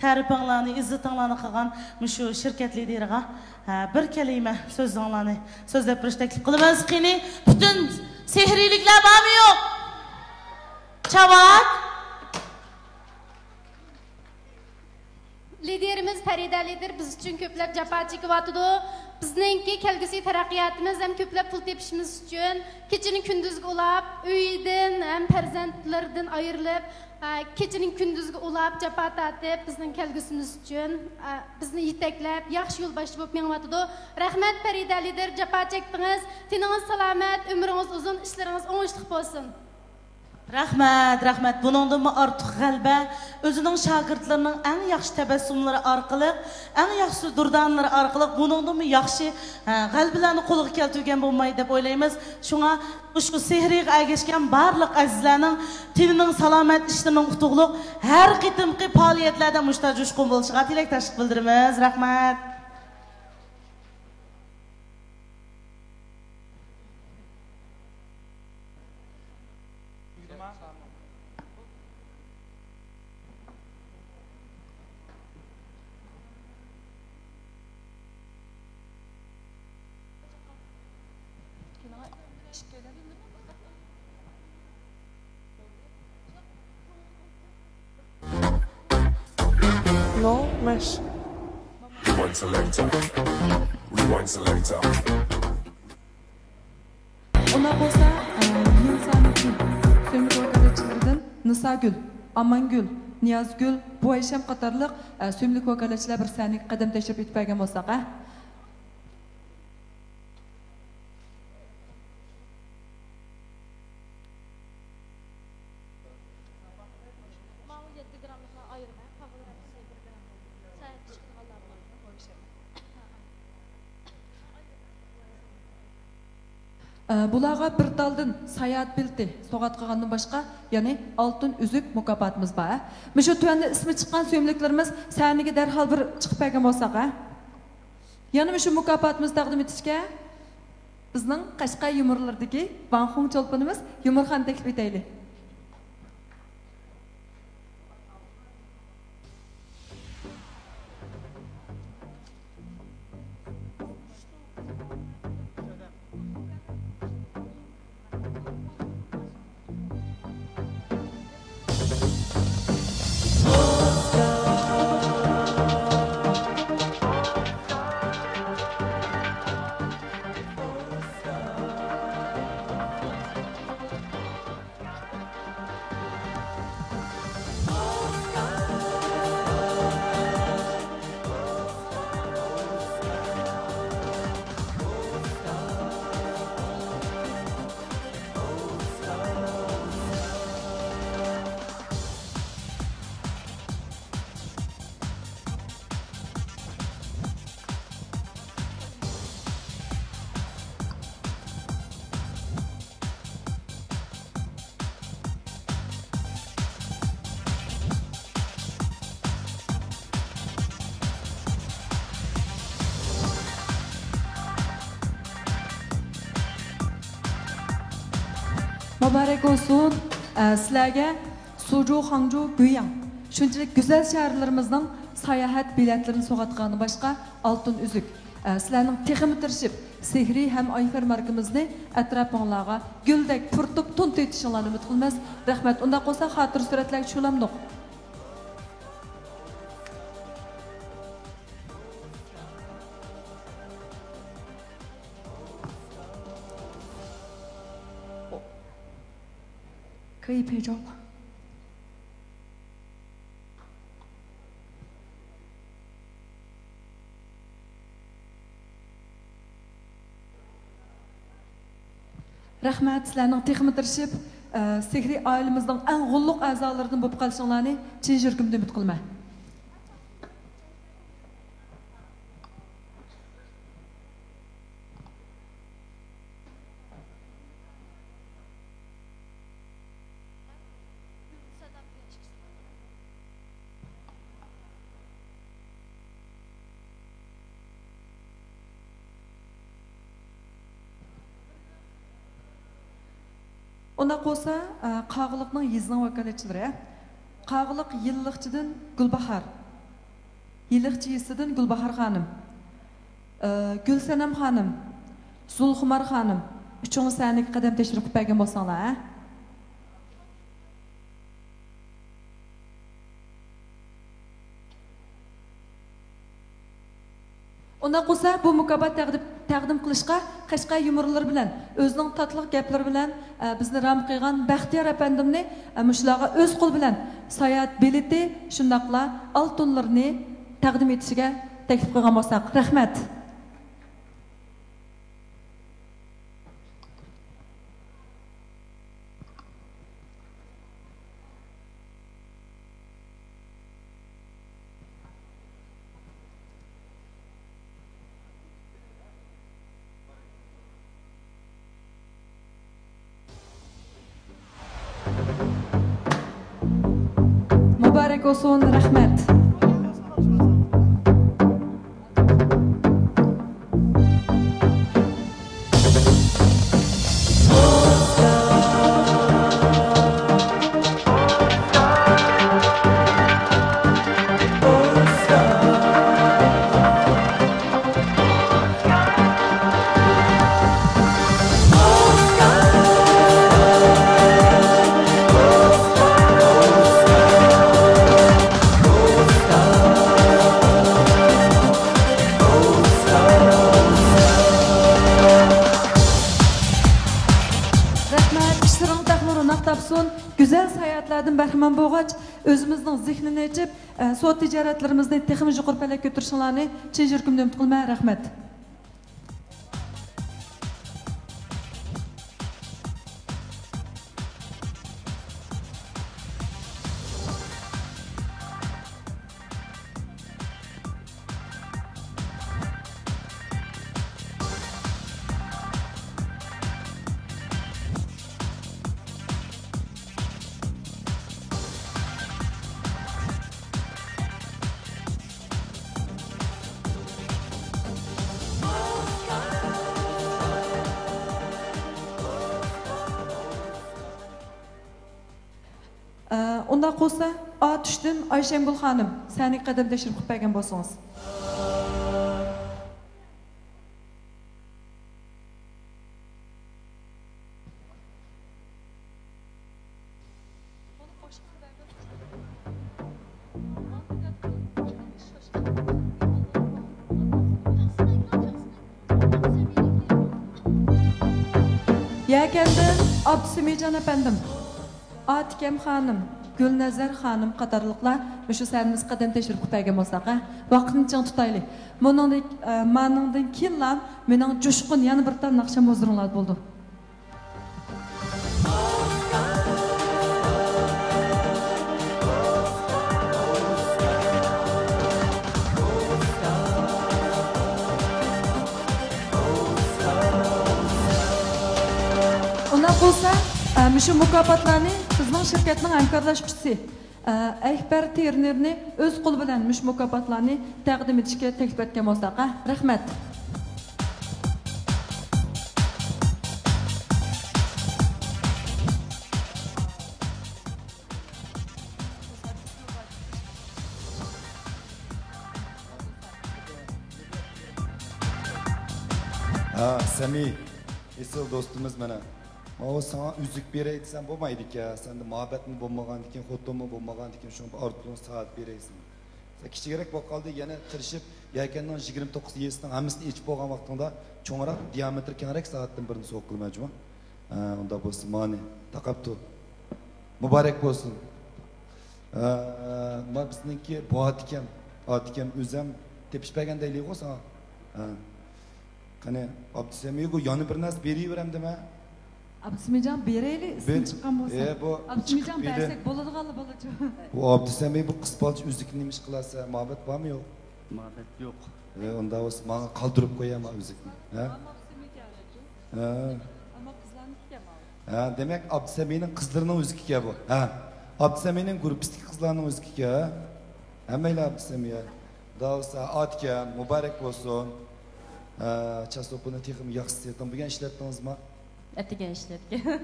تەرىپىڭلارنى، ئىززىتىڭلارنى قىلغان مۇشۇ شىركەت لىدىرىغا، ئە، بىر كەلىمە سۆزۈڭلارنى سۆزلەپ بېرىش تەكلىپ قىلىمىز. قېنى، پۈتۈن سېھرىيلىكلەر بارمۇ يوق؟ چاۋاك. لىدىرىمىز پەرىدە لىدىر بىز ئۈچۈن كۆپلەپ جاپا چېكىۋاتىدۇ. بىزنىڭكى كەلگۈسى تەرەققىياتىمىز ھەم كۆپلەپ پۇل تېپىشىمىز ئۈچۈن كېچىنى كۈندۈزگە ئۇلاپ، ئۆيىدىن ھەم پەرزەنتلىرىدىن ئايرىلىپ، ئە، كېچىنى كۈندۈزگە ئۇلاپ، جاپا تارتىپ، بىزنىڭ كەلگۈسىمىز ئۈچۈن، ئە، بىزنى يېتەكلەپ، ياخشى يولباشچى بولۇپ مېڭىۋاتىدۇ. رەھمەت، پەرىدە لىدىر، جاپا چەكتىڭىز. تېنىڭىز سالامەت، ئۆمرىڭىز ئۇزۇن، ئىشلىرىڭىز ئوڭۇشلۇق بولسۇن. رەھمەت، رەھمەت. بۇنىڭدىنمۇ ئارتۇق غەلىبە ئۆزىنىڭ شاگىرتلىرىنىڭ ئەڭ ياخشى تەبەسسۇملىرى ئارقىلىق، ئەڭ ياخشى دۇردانىلىرى ئارقىلىق بۇنىڭدىنمۇ ياخشى، ھە، غەلىبىلەرنى قولغا كەلتۈرگەن بولماي دەپ ئويلايمىز. شۇڭا ئۇشبۇ سېھرىيغا ئەگەشكەن بارلىق ئەزىزلەرنىڭ تېنىنىڭ سالامەت، ئىشلىرىنىڭ ئۇتۇقلۇق، ھەر قېتىمقى پائالىيەتلەردە مۇشۇنداق جۇشقۇن بولۇشىغا تىلەكداشلىق بىلدۈرىمىز. رەھمەت. Rewind selector. Rewind selector. ئۇنداق بولسا، ئە، يىل سانىدىكى سۆملۈك ۋاكالەتچىلىرىدىن نىساگۈل، ئامانگۈل، نىيازگۈل، بوۋايشەم قاتارلىق، ئە، سۆملۈك ۋاكالەتچىلەر بىر سەھنىگە قەدەم تەشرىپ ئېيتىپ بەرگەن بولساق، ھە؟ ماۋۇ يەتتە گراملىقلار ئايرىم، ھە؟ قالغىنى ھەممىسى بىر گرام. ساياھەتكە چىقىدىغانلار بار. ئە، بۇلارغا بىر تالدىن ساياھەت بېلىتى سوۋغات قىلغاندىن باشقا، يەنى ئالتۇن ئۈزۈك مۇكاپاتىمىز بار، ھە؟ مۇشۇ تۆۋەندە ئىسمى چىققان سۆملۈكلىرىمىز سەھنىگە دەرھال بىر چىقىپ بەرگەن بولساق، ھە؟ يەنە مۇشۇ مۇكاپاتىمىزنى تەقدىم ئېتىشكە بىزنىڭ قەشقەر يۇمۇرلىرىدىكى ۋاڭ خۇڭ چولپىنىمىز يۇمۇرخان تەكلىپ ئېتەيلى. مۇبارەك بولسۇن، ئە، سىلەرگە سۇجۇ، خاڭجۇ، گۇيياڭ شۇنچىلىك گۈزەل شەھەرلىرىمىزنىڭ ساياھەت بېلەتلىرىنى سوۋغات قىلغاندىن باشقا، ئالتۇن ئۈزۈك، ئە، سىلەرنىڭ تېخىمۇ تىرىشىپ، سېھرىي ھەم ئايفېر ماركىمىزنى ئەتراپىڭلارغا گۈلدەك پۇرىتىپ، تونۇپ ئېتىشىڭلارنى ئۈمىد قىلىمىز. رەھمەت. ئۇنداق بولسا، خاتىرە سۈرەتلەرگە چۈشۈۋالامدۇق؟ رەھمەت، سىلەرنىڭ تېخىمۇ تىرىشىپ، ئە، سېھرىي ئائىلىمىزنىڭ ئەڭ غۇللۇق ئەزالىرىدىن بولۇپ قېلىشىڭلارنى چىن يۈرىكىمدىن ئۈمىد قىلىمەن. ئۇنداق بولسا، ئە، قاغىلىقنىڭ يېزىنىڭ ۋاكالەتچىلىرى. قاغىلىق يىللىقچىدىن گۈلباھار. يىللىقچى يېزىسىدىن گۈلباھار خانىم. ئە، گۈلسەنەم خانىم، زۇلخۇمار خانىم، ئۈچىڭىز سەھنىگە قەدەم تەشرىپ قىلىپ بەرگەن بولساڭلار، ھە؟ ئۇنداق بولسا، بۇ مۇكاپات تەقدىم، تەقدىم قىلىشقا قەشقەر يۇمۇرلىرى بىلەن، ئۆزىنىڭ تاتلىق گەپلىرى بىلەن، ئە، بىزنى رام قىلغان بەختىيار ئەپەندىمنى، ئە، مۇشۇلارغا ئۆز قولى بىلەن ساياھەت بېلىتى، شۇنداقلا ئالتۇنلىرىنى تەقدىم ئېتىشىگە تەكلىپ قىلغان بولساق. رەھمەت. مۇبارەك بولسۇن، رەھمەت. مېھمان بولغاچ، ئۆزىمىزنىڭ زېھنىنى ئېچىپ، ئە، سودا تىجارەتلىرىمىزنى تېخىمۇ يۇقىرى پەللىگە كۆتۈرۈشۈڭلارنى چىن يۈرىكىمدىن ئۈمىد قىلىمەن. رەھمەت. ئۇنداق بولسا، ئاتۇشتىن ئايشەمگۈل خانىم سەھنىگە قەدەم تەشرىپ قىلىپ بەرگەن بولسىڭىز. يەكەندىن ئابدۇسەمىجان ئەپەندىم، ئاتىكەم خانىم، گۈلنەزەر خانىم قاتارلىقلار مۇشۇ سەھنىمىزگە قەدەم تەشرىپ قىلىپ بەرگەن بولساق، ھە؟ ۋاقىتنى چىڭ تۇتايلى. مۇنىڭدىن، ئە، مانىڭدىن كېيىنلا مېنىڭ جۇشقۇن يەنە بىر تال ناخشام ھۇزۇرۇڭلاردا بولىدۇ. ئۇنداق بولسا، ئە، مۇشۇ مۇكاپاتلارنى بىزنىڭ شىركەتنىڭ ھەمكارلاشقۇچىسى، ئە، ئەكبەر تېرنېرنى ئۆز قولى بىلەن مۇشۇ مۇكاپاتلارنى تەقدىم ئېتىشكە تەكلىپ ئەتكەن بولساق، ھە؟ رەھمەت. ھە، سەمى، ئېسىل دوستىمىز مانا. ماۋۇ ساڭا ئۈزۈك بېرەي دېسەم بولمايدىكەن. سەندە مۇھەببەتمۇ بولمىغاندىكىن، خوتۇنمۇ بولمىغاندىكىن، شۇڭا بىر ئارتۇق سائەت بېرەي ساڭا. سەن كىچىكرەك بولۇپ قالدى، يەنە تىرىشىپ، يەكەننىڭ يىگىرمە توققۇز يېزىسىنىڭ ھەممىسىنى ئېچىپ بولغان ۋاقتىڭدا، چوڭراق، دىيامېتىرى كەڭرەك سائەتتىن بىرنى سوۋغا قىلىمەن جۇمۇ. ھە، ئۇنداق بولسا مانى تاقاپتۇ. مۇبارەك بولسۇن. ھە، ما بىزنىڭكى بۇ ئاتىكەم، ئاتىكەم ئۆزەم تېپىش بەرگەن دەيلىغۇ ساڭا. ھە. قېنى، ئابدۇسەمىگە يەنە بىر نەرسە بېرىۋېرەمدىمە؟ ئابدۇسەمىجان بېرەيلى، ئىسمى بېر-، چىققان بولسا. ئە، بۇ ئابدۇسەمىجان چىقىپ بەرسەك بولىدىغانلا بولىدۇ. بۇ ئابدۇسەمى بۇ قىز بالىچە ئۈزۈكنى نېمە ئىش قىلارسە، مۇھەببەت بارمۇ يوق؟ مۇھەببەت يوق. ئە، ئۇنداق بولسا ماڭا قالدۇرۇپ قويە ما ئۈزۈكنى. ھە؟ ھە. ئەمما قىزلارنىڭكى ئىكەن ماۋۇ. ھە، دېمەك، ئابدۇسەمىنىڭ قىزلىرىنىڭ ئۈزۈكى ئىكەن بۇ. ھە. ئابدۇسەمىنىڭ گۇرۇپپىسىدىكى قىزلارنىڭ ئۈزۈكى ئىكەن. ھەممەيلەن ئابدۇسەمى. داۋۇت سائەتكەن، مۇبارەك بولسۇن. ھە، چاسوپىنى تېخىمۇ ياخشى سېتىڭ. بۈگۈن ئىشلەتتىڭىزما؟ ئەتىگەن ئىشلەتكەن.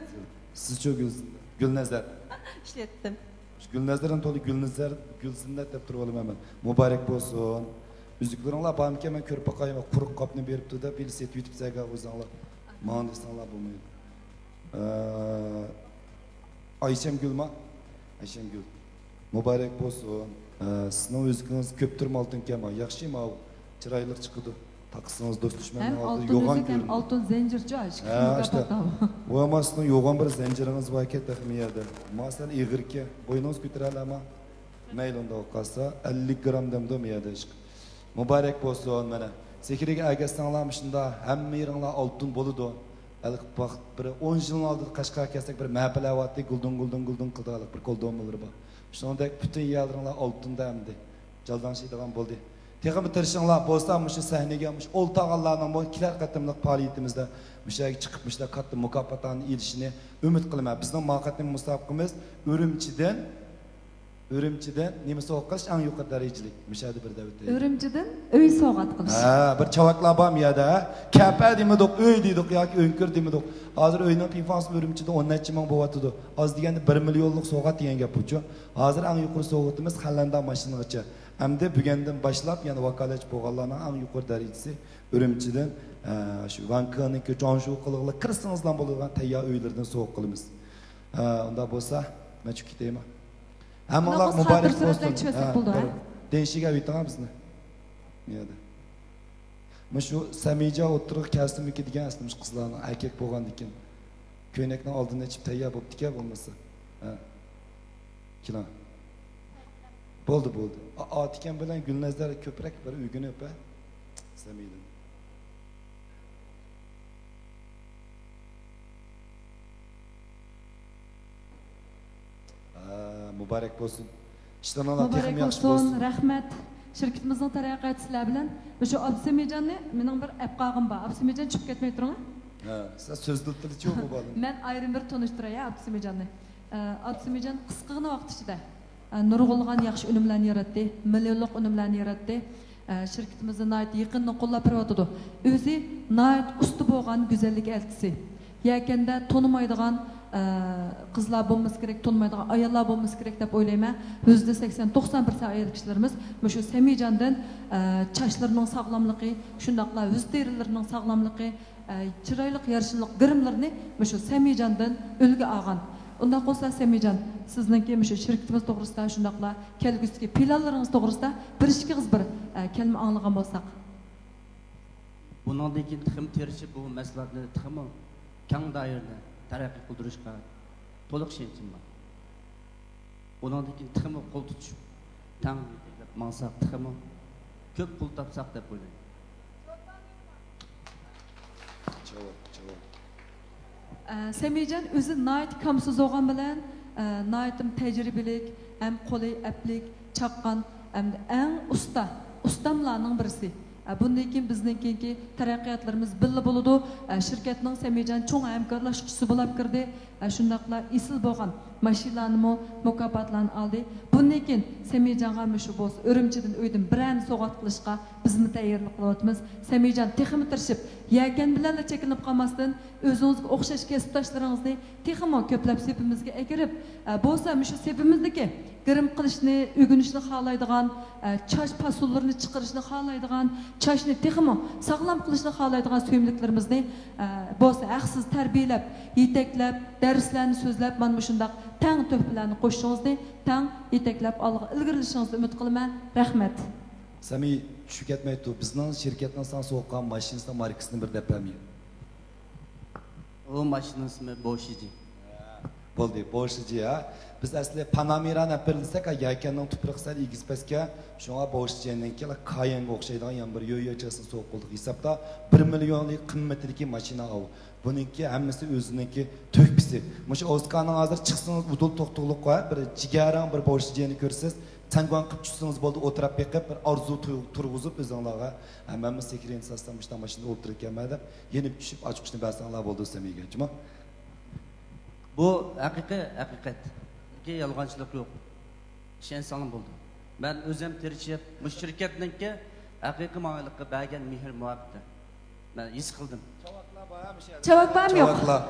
سىزچۇ گۈلزىننە-، گۈلنەزەر؟ ئىشلەتتىم. گۈلنەزەرنى تولا گۈلنەزەر، گۈلزىننەت دەپ تۇرۇۋالىمەن مەن. مۇبارەك بولسۇن. ئۈزۈكلىرىڭلار بارمىكەن، مەن كۆرۈپ باقايمەن. قۇرۇق قاپنى بېرىپتۇ دەپ، ھېلى سېتىۋېتىپسەن ئۆزۈڭلار. ماڭا دېسەڭلار بولمايدۇ. ئە، ئايشەمگۈلما؟ ئايشەمگۈل. مۇبارەك بولسۇن. ئە، سىزنىڭ ئۈزۈكىڭىز كۆپتۇر ئالتۇنكەن، ياخشى ماۋۇ. چىرايلىق چىقىدۇ. تاقىسىڭىز دوست دۈشمەننىڭ ئالدىدا يوغان كۆرۈنىدۇ. ئالتۇن زەنجىرچۇ، ھە، ئىشتە. ۋۇ ئەمما سىزنىڭ يوغان بىر زەنجىرىڭىز باركەن تېخى مۇ يەردە. ما سەل ئېغىركەن. بوينىڭىز كۆتۈرەلەما؟ مەيلى، ئۇنداق قالسا، ئەللىك گرام دەمدۇ مۇ يەردە ئىشقىلىپ. مۇبارەك بولسۇن، مانا. سېھرىگە ئەگەشسەڭلار مۇشۇنداق ھەممە يېرىڭلار ئالتۇن بولىدۇ. ھېلىقى ۋاقىت بىر ئون يىلنىڭ ئالدىدا قەشقەرگە كەلسەك، بىر مەپىلەۋاتتى، گۇلدۇڭ، گۇلدۇڭ، گۇلدۇڭ قىلىدىغانلىق بىر كول دومىلىرى بار. شۇنىڭدەك پۈتۈن يەرلىرىڭلار ئالتۇندا ئەمدى. جالداڭشىيدىغان بولدى. تېخىمۇ تىرىشىڭلار بولسا، مۇشۇ سەھنىگە، مۇشۇ ئولتۇرغانلارنىڭمۇ كېلەر قېتىملىق پائالىيىتىمىزدە مۇشۇ يەرگە چىقىپ، مۇشۇنداق كاتتا مۇكاپاتلارنى ئېلىشىنى ئۈمىد قىلىمەن. بىزنىڭ ماقەتنىڭ مۇسابىقىمىز ئۈرۈمچىدىن ئۈرۈمچىدىن نېمە سوۋغا قىلىش ئەڭ يۇقىرى دەرىجىلىك؟ مۇشۇ يەردە بىر دەۋەت بېرەيلى. ئۈرۈمچىدىن ئۆي سوۋغات قىلىش. ھە، بىر چاۋاكلار بار مۇ يەردە، ھە؟ كەپە دېمىدۇق، ئۆي دېدۇق ياكى ئۆڭكۈر دېمىدۇق. ھازىر ئۆينىڭ پىنفاڭسىمۇ ئۈرۈمچىدە ئون نەچچە مىڭ بولۇۋاتىدۇ. ئاز دېگەندە بىر مىليونلۇق سوۋغات دېگەن گەپ بۇچۇ. ھازىر ئەڭ يۇقىرى سوۋغىتىمىز خەنلەندە ماشىنىغىچە. ئەمدى بۈگۈندىن باشلاپ يەنە ۋاكالەتچى بولغانلارنىڭ ئەڭ يۇقىرى دەرىجىسى ئۈرۈمچىدىن، ھە، شۇ ۋانكېنىڭكى جۇاڭشۇ قىلىغىلى كىرسىڭىزلا بولىدىغان تەييار ئۆيلىرىدىن سوۋغا قىلىمىز. ھە، ئۇنداق بولسا، مەن چۈشۈپ كېتەيما؟ ھەممىڭلارغا مۇبارەك بولسۇن. ھە، دېيىشىگە ئۆتۈڭ بىزنى. يەردە. مۇشۇ سەمىجە ئوتتۇرىغا كەلسىمىكى دېگەن ئەسلى مۇشۇ قىزلارنىڭ ئەركەك بولغاندىكىن كۆينەكنىڭ ئالدىنى ئېچىپ تەييار بوپتىكەن بولمىسا. ھە. كېلىڭ. بولدى، بولدى. ئا-، ئاتىكەم بىلەن گۈلنەزەر كۆپرەك بىر ئۆگىنىپ، ھە؟ سەمىدىن. ھە، مۇبارەك بولسۇن. ئىشلىرىڭلار تېخىمۇ ياخشى بولسۇن. مۇبارەك بولسۇن، رەھمەت. شىركىتىمىزنىڭ تەرەققىياتى سىلەر بىلەن. مۇشۇ ئابدۇسەمىجاننى مېنىڭ بىر ئەپقاغىم بار. ئابدۇسەمىجان، چۈشۈپ كەتمەي تۇرۇڭ. ھە، سىلەر سۆزلىدىلىچۇ بۇ بالىنى؟ مەن ئايرىم بىر تونۇشتۇراي، ھە، ئابدۇسەمىجاننى. ئە، ئابدۇسەمىجان قىسقىغىنە ۋاقىت ئىچىدە، ئە، نۇرغۇنلىغان ياخشى ئۈنۈملەرنى ياراتتى، مىليونلۇق ئۈنۈملەرنى ياراتتى. ئە، شىركىتىمىزنى ناھايىتى يېقىندىن قوللاپ بېرىۋاتىدۇ. ئۆزى ناھايىتى ئۇستا بولغان گۈزەللىك ئەلچىسى. يەكەندە تونۇمايدىغان، ئە، قىزلار بولمىسا كېرەك، تونۇمايدىغان ئاياللار بولمىسا كېرەك دەپ ئويلايمەن. يۈزدە سەكسەن، توقسان پىرسەنت ئايال كىشىلىرىمىز مۇشۇ سەمىجاندىن، ئە، چاچلىرىنىڭ ساغلاملىقى، شۇنداقلا يۈز تېرىلىرىنىڭ ساغلاملىقى، ئە، چىرايلىق يارىشىنلىق گىرىملىرىنى مۇشۇ سەمىجاندىن ئۈلگە ئالغان. ئۇنداق بولسا سەمىجان، سىزنىڭكى مۇشۇ شىركىتىمىز توغرىسىدا، شۇنداقلا كەلگۈسىدىكى پىلانلىرىڭىز توغرىسىدا بىر ئىككى ئېغىز بىر، ئە، كەلمە ئاڭلىغان بولساق. بۇنىڭدىن كېيىن تېخىمۇ تىرىشىپ، بۇ مەھسۇلاتنى تېخىمۇ كەڭ دائىرىدە تەرەققىي قىلدۇرۇشقا تولۇق ئىشەنچىم بار. بۇنىڭدىن كېيىن تېخىمۇ قول تۇتۇشۇپ، تەڭ يېتەكلەپ ماڭساق، تېخىمۇ كۆپ پۇل تاپساق دەپ ئويلايمەن. جاۋاب، جاۋاب. ئە، سەمىجان ئۆزى ناھايىتى كامسىز بولغان بىلەن، ئە، ناھايىتى تەجرىبىلىك ھەم قولى ئەپلىك، چاققان ھەمدە ئەڭ ئۇستا ئۇستاملارنىڭ بىرسى. ئە، بۇندىن كېيىن بىزنىڭ كېيىنكى تەرەققىياتلىرىمىز بىللە بولىدۇ. ئە، شىركەتنىڭ سەمىجان چوڭ ھەمكارلاشقۇچىسى بولاپ كىردى. ئە، شۇنداقلا ئېسىل بولغان ماشىنىلارنىمۇ، مۇكاپاتلارنى ئالدى. بۇندىن كېيىن سەمىجانغا مۇشۇ بولسا ئۈرۈمچىدىن ئۆيدىن بىرەرنى سوۋغات قىلىشقا بىزمۇ تەييارلىق قىلىۋاتىمىز. سەمىجان تېخىمۇ تىرىشىپ، يەكەن بىلەنلا چەكلىنىپ قالماستىن، ئۆزىڭىزگە ئوخشاش كەسىپداشلىرىڭىزنى تېخىمۇ كۆپلەپ سېپىمىزگە ئەكىرىپ، ئە، بولسا مۇشۇ سېپىمىزدىكى گىرىم قىلىشنى ئۆگىنىشنى خالايدىغان، ئە، چاچ پاسونلىرىنى چىقىرىشنى خالايدىغان، چاچنى تېخىمۇ ساغلام قىلىشنى خالايدىغان سۆيۈملۈكلىرىمىزنى، ئە، بولسا ھەقسىز تەربىيەلەپ، يېتەكلەپ، دەرسلەرنى سۆزلەپ، مانا مۇشۇنداق تەڭ تۆھپىلەرنى قوشۇشىڭىزنى، تەڭ يېتەكلەپ ئالغا ئىلگىرىلىشىڭىزنى ئۈمىد قىلىمەن. رەھمەت. سەمى، چۈشۈپ كەتمەي تۇر، بىزنىڭ شىركەتنىڭ ساڭا سوۋغا قىلغان ماشىنىسىنىڭ ماركىسىنى بىر دەپ بەرمىگىن. ئۇ ماشىنىنىڭ ئىسمى بوشىجى. بولدى، بوشىجى ھە. بىز ئەسلى پانامېرانى ئەپ بېرىلسەك، يەكەننىڭ تۇپرىقى سەل ئېگىز پەسكەن، شۇڭا بوشىجىنىڭكى كايەنگە ئوخشايدىغان يەنە بىر يۆيەچاسىنى سوۋغا قىلدۇق. ھېسابتا بىر مىليونلۇق قىممىتىدىكى ماشىنا ئاۋۇ. بۇنىڭكى ھەممىسى ئۆزىنىڭكى تۆھپىسى. مۇشۇ ئوسكانىڭ ھازىر چىقسىڭىز ئۇدۇل توختۇقلۇق ۋە بىر جىگەرەڭ بىر بوشىجىنى كۆرىسىز. سەنگۇەن قىلىپ چۈشسىڭىز بولدى، ئولتۇراپ بېقىپ، بىر ئارزۇ تۇر-، تۇرغۇزۇپ ئۆزۈڭلارغا، ھە، مەنمۇ سېكرېننى سالسام مۇشۇنداق ماشىنىدا ئولتۇرىدىكەنمەن دەپ، يېنىپ چۈشۈپ ئاچقۇچنى بەرسەڭلار بولدى، سەمىگە، جۇمۇ. بۇ ھەقىقىي ھەقىقەت. يالغانچىلىق يوق. ئىشەنسەڭلار بولدى. مەن ئۆزۈم تىرىشىپ، مۇشۇ شىركەتنىڭكى ھەقىقىي ماڭىلىققا بەرگەن مېھىر مۇھەببىتى مەن ھېس قىلدىم. چاۋاك بارمۇ يوق؟ چاۋاكلار.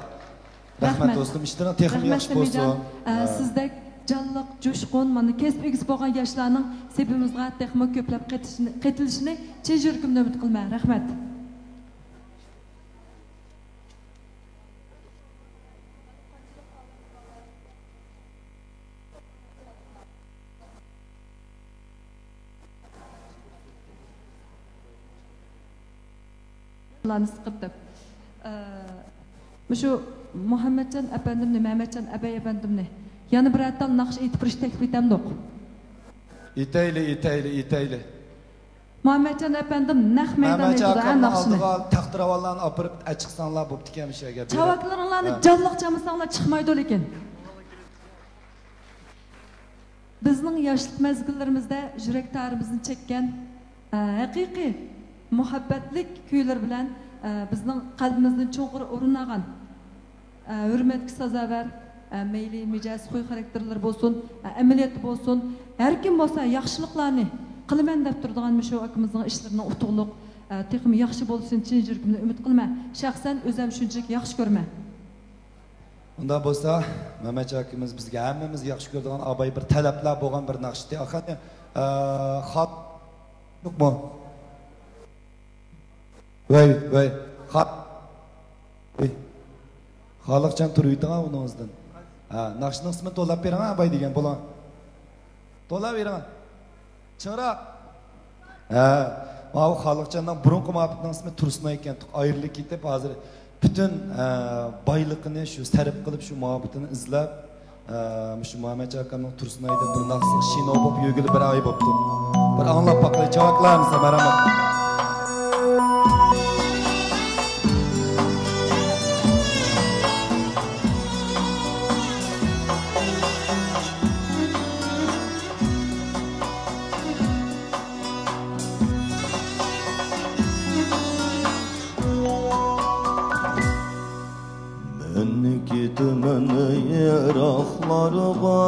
رەھمەت، رەھمەت دوستۇم، ئىشلىرىڭ تېخىمۇ ياخشى بولسۇن. سەمىجان. ئە، ھە. سىزدەك جانلىق، جۇشقۇن، مانا كەسىپ ئىگىسى بولغان ياشلارنىڭ سېپىمىزغا تېخىمۇ كۆپلەپ قېتىشىنى، قېتىلىشىنى چىن يۈرىكىمدىن ئۈمىد قىلىمەن. رەھمەت. لارنى سىقىپ دەپ. ئە، مۇشۇ مۇھەممەتجان ئەپەندىمنى، مەمەتجان ئەبەي ئەپەندىمنى يەنە بىرەر تال ناخشا ئېيتىپ بېرىشنى تەكلىپ ئېتەمدۇق؟ ئېيتەيلى، ئېيتەيلى، ئېيتەيلى. مۇھەممەتجان ئەپەندىم نەق مەيدان ئېيتىدۇ، ھە، ناخشىنى. ئالدىغا تەختىراۋانلارنى ئاپىرىپ ئەچىقساڭلار بوپتىكەن مۇشۇ يەرگە بېرىپ. چاۋاكلىرىڭلارنى ھە. جانلىق چالمىساڭلار چىقمايدۇ لېكىن. بىزنىڭ ياشلىق مەزگىللىرىمىزدە يۈرەك تارىمىزنى چەككەن، ئە، ھەقىقىي مۇھەببەتلىك كۈيلىرى بىلەن، ئە، بىزنىڭ قەلبىمىزدىن چوڭقۇر ئورۇن ئالغان، ئە، ھۆرمەتكە سازاۋەر، ئە، مەيلى مىجەز، خۇي خاراكتېرلىرى بولسۇن، ئە، ئەمەلىيەتتە بولسۇن، ھەر كىم بولسا ياخشىلىقلارنى قىلىمەن دەپ تۇرىدىغان مۇشۇ ئاكىمىزنىڭ ئىشلىرىنىڭ ئۇتۇقلۇق، ئە، تېخىمۇ ياخشى بولۇشىنى چىن يۈرىكىمدىن ئۈمىد قىلىمەن. شەخسەن ئۆزۈم شۇنچىلىك ياخشى كۆرىمەن. ئۇنداق بولسا، مەمەتجان ئاكىمىز بىزگە ھەممىمىز ياخشى كۆرىدىغان ئاباي بىر تەلەپلەر بولغان بىر ناخشىتى. ئاخىرى، ئە، خات-، يوقمۇ؟ ۋەي، ۋەي، خات-، ۋەي. خالىقجان تۇرۇۋېتىڭ ئۇنىڭىزدىن. ھە، ناخشىنىڭ ئىسمىنى تولاپ بېرىڭ ئاباي دېگەن، بولۇڭ. تولاپ بېرىڭ. چىڭراق. ھە، ماۋۇ خالىقجاننىڭ بۇرۇنقى مۇھەببىتىنىڭ ئىسمى تۇرسۇن ئىكەن، ئايرىلىپ كېتىپ، ھازىر پۈتۈن، ھە، بايلىقىنى شۇ سەرپ قىلىپ، شۇ مۇھەببىتىنى ئىزدەپ، ئە، مۇشۇ مۇھەممەتجان ئاكامنىڭ تۇرسۇنئاي دەپ بىر ناخشىسى شىنو بولۇپ يۈرگىلى بىر ئاي بوپتۇ. بىر ئاڭلاپ باقايلى، چاۋاكلار، مۇسا مەرھەمەت. مەن كېتىمەن يىراقلارغا،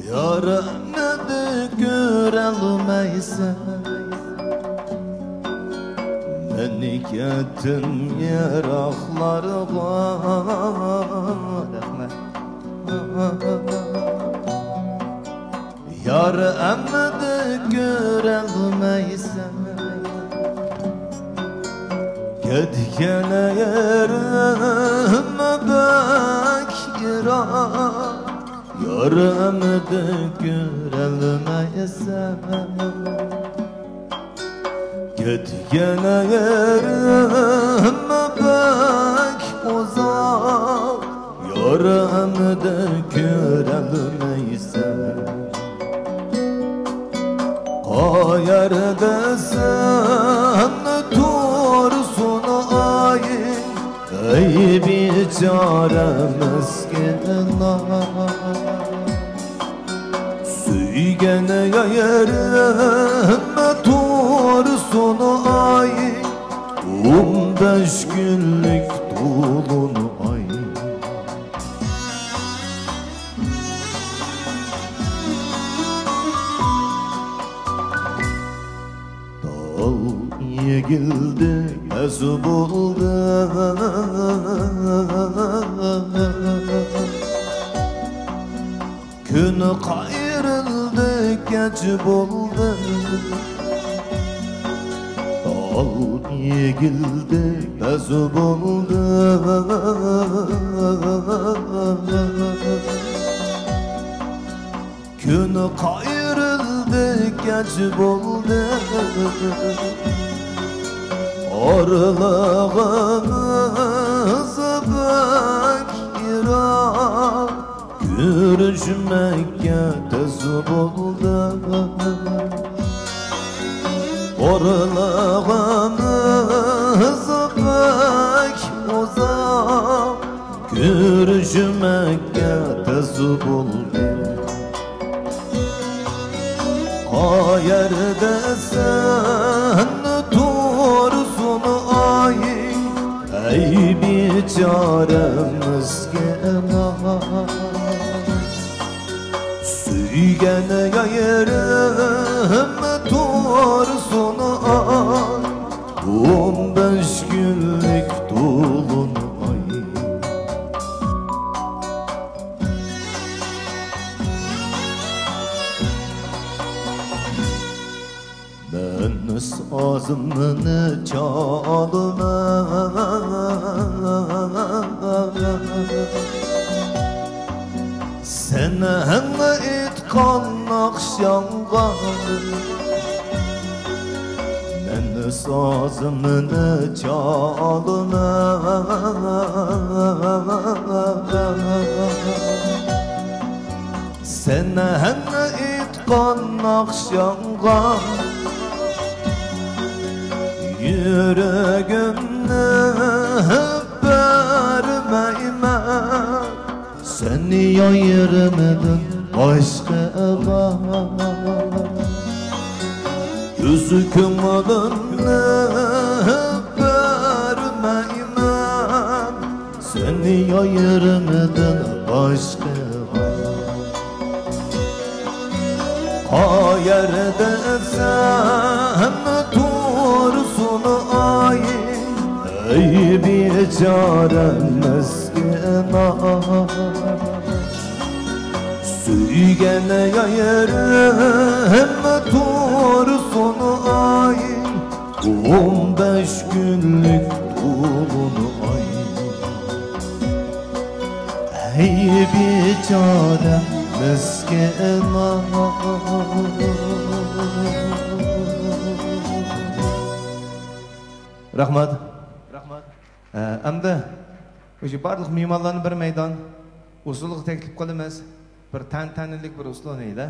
يار ئەمدى كۆرەلمەيسەن. مەن كەتتىم يىراقلارغا. رەھمەت. يار ئەمدى كۆرەلمەيسەن. كەتكەن يېرىم بەك يىراق. يار ئەمدى كۆرەلمەيسەن. كەتكەن يېرىم بەك ئۇزاق، يار ئەمدى كۆرەلمەيسەن. قەيەردە سەن تۇرسۇن ئاي، ئەي بىچارە مىسكىن ئاي. سۆيگەن يېرىم تۇرسۇن ئاي، ئون بەش كۈنلۈك تولۇن ئاي. تال ئېگىلدى، پەس بولدى. كۈن قايرىلدى، كەچ بولدى. تال ئېگىلدى، پەس بولدى. كۈن قايرىلدى، كەچ بولدى. ئارىلىقىمىز بەك يىراق، كۆرۈشمەككە تەس بولدى. ئارىلىقىمىز بەك ئۇزاق، كۆرۈشمەككە تەس بولدى. قەيەردە سەن تۇرسۇن ئاي، ئەي بىچارە مىسكىن ئاي. سۆيگەن يېرىم تۇرسۇن ئاي، ئون بەش كۈنلۈك تولۇن ئاي. مەن سازىمنى چالىمەن، سەن ھەم ئېيتقان ناخشاڭغا. مەن سازىمنى چالىمەن، سەن ھەم ئېيتقان ناخشاڭغا. يۈرىكىمنى بەرمەيمەن سەن يېرىمدىن باشقىغا. ئۆز كۆڭلۈمنى بەرمەيمەن سەن يېرىمدىن باشقىغا. قەيەردە سەن تۇرسۇن ئاي، ئەي بىچارە مىسكىن ئاي. سۆيگەن يېرىم تۇرسۇن ئاي، ئون بەش كۈنلۈك تولۇن ئاي. ھەي بىچارە مىسكىن ئاي. رەھمەت. رەھمەت. ئەمدى مۇشۇ بارلىق مېھمانلارنى بىر مەيدان ئۇسسۇلغا تەكلىپ قىلىمىز. بىر تەنتەنىلىك بىر ئۇسسۇل ئوينايلى.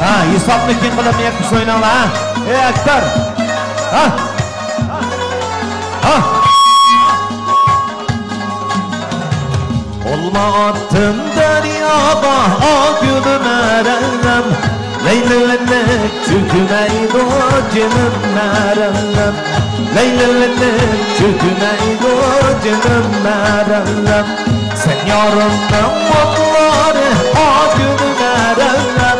ھە، ھېسابنى كېيىن قىلىپ يەتمىش ئويناڭلار، ھە؟ ئەي ئەكبەر! ھە؟ ھە؟ ئولما ئاتتىم دەرياغا، ئاھ، گۈلۈم ئەرەللەم. لەيلىۋىنىپ چۆكمەيدۇ جېنىم مەرەللەم، لەيلىۋىنىپ چۆكمەيدۇ جېنىم مەرەللەم. سەن يارىمنىڭ مۇڭلىرى، ئاھ، گۈلۈم مەرەللەم،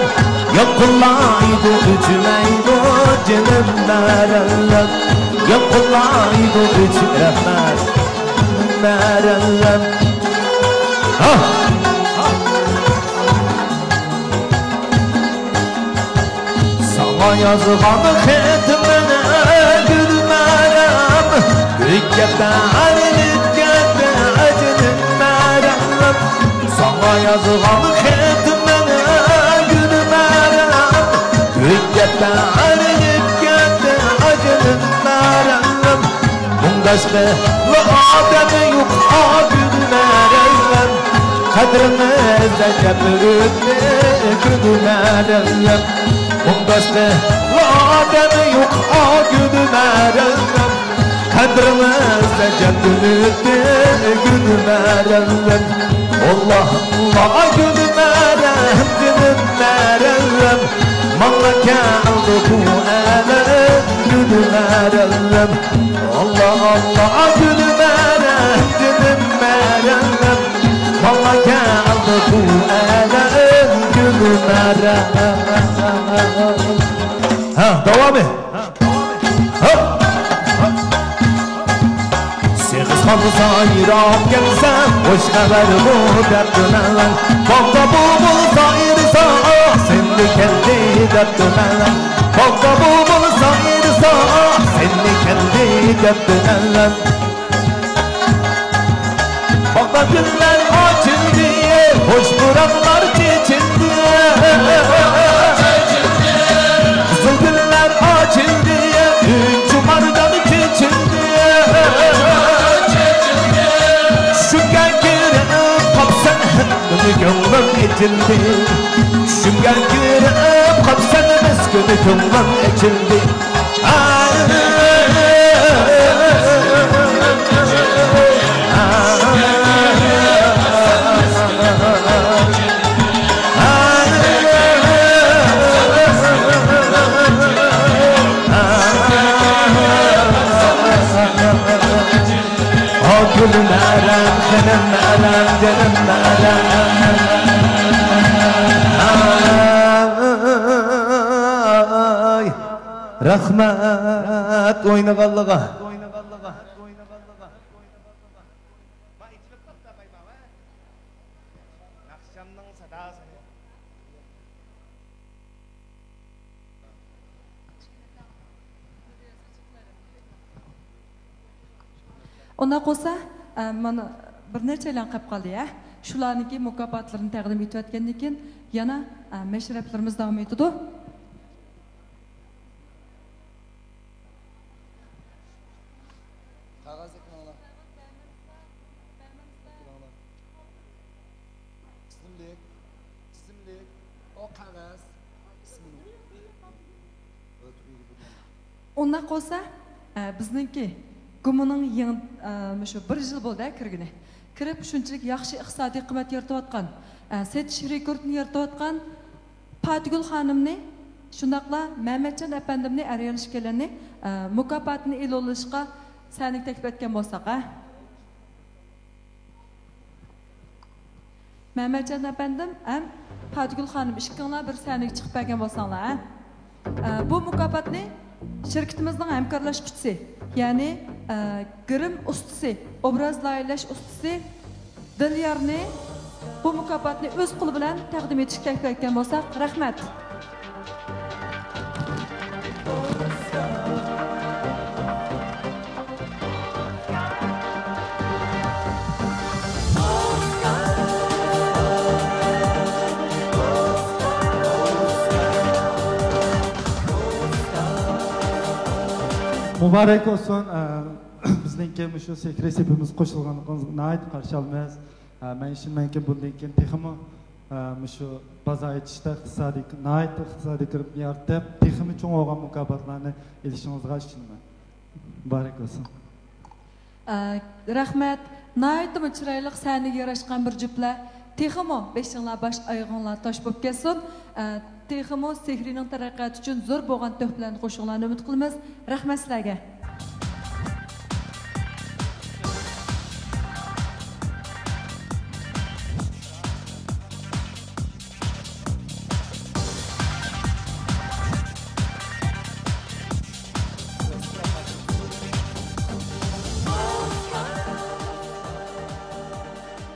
يانغىنلايدۇ، ئۆچمەيدۇ جېنىم مەرەللەم، يانغىنلايدۇ، ئۆچ-، رەھمەت، مەرەللەم. ھا! ساڭا يازغان خېتىمنى گۈلمەرەم، كۆككە تەرىلىپ كەتتى ئەجىلىم مەرەم. ساڭا يازغان خېتىمنى گۈلمەرەم، كۆككە تەرىلىپ كەتتى ئەجىلىم مەرەم. مۇڭداشقا ئادەم يوق، ئاھ، گۈلمەرەم. قەدرىمىز ئەجەب ئۆتتى، گۈلمەرەم. مۇڭداشقا ئادەم يوق، ئاھ، گۈلمەرەم. قەدرىمىز ئەجەب ئۆتتى، گۈلمەرەم. ئاللا، ئاللا، گۈلمەرەم، گۈلمەرەم. ماڭا كەلدى بۇ ئالەم، گۈلمەرەم. ئاللا، ئاللا، گۈلمەرەم، گۈلمەرەم. ماڭا كەلدى بۇ ئالەم، گۈلمەرەم. ھە، داۋامى. ھە. سېغىز خانغا سايراپ كەلسەم، خۇش خەۋەرمۇ دەپتىمەن. باغدا بۇلبۇل سايرىسا، ئاھ، سەندە كەلدى دەپتىمەن. باغدا بۇلبۇل سايرىسا، ئاھ، سەندە كەلدى دەپتىمەن. باغدا گۈللەر ئاچىلدى، خۇش پۇراقلار چېچىلدى. قىزىل گۈللەر ئاچىلدى، ئۈنچە مارجان چېچىلدى. چۈشۈمگە كىرىپ قاپسەن، مېنى كۆڭلۈم ئېچىلدى. چۈشۈمگە كىرىپ قاپسەن، مەسكۇن كۆڭلۈم ئېچىلدى. ئاھ، گۈلۈم ئەرەم، خېنىم ئەرەم، جېنىم ئەرەم. ئاي، رەھمەت ئوينىغانلىغا. ئۇنداق بولسا، ئە، مانا بىر نەچچەيلەن قېلىپ قالدى، ھە؟ شۇلارنىڭكى مۇكاپاتلىرىنى تەقدىم ئېتىۋەتكەندىن كېيىن يەنە، ئە، مەشرەپلىرىمىز داۋام ئېتىدۇ. قەغەزنى كىرىڭلار. كىرىڭلار. تىزىملىك، تىزىملىك، ئۇ قەغەز، ئىسمىنى. ئۇنداق بولسا، ئە، بىزنىڭكى گۇمىنىڭ يېڭى، ئە، مۇشۇ بىر يىل بولدى، ھە، كىرگىنى. كىرىپ شۇنچىلىك ياخشى ئىقتىسادىي قىممەت يارىتىۋاتقان، ئە، سېتىش رېكورتىنى يارىتىۋاتقان پاتىگۈل خانىمنى، شۇنداقلا مەمەتجان ئەپەندىمنى، ئەريان ئىككىيلەننى، ئە، مۇكاپاتنى ئېلىۋېلىشقا سەھنىگە تەكلىپ ئەتكەن بولساق، ھە؟ مەمەتجان ئەپەندىم ھەم پاتىگۈل خانىم ئىككىڭلار بىر سەھنىگە چىقىپ بەرگەن بولساڭلار، ھە؟ ئە، بۇ مۇكاپاتنى شىركىتىمىزنىڭ ھەمكارلاشقۇچىسى، يەنى، ئە، گىرىم ئۇستىسى، ئوبراز لايىھەلەش ئۇستىسى دىليارنى بۇ مۇكاپاتنى ئۆز قولى بىلەن تەقدىم ئېتىشكە تەكلىپ ئەتكەن بولساق، رەھمەت. مۇبارەك بولسۇن. ئە، بىزنىڭكى مۇشۇ سېھرىي سېپىمىزگە قوشۇلغانلىقىڭىزغا ناھايىتى قارشى ئالىمىز. ئە، مەن ئىشىنىمەنكى، بۇندىن كېيىن تېخىمۇ، ئە، مۇشۇ بازار ئېچىشتا ئىقتىسادىي، ناھايىتى ئىقتىسادىي كىرىم يارىتىپ، تېخىمۇ چوڭ بولغان مۇكاپاتلارنى ئېلىشىڭىزغا ئىشىنىمەن. مۇبارەك بولسۇن. ئە، رەھمەت. ناھايىتىمۇ چىرايلىق، سەھنىگە ياراشقان بىر جۈپلەر. تېخىمۇ بېشىڭلار، باش ئايىغىڭلار تاش بولۇپ كەتسۇن. ئە، تېخىمۇ سېھرىينىڭ تەرەققىياتى ئۈچۈن زور بولغان تۆھپىلەرنى قوشۇشۇڭلارنى ئۈمىد قىلىمىز. رەھمەت سىلەرگە.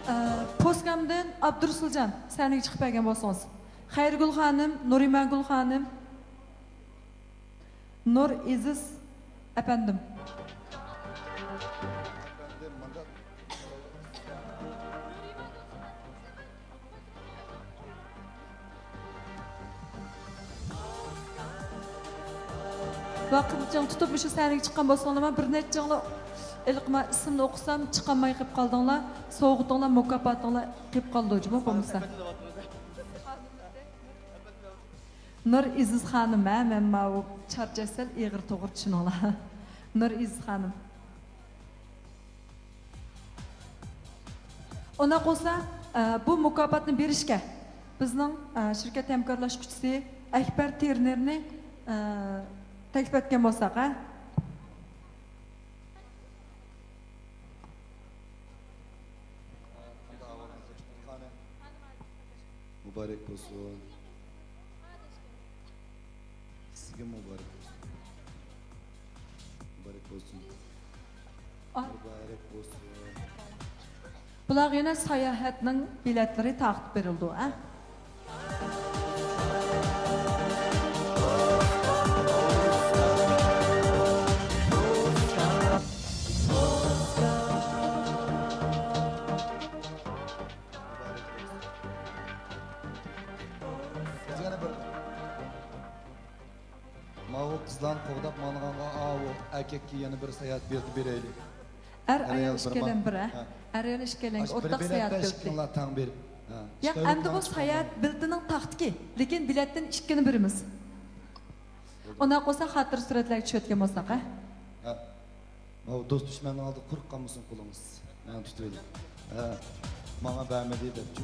ئە، پوسكامدىن ئابدۇرۇسۇلجان سەھنىگە چىقىپ بەرگەن بولسىڭىز. خەيرىگۈل خانىم، نۇرىمانگۈل خانىم، نۇر ئېزىز ئەپەندىم. ۋاقىت چىڭ تۇتۇپ مۇشۇ سەھنىگە چىققان بولساڭلارمۇ، بىر نەچچىڭلار ھېلىقى مەن ئىسىمنى ئوقۇسام چىقالماي قېلىپ قالدىڭلار. سوۋغىتىڭلار، مۇكاپاتىڭلار قېلىپ قالىدۇ جۇمۇ بولمىسا. نۇر ئېزىز خانىم، ھە، مەن ماۋۇ چارچاش سەل ئېغىر توغرا چۈشىنىڭلار. نۇر ئېزىز خانىم. ئۇنداق بولسا، ئە، بۇ مۇكاپاتنى بېرىشكە بىزنىڭ، ئە، شىركەت ھەمكارلاشقۇچىسى ئەكبەر تېرنېرنى، ئە، تەكلىپ ئەتكەن بولساق، ھە؟ مۇبارەك بولسۇن. سىزگە مۇبارەك بولسۇن. مۇبارەك بولسۇن. ئا. مۇبارەك بولسۇن. بۇلارغا يەنە ساياھەتنىڭ بېلەتلىرى تارقىتىپ بېرىلىدۇ، ئە؟ ماۋۇ قىزلارنى قوغداپ ماڭغانغا ئاۋۇ ئەركەككە يەنە بىر ساياھەت بېلىتى بېرەيلى. ئەر ئايال ئىككىيلەن بىر، ھە؟ ھە. ئەر ئايال ئىككىيلەنگە ئاشۇ بىر ئورتاق بېلەت ساياھەت بېلىتى. ئىككىڭلار تەڭ بېرىپ، ھە. ياق، ئەمدى بۇ ساياھەت بېلىتىنىڭ تاختىكى، لېكىن بېلەتتىن ئىككىنى بېرىمىز. ئۇنداق بولسا خاتىرە سۈرەتلەرگە چۈشۈۋەتكەن بولساق، ھە؟ ھە. ماۋۇ دوست دۈشمەننىڭ ئالدىدا قۇرۇق قالمىسۇن قولىڭىز. مەن تۇتۇۋېلىڭ. ھە، ماڭا بەرمىدى دەپچۇ.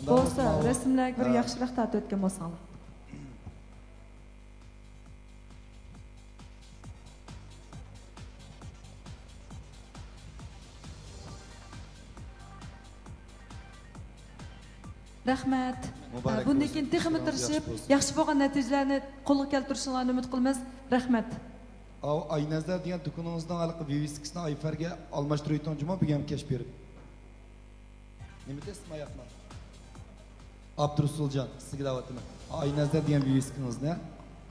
بولسا، رەسىملەرگە بىر ياخشىراق تارتىۋەتكەن بولساڭلار. رەھمەت. مۇبارەك بولسۇن. بۇندىن كېيىن تېخىمۇ تىرىشىپ، ياخشى بولغان نەتىجىلەرنى قولغا كەلتۈرۈشۈڭلارنى ئۈمىد قىلىمىز. رەھمەت. ئاۋۇ ئاينەزەر دېگەن دۇكىنىڭىزنىڭ ھېلىقى ۋىۋىسكىسىنى ئايفەرگە ئالماشتۇرۇۋېتىڭ جۇمۇ، بۈگۈن كەچ بېرىپ. نېمە دەيسىز ماياقنىڭ؟ ئابدۇرۇسۇلجان، سىزگە دەۋاتىمەن. ئاينەزەر دېگەن ۋىۋىسكىڭىزنى.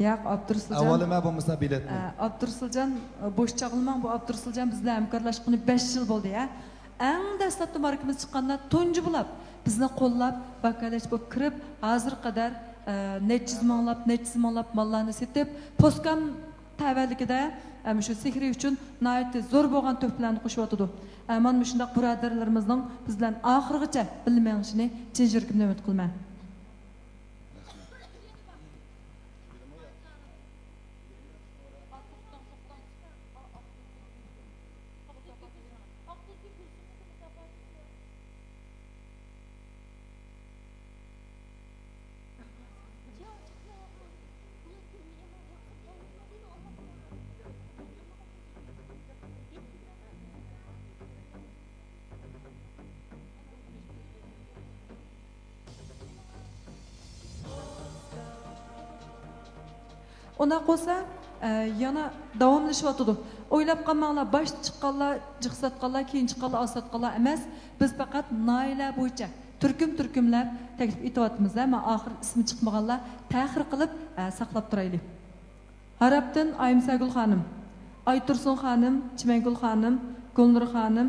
ياق، ئابدۇرۇسۇلجان. ئەۋالىمە بولمىسا بېلەتنى. ئە، ئابدۇرۇسۇلجان، ئە، بوش چاغلىماڭ، بۇ ئابدۇرۇسۇلجان بىز بىلەن ھەمكارلاشقىنى بەش يىل بولدى، ھە. ئەڭ دەسلەپتە ماركىمىز چىققاندا تۇنجى بولاپ بىزنى قوللاپ، ۋاكالەتچى بولۇپ كىرىپ، ھازىرغا قەدەر، ئە، نەچچە يۈز مىڭلاپ، نەچچە يۈز مىڭلاپ ماللارنى سېتىپ، پوسكام تەۋەلىكىدە، ئە، مۇشۇ سېھرىي ئۈچۈن ناھايىتى زور بولغان تۆھپىلەرنى قوشۇۋاتىدۇ. ئە، مانا مۇشۇنداق بۇرادەرلىرىمىزنىڭ بىز بىلەن ئاخىرغىچە بىللە مېڭىشىنى چىن يۈرىكىمدىن ئۈمىد قىلىمەن. ئۇنداق بولسا، ئە، يەنە داۋاملىشىۋاتىدۇ. ئويلاپ قالماڭلار، باشتا چىققانلار جىق ساتقانلار، كېيىن چىققانلار ئاز ساتقانلار ئەمەس. بىز پەقەت ناھىيەلەر بويىچە تۈركۈم-تۈركۈملەپ تەكلىپ ئېتىۋاتىمىز، ھە، مانا ئاخىر ئىسمى چىقمىغانلار تەخىر قىلىپ، ئە، ساقلاپ تۇرايلى. ھارابتىن ئايمىسەگۈل خانىم، ئايتۇرسۇن خانىم، چىمەنگۈل خانىم، گۈلنۇر خانىم،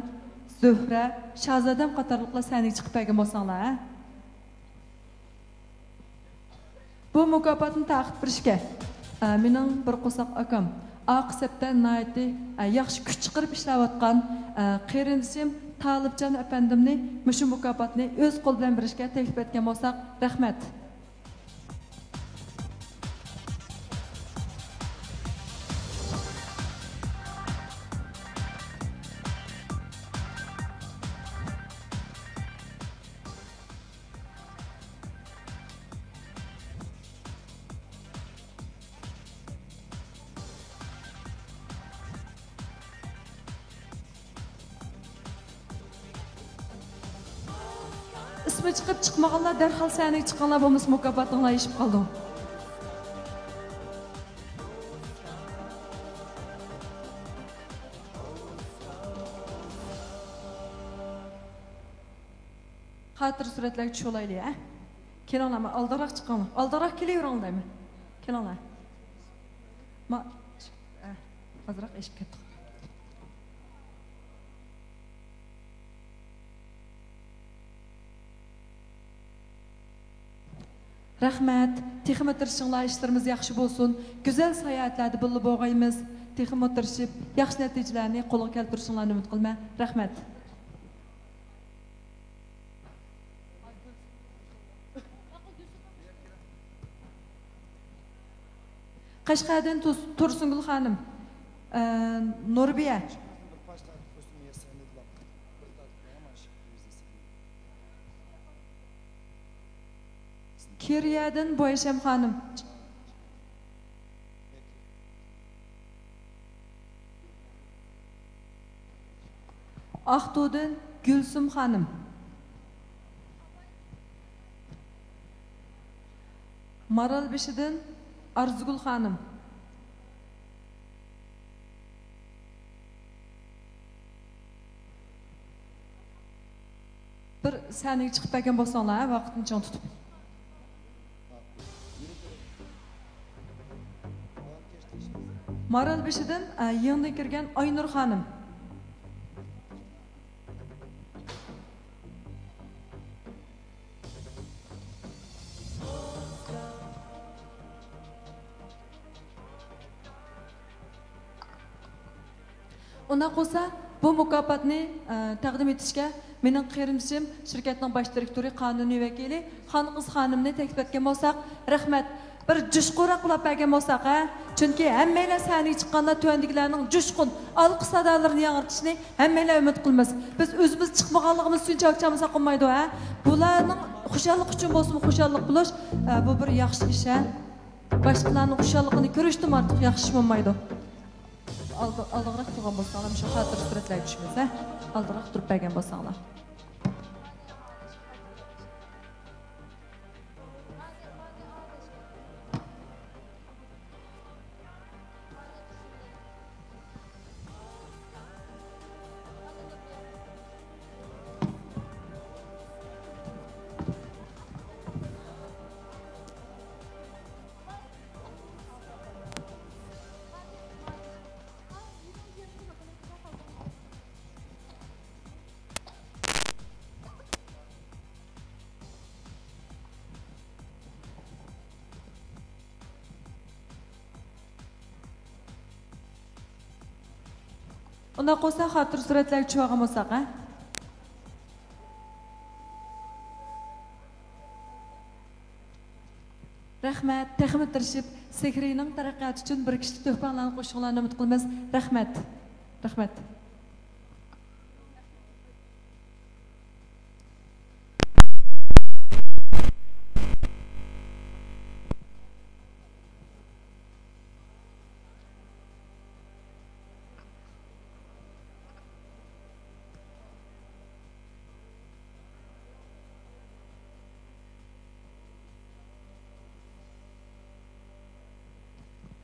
زۆھرە، شازادەم قاتارلىقلار سەھنىگە چىقىپ بەرگەن بولساڭلار، ھە؟ بۇ مۇكاپاتنى تارقىتىپ بېرىشكە ئە، مېنىڭ بىر قورساق ئاكام، ئارقا سەپتە ناھايىتى، ئە، ياخشى كۈچ چىقىرىپ ئىشلەۋاتقان، ئە، قېرىندىشىم تالىپجان ئەپەندىمنى مۇشۇ مۇكاپاتنى ئۆز قولى بىلەن بېرىشكە تەكلىپ ئەتكەن بولساق، رەھمەت. ئىسمى چىقىپ چىقمىغانلار دەرھال سەھنىگە چىقىڭلار، بولمىسا مۇكاپاتىڭلار ئېشىپ قالىدۇ. خاتىرە سۈرەتلەرگە چۈشۈۋالايلى، ھە؟ كېلىڭلار، ما ئالدىراق چىقىڭلار. ئالدىراق كېلىۋېرىڭلار دەيمەن. كېلىڭلار. ما، ئە، ئازراق ئېشىپ كەتتۇق. رەھمەت. تېخىمۇ تىرىشىڭلار، ئىشلىرىمىز ياخشى بولسۇن. گۈزەل ساياھەتلەردە بىللە بولغايمىز. تېخىمۇ تىرىشىپ، ياخشى نەتىجىلەرنى قولغا كەلتۈرۈشۈڭلارنى ئۈمىد قىلىمەن. رەھمەت. قەشقەردىن تۇس-، تۇرسۇنگۈل خانىم، ئە، نۇربىيە. كېرىيەدىن بويشەم خانىم. ئاقتۇدىن گۈلسۈم خانىم. مارالبېشىدىن ئارزۇگۈل خانىم. بىر سەھنىگە چىقىپ بەرگەن بولساڭلار، ھە، ۋاقىتنى چىڭ تۇتۇپ. مارالبېشىدىن، ئە، يېڭىدىن كىرگەن ئاينۇر خانىم. ئۇنداق بولسا، بۇ مۇكاپاتنى، ئە، تەقدىم ئېتىشكە مېنىڭ قېرىندىشىم، شىركەتنىڭ باش دىرېكتورى، قانۇنىي ۋەكىلى خانقىز خانىمنى تەكلىپ ئەتكەن بولساق، رەھمەت. بىر جۇشقۇنراق ئۇلاپ بەرگەن بولساق، ھە؟ چۈنكى ھەممەيلەن سەھنىگە چىققاندا تۆۋەندىكىلەرنىڭ جۇشقۇن ئالقىش سادالىرىنى ياڭرىتىشىنى ھەممەيلەن ئۈمىد قىلىمىز. بىز ئۆزىمىز چىقمىغانلىقىمىز ئۈچۈن چاكچامىساق بولمايدۇ، ھە؟ بۇلارنىڭ خۇشاللىقى ئۈچۈن بولسىمۇ خۇشاللىق بولۇش، ئە، بۇ بىر ياخشى ئىش، ھە؟ باشقىلارنىڭ خۇشاللىقىنى كۆرۈشتىن ئارتۇق ياخشى ئىش بولمايدۇ. ئالدى-، ئالدىراق تۇرغان بولساڭلار، مۇشۇ خاتىرە سۈرەتلەرگە چۈشىمىز، ھە؟ ئالدىراق تۇرۇپ بەرگەن بولساڭلار. ئۇنداق بولسا، خاتىرە سۈرەتلەرگە چۈشۈۋالغان بولساق، ھە؟ رەھمەت، تېخىمۇ تىرىشىپ، سېھرىينىڭ تەرەققىياتى ئۈچۈن بىر كىشىلىك تۆھپەڭلارنى قوشۇشۇڭلارنى ئۈمىد قىلىمىز. رەھمەت. رەھمەت.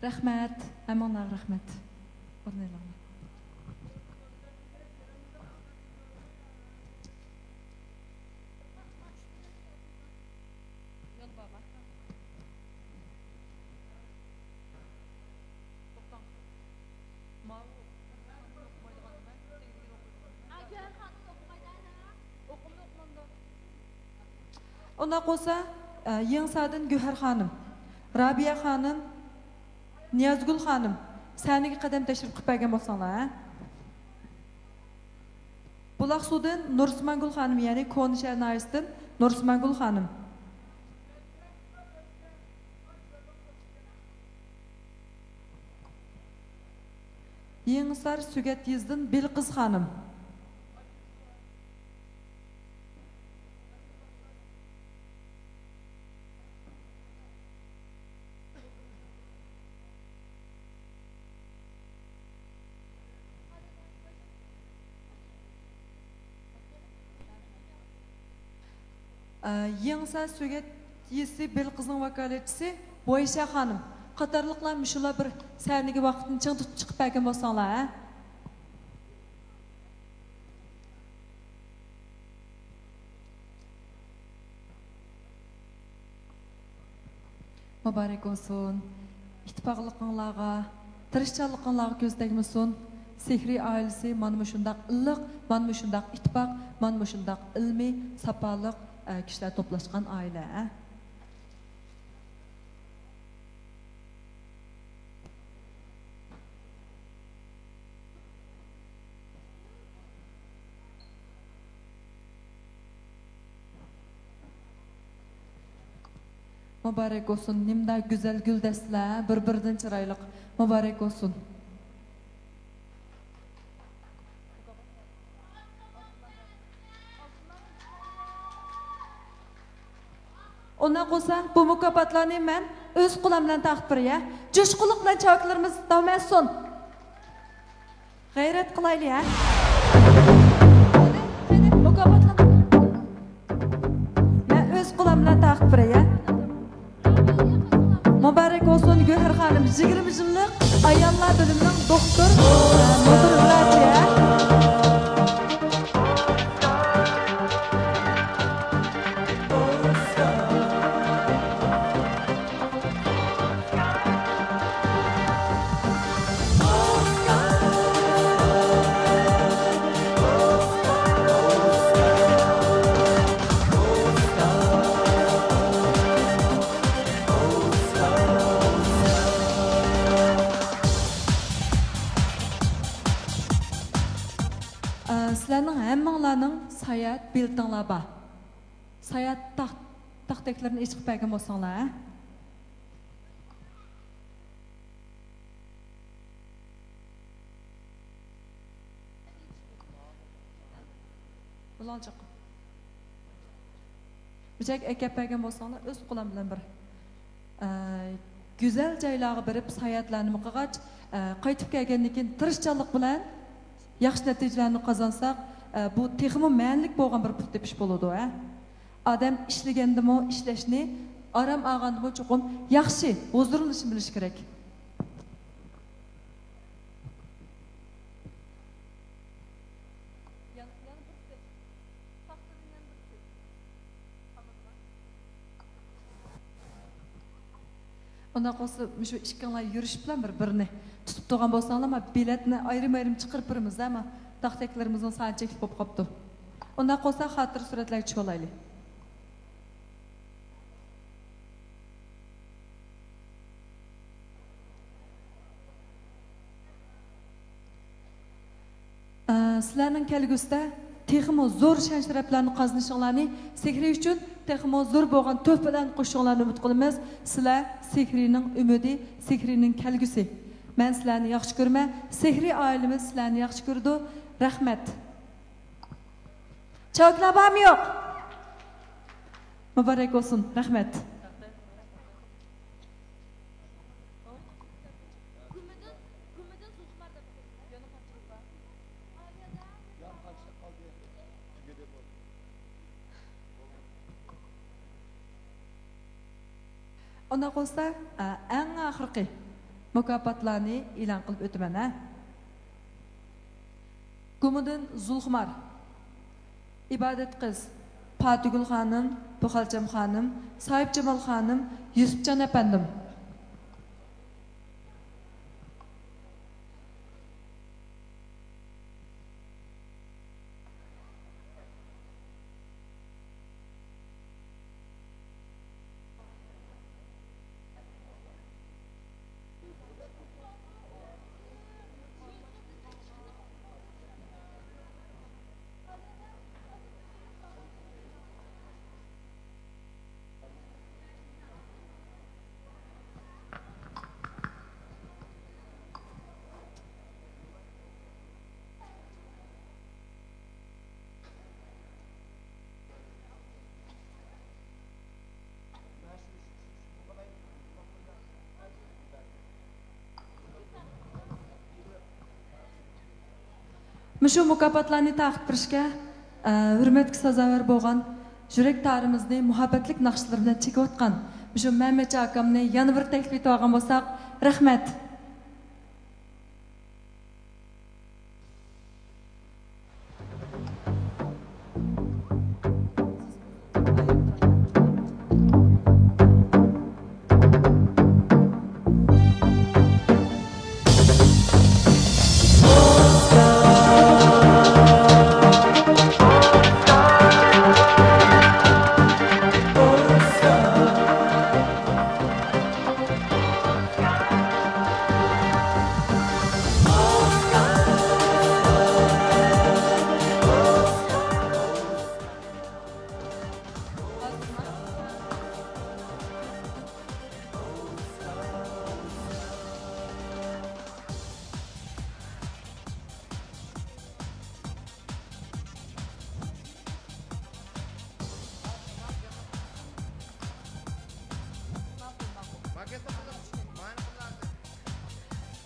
رەھمەت، ھەممىڭلارغا رەھمەت. ئورۇن ئېلىڭلار. ئۇنداق بولسا، ئە، يېڭىساردىن گۆھەر خانىم، رابىيە خانىم، نىيازگۈل خانىم، سەھنىگە قەدەم تەشرىپ قىلىپ بەرگەن بولساڭلار، ھە؟ بۇلاقسۇدىن نۇرسىمانگۈل خانىم، يەنى كونا شەھەر ناھىيەسىدىن نۇرسىمانگۈل خانىم. يېڭىسار سۆگەت يېزىدىن بېلىققىز خانىم. ئە، يېڭىسار سۆگەت يېزىسى بېلىققىزنىڭ ۋاكالەتچىسى بويىشە خانىم قاتارلىقلار مۇشۇلار بىر سەھنىگە ۋاقىتنى چىڭ تۇتۇپ چىقىپ بەرگەن بولساڭلار، ھە؟ مۇبارەك بولسۇن. ئىتتىپاقلىقىڭلارغا، تىرىشچانلىقىڭلارغا كۆز تەگمىسۇن. سېھرىي ئائىلىسى مانا مۇشۇنداق ئىللىق، مانا مۇشۇنداق ئىتتىپاق، مانا مۇشۇنداق ئىلمىي، ساپالىق، ئە، كىشىلەر توپلاشقان ئائىلە، ھە. مۇبارەك بولسۇن، نېمىدا گۈزەل گۈلدەستىلەر، بىر-بىرىدىن چىرايلىق. مۇبارەك بولسۇن. ئۇنداق بولسا، بۇ مۇكاپاتلارنى مەن ئۆز قولۇم بىلەن تارقىتىپ بېرەي، ھە؟ جۇشقۇنلۇق بىلەن چاۋاكلىرىمىز داۋام ئەتسۇن. غەيرەت قىلايلى، ھە؟ قېنى، قېنى، مۇكاپاتلار. مەن ئۆز قولۇم بىلەن تارقىتىپ بېرەي، ھە؟ مۇبارەك بولسۇن، گۆھەر خانىم، يىگىرمە يىللىق ئاياللار بۆلۈمىنىڭ دوختۇر، ئە، مۇدىر ۋراچى، ھە؟ ئە، سىلەرنىڭ ھەممىڭلارنىڭ ساياھەت بېلىتىڭلار بار. ساياھەت تاخ-، تاختەكلىرىنى ئېچىپ بەرگەن بولساڭلار، ھە؟ بۇلارنى چوقۇم بۇ جايغا ئەكەپ بەرگەن بولساڭلار، ئۆز قولۇم بىلەن بىر، ئە، گۈزەل جايلارغا بېرىپ ساياھەتلەرنىمۇ قىلغاچ، ئە، قايتىپ كەلگەندىن كېيىن تىرىشچانلىق بىلەن ياخشى نەتىجىلەرنى قازانساق، ئە، بۇ تېخىمۇ مەنىلىك بولغان بىر پۇل تېپىش بولىدۇ، ھە. ئادەم ئىشلىگەندىمۇ ئىشلەشنى، ئارام ئالغاندىمۇ چوقۇم ياخشى ھۇزۇرلىنىشنى بىلىشى كېرەك. ئۇنداق بولسا، مۇشۇ ئىككىڭلار يۈرۈشۈپلا بىر-بىرىنى تۇتۇپ تۇرغان بولساڭلار، ما بېلەتنى ئايرىم-ئايرىم چىقىرىپ بېرىمىز، ھە، ما تاختەكلىرىمىزنىڭ سانى چەكلىك بولۇپ قاپتۇ. ئۇنداق بولسا، خاتىرە سۈرەتلەرگە چۈشۈۋالايلى. ئە، سىلەرنىڭ كەلگۈسىدە تېخىمۇ زور شان-شەرەپلەرنى قازىنىشىڭلارنى، سېھرىي ئۈچۈن تېخىمۇ زور بولغان تۆھپىلەرنى قوشۇشۇڭلارنى ئۈمىد قىلىمىز. سىلەر سېھرىينىڭ ئۈمىدى، سېھرىينىڭ كەلگۈسى. مەن سىلەرنى ياخشى كۆرىمەن، سېھرىي ئائىلىمىز سىلەرنى ياخشى كۆرىدۇ. رەھمەت. چاۋاكلار بارمۇ يوق؟ مۇبارەك بولسۇن. رەھمەت. ئۇنداق بولسا، ئە، ئەڭ ئاخىرقى مۇكاپاتلارنى ئېلان قىلىپ ئۆتىمەن، ھە. گۇمىدىن زۇلخۇمار، ئىبادەت قىز، پاتىگۈل خانىم، پۇخالچام خانىم، ساھىبجامال خانىم، يۈسۈپجان ئەپەندىم. مۇشۇ مۇكاپاتلارنى تارقىتىپ بېرىشكە، ئە، ھۆرمەتكە سازاۋەر بولغان، يۈرەك تارىمىزنى مۇھەببەتلىك ناخشىلىرى بىلەن چېكىۋاتقان مۇشۇ مەمەتجان ئاكامنى يەنە بىر تەكلىپ ئېتىۋالغان بولساق، رەھمەت.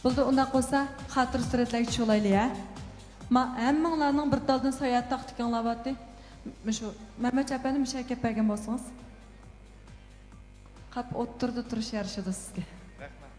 بولدى، ئۇنداق بولسا خاتىرە سۈرەتلەرگە چۈشۈۋالايلى ھە. ما، ھەممىڭلارنىڭ بىر تالدىن ساياھەت تاختىكىڭلار بارتى. مۇشۇ مەمەت ئەپەندى مۇشۇ يەرگە كەپ بەرگەن بولسىڭىز. قاپ ئوتتۇرىدا تۇرۇش يارىشىدۇ سىزگە. رەھمەت.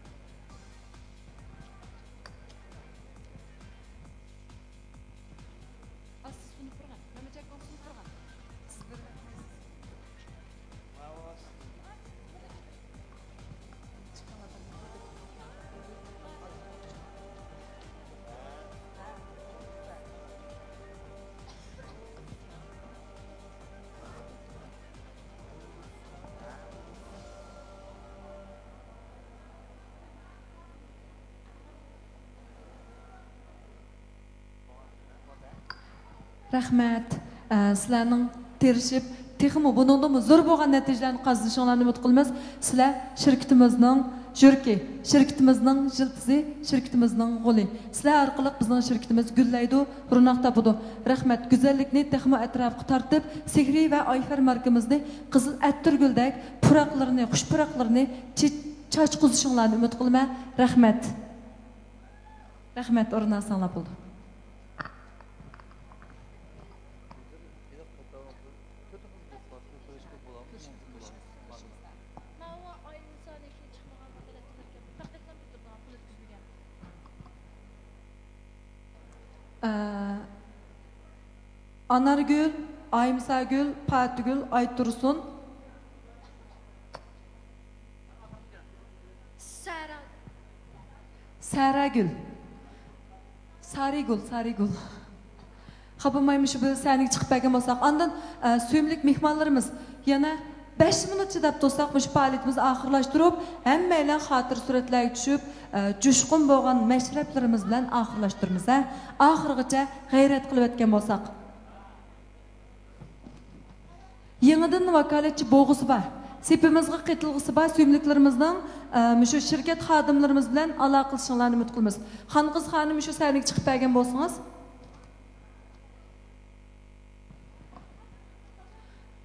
رەھمەت. ئە، سىلەرنىڭ تىرىشىپ، تېخىمۇ بۇنىڭدىنمۇ زور بولغان نەتىجىلەرنى قازىنىشىڭلارنى ئۈمىد قىلىمىز. سىلەر شىركىتىمىزنىڭ جۈركى، شىركىتىمىزنىڭ يىلتىزى، شىركىتىمىزنىڭ غولى. سىلەر ئارقىلىق بىزنىڭ شىركىتىمىز گۈللەيدۇ، روناق تاپىدۇ. رەھمەت. گۈزەللىكنى تېخىمۇ ئەتراپقا تارتىپ، سېھرىي ۋە ئايفەر ماركىمىزنى قىزىل ئەتىرگۈلدەك پۇراقلىرىنى، خۇش پۇراقلىرىنى چېچ-، چاچقۇزۇشۇڭلارنى ئۈمىد قىلىمەن. رەھمەت. رەھمەت، ئورۇن ئالساڭلار بولىدۇ. ئانارگۈل، ئايمۇساگۈل، پاتىگۈل، ئايتۇرسۇن. سەرا. سەرەگۈل. سارىگۈل، سارىگۈل. خاپا بولماي مۇشۇ بىر سەھنىگە چىقىپ بەرگەن بولساق. ئاندىن، ئە، سۆيۈملۈك مېھمانلىرىمىز يەنە بەش مىنۇت چىداپ تۇرساق، مۇشۇ پائالىيىتىمىزنى ئاخىرلاشتۇرۇپ، ھەممەيلەن خاتىرە سۈرەتلەرگە چۈشۈپ، ئە، جۇشقۇن بولغان مەشرەپلىرىمىز بىلەن ئاخىرلاشتۇرىمىز، ھە؟ ئاخىرغىچە غەيرەت قىلىۋەتكەن بولساق. يېڭىدىن ۋاكالەتچى بولغۇسى بار، سېپىمىزغا قېتىلغۇسى بار سۆيۈملۈكلىرىمىزنىڭ، ئە، مۇشۇ شىركەت خادىملىرىمىز بىلەن ئالاقىلىشىشىڭلارنى ئۈمىد قىلىمىز. خانقىز خانىم مۇشۇ سەھنىگە چىقىپ بەرگەن بولسىڭىز.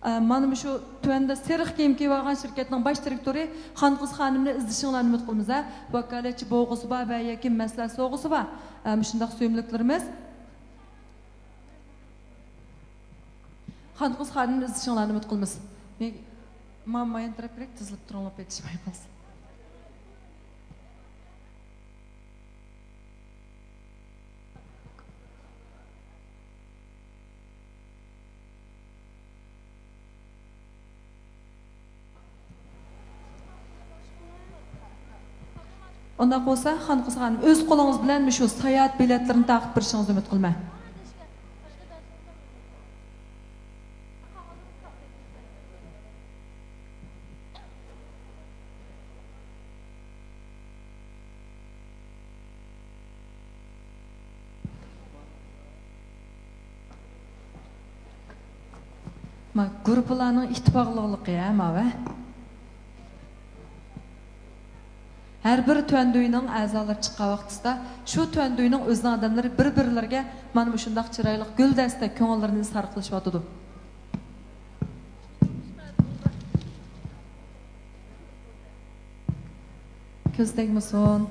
ئە، مانا مۇشۇ تۆۋەندە سېرىق كىيىم كىيىۋالغان شىركەتنىڭ باش دىرېكتورى خانقىز خانىمنى ئىزدىشىڭلارنى ئۈمىد قىلىمىز، ھە. ۋاكالەتچى بولغۇسى بار ۋە ياكى مەسلىھەت سورىغۇسى بار، ئە، مۇشۇنداق سۆيۈملۈكلىرىمىز. خانقىز خانىمنى ئىزدىشىڭلارنى ئۈمىد قىلىمىز. ماما يان تەرەپكىرەك تىزىلىپ تۇرۇڭلار، پېتىشماي قالسۇن. ئۇنداق بولسا، خانقىز خانىم، ئۆز قولىڭىز بىلەن مۇشۇ ساياھەت بېلەتلىرىنى تارقىتىپ بېرىشىڭىزنى ئۈمىد قىلىمەن. ما، گۇرۇپپىلارنىڭ ئىتتىپاقلىقلىقى، ھە، ماۋۇ. ھەر بىر تۆەندۈينىڭ ئەزالىرى چىققان ۋاقتىسىدا، شۇ تۆەندۈينىڭ ئۆزىنىڭ ئادەملىرى بىر-بىرلىرىگە مانا مۇشۇنداق چىرايلىق گۈلدەستە كۆڭۈللىرىنى ئىزھار قىلىشىۋاتىدۇ. كۆز تەگمىسۇن.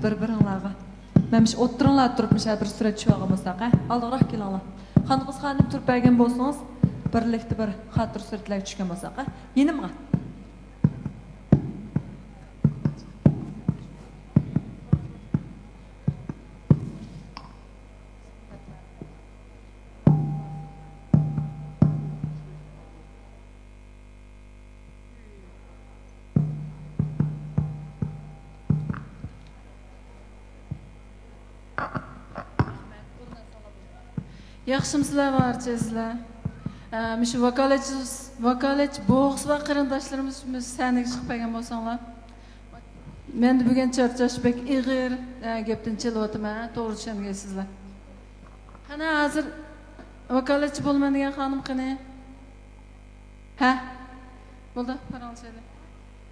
بىر-بىرىڭلارغا. مەن مۇشۇ ئوتتۇرىڭلاردا تۇرۇپ مۇشۇ بىر سۈرەت چۈشۈرۈۋالغان بولساق، ھە؟ ئالدىراق كېلىڭلار. خانقىز خانىم تۇرۇپ بەرگەن بولسىڭىز، بىرلىكتە بىر خاتىرە سۈرەتلەرگە چۈشكەن بولساق، ھە؟ يېنىمغا. ياخشىمۇسىلەر بارچە سىلەر؟ ئە، مۇشۇ ۋاكالەتچى، ۋاكالەتچى بولغۇسى بار قېرىنداشلىرىمىز مۇشۇ سەھنىگە چىقىپ بەرگەن بولساڭلار. مەندە بۈگۈن چارچاش بەك ئېغىر، ئە، گەپتىن چېلىۋاتىمەن، توغرا چۈشەنگەيسىزلەر. قېنى، ھازىر ۋاكالەتچى بولىمەن دېگەن خانىم قېنى؟ ھە؟ بولدى، پاراڭلىشايلى.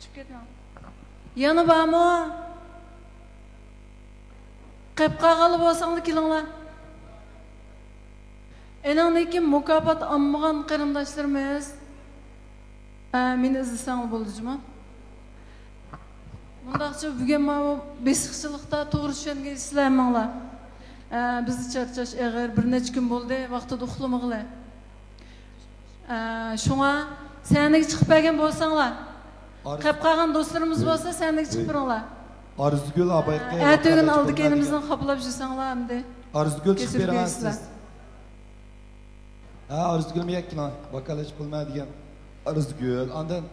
چۈشۈپ كەتمەڭ. يەنە بارمۇ؟ قېپ قالغانلا بولساڭلار كېلىڭلار. ئېنىڭدىن كېيىن مۇكاپات ئالمىغان قېرىنداشلىرىمىز، ئە، مېنى ئىزدىسەڭلار بولىدۇ جۇمۇ. مۇنداقچە بۈگۈن ماۋۇ بېسىقچىلىقتا توغرا چۈشەنگەيسىزلەر ھەممىڭلار. ئە، بىزدە چارچاش ئېغىر، بىر نەچچە كۈن بولدى، ۋاقتىدا ئۇخلىمىغىلى. ئە، شۇڭا سەھنىگە چىقىپ بەرگەن بولساڭلار. ئارزۇ- قېپ قالغان دوستلىرىمىز بولسا سەھنىگە چىقىپ بېرىڭلار. ئارزۇگۈل ئابايقى ئەتىگۈن ۋاكالەتچى ئالدى كەينىمىزنى بولمايدىغان. قاپلاپ يۈرسەڭلار ئەمدى. ئارزۇگۈل چىقىپ بېرىڭە سىز. ھە، ئارزۇگۈلمۇ يەككىلا ۋاكالەتچى بولمايدىغان. ئارزۇگۈل، ئاندىن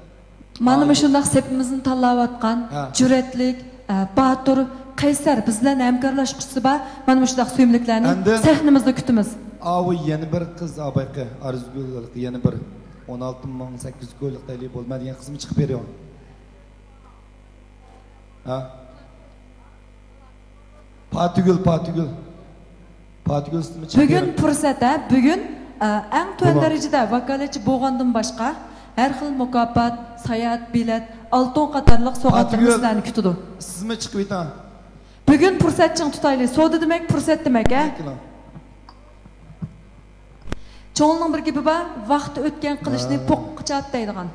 مانا مۇشۇنداق سېپىمىزنى تاللاۋاتقان ھە. جۈرئەتلىك، ئە، باتۇر، قەيسەر، بىز بىلەن ھەمكارلاشقۇچىسى بار، مانا مۇشۇنداق سۆيۈملۈكلەرنى ئاندىن سەھنىمىزدە كۈتىمىز. ئاۋۇ يەنە بىر قىز، ئابايقى، ئارزۇگۈل، يەنە بىر ئون ئالتە مىڭ سەككىز يۈز كويلۇق تەلىيى بولمايدىغان قىزمۇ چىقىپ بېرىڭ. ھە؟ پاتىگۈل، پاتىگۈل. پاتىگۈل سىزمۇ چىقىپ بۈگۈن بېرىڭ. پۇرسەت، ھە؟ بۈگۈن، ئە، ئەڭ تۆۋەن بولۇڭ. دەرىجىدە ۋاكالەتچى بولغاندىن باشقا، ھەر خىل مۇكاپات، ساياھەت، بېلەت، ئالتۇن قاتارلىق سوۋغاتلىرىمىز پاتىگۈل، سىلەرنى كۈتىدۇ. سىزمۇ چىقىۋېتىڭ. بۈگۈن پۇرسەت چىڭ تۇتايلى. سودا دېمەك، پۇرسەت دېمەك، ھە؟ كېلىڭ. چوڭلارنىڭ بىر گېپى بار، ۋاقتى ئۆتكەن قىلىچنى ھە. پوققا چاپ دەيدىغان.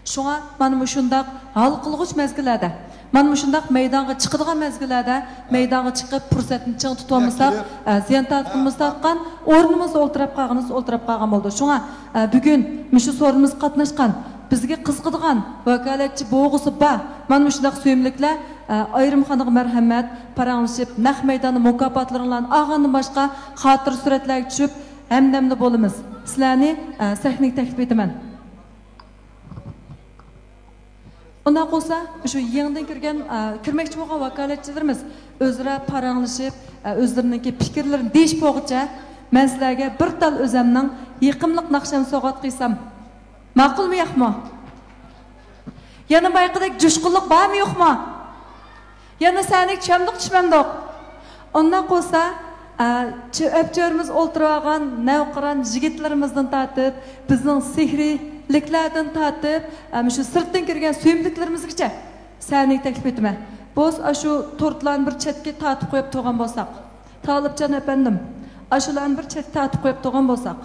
شۇڭا مانا مۇشۇنداق ھال قىلغۇچ مەزگىللەردە، مانا مۇشۇنداق مەيدانغا چىقىدىغان مەزگىللەردە ھە. مەيدانغا چىقىپ پۇرسەتنى چىڭ تۇتۇۋالمىساق، كېلىپ. ئە، زىيان ھە. تارتقىنىمىز تارتقان، ئورنىمىزدا ئولتۇرۇپ قالغىنىمىز ئولتۇرۇپ قالغان بولىدۇ. شۇڭا، ئە، بۈگۈن مۇشۇ سورۇنىمىزغا قاتناشقان، بىزگە قىزىقىدىغان ۋاكالەتچى بولغۇسى بار مانا مۇشۇنداق سۆيۈملۈكلەر، ئە، ئايرىمخانىغا مەرھەمەت، پاراڭلىشىپ، نەق مەيداندا مۇكاپاتلىرىڭلارنى ئالغاندىن باشقا خاتىرە سۈرەتلەرگە چۈشۈپ، ھەمدەمدە بولىمىز. سىلەرنى، ئە، سەھنىگە تەكلىپ ئېتىمەن. ئۇنداق بولسا، شۇ يېڭىدىن كىرگەن، ئە، كىرمەكچى بولغان ۋاكالەتچىلىرىمىز ئۆزئارا پاراڭلىشىپ، ئە، ئۆزلىرىنىڭكى پىكىرلىرىنى دېيىشىپ بولغۇچە، مەن سىلەرگە بىر تال ئۆزەمنىڭ يېقىملىق ناخشامنى سوۋغات قىلسام، ماقۇلمۇ، ياقمۇ؟ يەنە بايىقىدەك جۇشقۇنلۇق بارمۇ، يوقمۇ؟ يەنە سەھنىگە چۈشەمدۇق، چۈشمەمدۇق؟ ئۇنداق بولسا، ئە، چۆ-، ئۆپچۆرىمىز ئولتۇرۇۋالغان نەۋقىران يىگىتلىرىمىزدىن تارتىپ، بىزنىڭ سېھرىيلىكلەردىن تارتىپ، ئە، مۇشۇ سىرتتىن كىرگەن سۆيۈملۈكلىرىمىزگىچە سەھنىگە تەكلىپ ئېتىمەن. بولسا، ئاشۇ تورتلارنى بىر چەتكە تارتىپ قويۇپ تۇرغان بولساق. تالىپجان ئەپەندىم، ئاشۇلارنى بىر چەتكە تارتىپ قويۇپ تۇرغان بولساق.